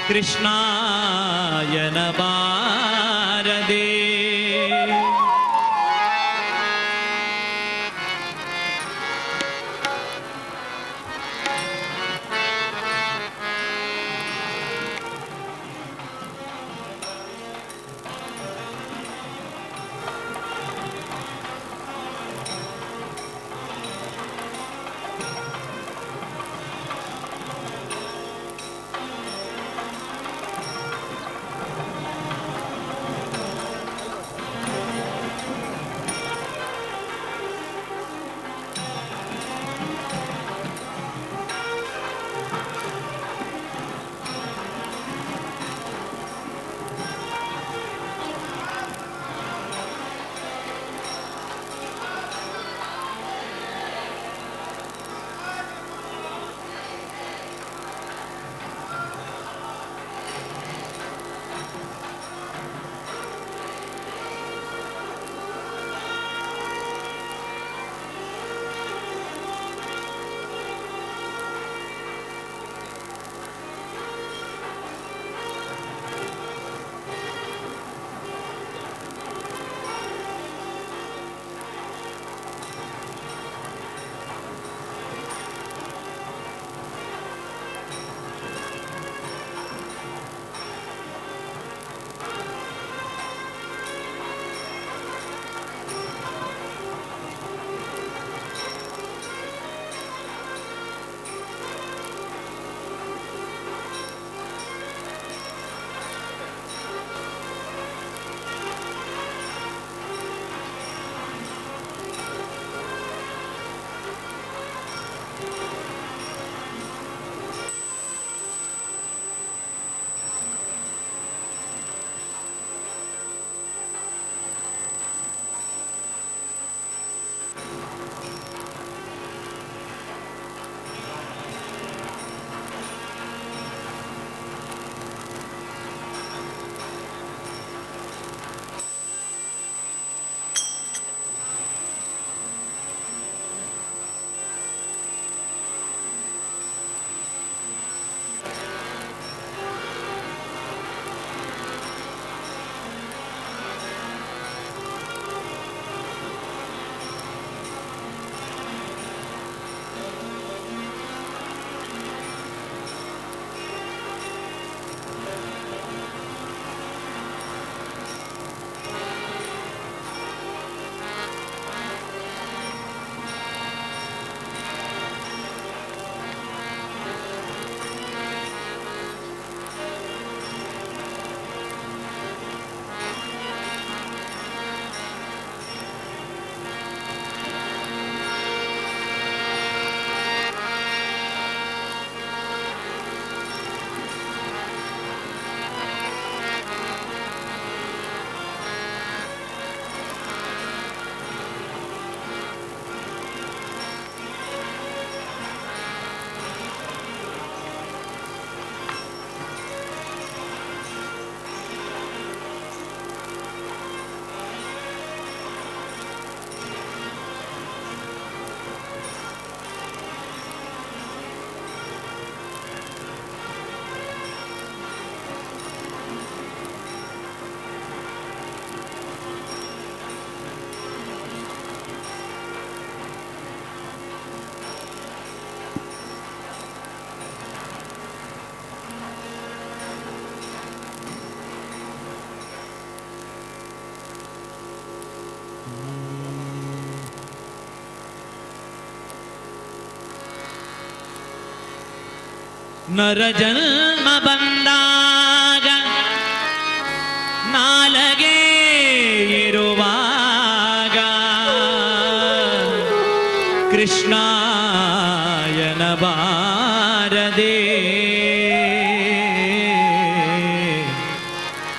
Speaker 3: ಕೃಷ್ಣಾಯನ ಬಾರದೆ. ನರಜನ್ಮ ಬಂದಾಗ ನಾಲಗೆ ಇರುವಾಗ ಕೃಷ್ಣಾಯನ ಬಾರದೆ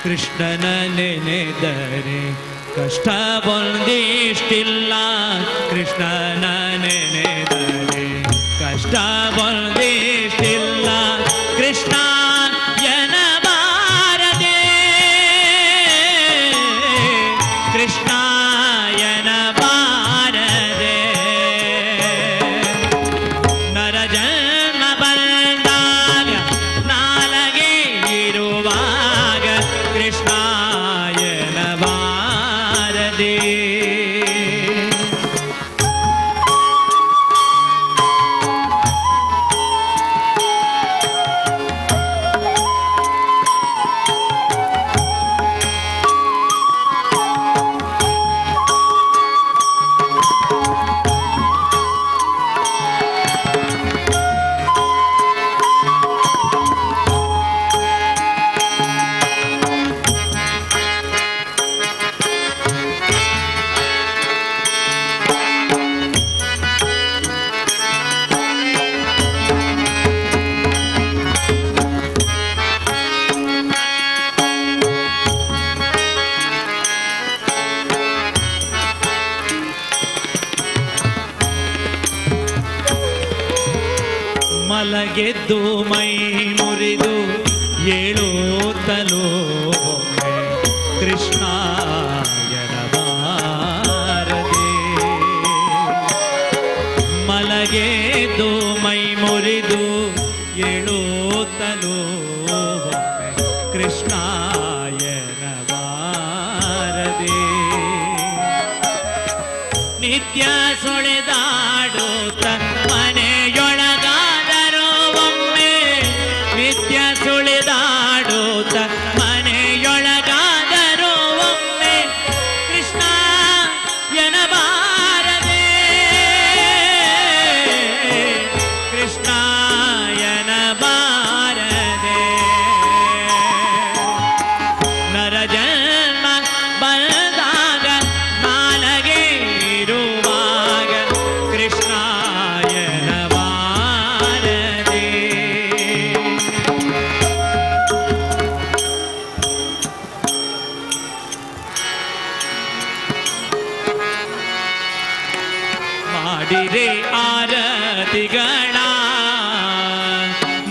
Speaker 3: ಕೃಷ್ಣನ ನೆನೆದರೆ ಕಷ್ಟ ಒಂದಿಷ್ಟಿಲ್ಲ ಕೃಷ್ಣನ ನೆನೆದರೆ ಕಷ್ಟ ಒಂದಿಷ್ಟಿಲ್ಲ ಕೃಷ್ಣಾಯನ ಬಾರದೆ ಮಲಗೆದ್ದು ಮೈ ಮುರಿದು ಏಳುತ್ತಲೂ ಒಮ್ಮೆ ಕೃಷ್ಣ ಎನಬಾರದೆ. ಮಲಗೆದ್ದು ಮೈ ಮುರಿದು ಏಳುತ್ತಲೂ ಒಮ್ಮೆ ಕೃಷ್ಣ ಎನಬಾರದೆ. ನಿತ್ಯ ಸುಳಿದಾಡುತ್ತ ಮನೆಯೊಳಗಾದರೂ ಒಮ್ಮೆ, ನಿತ್ಯ ಸುಳಿದಾಡುತ್ತ ಮನೆಯೊಳಗಾದರೂ ಒಮ್ಮೆ ಕೃಷ್ಣ ಎನಬಾರದೆ, ಕೃಷ್ಣ ಎನಬಾರದೆ. ನರಜನ್ಮ ಬಂದಾಗ ನಾಲಗೆ ಇರುವಾಗ ಕೃಷ್ಣ ಎನಬಾರದೆ. ಮಾಡಿರೆ ಆರತಿಗಳ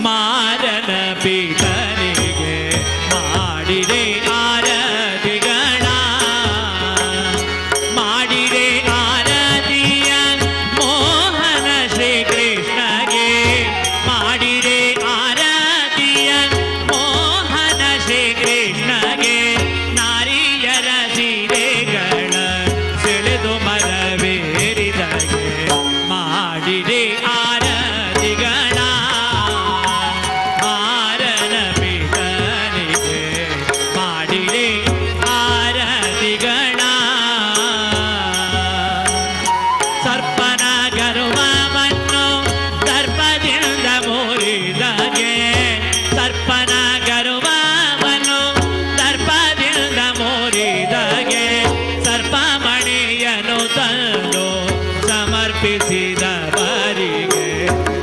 Speaker 3: ಮಾರನ ಪೀತನಿಗೆ, ಮಾಡಿರೆ ಆರತಿಗಳ, ಮಾಡಿರೆ ಆರತಿಯ ಮೋಹನ ಶ್ರೀಕೃಷ್ಣಗೆ, ಮಾಡಿರೆ ಆರತಿಯ ಮೋಹನ ಶ್ರೀಕೃಷ್ಣಗೆ. ನಾರಿಯರ ಸೀರೆಗಳ ಸೆಳೆದು ಮರವೇರಿದಗೆ, ಮಾಡಿರೆ ಆರತಿಗಳ ಮಾರನ ಪಿತನಿಗೆ, ಮಾಡಿರೆ ಆರತಿಗಳ. ಸರ್ಪನ ಗರ್ವವನ್ನು ದರ್ಪದಿಂದ ಮುರಿದಗೆ, ಸರ್ಪನ ಗರ್ವವನ್ನು ದರ್ಪದಿಂದ ಮುರಿದಗೆ. ಸರ್ಪಮಣಿಯನ್ನು ತಂದು ಸಮರ್ಪಿಸಿದ ಬರಿಗೆ,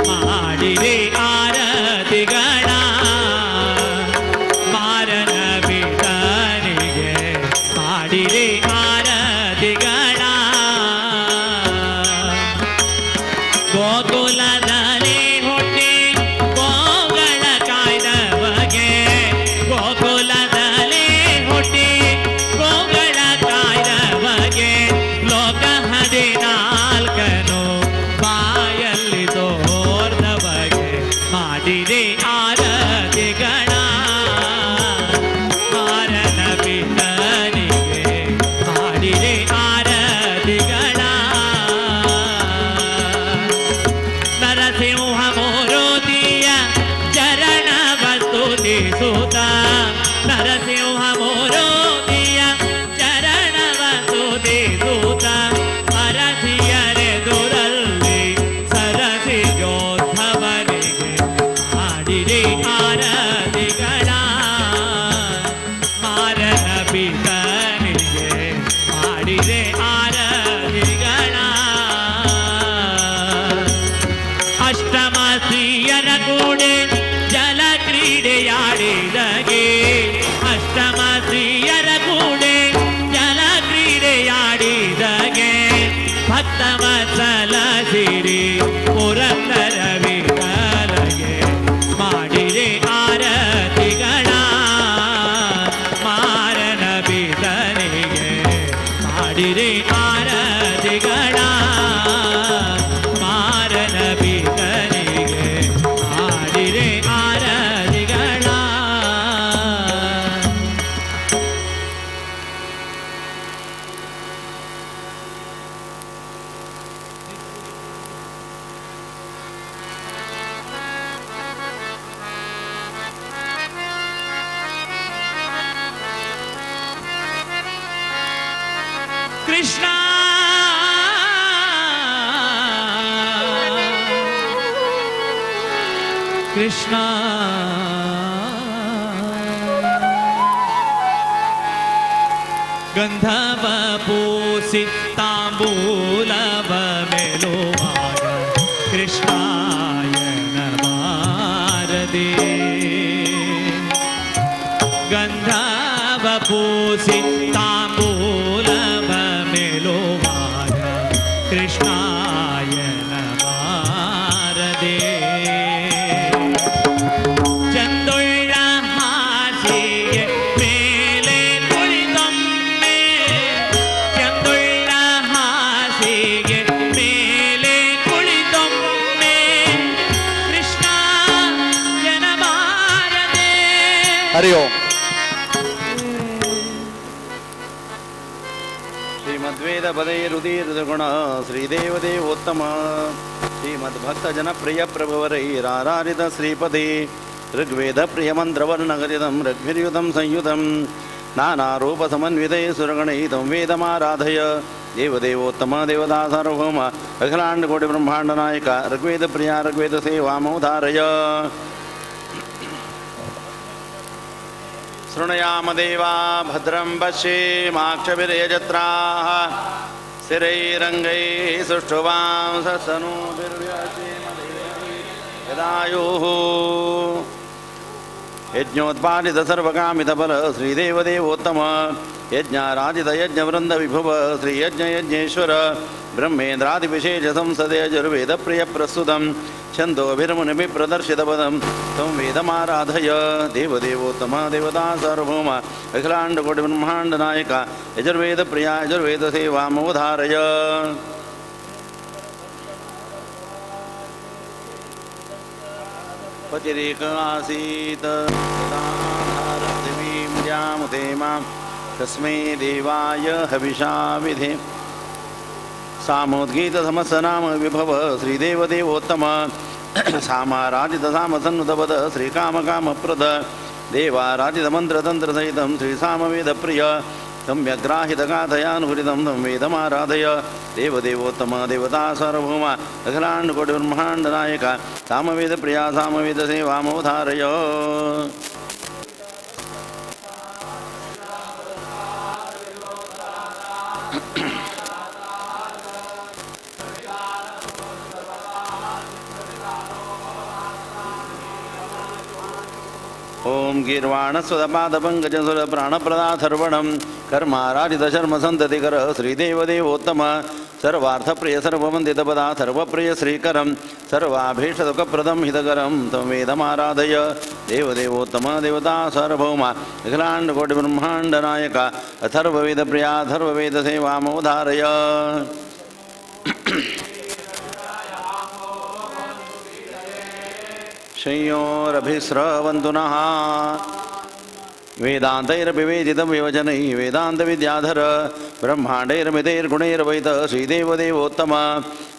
Speaker 3: ಮಾಡಿರೆ ಆರತಿಗಳ ಮಾರನ ಪಿತನಿಗೆ, ಮಾಡಿರೆ ಆರತಿಗಳ. ಗೋಕುಲದಲ್ಲಿ ಹುಟ್ಟಿ ಗೋಗಳ ಕಾಯ್ದ ಬಗೆ, ಗೋಕುಲದಲ್ಲಿ ಹುಟ್ಟಿ ಗೋಗಳ ಕಾಯ್ದ ಬಗೆ. ಲೋಕ 14 ಬಾಯಲ್ಲಿ ತೋರ್ದ ಬಗೆ, ಮಾಡಿರೆ ಆರತಿಗಳ ಮಾರನ ಪಿತನಿಗೆ, ಮಾಡಿರೆ ಆರತಿಗಳ. ನರಸಿಂಹ ಮೂರುತಿಯ ಚರಣ ಸ್ತುತಿಸುತ್ತ, ನರಸಿಂಹ ಮೂರುತಿಯ ಚರಣ ಸ್ತುತಿಸುತ್ತ. ಅರಸಿಯರೆದುರಲ್ಲಿ ಸರಸಿ ಯೋಧವನಿಗೆ, ಮಾಡಿರೆ ಆರತಿಗಳ ಮಾರನ ಪಿತನಿಗೆ, ಮಾಡಿರೆ ಆರತಿಗಳ. ಅಷ್ಟಮ ಸ್ತ್ರೀಯರ ಕೂಡೆ ಜಲ ಕ್ರೀಡೆಯಾಡಿದಗೆ, ಅಷ್ಟಮ ಸ್ತ್ರೀಯರ ಕೂಡೆ ಜಲ ಕ್ರೀಡೆಯಾಡಿದಗೆ. ಭಕ್ತವತ್ಸಲ ಸಿರಿ ಪುರಂದರ ವಿಠಲಗೆ, ಮಾಡಿರೆ ಆರತಿಗಳ ಮಾರನ ಪಿತನಿಗೆ, ಮಾಡಿರೆ ಆರತಿಗಳ ಮಾರನ ಪಿತನಿಗೆ, ಮಾಡಿರೆ ಆರತಿಗಳ. ಕೃಷ್ಣ ಕೃಷ್ಣ ಗಂಧವ ಪೂಸಿ ತಾಂಬೂಲವ ಮೇಲುವಾಗ ಕೃಷ್ಣಾಯನ ಬಾರದೆ. ಗಂಧವ ಪೂಸಿ ತಾಂಬೂಲವ ಮೇಲುವಾಗ ಕೃಷ್ಣಾಯನ ಬಾರದೆ.
Speaker 5: हरि ओम.
Speaker 9: श्रीमद्वेदपदैरुदीर्गुण श्रीदेवदेवोत्तम श्रीमद्भक्तजनप्रियप्रभुवरैरारारित श्रीपदे ऋग्वेदप्रियमन्त्रवर्णगरितं ऋग्भिर्युतं संयुतं नानारूपसमन्विते सुरगणैतं वेदमाराधय देवदेवोत्तम देवता सार्वभौम अखिलाण्डकोटिब्रह्माण्डनायक ऋग्वेदप्रिया ऋग्वेदसेवामोधारय. शृणुयाम देवा भद्रं पश्येमाक्षभिर्यजत्राः स्थिरैरङ्गैः सुष्ठुवांसस्तनूभिर्व्यसेम यदायुः. यज्ञोत्पादित सर्वकामितफल श्रीदेवदेवोत्तम यज्ञाराधित यज्ञवृंद विभुव श्रीयज्ञ यज्ञेश्वर ब्रह्मेन्द्रादिविशेष संसदे यजुर्वेद प्रिय प्रस्तुतं छन्दोभिर्मुनिभिः प्रदर्शितपदं तं वेदमाराधय देवदेवोत्तम देवता सार्वभौम अखिलाण्डकोटिब्रह्माण्ड नायक यजुर्वेद प्रिया यजुर्वेद सेवामवधारय. पतिरेक आसीत् तदाधारपृथिवीं द्यामुते मां तस्मै देवाय हविषा विधे. सामोद्गीतसमस्सनाम विभव श्रीदेवदेवोत्तम सामाराजितसामसन्नुतपद श्रीकामकामप्रद देवाराजितमन्त्रतन्त्रसहितं श्रीसामवेदप्रिय सम्यग्राहितगाथयानुहृतं तं वेदमाराधय देवदेवोत्तम देवता सार्वभौम अखिलाण्डकोटिब्रह्माण्ड नायक सामवेदप्रिया सामवेदसेवामवधारय. ॐ गीर्वाणस्वदपादपङ्कजसुरप्राणप्रदाथर्वणं कर्माराजितशर्मसन्ततिकर श्रीदेवदेवोत्तम सर्वार्थप्रिय सर्ववन्दितपदा सर्वप्रिय श्रीकरं सर्वाभीष्टसुखप्रदं हितकरं तं वेदमाराधय देवदेवोत्तम देवता सार्वभौम अखिलाण्डकोटिब्रह्माण्ड नायक अथर्ववेदप्रिया अथर्ववेदसेवामवधारय. संयोरभिस्रवन्तु नः वेदान्तैरपिवेदितं विवचनैः वेदान्तविद्याधर ब्रह्माण्डैरमितैर्गुणैर्वैत श्रीदेवदेवोत्तम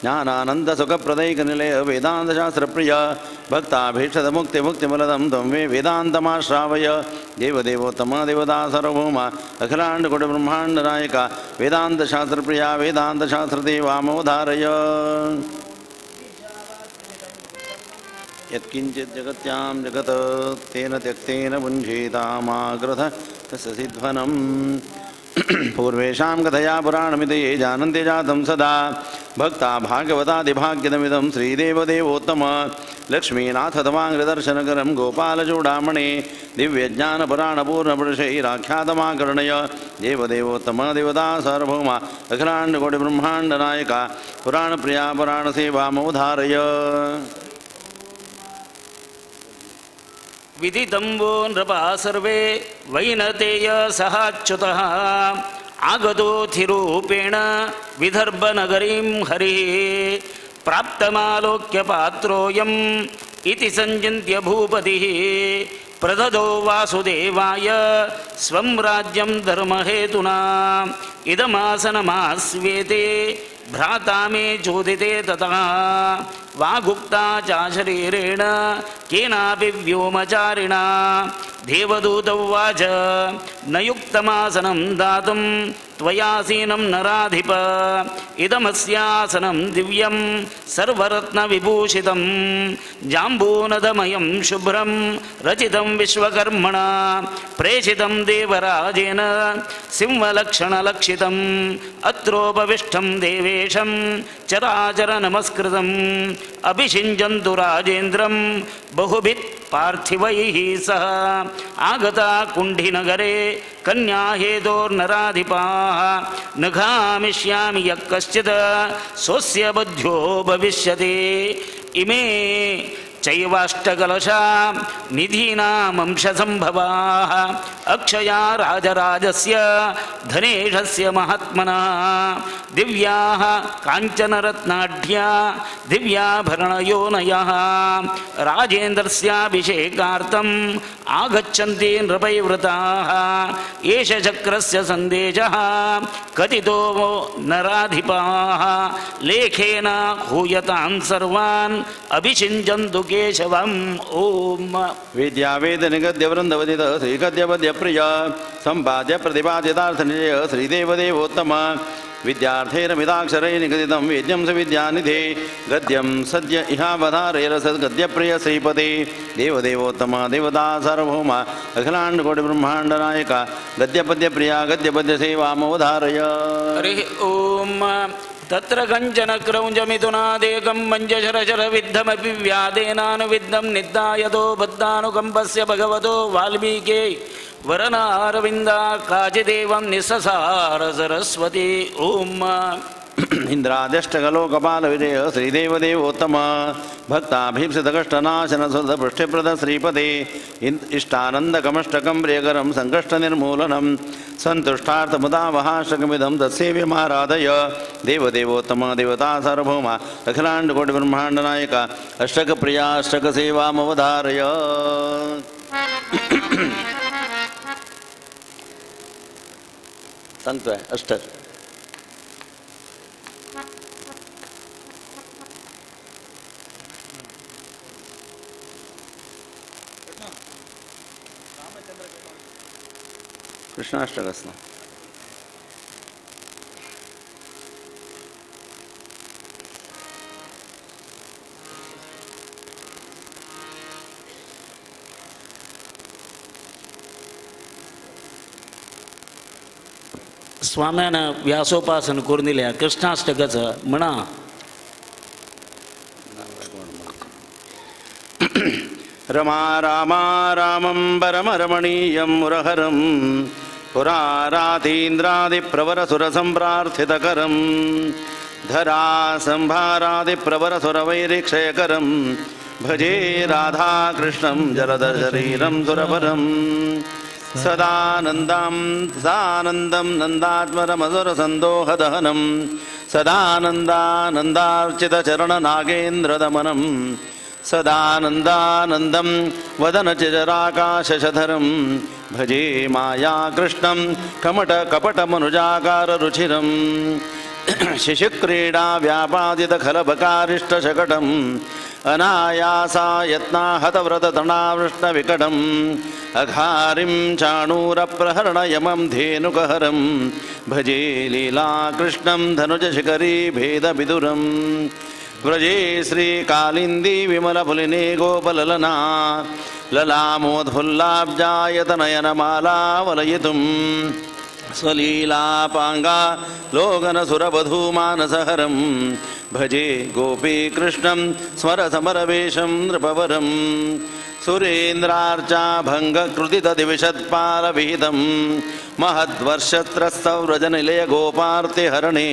Speaker 9: ज्ञानानन्दसुखप्रदैकनिलय वेदान्तशास्त्रप्रिय भक्ताभीष्टमुक्तिमुक्तिमलदं तं वे वेदान्तमाश्रावय देवदेवोत्तम देवता सार्वभौम अखिलाण्डकोटिब्रह्माण्ड नायक वेदान्तशास्त्रप्रिया वेदान्तशास्त्रदेवामवधारय. यत्किञ्चित् जगत्यां जगत् तेन त्यक्तेन भुञ्जीतामाग्रथ तस्य सिध्वनम्. पूर्वेषां कथया पुराणमिति ये जानन्ति जातं सदा भक्ता भागवतादिभाग्यदमिदं श्रीदेवदेवोत्तम लक्ष्मीनाथतमाङ्घ्रिदर्शनकरं गोपालचूडामणि दिव्यज्ञानपुराणपूर्णपुरुषैराख्यातमाकर्णय देवदेवोत्तम देवता सार्वभौम अखिलाण्डकोटिब्रह्माण्ड नायक पुराणप्रिया पुराणसेवामवधारय.
Speaker 6: विदितम्बो नृपा सर्वे वैनतेय सहाच्युतः आगतोऽथिरूपेण विदर्भनगरीं हरिः प्राप्तमालोक्य पात्रोऽयम् इति सञ्चिन्त्य भूपतिः प्रददौ वासुदेवाय स्वं राज्यं धर्महेतुना इदमासनमास्वेते भ्राता मे चोदिते ततः वागुक्ता चाशरीरेण केनापि व्योमचारिणा देवदूत उवाच न युक्तमासनं दातुं त्वयासीनं नराधिप इदमस्यासनं दिव्यं सर्वरत्नविभूषितं जाम्बूनदमयं शुभ्रं रचितं विश्वकर्मणा प्रेषितं देवराजेन सिंहलक्षणलक्षितम् अत्रोपविष्टं देवेशं चराचरनमस्कृतम् अभिषिञ्चन्तु राजेन्द्रं बहुभिः पार्थिवैः सह आगता कुण्ढिनगरे कन्या हेतोर्नराधिपाः न घामिष्यामि यः कश्चित् स्वस्य बध्यो भविष्यति। इमे चैवाष्टकलशा निधीनामंशसम्भवाः अक्षया राजराजस्य धनेशस्य महात्मनः दिव्याः काञ्चनरत्नाढ्या दिव्याभरणयोनयः राजेन्द्रस्याभिषेकार्थम् आगच्छन्ति नृपैवृताः एष चक्रस्य सन्देशः कथितो नराधिपाः लेखेन हूयतां सर्वान् अभिषिञ्चन्तु केशवम्। ॐ
Speaker 9: विद्यावेदनिगद्यवृन्दवदित श्रीगद्यपद्यप्रिय सम्पाद्य प्रतिपादितार्थनिजय श्रीदेवदेवोत्तम विद्यार्थैरमिताक्षरै निगदितं वेद्यं स विद्यानिधे गद्यं सद्य इहावधारयरसद्गद्यप्रिय श्रीपते देवदेवोत्तम देवता सार्वभौम अखिलाण्डकोटिब्रह्माण्डनायक गद्यपद्यप्रिया गद्यपद्यसेवामवधारय।
Speaker 6: हरिः ॐ। तत्र कञ्चन क्रौञ्चमिथुनादेकं मञ्जशरशरविद्धमपि व्यादेनानुविद्धं निद्धायतो बद्धानुकम्पस्य भगवतो वाल्मीके वरनारविन्दा काचिदेवं निस्ससार सरस्वती। ॐ।
Speaker 9: इन्द्राद्यष्टकलोकपालविजय श्रीदेवदेवोत्तम भक्ताभीप्सितकष्टनाशन सुधपृष्ठिप्रद श्रीपदे इष्टानन्दकमष्टकं प्रियकरं सङ्कष्टनिर्मूलनं सन्तुष्टार्थमुदावहाष्टकमिदं तत्सेव्यमाराधय देवदेवोत्तम देवता सार्वभौम अखिलाण्डकोटिब्रह्माण्डनायक अष्टकप्रिया अष्टकसेवामवधारय। सांगतोय अष्टक। कृष्णाष्टक असणार।
Speaker 6: स्वाम्यानं व्यासोपासन करून दिल्या कृष्णाष्टकाचं म्हणा।
Speaker 9: रमा रामा रामं परमरमणीयं मुरहरं पुरारातीन्द्रादिप्रवरसुरसम्प्रार्थितकरं धरा संभारादिप्रवरसुरवैरिक्षयकरं भजे राधाकृष्णं जलधरशरीरं सुरवरं सदानन्दं सानन्दं नन्दात्मरमसुरसन्दोहदहनं सदानन्दानन्दार्चितचरणनागेन्द्रदमनं सदानन्दानन्दं वदनचिजराकाशधरं भजे मायाकृष्णं कमटकपटमनुजाकाररुचिरं शिशुक्रीडा व्यापादितखलबकारिष्टशकटम् अनायासा यत्नाहतव्रततृणावृष्णविकटम् अघारिं चाणूरप्रहरणयमं धेनुकहरं भजे लीलाकृष्णं धनुजशिखरी भेदविदुरं व्रजे श्रीकालिन्दी विमलफुलिने गोपललना ललामोद्फुल्लाब्जायतनयनमालावलयितुं स्वलीलापाङ्गा लोगनसुरवधूमानसहरं भजे गोपीकृष्णं स्मरसमरवेशं नृपवरं सुरेन्द्रार्चाभङ्गकृतितदिविशत्पालविहितं महद्वर्षत्रस्तव्रजनिलयगोपार्तिहरणे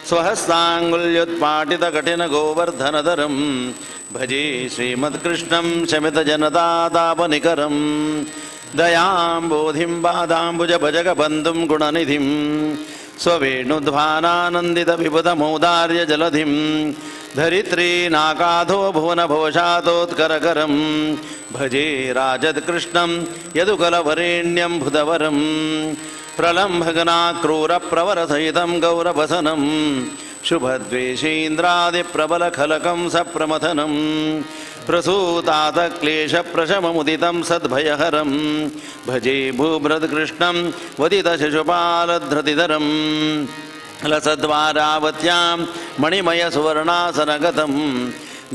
Speaker 9: स्वहस्ताङ्गुल्युत्पाटितकठिनगोवर्धनधरं भजे श्रीमत्कृष्णं शमितजनतातापनिकरं दयाम्बोधिं पादाम्बुजभजगबन्धुं गुणनिधिं स्ववेणुध्वानानन्दितविबुधमौदार्यजलधिं धरित्रीनाकाधो भुवनभवशातोत्करकरं भजे राजत्कृष्णं यदुकलवरेण्यं भुधवरं प्रलम्भगनाक्रूरप्रवरसहितं गौरवसनं शुभद्वेषीन्द्रादिप्रबलखलकं सप्रमथनं प्रसूतातक्लेशप्रशममुदितं सद्भयहरं भजे भूभृत्कृष्णं वदितशिशुपालधृतिधरं लसद्वारावत्यां मणिमयसुवर्णासनगतं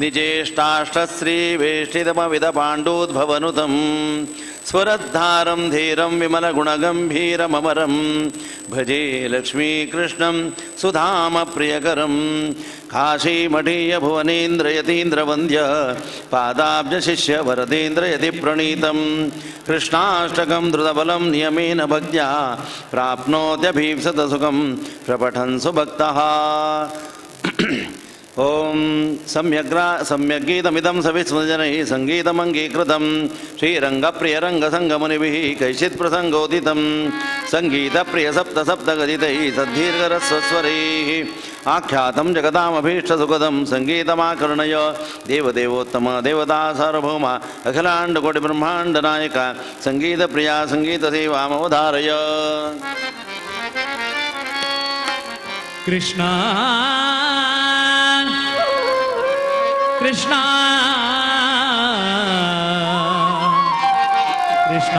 Speaker 9: निजेष्टाष्टश्रीवेष्टितमविदपाण्डोद्भवनुतं स्वरद्धारं धीरं विमलगुणगम्भीरमरं भजे लक्ष्मीकृष्णं सुधामप्रियकरं काशीमठीय भुवनेन्द्रयतीन्द्रवन्द्य पादाब्जशिष्य वरदेन्द्रयति प्रणीतं कृष्णाष्टकं द्रुतबलं नियमेन भक्त्या प्राप्नोत्यभीप्सतसुखं प्रपठन् सुभक्तः। ಓಂ ಸಮ್ಯಗ್ಗೀತಮಿದಂ ಸವಿಸ್ಮೃತಜನೈಃ ಸಂಗೀತಮಂಗೀಕೃತಂ ಶ್ರೀರಂಗಪ್ರಿಯರಂಗಸಂಗಮುನಿಭಿಃ ಕೈಚಿತ್ ಪ್ರಸಂಗೋದಿತಂ ಸಂಗೀತಪ್ರಿಯ ಸಪ್ತ ಸಪ್ತಗದಿತೈಃ ಸದ್ಧೀರ್ಘರಸ್ವಸ್ವರೈಃ ಆಖ್ಯಾತಂ ಜಗದಾಮಭೀಷ್ಟಸುಖದಂ ಸಂಗೀತಮಾಕರ್ಣಯ ದೇವದೇವೋತ್ತಮ ದೇವತಾ ಸಾರ್ವಭೌಮ ಅಖಿಲಾಂಡಕೋಟಿ ಬ್ರಹ್ಮಾಂಡ ನಾಯಕ ಸಂಗೀತಪ್ರಿಯ ಸಂಗೀತಸೇವಾಮವಧಾರಯ.
Speaker 3: ಕೃಷ್ಣ ಕೃಷ್ಣ ಕೃಷ್ಣ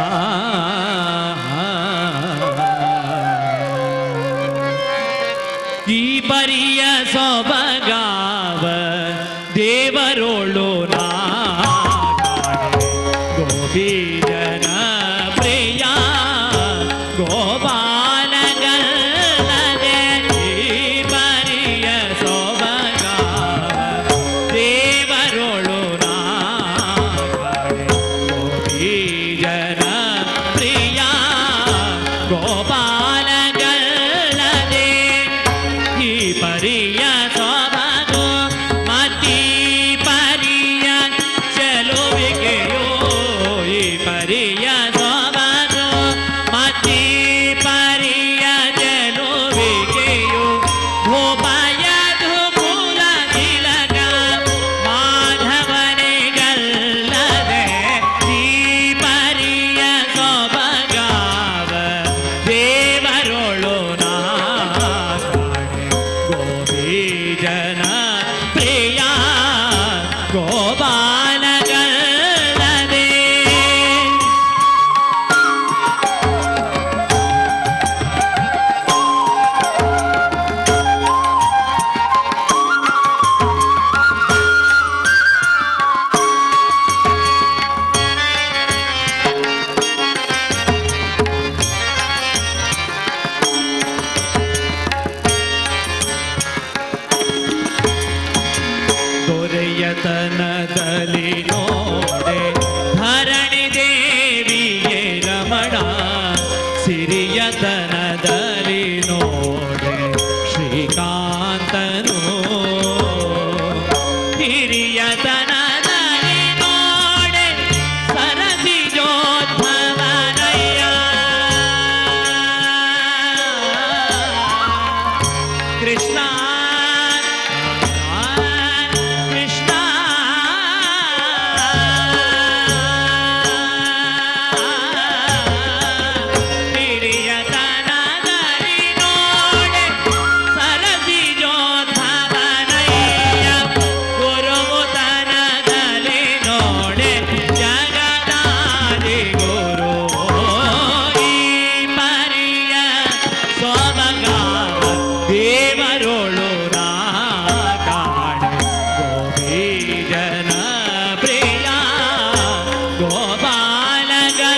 Speaker 3: ಈ ಪರಿಯ ಸೊಬಗಾವ ದೇವರೋಳು ನಾ ಗೋಪಿ ಜನ ಪ್ರಿಯ ಗೋಪಾಲಗಲ್ಲದೆ ಈ ಪರಿಯ ಸೊಬಗಾವ ದೇವರೋಳು ನಾ ಗೋಪಿ ಜನ ಪ್ರಿಯ ಗೋಪಾಲಗಲ್ಲದೆ ಈ ಪರಿಯ ಸೊಬಗು ಮತಿ ಪರಿಯ ಚೆಲುವಿಕೆಯೋ ಈ ಪರಿಯ ಸೊಬಗು ಮತಿ ಪರಿಯ ಚೆಲುವಿಕೆಯೋ ಭೂಪಯದು ಕುಲ ತಿಲಕ ಮಾಧವನಿಗಲ್ಲದೆ ಈ ಪರಿಯ ಸೊಬಗಾವ ದೇವರೋಳು ನಾ ಗೋಪಿ ಜನ ಪ್ರಿಯ ಗೋಪಾಲಗಲ್ಲದೆ. ದೊರೆಯತನದಲ್ಲಿ ನೋಡೆ ಧರಣಿ ದೇವಿಯೇ ರಮಣ ಸಿರಿಯತನದಲ್ಲಿ ನೋಡೆ ಶ್ರೀಕಾಂತನು ಹಿರಿಯತನದಲ್ಲಿ ನೋಡೆ ಸರಸಿಜೋದ್ಭವನಯ್ಯ. ಕೃಷ್ಣ ಕೃಷ್ಣ ಹಿರಿಯತನದಲ್ಲಿ ನೋಡೆ ಸರಸಿಜೋದ್ಭವನಯ್ಯ ಗುರುತನದಲ್ಲಿ ನೋಡೆ ಜಗದಾದಿ ಗುರು ಈ ಪರಿಯ ಸೊಬಗಾವ ದೇವರೋಳು ನಾ ಕಾಣೆ ಗೋಪಿ ಜನ ಪ್ರಿಯ ಗೋಪಾಲಗಲ್ಲದೆ.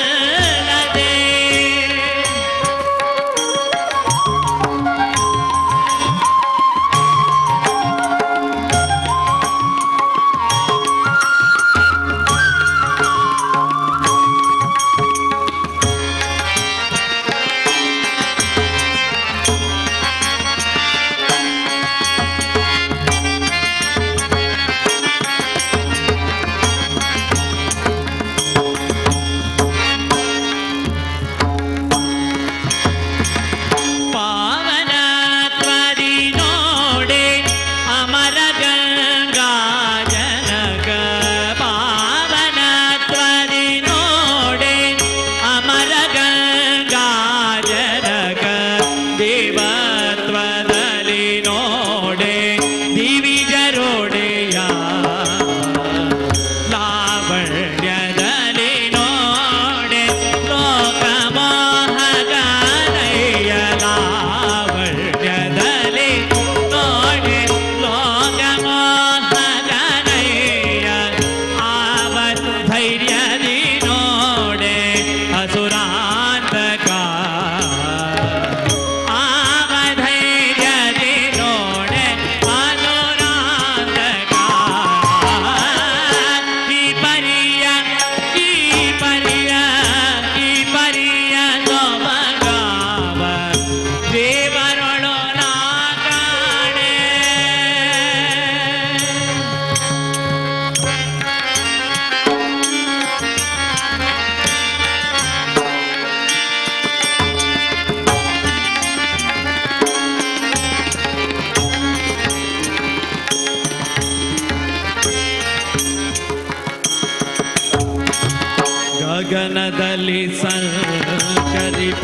Speaker 3: ಗಗನದಲ್ಲಿ ಸಂಚರಿಪ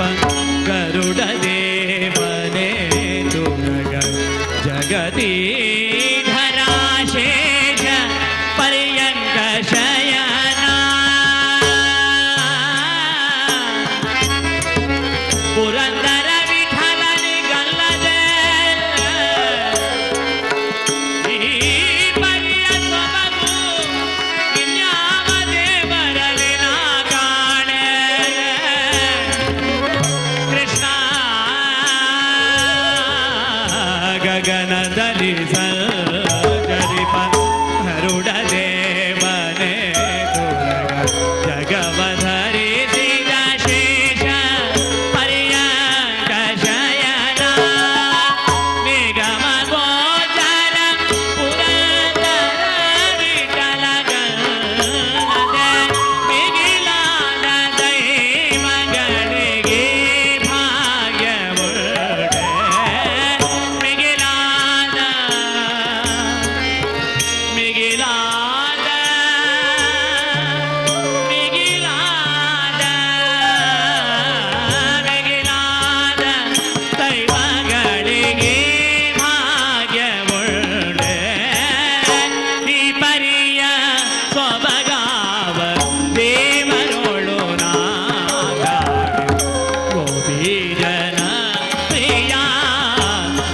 Speaker 3: ಗರುಡ ದೇವನೇ ತುರಗ ಜಗದೀಧರಾಶೇಷ ಪರ್ಯಂಕ ಶಯನ ಪುರಂದರ ವಿಠಲನಿಗಲ್ಲದೆ ಈ ಪರಿಯ ಸೊಬಗು ಇನ್ಯಾವ ದೇವರಲ್ಲಿ ನಾ ಕಾಣೆ. ಕೃಷ್ಣ ಗಗನದಲ್ಲಿ ಸಂಚರಿಪ ಗರುಡ ದೇವನೇ ತುರಗ ಜಗವ ಧರಿಸಿದ ಶೇಷ ಪರ್ಯಂಕ ಶಯನ ನಿಗಮ ಗೋಚರ ಪುರಂದರ ವಿಠಲ ಗಲ್ಲದೆ ಮಿಗಿಲಾದ ದೈವಗಳಿಗೆ ಭಾಗ್ಯವುಂಟೆ. ಮಿಗಿಲಾದ ಮಿಗಿಲಾದ ಮಿಗಿಲಾದ ಮಿಗಿಲಾದ ದೈವಗಳಿಗೆ ಭಾಗ್ಯವುಂಟೆ. ಈ ಪರಿಯ ಸೊಬಗಾವ ದೇವರೋಳು ನಾ ಗೋಪಿ ಜನ ಪ್ರಿಯ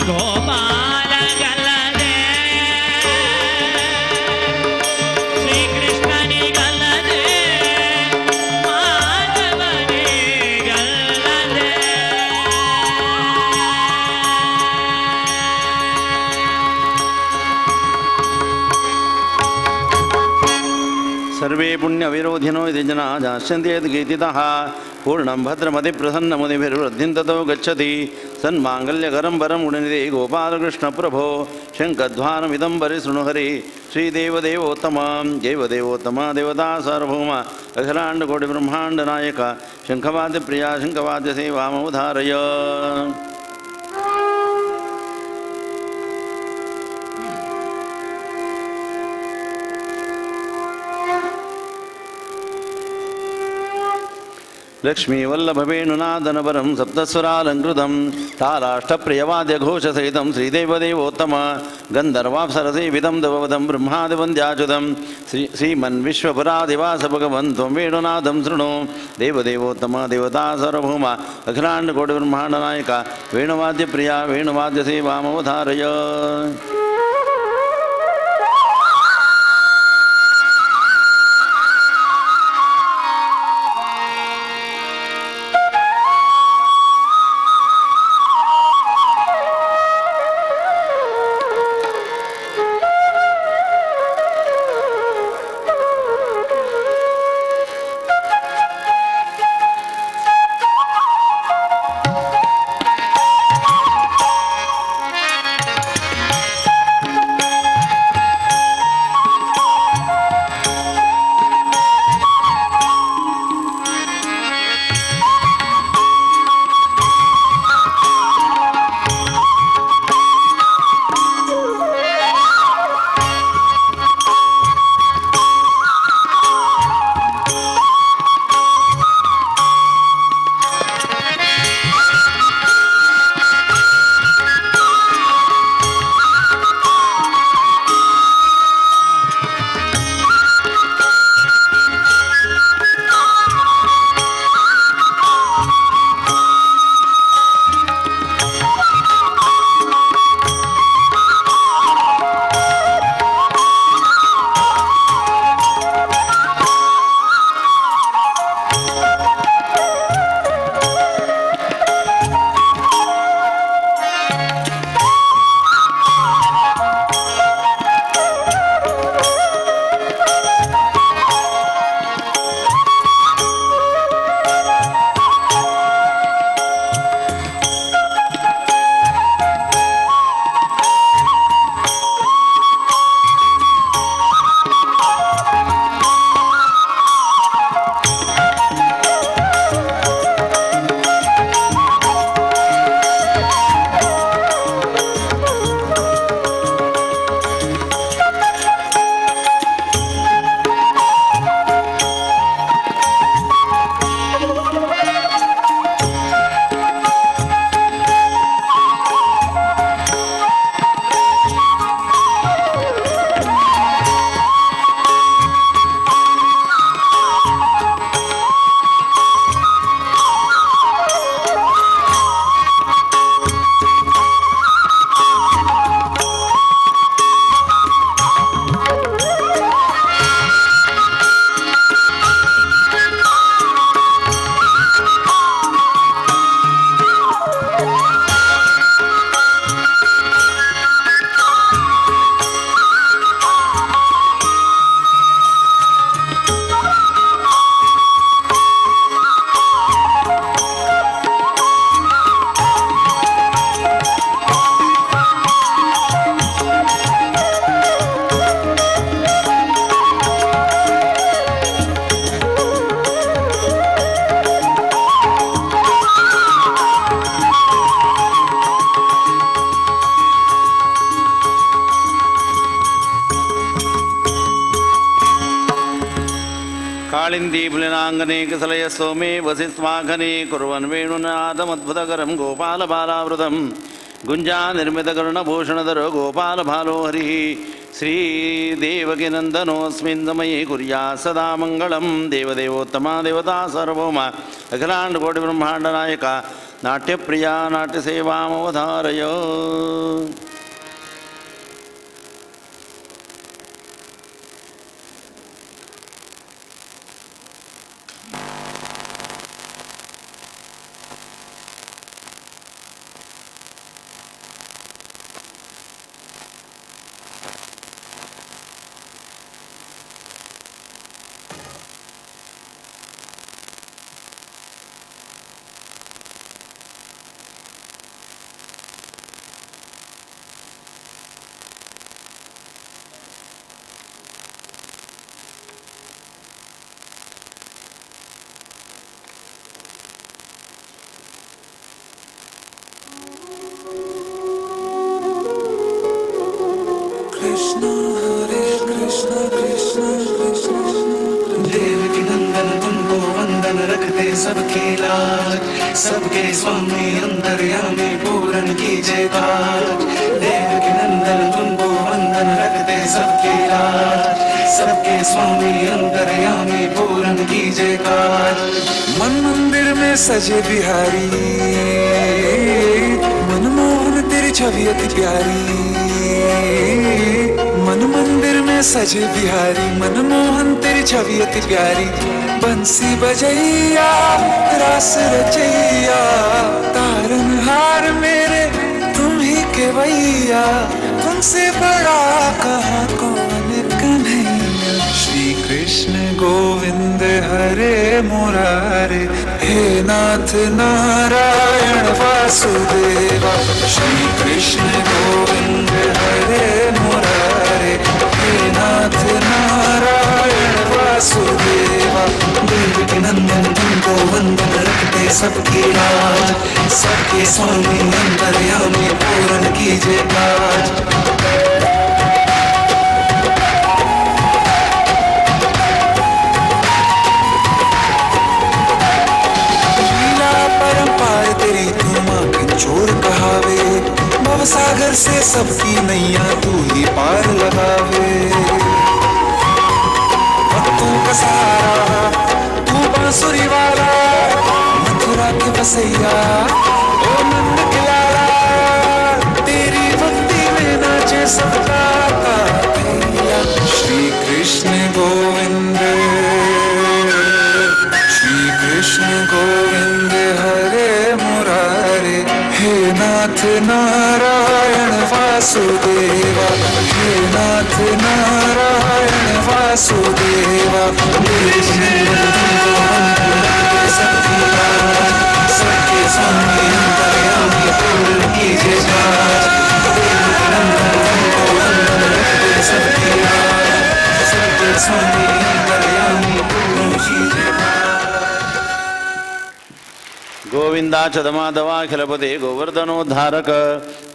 Speaker 3: ಗೋಪಾಲಗಲ್ಲದೆ ಶ್ರೀಕೃಷ್ಣನಿಗಲ್ಲದೆ ಮಾಧವನಿಗಲ್ಲದೆ.
Speaker 9: ಸರ್ವೇ ಪುಣ್ಯವಿರೋಧಿನೋ ಇತಿ ಜನಾ ಜಾಸ್ಯಂತಿ ಯದ್ಗೀತಿತಃ ಪೂರ್ಣಂ ಭದ್ರಮತಿ ಪ್ರಸನ್ನಮುನಿಭಿರ್ವೃದ್ಧಿಂ ತತೋ ಗಚ್ಚತಿ ಸನ್ಮಾಂಗಲ್ಯಕರಂ ವರಂ ಗುಣನಿಧಿ ಗೋಪಾಲಕೃಷ್ಣ ಪ್ರಭೋ ಶಂಖಧ್ವಾನಮಿದಂ ಪರಿಶೃಣು ಹರಿ ಶ್ರೀದೇವದೇವೋತ್ತಮ ದೇವದೇವೋತ್ತಮ ದೇವತಾ ಸಾರ್ವಭೌಮ ಅಖಿಲಾಂಡ ಕೋಟಿ ಬ್ರಹ್ಮಾಂಡ ನಾಯಕ ಶಂಖವಾದ್ಯ ಪ್ರಿಯ ಶಂಖವಾದ್ಯ ಸೇವಾಮವಧಾರಯ. ಲಕ್ಷ್ಮೀವಲ್ಲಭವೇಣುನಾದನಪರಂ ಸಪ್ತಸ್ವರಾಲಂಕೃತಂ ತಾರಾಷ್ಟಪ್ರಿಯವಾದ್ಯಘೋಷಸಹಿತಂ ಶ್ರೀದೇವದೇವೋತ್ತಮ ಗಂಧರ್ವಾಪ್ಸರಸೇವಿದಂ ದವವದಂ ಬ್ರಹ್ಮಾದಿವಂದ್ಯಾಚ್ಯುತಂ ಶ್ರೀ ಶ್ರೀಮನ್ವಿಶ್ವಪುರಾಧಿವಾಸ ಭಗವನ್ ತ್ವಂ ವೇಣುನಾದಂ ಶೃಣು. ದೇವದೇವೋತ್ತಮ ದೇವತಾ ಸಾರ್ವಭೌಮ ಅಖಿಲಾಂಡ ಕೋಟಿ ಬ್ರಹ್ಮಾಂಡ ನಾಯಕ ವೇಣುವಾದ್ಯ ಪ್ರಿಯ ವೇಣುವಾದ್ಯ ಸೇವಾಮವಧಾರಯ. कालिन्दी पुलिनाङ्गने किसलय सोमे वसिस्वाघने कुर्वन् वेणुनादमद्भुतकरं गोपालबालावृतं गुञ्जा निर्मितकर्णभूषणधरो गोपालभालो हरिः श्रीदेवकिनन्दनोऽस्मिन् समये कुर्या सदा मङ्गलं। देवदेवोत्तमा देवता सार्वभौम अखिलाण्डकोटिब्रह्माण्डनायक नाट्यप्रिया नाट्यसेवामवधारय।
Speaker 10: सबके लाज, सबके स्वामी अंतर्यामी पूरन कीजे काज। देव के नंदन तुमको वंदन रखते सबके लाज, सबके स्वामी अंतर्यामी पूरन कीजे काज।
Speaker 11: मन मंदिर में सजे बिहारी, मनमोहन तेरी छवि अति प्यारी। मन मंदिर में सजे बिहारी, मनमोहन तेरी छवि अति प्यारी। बंसी बजैया रास रचैया, तारन हार मेरे तुम ही केवैया। तुमसे बड़ा कहाँ कौन कन्हैया। श्री कृष्ण गोविंद हरे मुरारे, हे नाथ नारायण वासुदेवा। श्री कृष्ण गोविंद हरे मुरारे, हे नाथ नारायण वासुदेवा।
Speaker 10: देव के नंदन तुमको वंदन रखते सबकी लाज, सबके स्वामी अंतर्यामी पूरन कीजे काज।
Speaker 11: लीला परंपार तेरी तू माखन चोर कहावे, भवसागर से सबकी नैया तू ही पार लगावे। भक्तों का सहारा तू बांसुरी वाला, मथुरा के बसैया ओ नंद के लाला। तेरी भक्ति में नाचे सब गाता भैया। श्री कृष्ण गोविंद, श्री कृष्ण गोविंद हरे मुरारे, हे नाथ नारायण वासुदेवा। हे नाथ नारायण वासुदेवा।
Speaker 10: सबके स्वामी अंतर्यामी पूर्ण कीजे काज। देव के नंदन तुमको वंदन रखते सबकी लाज, सबके स्वामी अंतर्यामी पूर्ण कीजे काज।
Speaker 9: गोविन्दाचदमाधवाखिलपते गोवर्धनोद्धारक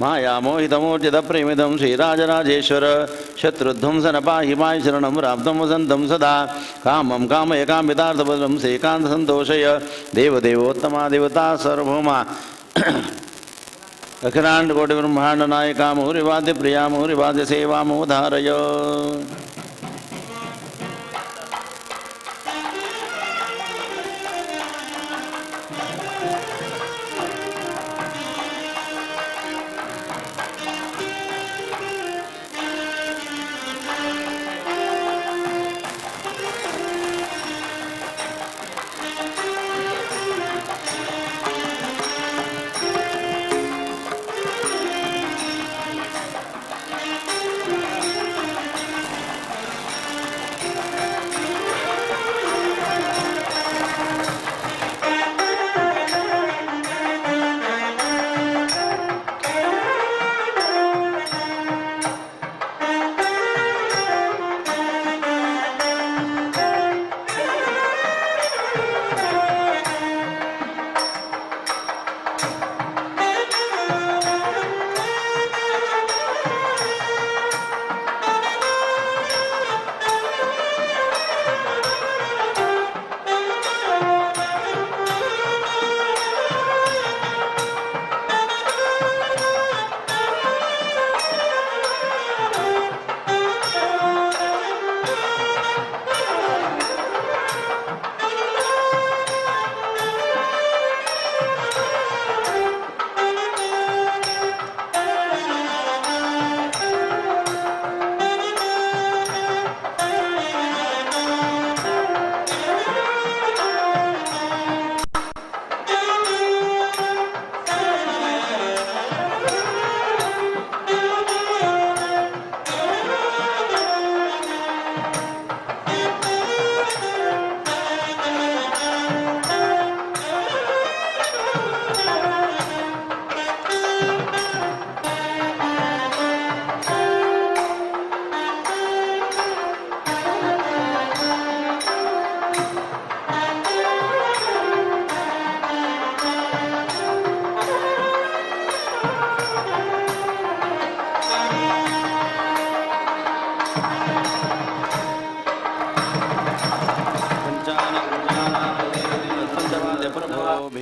Speaker 9: मायामोहितमूर्जित प्रेमिदं श्रीराजराजेश्वर। शत्रुध्वंसन पाहि माय शरणं राप्तं वसन्तं सदा कामं कामय कामितार्थबलं श्रीकान्त सन्तोषय। देवदेवोत्तमा देवता सार्वभौमा अखिलाण्डकोटिब्रह्माण्ड नायिका मुहुरिवाद्य प्रिया मुहुरिवाद्य सेवामुधारय।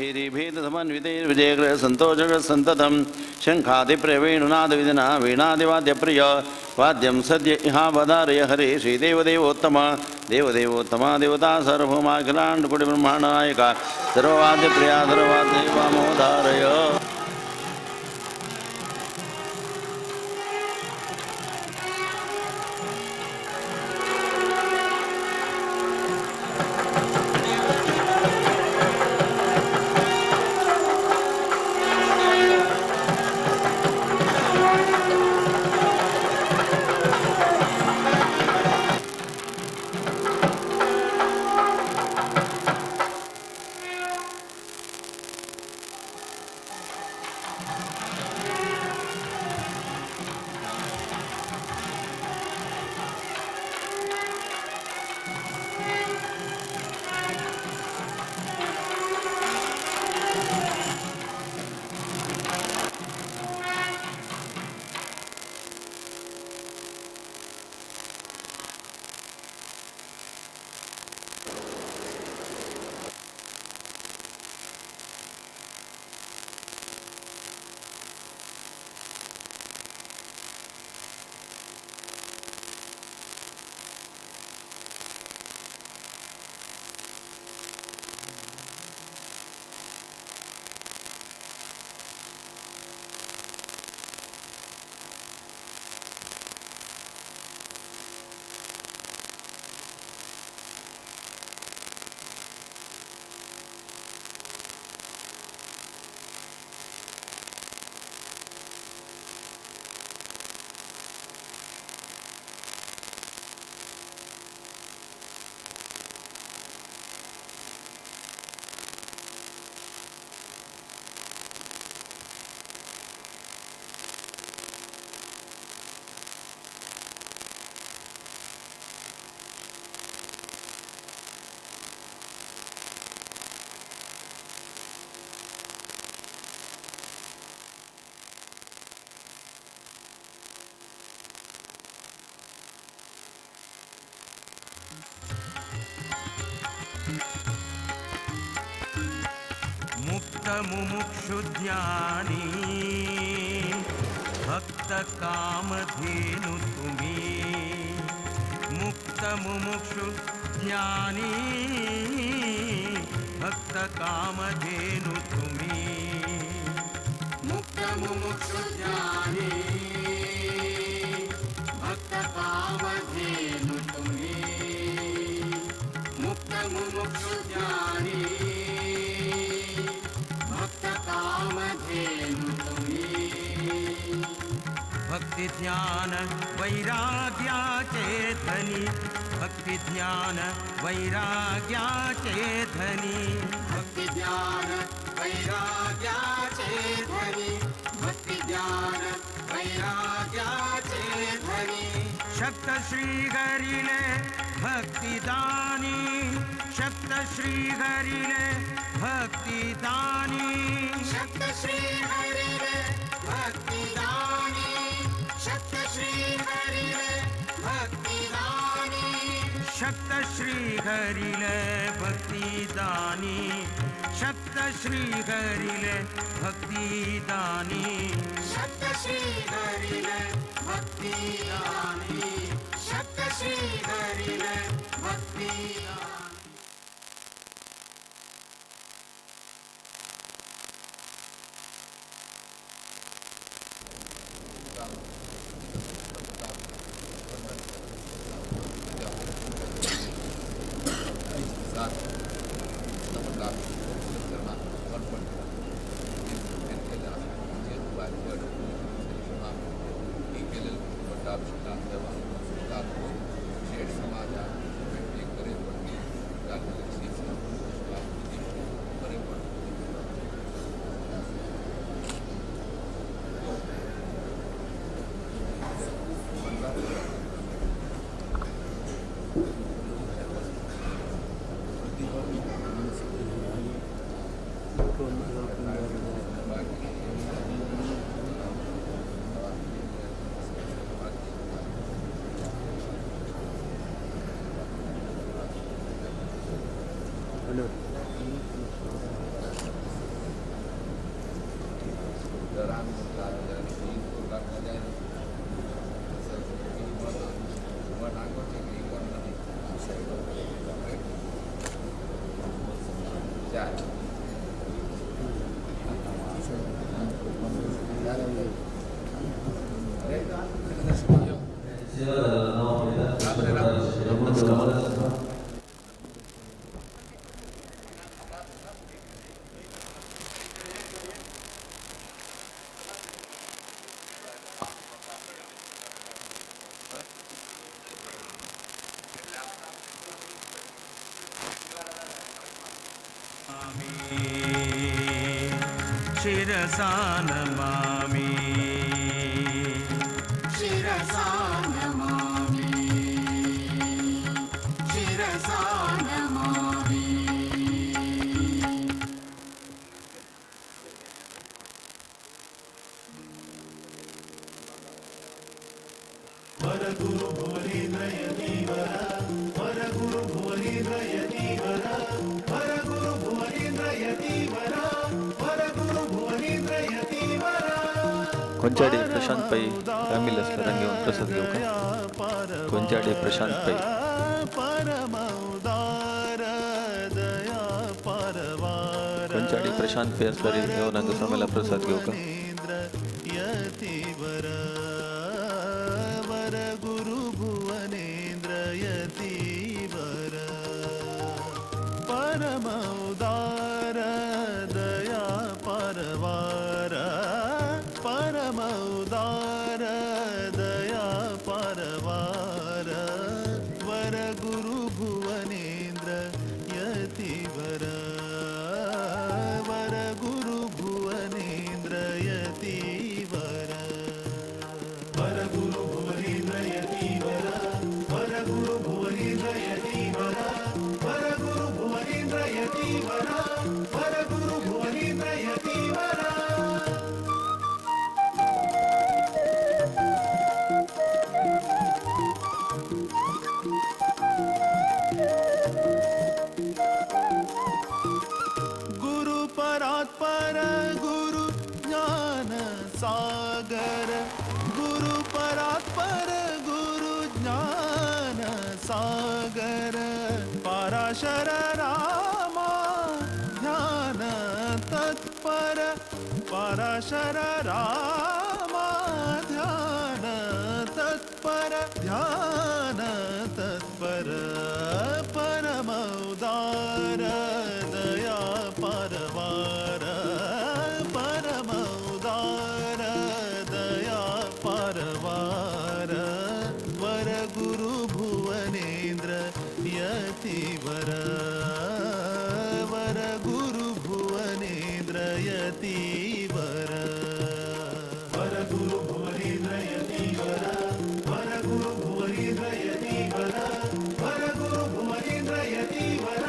Speaker 9: भेरीभेदसमन्विते विजयग्रह सन्तोषग सन्ततं शङ्खादिप्रियवेणुनादविधिना वीणादिवाद्यप्रिय वाद्यं सद्य इहावधारय हरे श्रीदेवदेवोत्तम देवदेवोत्तम देवता सार्वभौमाखिलाण्डकोटिब्रह्माण्डनायक सर्ववाद्यप्रिया सर्ववाद्यवामोधारय।
Speaker 12: मुमुक्षु ज्ञानी भक्त कामधेनु तुम्ही, मुक्त मुमुक्षु ज्ञानी भक्त कामधेनु तुम्ही,
Speaker 13: मुक्त मुमुक्षु ज्ञानी भक्त कामधेनु तुम्ही, मुक्त मुमुक्षु ज्ञानी कामधेनु तुम्ही।
Speaker 12: भक्ति ज्ञान वैराग्याचे धनी, भक्ति ज्ञान वैराग्याचे धनी,
Speaker 13: भक्ति ज्ञान वैराग्याचे धनी, भक्ति ज्ञान वैराग्याचे धनी।
Speaker 12: शक्त श्री हरिले भक्तिदानी, शक्त श्री हरिले भक्तिदानी,
Speaker 13: शक्त श्री हरिले भक्तिदानी, शक्त श्री हरिले भक्तिदानी,
Speaker 12: शक्त श्री हरिले भक्तिदानी, शक्त श्री हरिले भक्तिदानी,
Speaker 13: शक्त श्री हरिले भक्तिदानी, शक्त श्री हरिले भक्तिदानी।
Speaker 14: जर आमी म्हणटा जाल्यार 3 लाख
Speaker 12: शिरसा नमामि
Speaker 13: शिरसा नमामि शिरसा नमामि।
Speaker 10: वरगुरु भुवनेन्द्र यतीवर वरगुरु भुवनेन्द्र यतीवर वरगुरु भुवनेन्द्र यतीवर वरगुरु भुवनेन्द्र यतीवर।
Speaker 15: कोंचाडे प्रशांत पै फॅमिली असल्यार घेवन प्रसाद घेवंक। कोंचाडे प्रशांत पै कोंचाडे प्रशांत पै असल्यार घेवन हांगा स्वामीला प्रसाद घेवंक।
Speaker 10: यतीवर वरगुरु भुवनेन्द्र यतीवर परम उदार दया परवार परम उदार दया परवार वरगुरु भुवनेन्द्र यतीवर वरगुरु भुवनेन्द्र यतीवर वरगुरु भुवनेन्द्र यतीवर वरगुरु भुवनेन्द्र यतीवर वरगुरु भुवनेन्द्र यतीवर वरगुरु भुवनेन्द्र यतीवर। गुरु परात्पर गुरु ज्ञान सागर गुरु परात्पर गुरु ज्ञान सागर पराशर रामा ध्यान तत्पर पराशर रामा ध्यान तत्पर ध्यान तत्पर परम उदार दया परवार परम उदार दया परवार वरगुरु भुवनेन्द्र यतीवर वरगुरु भुवनेन्द्र यतीवर वरगुरु भुवनेन्द्र यतीवर वरगुरु भुवनेन्द्र यतीवर वरगुरु भुवनेन्द्र यतीवर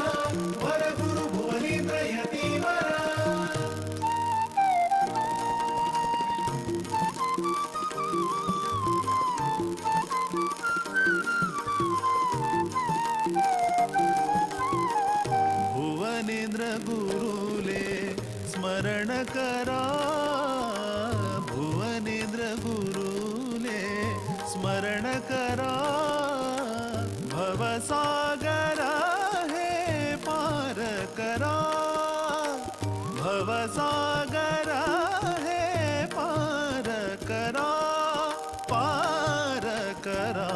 Speaker 10: वरगुरु भुवनेन्द्र यतीवर। भुवनेन्द्र गुरुले स्मरण करा भुवनेन्द्र गुरुले स्मरण करा भवसागर हे पार करा भवसागर हे पार करा पार करा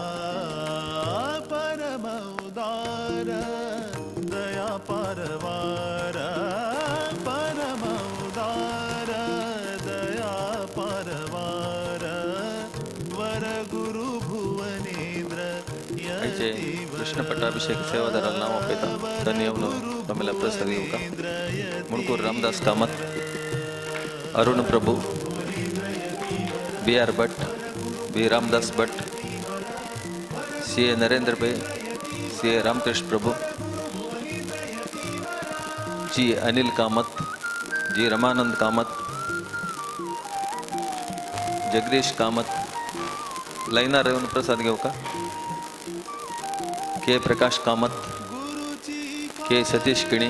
Speaker 10: परम उदार दया परवार परम उदार दया परवार वरगुरु भुवनेन्द्र
Speaker 15: आयचे कृष्ण पट्टाभिषेक सेवादाराला नाव आपयता तांणी येवन स्वामीला प्रसाद घेवंक। Mundkur Ramdas Kamath, Arun Prabhu, B R Bhat, B Ramdas Bhat, C A Narendra Pai, C A Ramakrishna Prabhu, G Anil Kamath, G Ramanand Kamath, Jagadish Kamath. लायनार येवन प्रसाद घेवंक। K Prakash Kamath, K Satish Kini,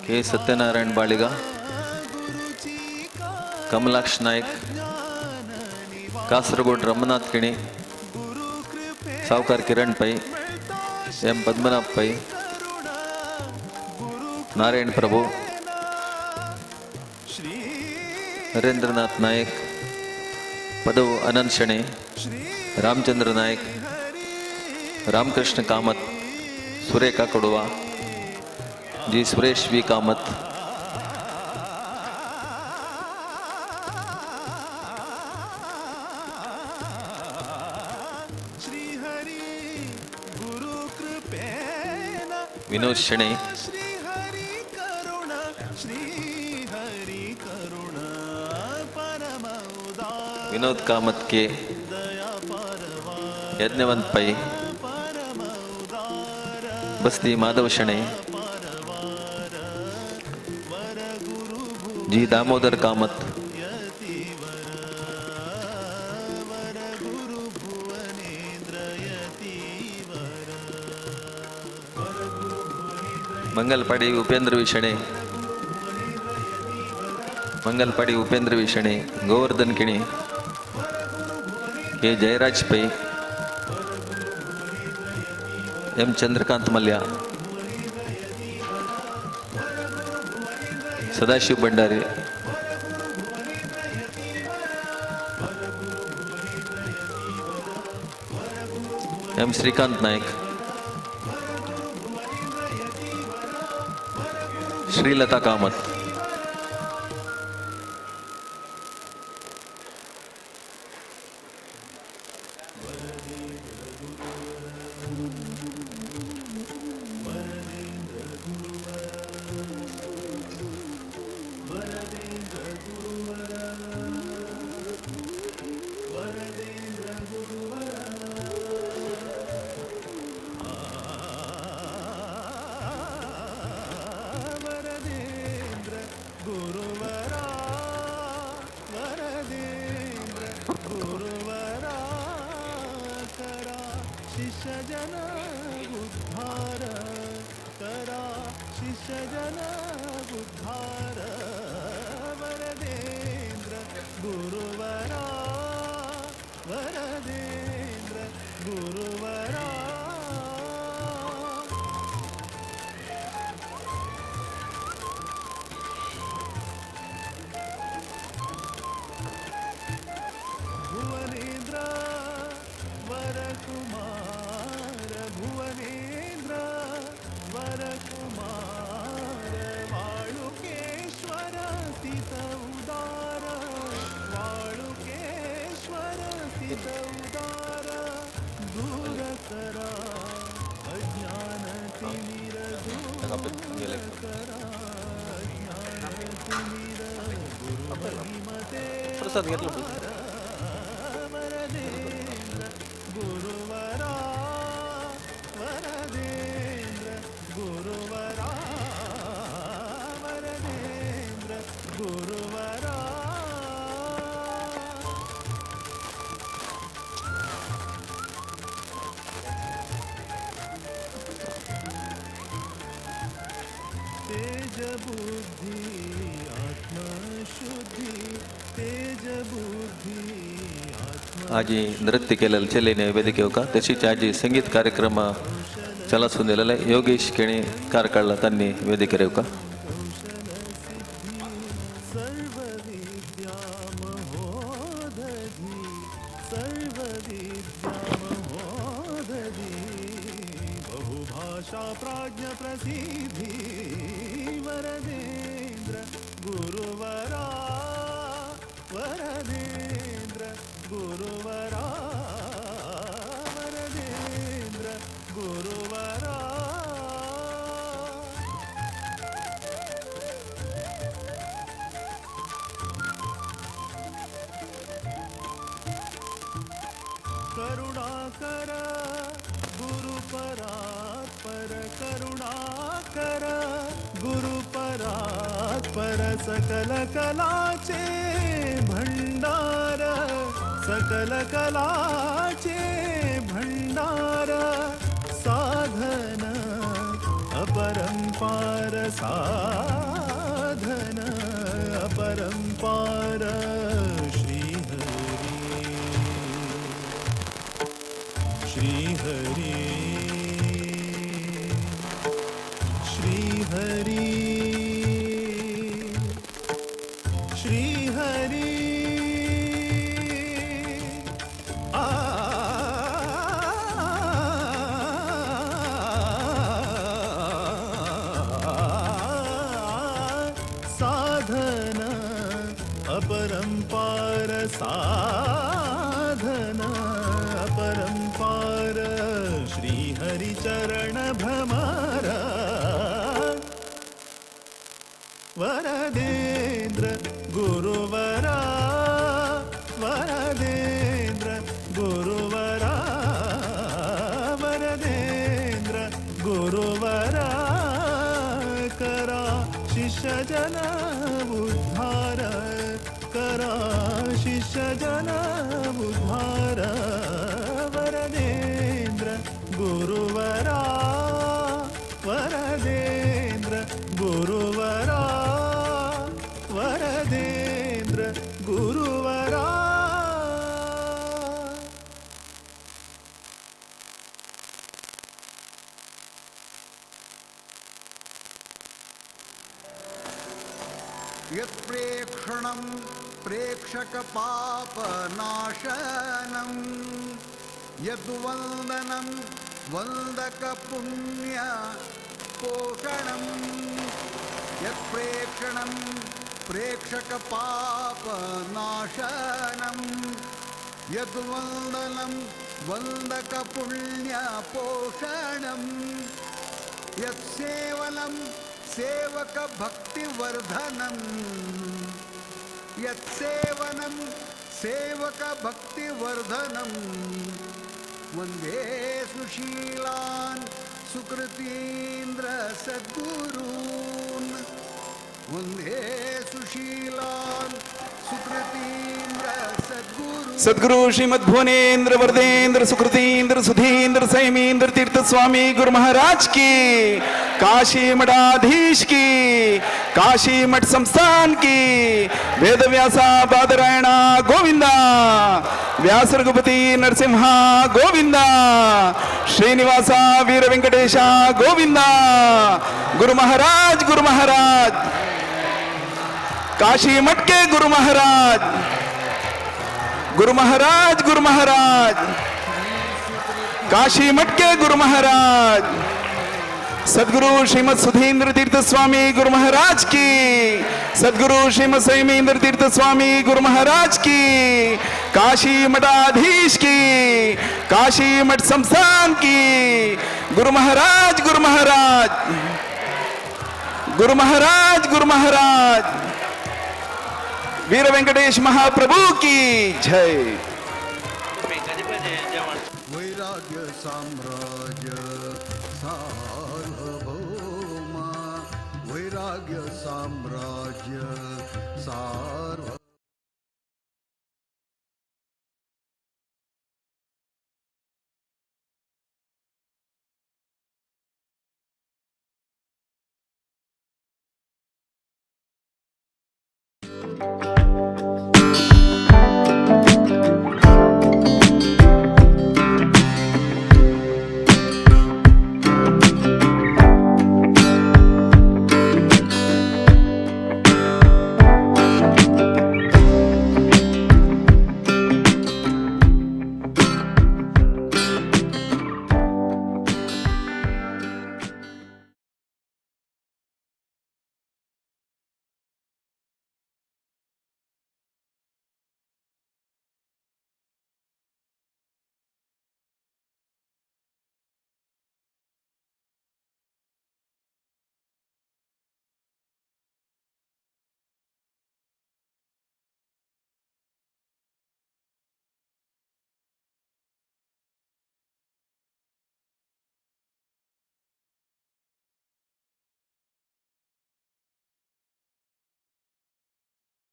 Speaker 15: K Satyanarayan Baliga, Kamalaksh Naik, Kasaragod Ramanath Kini, Savkar Kiran Pai, M Padmanabha Pai, Narayan Prabhu, Narendranath Naik, Padavu Anant Shenoy, Ramachandra Naik, Ramakrishna Kamath, Surekha Kodava, G Suresh V Kamath, Vinod Shenoy, Vinod Kamath K, Yajnavant Pai, Basti Madhav Shenoy, G Damodar Kamath, Mangalpady Upendra V Shenoy, Mangalpady Upendra V Shenoy, Govardhan Kini, K Jayaraj Pai, M Chandrakant Mallya, Sadashiv Bhandari, M Shrikant Naik, Srilatha Kamath. Prasad घेतला. आजी नृत्य केलेलं चेलेने वेदिके होका तशीच आजी संगीत कार्यक्रम चलासून दिलेला योगेश केणी कारकाळला त्यांनी वेदिकेर येवका.
Speaker 12: सकल कलाचे भंडार, सकल कलाचे भंडार, साधन अपरंपार, साधन अपरंपार. हरि श्री हरि आ साधन अपरंपार साधन अपरंपार श्री हरि चरण भ्रमर वरदेंद्र गुरुवरा वरदेंद्र गुरुवरा वरदेंद्र गुरुवरा करा शिष्य जन उद्धार करा शिष्य जन उद्धार वरदेंद्र गुरुवरा वरदेंद्र गुरुवरा वरदेंद्र गुरुवरा।
Speaker 13: यत्प्रेक्षणं प्रेक्षकपापनाशनं यद्वन्दनं वन्दकपुण्यपोषणं यत्प्रेक्षणं प्रेक्षकपापनाशनं यद्वन्दनं वन्दकपुण्यपोषणं यत्सेवनं सेवकभक्तिवर्धनं यत्सेवनं सेवकभक्तिवर्धनं वन्दे सुशीलान् सुकृतीन्द्र सद्गुरून् वन्दे सुशीलान् सुकृतीन्द्र सद्गुरून्।
Speaker 16: सद्गुरु श्रीमद् भुवनेन्द्र वरदेन्द्र सुकृतीन्द्र सुधीन्द्र संयमीन्द्र तीर्थ स्वामी गुरु महाराज की, काशी मठाधीश की, काशी मठ संस्थान की, वेदव्यासा बादरायणा गोविंदा, व्यास रघुपति नरसिंहा गोविंदा, श्रीनिवासा वीर वेंकटेशा गोविंदा, गुरु महाराज गुरु महाराज, काशी मठ के गुरु महाराज, गुरु महाराज गुरु महाराज, काशी मठ के गुरु महाराज, सद्गुरु श्रीमद सुधीन्द्र तीर्थ स्वामी गुरु महाराज की, सद्गुरु श्रीमद संयमीन्द्र तीर्थ स्वामी गुरु महाराज की, काशी मठाधीश की, काशी मठ संस्थान की, गुरु महाराज गुरु महाराज, गुरु महाराज गुरु महाराज, वीर वेंकटेश महाप्रभु की जय।
Speaker 13: वैराग्य साम्राज्य सार्वभौम वैराग्य साम्राज्य सार्व।